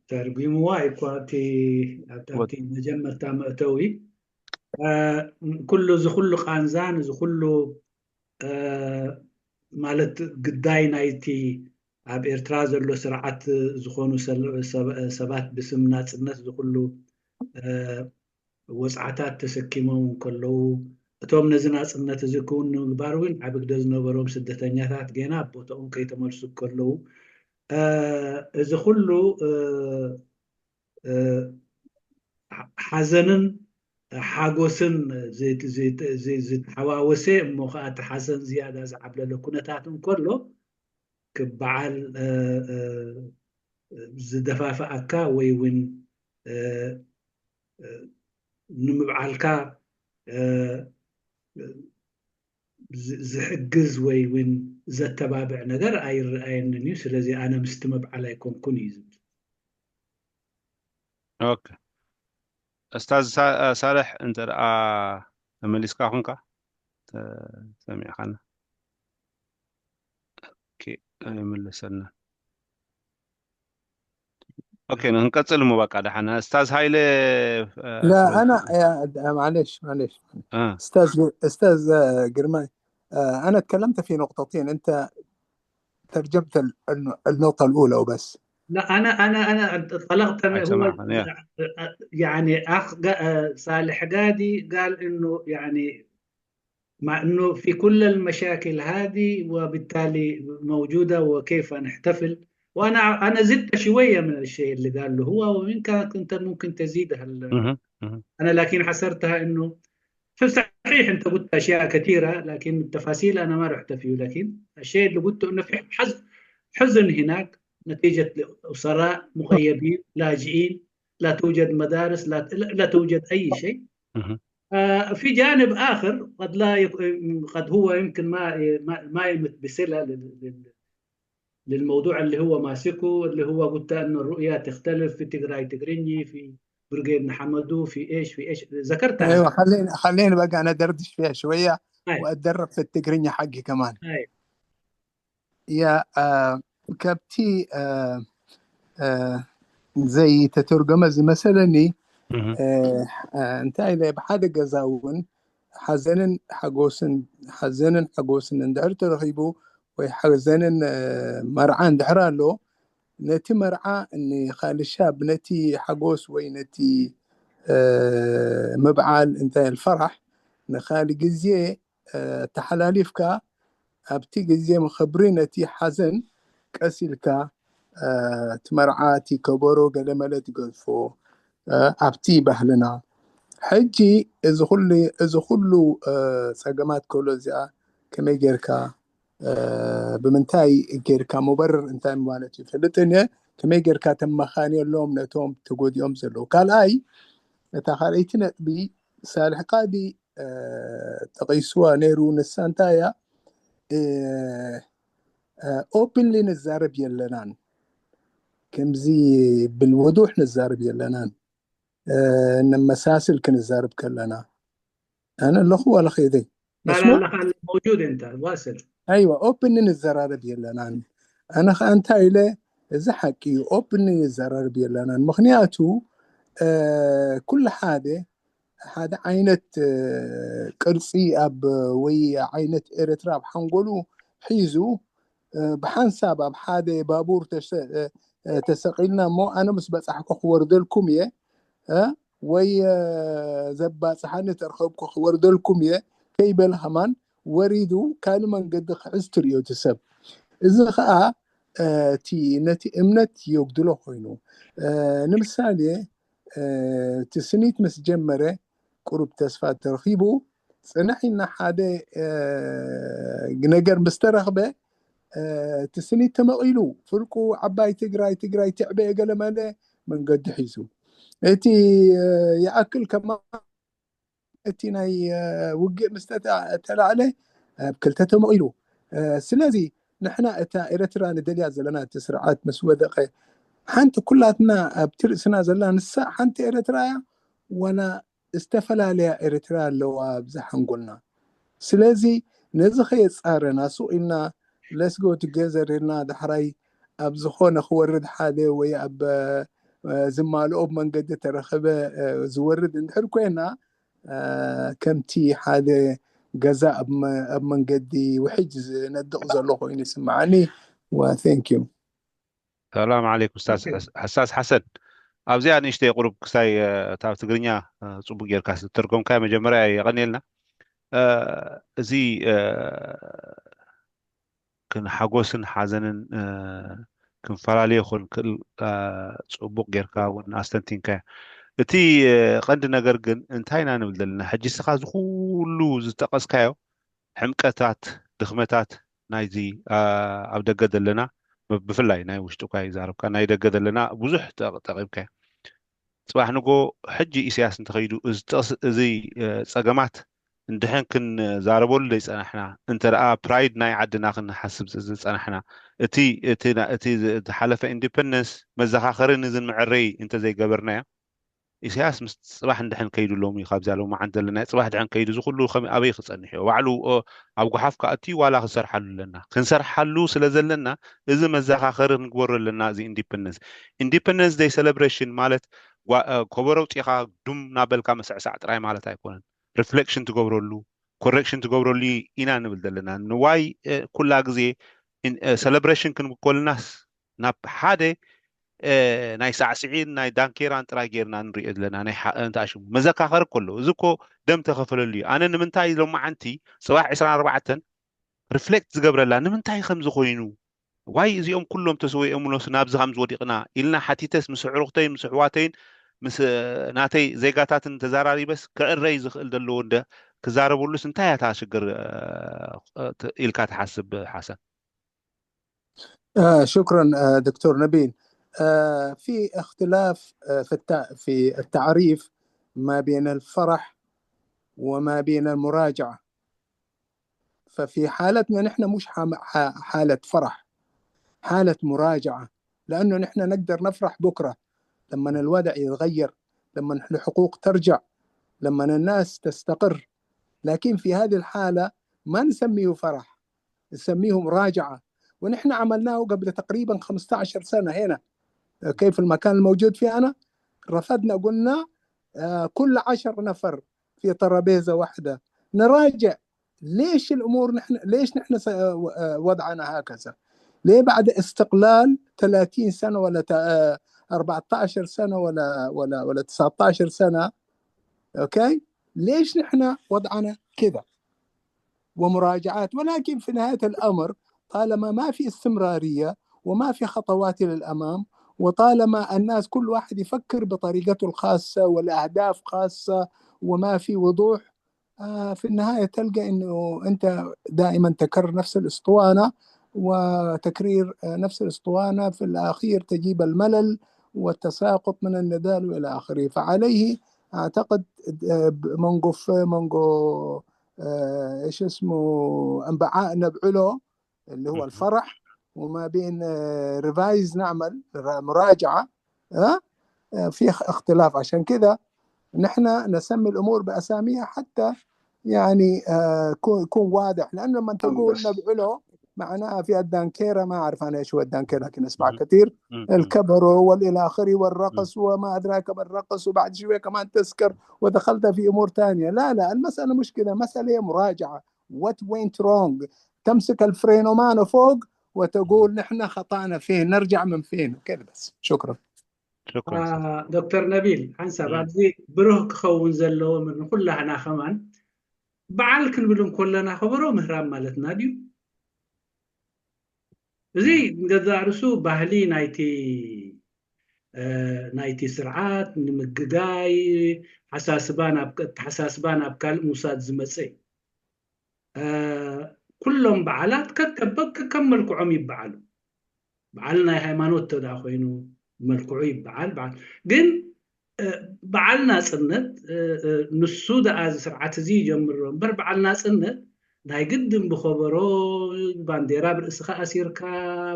ተርጒምዋ እኳ እቲ ኣብቲ መጀመርታ መእተዊ፣ አ፣ ኩሉ፣ እዚ ኩሉ ቃንዛን እዚ ኩሉ፣ አ፣ ማለት ግዳይ ናይቲ ኣብ ኤርትራ ዘሎ ስርዓት ዝኾኑ ሰል- ሰብ- ሰባት ብስም ናጽነት እዚ ኩሉ፣ አ፣ ወጽዓታት ተሰኪሞም እንከለዉ፣ እቶም ነዚ ናጽነት እዚ ክውን ንምግባር እውን ዓቢ ግደ ዝነበሮም ስደተኛታት ገና ኣብ ቦታኦም ከይተመልሱ ከለዉ፣ እ፣ እዚ ኩሉ፣ እ፣ እ፣ ሓ- ሓዘንን ሓጎስን ዝ- ዝ- ዝ- ዝተሓዋወሰ እሞ ኸኣ እቲ ሓዘን ዝያዳ ዝዓብለለ ኩነታት እንከሎ፣ ክበዓል፣ እ፣ እ፣ ዝደፋፍኣካ ወይ እውን፣ እ፣ እ፣ ንምብዓልካ፣ እ፣ ዝ- ዝሕግዝ ወይ እውን ዘተባብዕ ነገር ኣይረኣየንን እዩ። ስለዚ ኣነ ምስቲ ምብዓል ኣይኮንኩን እዩ ዝብል። ኦኬ። ኡስታዝ ሳ- ሳልሕ እንተ ደኣ ተመሊስካ ኹንካ፣ ተ- ሰሚዕካና። ኦኬ፣ ኣይመለሰና። ኦኬ፣ ንክንቀጽል እሞ በቃ ደሓን። እስታዝ ሃይለ፣ እ፣ لا ክብል انا ይኽእል። يا معلش معلش እ፣ استاذ استاذ ግርማይ، انا تكلمت في نقطتين، انت ترجمت ال- النقطة الأولى وبس. لا، انا انا انا طلقت من هو ኣይሰማዕካን እያ። يعني اخ قا- صالح قادي قال انه يعني مع انه في كل المشاكل هذه وبالتالي موجوده، وكيف نحتفل؟ وانا انا زدت شويه من الشيء اللي قال له هو، وان كانت انت ممكن تزيدها ال- እህ፣ እህ። انا لكن حصرتها انه شوف، صحيح انت قلت اشياء كثيره، لكن التفاصيل انا ما رحت فيه. لكن الشيء اللي قلته انه في حزن، حزن هناك نتيجه اسراء مغيبين لاجئين، لا توجد مدارس، لا لا توجد اي شيء. እህ። آه، في جانب اخر قد لا يك... قد هو يمكن ما ما, ما يمت بصله لل... لل... للموضوع اللي هو ماسكه، اللي هو قلت انه الرؤيه تختلف في تقراي تقرني، في برقيد نحمدو، في ايش، في ايش ذكرتها. ايوه، خليني خليني بقى انا ادردش فيها شويه هاي واتدرب في التقرينيا حقي كمان. هاي ያ አ፣ ካብቲ አ፣ አ፣ ዘይተተርጎመ ዝመሰለኒ እህ። አ፣ አ፣ እንታይ ኢለ ብሓደ ገዛ እውን ሓዘንን ሓጎስን ሓዘንን ሓጎስን እንድሕር ተረኺቡ ወይ ሓዘንን አ፣ መርዓ እንድሕር ኣሎ፣ ነቲ መርዓ ንኻልሻብ ነቲ ሓጎስ ወይ ነቲ አ፣ ምብዓል እንታይ ፈራሕ ንኻሊ ግዜ አ፣ ተሓላሊፍካ ኣብቲ ግዜ መኸብሪ ነቲ ሓዘን ቀስ ኢልካ አ፣ እቲ መርዓ እቲ ከበሮ ገለመለ ትገድፎ አ፣ ኣብቲ ባህልና። ሕጂ እዚ ኩሉ እዚ ኩሉ አ፣ ጸገማት ከሎ እዚኣ ከመይ ጌርካ አ፣ ብምንታይ ጌርካ መበርር እንታይ ማለት እዩ ፈልጥን እየ። ከመይ ጌርካ ተመኻንየሎም ነቶም ተጎዲኦም ዘለዉ። ካልኣይ እታ ካልኣይቲ ነጥቢ ሳልሕ ቃዲ አ፣ ጠቒስዋ ነይሩ። ንሳ እንታይ እያ? እ፣ አ፣ ኦፕንሊ ንዛረብ የለናን፣ ከምዚ ብልውዱሕ ንዛረብ የለናን። አ፣ ነመሳስል ክንዛረብ ከለና ኣነ ኣለኹ ዋላ ኸይደይ لا لا መስሙዕ لا، خل- موجود انت واصل. ኣይዋ ኦፕን ንዘራረብ የለናን። ኣነ ከዓ እንታይ ኢለ እዚ ሓቂ እዩ፣ ኦፕን ንዘራረብ የለናን። ምክንያቱ አ፣ ኩሉ ሓደ ሓደ ዓይነት አ፣ ቅርፂ ኣብ ወይ ዓይነት ኤርትራ ኣብ ሓንጎሉ ሒዙ አ፣ ብሓንሳብ ኣብ ሓደ ባቡር ተሰ- አ፣ አ፣ ተሰቒልና እሞ ኣነ ምስ በፃሕኩ ክወርደልኩም እየ አ፣ ወይ አ፣ ዘባፅሓኒ ተረኸብኩ ክወርደልኩም እየ ከይበለ ከማን ወሪዱ ካልእ መንገዲ ክሕዝ ትርእዮ እቲ ሰብ። እዚ ከዓ አ፣ እቲ ነቲ እምነት የጉድሎ ኮይኑ አ፣ ንምሳሌ አ፣ እቲ ስኒት ምስ ጀመረ ቁሩብ ተስፋ ተረኺቡ ፅንሕ ኢልና ሓደ አ፣ ነገር ምስ ተረኽበ አ፣ እቲ ስኒት ተመቒሉ ፍርቁ ዓባይ ትግራይ ትግራይ ትዕበ ገለመለ መንገዲ ሒዙ እቲ አ፣ ይኣክል ከማ እቲ ናይ አ፣ ውግእ ምስ ተተ- ተላዕለ ኣብ ክልተ ተመቒሉ አ፣ ስለዚ ንሕና እታ ኤርትራ ንደልያ ዘለና እቲ ስርዓት ምስ ወደቐ ሓንቲ ኩላትና ኣብቲ ርእስና ዘላ ንሳ ሓንቲ ኤርትራ እያ ዋላ ዝተፈላለያ ኤርትራ ኣለዋ ኣብዚ ሓንጎልና። ስለዚ ነዚ ከየፃረና ሱቕ ኢልና let's go together ኢልና ዳሕራይ ኣብ ዝኾነ ክወርድ ሓደ ወይ ኣብ አ፣ ዝማልኦ መንገዲ ተረኸበ አ፣ ዝወርድ እንድሕር ኮይና አ፣ ከምቲ ሓደ ገዛ ኣብ መ- ኣብ መንገዲ ውሕጅ ዝነድቕ ዘሎ ኮይኑ ይስምዓኒ። Thank you. ሰላም ዓለይኩም ስታዝ ሓሳስ ሓሰን። ኣብዚኣ ንእሽተይ ቁሩብ ክሳይ እ፣ እታ ኣብ ትግርኛ እ፣ ጽቡቅ ጌርካ ዝተርጎምካዮ መጀመርያ የቐንየልና። እ፣ እዚ እ፣ ክንሓጎስን ሓዘንን እ፣ ክንፈላለዮ ክንክእል እ፣ ጽቡቅ ጌርካ እውን ኣስተንቲንካዮ። እቲ እ፣ ቀንዲ ነገር ግን እንታይ ኢና ንብል ዘለና? ሕጂ እስኻ እዚ ኩሉ ዝጠቐስካዮ ሕምቀታት፣ ድኽመታት ናይዚ ኣ፣ ኣብ ደገ ዘለና፣ ብ- ብፍላይ ናይ ውሽጢ እኳ ይዛረብካ፣ ናይ ደገ ዘለና ብዙሕ ጠ- ጠቒምካዮ። ጽባሕ ንጎ ሕጂ ኢሳያስ እንተኸይዱ እዚ ጥቕስ- እዚ እ፣ ጸገማት እንድሕን ክንዛረበሉ ዘይጸናሕና፣ እንተ ደኣ ፕራይድ ናይ ዓድና ክንሓስብ ዝጸናሕና፣ እቲ እቲ ና- እቲ ዝ- ዝሓለፈ ኢንዲፐንደንስ መዘኻኸሪ ንዝን መዐረይ እንተ ዘይገበርናዮ፣ ኢሳያስ ምስ ጽባሕ እንድሕን ከይዱ፣ ሎሚ ካብዛ ሎማዓንቲ ዘለና ጽባሕ ድሕን ከይዱ፣ እዚ ኩሉ ከመይ ኣበይ ክጸንሕ እዩ? ባዕሉ ኣብ ጓሓፍ ክኣቱ ዋላ ክንሰርሓሉ ኣለና? ክንሰርሓሉ ስለ ዘለና እዚ መዘኻኸሪ ክንግበሩ ኣለና። እዚ ኢንዲፐንደንስ ኢንዲፐንደንስ ደይ ሰለብሬሽን ማለት ከበሮ ኣውጺኻ ዱም ናበልካ መስዕሳዕ ጥራይ ማለት ኣይኮነን። ሪፍሌክሽን ትገብረሉ፣ ኮሬክሽን ትገብረሉ ኢና ንብል ዘለና። ንዋይ ኩላ ግዜ ሰለብሬሽን ክንብል ከለናስ ናብ ሓደ ናይ ሳዕስዒን ናይ ዳንኬራን ጥራይ ጌርና ንሪኦ ዘለና። ናይ እንታይ ሽሙ መዘካኸሪ ከሎ እዚ እኮ ደም ተኸፈለሉ እዩ። ኣነ ንምንታይ ሎማዓንቲ ጽባሕ ዕስራን ኣርባዕተን ሪፍሌክት ዝገብረላ ንምንታይ ከም ዝኾይኑ፣ ዋይ እዚኦም ኩሎም ተሰዊኦምሎስ ናብዚ ከም ዝወዲቕና ኢልና ሓቲተስ ምስ ኣዕሩኽተይ ምስ ኣሕዋተይን ምስ ናተይ ዜጋታትን ተዛራሪበስ ክዕረይ ዝኽእል ዘለዎ እንደ ክዛረበሉስ እንታይ እያ እታ ሽግር ኢልካ ትሓስብ ሓሰን? شكرا دكتور نبيل. في اختلاف في في التعريف ما بين الفرح وما بين المراجعة. ففي حالتنا نحن مش حالة فرح، حالة مراجعة، لأنه نحن نقدر نفرح بكرة لما الوضع يتغير، لما الحقوق ترجع، لما الناس تستقر. لكن في هذه الحالة ما نسميه فرح، نسميه مراجعة. ونحن عملناه قبل تقريبا خمستاشر سنة هنا. كيف المكان الموجود فيه أنا؟ رفدنا، قلنا آه، كل عشر نفر في ترابيزة واحدة نراجع ليش الأمور نحن، ليش نحن وضعنا هكذا؟ ليه بعد استقلال ثلاثين سنة ولا أربعتاشر سنة ولا ولا ولا تسعتاشر سنة، أوكي؟ ليش نحن وضعنا كذا؟ ومراجعات، ولكن في نهاية الأمر طالما ما في استمرارية وما في خطوات للأمام، وطالما الناس كل واحد يفكر بطريقته الخاصة والأهداف خاصة وما في وضوح، آه، في النهاية تلقى إنه أنت دائما تكرر نفس الأسطوانة، وتكرير نفس الأسطوانة في الأخير تجيب الملل والتساقط من النضال وإلى آخره. فعليه أعتقد منقو منقو ايش اسمه، انبعاء نبعله اللي هو الفرح، وما بين ريفايز نعمل مراجعه، ها، في اختلاف. عشان كذا نحن نسمي الامور باساميها حتى يعني يكون واضح، لانه لما تقول نبعله معناها في الدانكيرا، ما اعرف انا ايش هو الدانكيرا، لكن اسمع كثير، الكبرو والى اخره والرقص وما ادراك ما الرقص، وبعد شويه كمان تسكر ودخلت في امور ثانيه. لا لا، المساله مش كذا، مساله هي مراجعه. What went wrong؟ تمسك الفرينومانو فوق وتقول نحن خطانا فين، نرجع من فين، كذا بس. شكرا. شكرا. ዶክተር ነቢል፣ ሓንሳብ ኣብዚ ብሩህ ክኸውን ዘለዎ ንኩላህና ከማን በዓል ክንብል እንከለና ከበሮ ምህራም ማለትና ድዩ? እዚ ንገዛእ ርእሱ ባህሊ ናይቲ ናይቲ ስርዓት ንምግጋይ ሓሳስባ ናብ ኣተሓሳስባ ናብ ካልእ ምውሳድ ዝመፀ እዩ። ኩሎም በዓላት ከከበብ ከከም መልክዖም ይበዓሉ። በዓል ናይ ሃይማኖት ተዳ ኮይኑ መልክዑ ይበዓል። ግን በዓል ናፅነት ንሱ ደኣ እዚ ስርዓት እዚ ይጀምሮ እምበር በዓል ናፅነት ናይ ግድን ብኸበሮ ባንዴራ ብርእስኻ ኣሲርካ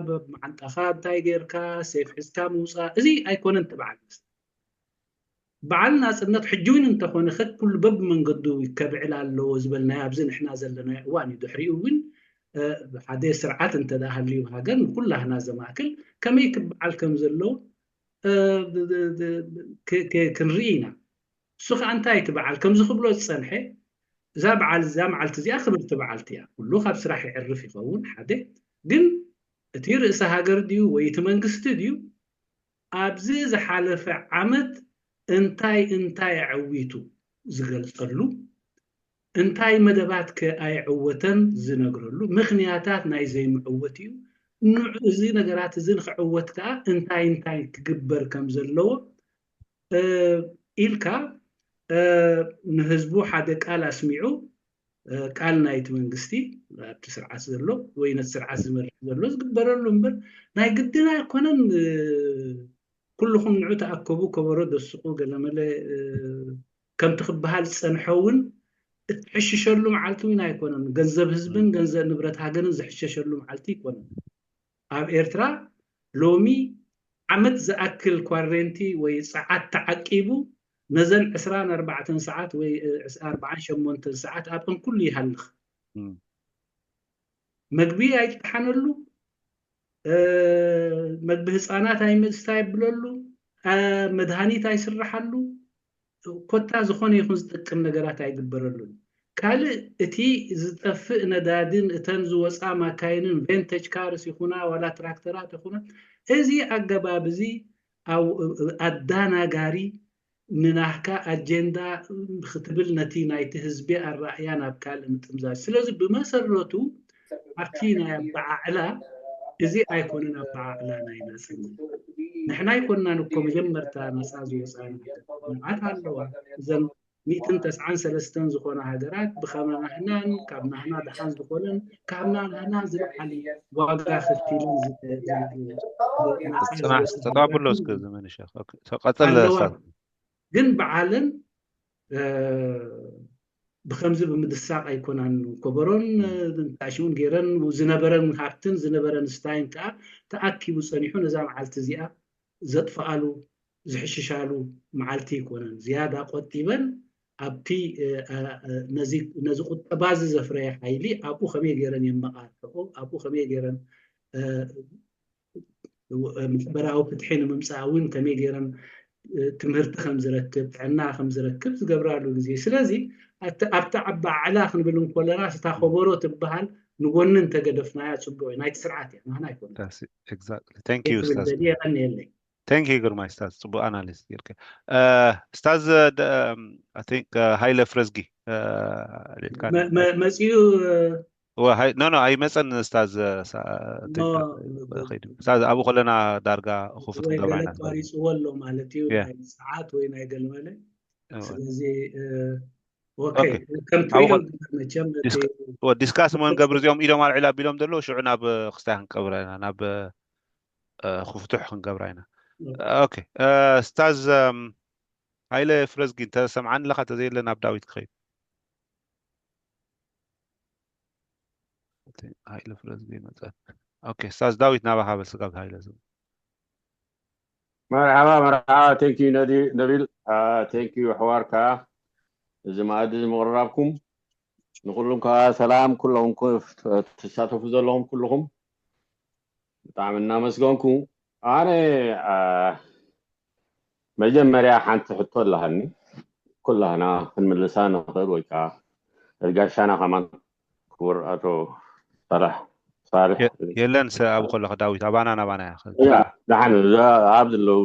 ብመዓንጣኻ እንታይ ጌርካ ሴፍ ሒዝካ ምውፃእ፣ እዚ ኣይኮነን እቲ በዓል። በዓል ናፅነት ሕጂ እውን እንተኾነ ከኩሉ በብመንገዱ ይከብዕል ኣለዎ ዝበልናዮ ኣብዚ ንሕና ዘለናዮ እዋን እዩ። ድሕሪኡ እውን ሓደ ስርዓት እንተደኣ ሃልዩ ሃገር ንኩላህና ዘማእክል ከመይ ክበዓል ከም ዘለዎ ክንርኢ ኢና። እሱ ከዓ እንታይ እቲ በዓል ከምዚ ክብሎ ዝፀንሐ እዛ በዓል እዛ መዓልቲ እዚኣ ክብርቲ በዓልቲ እያ። ኩሉ ካብ ስራሕ ይዕርፍ ይኸውን ሓደ፣ ግን እቲ ርእሰ ሃገር ድዩ ወይ እቲ መንግስቲ ድዩ ኣብዚ ዝሓለፈ ዓመት እንታይ እንታይ ኣዕዊቱ ዝገልፀሉ፣ እንታይ መደባት ከ ኣይዕወተን ዝነግረሉ፣ ምኽንያታት ናይ ዘይምዕወት እዩ። ንዑ እዚ ነገራት እዚ ንክዕወት ከዓ እንታይ እንታይ ክግበር ከም ዘለዎ ኢልካ ንህዝቡ ሓደ ቃል ኣስሚዑ ቃል ናይቲ መንግስቲ ኣብቲ ስርዓት ዘሎ ወይ ነቲ ስርዓት ዝመርሕ ዘሎ ዝግበረሉ እምበር ናይ ግድን ኣይኮነን። ኩልኹም ንዑ ተኣከቡ፣ ከበሮ ደስቑ፣ ገለመለ ከምቲ ክበሃል ዝፀንሐ እውን እትሕሽሸሉ መዓልቲ እውን ኣይኮነን። ገንዘብ ህዝብን ገንዘብ ንብረት ሃገርን ዝሕሸሸሉ መዓልቲ ኣይኮነን። ኣብ ኤርትራ ሎሚ ዓመት ዝኣክል ኳረንቲ ወይ ፀዓት ተዓቂቡ ነዘን ዕስራን ኣርባዕተን ሰዓት ወይ ኣርባዓን ሸሞንተን ሰዓት ኣብአን ኩሉ ይሃልኽ። መግቢ ኣይጥሓነሉ፣ መግቢ ህፃናት ኣይመስታ ይብለሉ፣ መድሃኒት ኣይስርሓሉ፣ ኮታ ዝኾነ ይኹን ዝጠቅም ነገራት ኣይግበረሉን። ካልእ እቲ ዝጠፍእ ነዳድን እተን ዝወፃ ማካይንን ቬንተጅ ካርስ ይኹና ዋላ ትራክተራት ይኹና፣ እዚ ኣገባብ እዚ ኣዳናጋሪ ንናህካ ኣጀንዳ ክትብል ነቲ ናይቲ ህዝቢ ኣራእያ ናብ ካልእ ምጥምዛዝ። ስለዚ ብመሰረቱ ኣብቲ ናይ ኣበዓዕላ እዚ ኣይኮነን ኣበዓዕላ ናይ ናጽነት። ንሕና ኣይኮንናን እኮ መጀመርታ ነጻ ዝወጻና። ንዓት ኣለዋ እዘን ሚእትን ተስዓን ሰለስተን ዝኾና ሃገራት ብኸማናህናን ካብ ናህና ደሓን ዝኾነን ካብ ናህና ዝለዓለ ዋጋ ከፊለን ተጠባብሎ እስከ ዝመንሻ ቀጸል ግን በዓለን ብከምዚ ብምድሳቕ ኣይኮናን። ኮበሮን ታሽውን ገይረን ዝነበረን ሃብትን ዝነበረን ስታይን ከዓ ተኣኪቡ ፀኒሑ ነዛ መዓልቲ እዚኣ ዘጥፍኣሉ ዝሕሽሻሉ መዓልቲ ኣይኮነን። ዝያዳ ቆጢበን ኣብቲ ነዚ ቁጠባ እዚ ዘፍረየ ሓይሊ ኣብኡ ከመይ ገይረን የመቓርሕኦ፣ ኣብኡ ከመይ ገይረን ማሕበራዊ ፍትሒ ንምምፃእ እውን ከመይ ገይረን ትምህርቲ ከም ዝረክብ ጥዕና ከም ዝረክብ ዝገብራሉ ግዜ። ስለዚ ኣብቲ ዓባዕላ ክንብል እንኮለና ስታ ኮበሮ ትበሃል ንጎኒ እንተገደፍናያ ፅቡቅ እዩ። ናይቲ ስርዓት እያ ናህና ኣይኮነ። የቀንየለይ። Thank you ግርማይ ስታዝ፣ ፅቡቅ ኣናሊስ ጌርካ። ስታዝ ሃይለ ፍረዝጊ መፂኡ ኖ ኖ ኣይመፀን ስታዝ። ስታዝ ኣብኡ ከለና ዳርጋ ክፉት ክንገብራ ኢና። ቋሪፅዎ ኣሎ ማለት እዩ። ናይ ሰዓት ወይ ናይ ገልመለ። ስለዚ ዲስካስ ሞ ንገብር እዚኦም ኢዶም ኣልዒላ ቢሎም ዘለዉ ሽዑ ናብ ክስታይ ክንቀብራ ኢና ናብ ክፍቱሕ ክንገብራ ኢና። ኦኬ ስታዝ ሃይለ ፍረዝጊ እንተሰምዓኒ ኣለካ እንተዘየለ ናብ ዳዊት ክኸይድ። ሃይለ ፍረዝጊ መፀ። ኦኬ ስታዝ ዳዊት ናባካ በል ስጋብ ሃይለ ዝብል መርሓባ መርሓባ። Thank you ነቢል፣ thank you ኣሕዋር ከዓ እዚ መኣዲ እዚ ምቕራብኩም። ንኩሉም ከዓ ሰላም፣ ኩሎም ትሳተፉ ዘለኹም ኩልኹም ብጣዕሚ እናመስገንኩ። ኣነ መጀመርያ ሓንቲ ሕቶ ኣለሃኒ፣ ኩላህና ክንምልሳ ንኽእል ወይ ከዓ ጋሻና ከማን ክቡር ኣቶ ሳላሕ ሳልሕ የለን። ኣብ ከለካ ዳዊት ኣባና ናባና እያ። ደሓን ኣብ ዘለዉ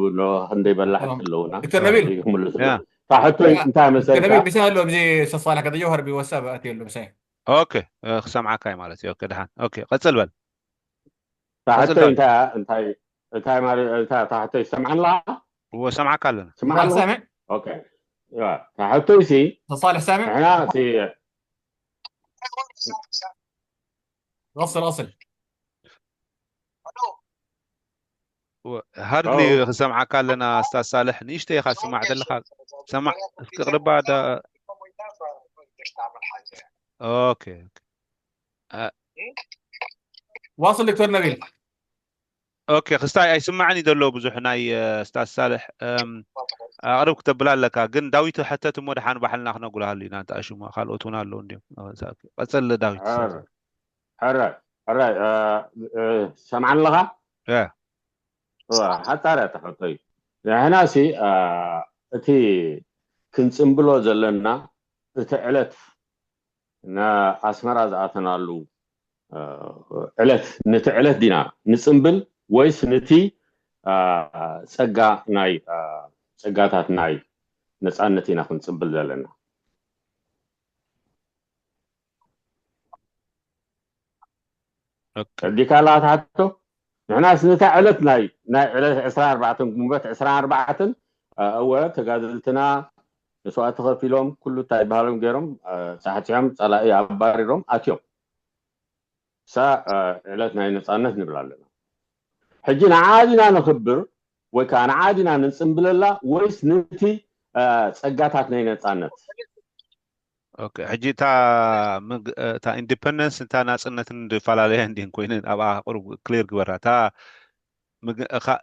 ክንደይ በላሕቲ ኣለውና። ዶክተር ነቢል ክምልሱ። እታ ሕቶይ እንታይ መሰልካ? ነቢል ምሳይ ኣሎ ብዚ ሰፋላ ከተጀውሃር ብወሳብ ኣትየሉ ምሳይ። ኦኬ ክሰምዓካ እዩ ማለት እዩ። ኦኬ ደሓን ኦኬ ቀጽል በል። እታ ሕቶይ እንታይ እንታይ እንታይ ማለት እታ እታ ሕቶይ ትሰምዓኒ ኣለኻ? እዎ ሰምዓካ ኣለና። ትስምዓኒ ኣለኻ? ሳምዕ ኦኬ እታ ሕቶይ ሲ ሳልሕ ሳምዕ ንሕና ሲ غسل غسل ሃርድሊ ክሰምዓካ ኣለና ስታዝ ሳልሕ። ንእሽተይ ኢኻ ትስማዕ ዘለኻ። ሰማዕ እስኪ ቅርባ ዳ ኦኬ واصل دكتور نبيل ኦኬ ክስታይ ኣይስማዕን እዩ ዘሎ ብዙሕ ናይ ስታዝ ሳልሕ። ኣቕርብ ክተብላ ኣለካ ግን ዳዊት ሕተት እሞ ደሓን ባሕልና ክነጉልሃሉ ኢና። እንተ ኣሽሙ ካልኦት እውን ኣለዉ እንዲዮም። ቀፅል ዳዊት። ሕራይ ሕራይ ሰምዓን ኣለኻ? ሓፃርያ ተሕቶ እዩ። ንሕና ሲ እቲ ክንፅምብሎ ዘለና እቲ ዕለት ንኣስመራ ዝኣተናሉ ዕለት ነቲ ዕለት ዲና ንፅምብል ወይስ ነቲ ፀጋ ናይ ፀጋታት ናይ ነፃነት ኢና ክንፅምብል ዘለና? ዲካ ኣለካ ትሓቶ ንሕናስ ነታ ዕለት ናይ ናይ ዕለት ዕስራን ኣርባዕተን ግንቦት ዕስራን ኣርባዕተን እወ ተጋደልትና መስዋእቲ ከፊሎም ኩሉ እንታይ ባህሎም ገይሮም ፃሕፂሖም ፀላኢ ኣባሪሮም ኣትዮም። እሳ ዕለት ናይ ነፃነት ንብል ኣለና። ሕጂ ንዓ ዲና ነኽብር ወይ ከዓ ንዓ ዲና ንፅምብለላ ወይስ ነቲ ፀጋታት ናይ ነፃነት? ኦኬ ሕጂ እታ እታ ኢንዲፐንደንስ እታ ናፅነትን ዝፈላለያ እንዲን ኮይነን ኣብኣ ቁሩብ ክሊር ግበራ። እታ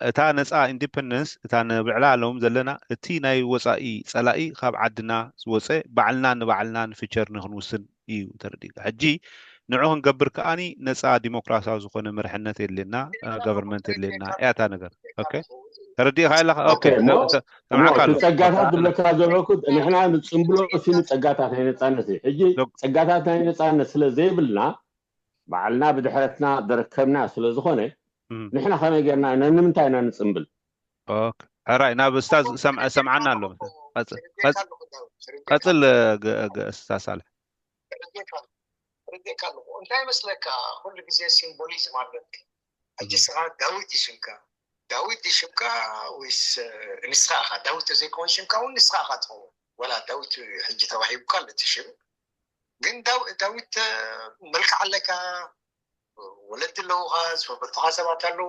እታ ነፃ ኢንዲፐንደንስ እታ ንብዕላ ኣለዎም ዘለና እቲ ናይ ወፃኢ ፀላኢ ካብ ዓድና ዝወፀ ባዕልና ንባዕልና ንፊቸር ንክንውስን እዩ ተረዲእካ። ሕጂ ንዑ ክንገብር ከኣኒ ነፃ ዲሞክራሲያዊ ዝኾነ መርሕነት የድልየና፣ ገቨርንመንት የድልየና እያ እታ ነገር። ተረዲእካ ኣለካ? ሰምዓካ ኣሎ። ጸጋታት ዝብለካ ዘለኩ ንሕና ንፅምብሎ ሲ ንጸጋታት ናይ ነፃነት እዩ። ሕጂ ጸጋታት ናይ ነፃነት ስለ ዘይብልና ባዕልና ብድሕረትና ደርከብና ስለ ዝኾነ ንሕና ከመይ ጌርና ነንምንታይ ኢና ንፅምብል? ሕራይ ናብ እስታዝ ሰምዓና ኣሎ። ቀፅል እስታዝ ሳልሕ። ርዴካ ኣለኹ እንታይ መስለካ? ኩሉ ግዜ ሲምቦሊዝም ኣለክ። ሕጂ ስኻ ዳዊት ይሽምካ ዳዊት ይሽምካ ወይስ ንስኻ ኢኻ ዳዊት ተዘይኮን ሽምካ እውን ንስኻ ኢኻ ትኸውን። ወላ ዳዊት ሕጂ ተዋሂቡካ ኣለቲ ሽም ግን ዳዊት መልክዕ ኣለካ፣ ወለዲ ኣለውኻ፣ ዝፈበልቱኻ ሰባት ኣለዉ።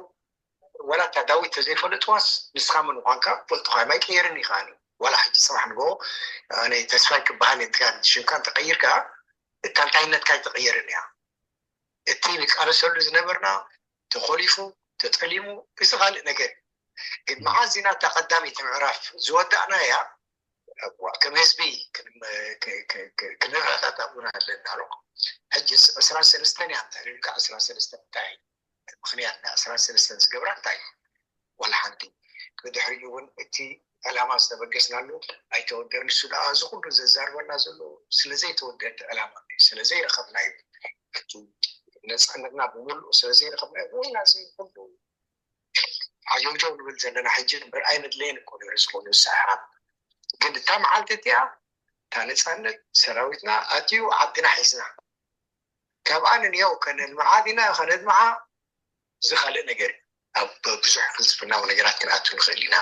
ወላ እታ ዳዊት ተዘይፈለጥዋስ ንስኻ መን ምዃንካ ፈልጡኻ ማይ ቀየርን ይኽኣል። ዋላ ሕጂ ጽባሕ ንጎ ኣነ ተስፋይ ክበሃል እየ ሽምካ እንተቀይርካ እታ እንታይነትካ ኣይትቕየርን እያ። እቲ ንቃለሰሉ ዝነበርና ተኾሊፉ ተጠሊሙ እዚ ካልእ ነገር ግን መዓዝ ኢና እታ ቀዳመይቲ ምዕራፍ ዝወዳእና እያ። ከም ህዝቢ ክንረዳዳእ እውን ኣለና ኣሎ። ሕጂ ዕስራን ሰለስተን እያ እንተሪልካ ዕስራን ሰለስተን እንታይ ምክንያት ናይ ዕስራን ሰለስተን ዝገብራ እንታይ ዋላ ሓንቲ። ብድሕሪኡ እውን እቲ ዕላማ ዝተበገስናሉ ኣይተወደአን። ንሱ ደኣ እዚ ኩሉ ዘዛርበና ዘሎ ስለዘይተወደአ እቲ ዕላማ ስለዘይረኸብና እዩ። ነፃነትና ብምሉእ ስለዘይረኸብና እዩ። ወይና እዚ ኩሉ ዓጀውጀው ንብል ዘለና ሕጂ እምበር ኣይነድለየን እኮ ነይሩ ዝኾኑ ሰሓብ ግን እታ መዓልቲ እቲኣ እታ ነፃነት ሰራዊትና ኣትዩ ዓድና ሒዝና ካብኣ ንንየው ከነልምዓ ዲና ከነልምዓ እዚ ካልእ ነገር እዩ። ኣብ ብዙሕ ፍልስፍናዊ ነገራት ክንኣቱ ንኽእል ኢና።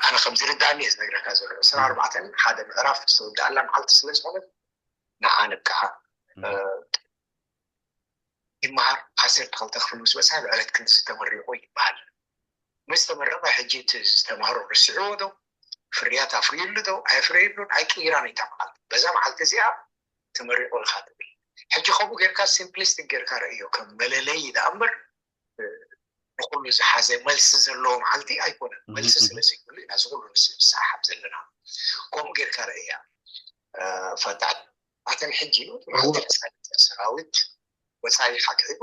ኣነ ከም ዝርዳእኒ እየ ዝነግረካ ዘሎ። ዕስራን ኣርባዕተን ሓደ ምዕራፍ ዝተወድኣላ መዓልቲ ስለ ዝኾነት ንዓ ንብቅዓ። ይመሃር ዓሰርተ ክልተ ክፍሊ ምስ በፅሐ ብዕለት ክንድዚ ተመሪቑ ይበሃል። ምስ ተመረቐ ሕጂ እቲ ዝተምሃሮ ረሲዕዎ ዶ ፍርያት ኣፍርዩሉ ዶ ኣይፍረየሉን ኣይቅይራን እዩ እታ መዓልቲ። በዛ መዓልቲ እዚኣ ተመሪቑ ኢኻ ትብል። ሕጂ ከምኡ ጌርካ ሲምፕሊስቲክ ጌርካ ረእዮ ከም መለለዪ ደኣ እምበር ንኩሉ ዝሓዘ መልሲ ዘለዎ መዓልቲ ኣይኮነን። መልሲ ስለ ዘይብሉ ኢና እዚ ኩሉ ንስሓብ ዘለና። ከምኡ ጌርካ ረእያ ፈታን ኣተን ሕጂ ሰራዊት ወፃኢ ሓግዒቡ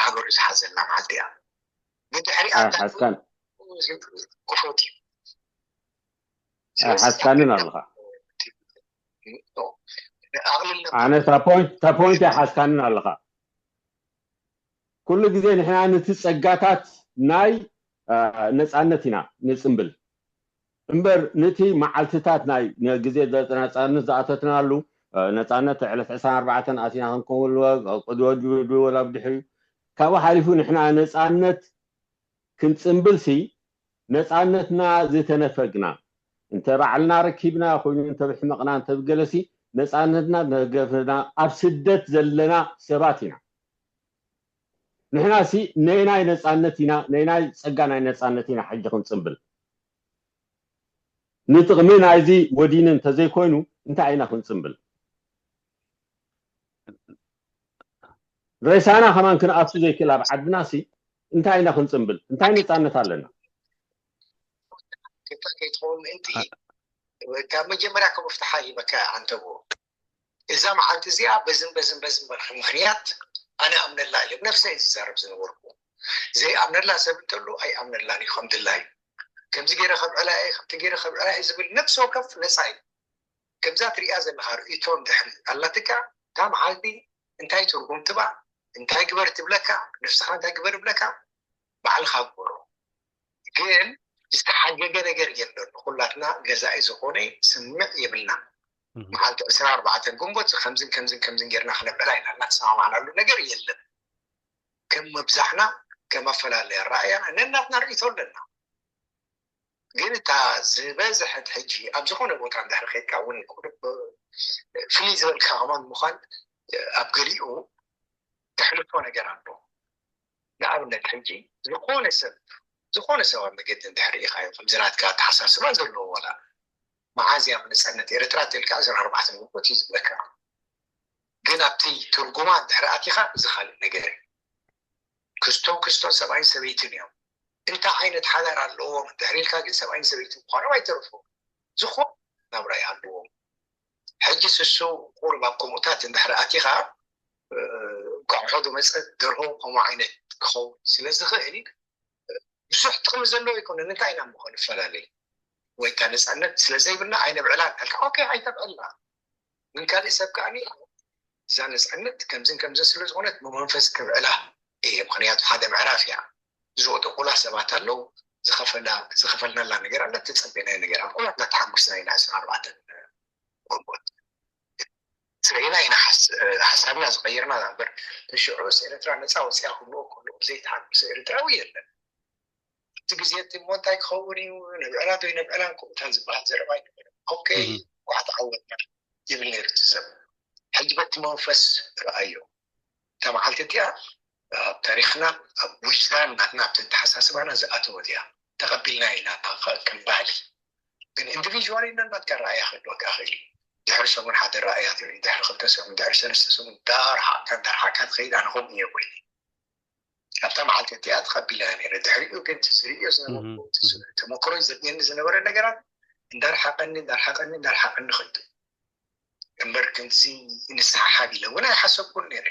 ሃገሩ ዝሓዘልና መዓልቲ እያ። ብድሕሪ ኣታ ሓስካን ክፎት እዩ ሓስካንን ኣለኻ። ኣነ እታ ፖይንት እያ ሓስካንን ኣለኻ። ኩሉ ግዜ ንሕና ነቲ ጸጋታት ናይ ነጻነት ኢና ንጽምብል እምበር ነቲ መዓልትታት ናይ ግዜ ነጻነት ዝኣተትናሉ ነጻነት ዕለት ዕስራን ኣርባዕተን ኣቲና ክንከውን ወላ ብድሕሪ ካብኡ ሓሊፉ ንሕና ነጻነት ክንጽምብል ሲ ነጻነትና ዝተነፈግና እንተ ባዕልና ረኪብና ኮይኑ እንተ ብሕመቕና እንተ ብገለሲ ነጻነትና ነገፍና ኣብ ስደት ዘለና ሰባት ኢና። ንሕና ሲ ነይናይ ነጻነት ኢና ነይናይ ጸጋ ናይ ነጻነት ኢና ሕጂ ክንጽምብል ንጥቕሚ ናይዚ ወዲኒ እንተዘይኮይኑ እንታይ ኢና ክንጽምብል? ሬሳና ከማን ክንኣቱ ዘይክእል ኣብ ዓድና ሲ እንታይ ኢና ክንጽምብል? እንታይ ነጻነት ኣለና? ከይትኸውን ምእንቲ ካብ መጀመርያ ከምፍትሓ ሂበካ ኣንተዎ እዛ መዓልቲ እዚኣ በዝን በዝን በዝን በልካ ምክንያት ኣነ ኣምነላ ኢለ ብነፍሰ ዝዛረብ ዝነበርኩ ዘይኣምነላ ሰብ እንተሎ ኣይኣምነላን እዩ ከም ድላዩ ከምዚ ገይረ ከብዕላ እየ ከምቲ ገይረ ከብዕላ እየ ዝብል ነፍሲ ወከፍ ነፃ እዩ። ከምዛ ትሪኣ ዘለካ ርእይቶ እንድሕሪ ኣላትካ እታ መዓልቲ እንታይ ትርጉም ትባ እንታይ ግበር ትብለካ ነፍስካ እንታይ ግበር ይብለካ ባዕልካ ግበሮ። ግን ዝተሓገገ ነገር የለን። ንኩላትና ገዛኢ ዝኾነ ስምዕ የብልና። መዓልቲ ዕስራ ኣርባዕተ ግንቦት ከምዝን ከምዝን ከምዝን ጌርና ክነብዕላ ኢና እናተሰማማዕናሉ ነገር የለን። ከም ምብዛሕና ከም ኣፈላለያ ኣረኣእያና ነናትና ርእይቶ ኣለና። ግን እታ ዝበዝሐት ሕጂ ኣብ ዝኾነ ቦታ እንድሕር ከይድካ እውን ቁሩብ ፍልይ ዝበልካ ከማን ምዃን ኣብ ገሊኡ ተሕልፎ ነገር ኣሎ። ንኣብነት ሕጂ ዝኾነ ሰብ ዝኾነ ሰብ ኣብ መገዲ እንድሕር ርኢኻዮ ከምዚ ናትካ ኣተሓሳስባ ዘለዎ ዋላ መዓዝ እያ ብነፃነት ኤርትራ ተልካ ዕስራን ኣርባዕተን ግንቦት እዩ ዝብለካ። ግን ኣብቲ ትርጉማ እንድሕር ኣቲኻ እዚ ካልእ ነገር እዩ። ክስቶም ክስቶም ሰብኣይን ሰበይትን እዮም። እንታይ ዓይነት ሓዳር ኣለዎም? ድሕሪ ኢልካ ግን ሰብኣይን ሰበይትን ምዃኖም ኣይተርፉ። ዝኾነ ናብራ ይሃልዎም። ሕጂ ስሱ ቁሩብ ኣብ ከምኡታት እንድሕር ኣቲኻ፣ እንኳዕ ሕዱ መፀ ደርሆ ከምኡ ዓይነት ክኸውን ስለ ዝኽእል ብዙሕ ጥቕሚ ዘለዎ ኣይኮነን። እንታይ ኢና ምኾን ንፈላለይ ወይ እታ ነፃነት ስለ ዘይብልና ኣይነብዕላን ኣልካ። ኦኬ ኣይተብዕልና፣ ግን ካልእ ሰብ ከዓኒ እዛ ነፃነት ከምዝን ከምዝን ስለ ዝኾነት ብመንፈስ ከብዕላ እየ። ምክንያቱ ሓደ ምዕራፍ እያ። ዝወደቁላ ሰባት ኣለዉ፣ ዝኸፈላ ዝኸፈልናላ ነገር ኣላ፣ ተፀቤናዮ ነገር ኣብ ኩላትና ተሓጉስና ኢና ዕስራን ኣርባዕተን ጎንጎት ስለ ኢና ኢና ሓስ- ሓሳብና ዝቐየርና እምበር ተሽዑ ኤርትራ ነፃ ወፅያ ክብልዎ ከሎ ዘይተሓጉሰ ኤርትራዊ የለን። እቲ ግዜ እቲ እሞ እንታይ ክኸውን እዩ? ነብዕላ ዶ ይነብዕላ ከምኡታት ዝበሃል ዘረባ ኣይነበረን። ኦኬ እንኳዕ ተዓወትና ይብል ነይሩ እቲ ሰብ። ሕጂ በቲ መንፈስ ረኣዮ። እታ መዓልቲ እቲኣ ኣብ ታሪኽና ኣብ ውጅዳን ናትና ኣብቲ ኣተሓሳስባና ዝኣተወት እያ። ተቐቢልና ኢና ከም ባህሊ። ግን ኢንዲቪዥዋሊ ነናትካ ረኣያ ክህልወካ ይኽእል እዩ። ድሕሪ ሰሙን ሓደ ረኣያ ትርኢ፣ ድሕሪ ክልተ ሰሙን፣ ድሕሪ ሰለስተ ሰሙን እንዳረሓቕካ እንዳረሓቕካ ትኸይድ። ኣነ ከምኡ እየ ኮይኑ ኣብታ መዓልቲ እቲኣ ተቐቢለያ ነይረ። ድሕሪኡ ግን እቲ ዝርእዮ ዝነበርኩ ተመክሮ ዘድልየኒ ዝነበረ ነገራት እንዳረሓቐኒ እንዳረሓቐኒ እንዳረሓቐኒ ከይዱ እምበር ከምዚ ንስሓሓብ ኢለ እውን ኣይሓሰብኩን ነይረ።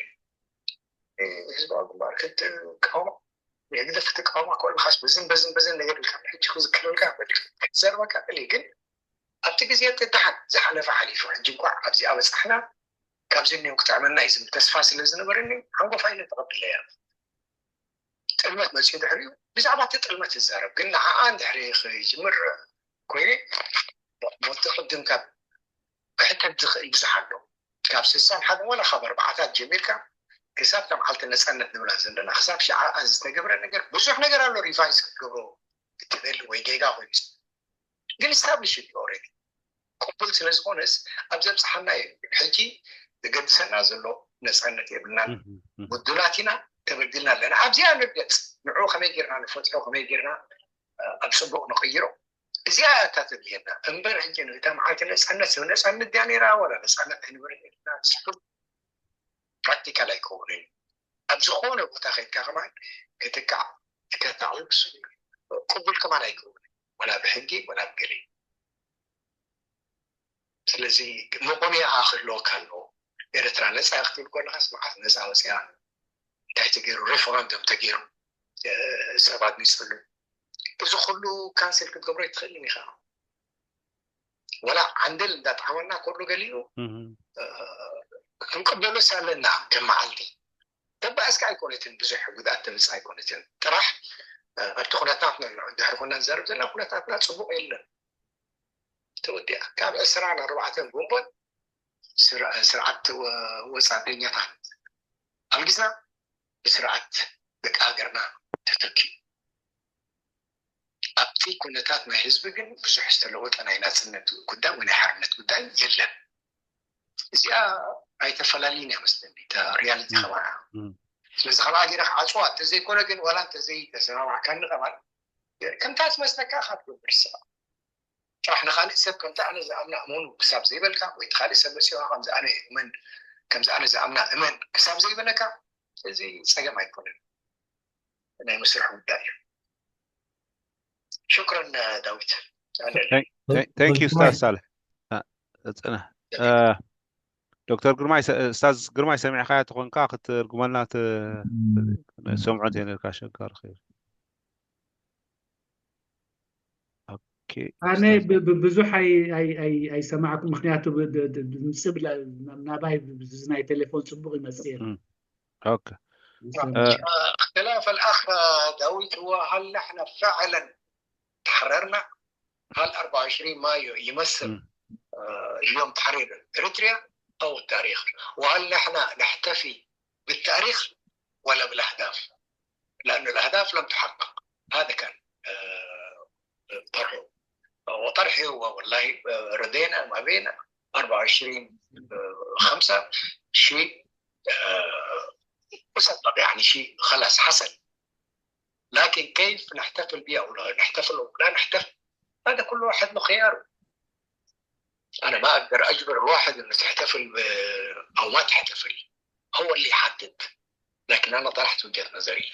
ህዝባዊ ግንባር ክትቃወማ ንህግደፍ ክትቃወማ ከለኻስ በዝን በዝን በዝን ነገር ኢልካ ሕጂ ክዝክረልካ ክትዘርበካ እሊ ግን ኣብቲ ግዜ እቲ ደሓን ዝሓለፈ ሓሊፉ ሕጂ እንኳዕ ኣብዚኣ በፃሕና ካብዚ እኒኦ ክጥዕመና እዩ ዝብል ተስፋ ስለ ዝነበረኒ ሓንጎፋ ኢለ ተቐቢለያ። ጥልመት መፅኡ ድሕሪኡ ብዛዕባ እቲ ጥልመት ይዛረብ ግን ንዓኣ እንድሕሪ ክጅምር ኮይነ ሞቲ ቅድም ካብ ክሕተት ዝኽእል ብዙሕ ኣሎ። ካብ ስሳን ሓደን ዋላ ካብ ኣርባዓታት ጀሚርካ ክሳብ ከም ዓልቲ ነፃነት ንብላ ዘለና ክሳብ ሽዓኣ ዝተገብረ ነገር ብዙሕ ነገር ኣሎ። ሪቫይዝ ክትገብሮ እትኽእል ወይ ጌጋ ኮይኑ ግን ስታብሊሽ እዩ ኦልሬዲ ቅቡል ስለ ዝኾነስ ኣብ ዘብፅሓና እዩ። ሕጂ ዝገድሰና ዘሎ ነፃነት የብልናን። ምዱላት ኢና፣ ተበዲልና ኣለና። ኣብዚኣ ንርገፅ። ንዑ ከመይ ጌርና ንፈትሖ፣ ከመይ ጌርና ኣብ ፅቡቕ ንቕይሮ። እዚኣ እታ ተድልየና እምበር ሕጂ ንእታ መዓልቲ ነፃነት ሰብ ነፃነት ድያ ነይራ ዋላ ነፃነት ኣይነበረን ኢልና ዝስሕብ ፕራክቲካል ኣይከውንን። ኣብ ዝኾነ ቦታ ከይድካ ከማን ክትካዕ ከተዕብስ ቅቡል ከማን ኣይከውንን ወላ ብሕጊ ወላ ብገለ። ስለዚ መቆሚያ ክህልወካ ኣለዎ። ኤርትራ ነፃ ክትብል ከለካስ መዓት ነፃ ወፅያ እንታይ ተገይሩ ሬፈረንደም ተገይሩ ሰባት ሚፅሉ እዚ ኩሉ ካንስል ክትገብሮ ኣይትኽእልን ኢኻ። ወላ ዓንደል እንዳጠዓመና ኩሉ ገሊኡ ክንቅበሎስ ኣለና ከም መዓልቲ ተባእስካ ኣይኮነትን ብዙሕ ጉድኣት ተምፅእ ኣይኮነትን ጥራሕ ኣብቲ ኩነታት ድሕሪ ኮና ንዛረብ ዘለና ኩነታትና ፅቡቅ የለን ተወዲኣ ካብ ዕስራን ኣርባዕተን ግንቦት ስርዓት ወፃደኛታት ኣልጊስና ብስርዓት ደቂ ሃገርና ተተኪ ኣብቲ ኩነታት ናይ ህዝቢ ግን ብዙሕ ዝተለወጠ ናይ ናፅነት ጉዳይ ወይ ናይ ሓርነት ጉዳይ የለን። እዚኣ ኣይተፈላልይን እያ መስለኒ እታ ሪያሊቲ ከባና። ስለዚ ካብ ሃገረ ክዓፅዋ እንተዘይኮነ ግን ዋላ እንተዘይተሰማማዕካኒ ከማን ከምታ ዝመስለካ ካብ ትገብር ስኻ ጥራሕ ንካልእ ሰብ ከምቲ ኣነ ዝኣምና እመኑ ክሳብ ዘይበልካ ወይ ካልእ ሰብ መፂኻ ከምዚ ኣነ እመን ከምዚ ኣነ ዝኣምና እመን ክሳብ ዘይበለካ እዚ ፀገም ኣይኮነን። ናይ መስርሕ ጉዳይ እዩ። ሽክረን ዳዊት። Thank you ኡስታዝ ሳልሕ። ፅነ ዶክተር ግርማይ ኡስታዝ ግርማይ ሰሚዕካያ ተኾንካ ክትርጉመልና ሰምዖ እንተ ነርካ ኣሸጋሪ ኸይር። ኣነ ብዙሕ ኣይሰማዕኩ ምክንያቱ ድምፂ ናባይ ናይ ቴሌፎን ፅቡቅ ይመፅእ اختلاف الأخ داوود هو هل نحن فعلا تحررنا؟ هل أربعة وعشرين مايو يمثل يوم تحرير إريتريا أو التاريخ؟ وهل نحن نحتفي بالتاريخ ولا بالأهداف؟ لأن الأهداف لم تحقق. هذا كان طرحه وطرحي هو والله رضينا ما بينا أربعة وعشرين خمسة شيء مصدق يعني شيء خلاص حصل. لكن كيف نحتفل به او لا نحتفل او لا نحتفل هذا كل واحد له خياره. انا ما اقدر اجبر الواحد انه تحتفل او ما تحتفل، هو اللي يحدد. لكن أنا طرحت وجهة نظري.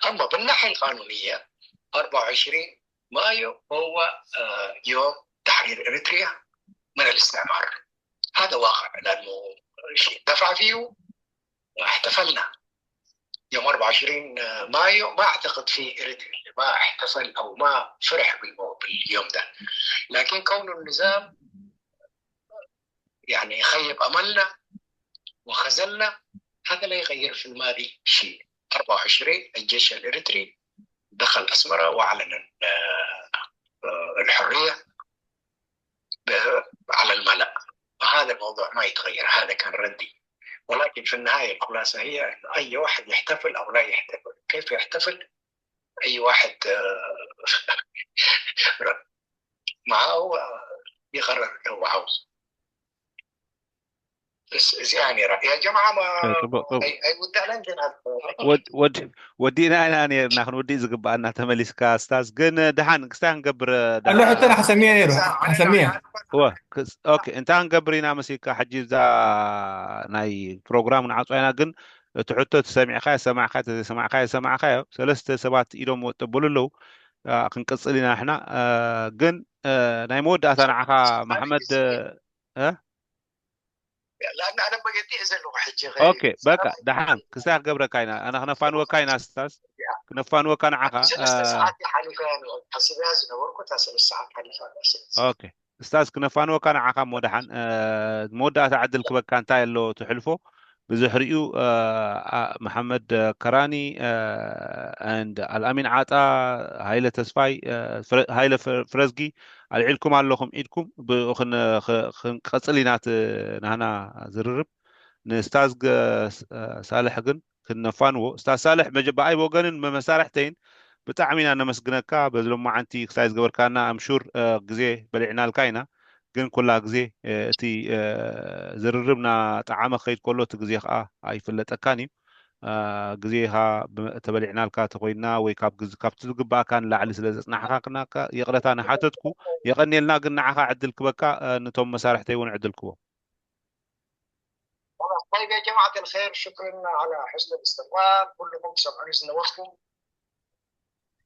أما بالناحية القانونية، أربعة وعشرين مايو هو آه، يوم تحرير إريتريا من الاستعمار. هذا واقع، لأنه شيء دفع فيه واحتفلنا. يوم أربعة وعشرين مايو ما أعتقد في إريتري ما احتفل أو ما فرح بالمو- باليوم ده. لكن كون النظام يعني خيب أملنا وخذلنا، هذا لا يغير في الماضي شيء. أربعة وعشرين الجيش الإريتري دخل أسمرة وأعلن آه، آه، الحرية ب- على الملأ. فهذا الموضوع ما يتغير، هذا كان ردي. ولكن في النهاية الخلاصة هي أن أي واحد يحتفل أو لا يحتفل، كيف يحتفل، أي واحد آه، معاه آه، يقرر لو عاوز. بس يعني رأي يا جماعة ما ጽቡቅ ጽቡቅ أي أي ودعنا عندنا ወድ- ወድ- ወዲእና ኢና ነርና ክንወዲእ ዝግብኣና ተመሊስካ ስታዝ ግን ድሓን ክስታይ ክንገብር ኣሎ ሕቶ ንሓሰሚያ ነይሩ ሓሰሚያ ወ ክስ- ኦኬ እንታይ ክንገብር ኢና መሲልካ ሕጂ እዛ ናይ ፕሮግራም ንዓፅዋ ኢና ግን እቲ ሕቶ ተሰሚዕካ ሰማዕካ ተሰማዕካ ሰማዕካዮ ሰለስተ ሰባት ኢዶም ወጠበሉ ኣለዉ ኣ፣ ክንቅፅል ኢና ንሕና ኣ፣ ግን ኣ፣ ናይ መወዳእታ ንዓኻ መሓመድ እ? لأن أنا بقيت إذا لو حجي ኦኬ በቃ ደሓን ክስታይ ክገብረካ ኢና ኣና ክነፋንወካ ኢና ስታዝ ክነፋንወካ ንዓኻ ሰለስተ ሰዓት ሓሊፋ ሕስብያ ዝነበርኩ እታ ሰለስተ ሰዓት ሓሊፋ ኦኬ ስታዝ ክነፋንወካ ንዓኻ እሞ ደሓን መወዳእታ ዕድል ክበካ እንታይ ኣሎ ትሕልፎ ብድሕሪኡ መሓመድ ከራኒ and ኣልኣሚን ዓጣ ሃይለ ተስፋይ ሃይለ ፍረዝጊ ኣልዒልኩም ኣለኹም ኢድኩም ብኡ ክንቀፅል ኢና ናህና ዝርርብ ንስታዝ ሳልሕ ግን ክንነፋንዎ ስታዝ ሳልሕ ብኣይ ወገንን መመሳርሕተይን ብጣዕሚ ኢና ነመስግነካ በዚ ሎማዓንቲ ክሳይ ዝገበርካና ኣምሹር ግዜ በሊዕናልካ ኢና ግን ኩላ ግዜ እቲ ዝርርብ ናጠዓመ ክኸይድ ከሎ እቲ ግዜ ከዓ ኣይፍለጠካን እዩ ግዜኻ ተበሊዕናልካ ተኮይንና ወይ ካብቲ ዝግባእካ ንላዕሊ ስለ ዘፅናሕካ ይቕረታ ንሓተትኩ የቐንየልና ግን ንዓኻ ዕድል ክበካ ነቶም መሳርሕተይ እውን ዕድል ክቦም خلاص طيب يا جماعة الخير شكرا على حسن الاستقبال كلكم تسمعوني نوركم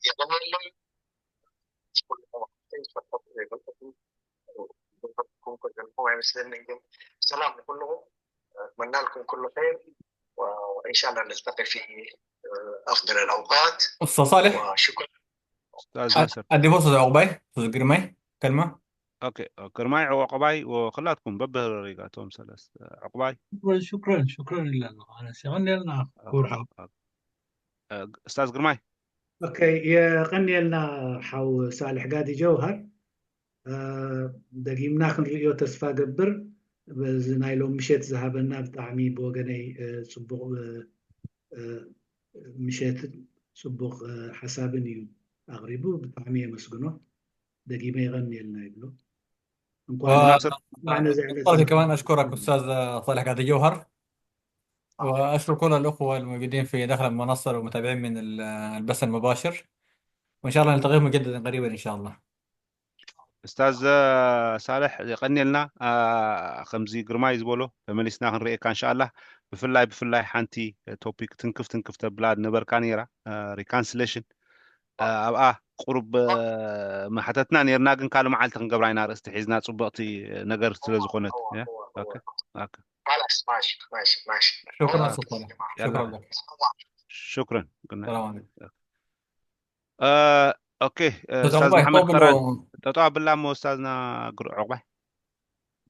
يا جماعة كلكم سلام لكلهم اتمنى لكم كل خير وان شاء الله نلتقي في افضل الاوقات استاذ صالح وشكرا استاذ ياسر ادي فرصه عقباي استاذ قرماي كلمه اوكي قرماي عقباي وخلاتكم ببهر ريقاتهم سلس عقباي شكرا شكرا شكرا لنا انا سيغني لنا كورحا استاذ قرماي اوكي يا قني لنا حو صالح قادي جوهر ደጊምና ክንርእዮ ተስፋ ገብር በዚ ናይ ሎም ምሸት ዝሃበና ብጣዕሚ ብወገነይ ፅቡቕ ምሸትን ፅቡቕ ሓሳብን እዩ ኣቕሪቡ ብጣዕሚ የመስግኖ ደጊመ ይቐንየልና ይብሎ كمان أشكرك أستاذ صالح قاضي جوهر وأشكر كل الأخوة الموجودين في داخل المنصة والمتابعين من البث المباشر وإن شاء الله نلتقيهم مجددا قريبا إن شاء الله استاذ ሳልሕ የቀኒልና ከምዚ ግርማይ ዝበሎ ተመሊስና ክንርእየካ እንሻኣላ ብፍላይ ብፍላይ ሓንቲ ቶፒክ ትንክፍ ትንክፍ ተብላ ነበርካ ነይራ reconciliation ኣብኣ ቁሩብ መሓተትና ነርና ግን ካልእ መዓልቲ ክንገብራ ኢና ርእስቲ ሒዝና ፅቡቕቲ ነገር ስለ ዝኾነት شكرا استاذ شكرا لك شكرا السلام عليكم ኦኬ استاذ محمد كران ጠጠው ኣብላ እሞ استاذنا عقباي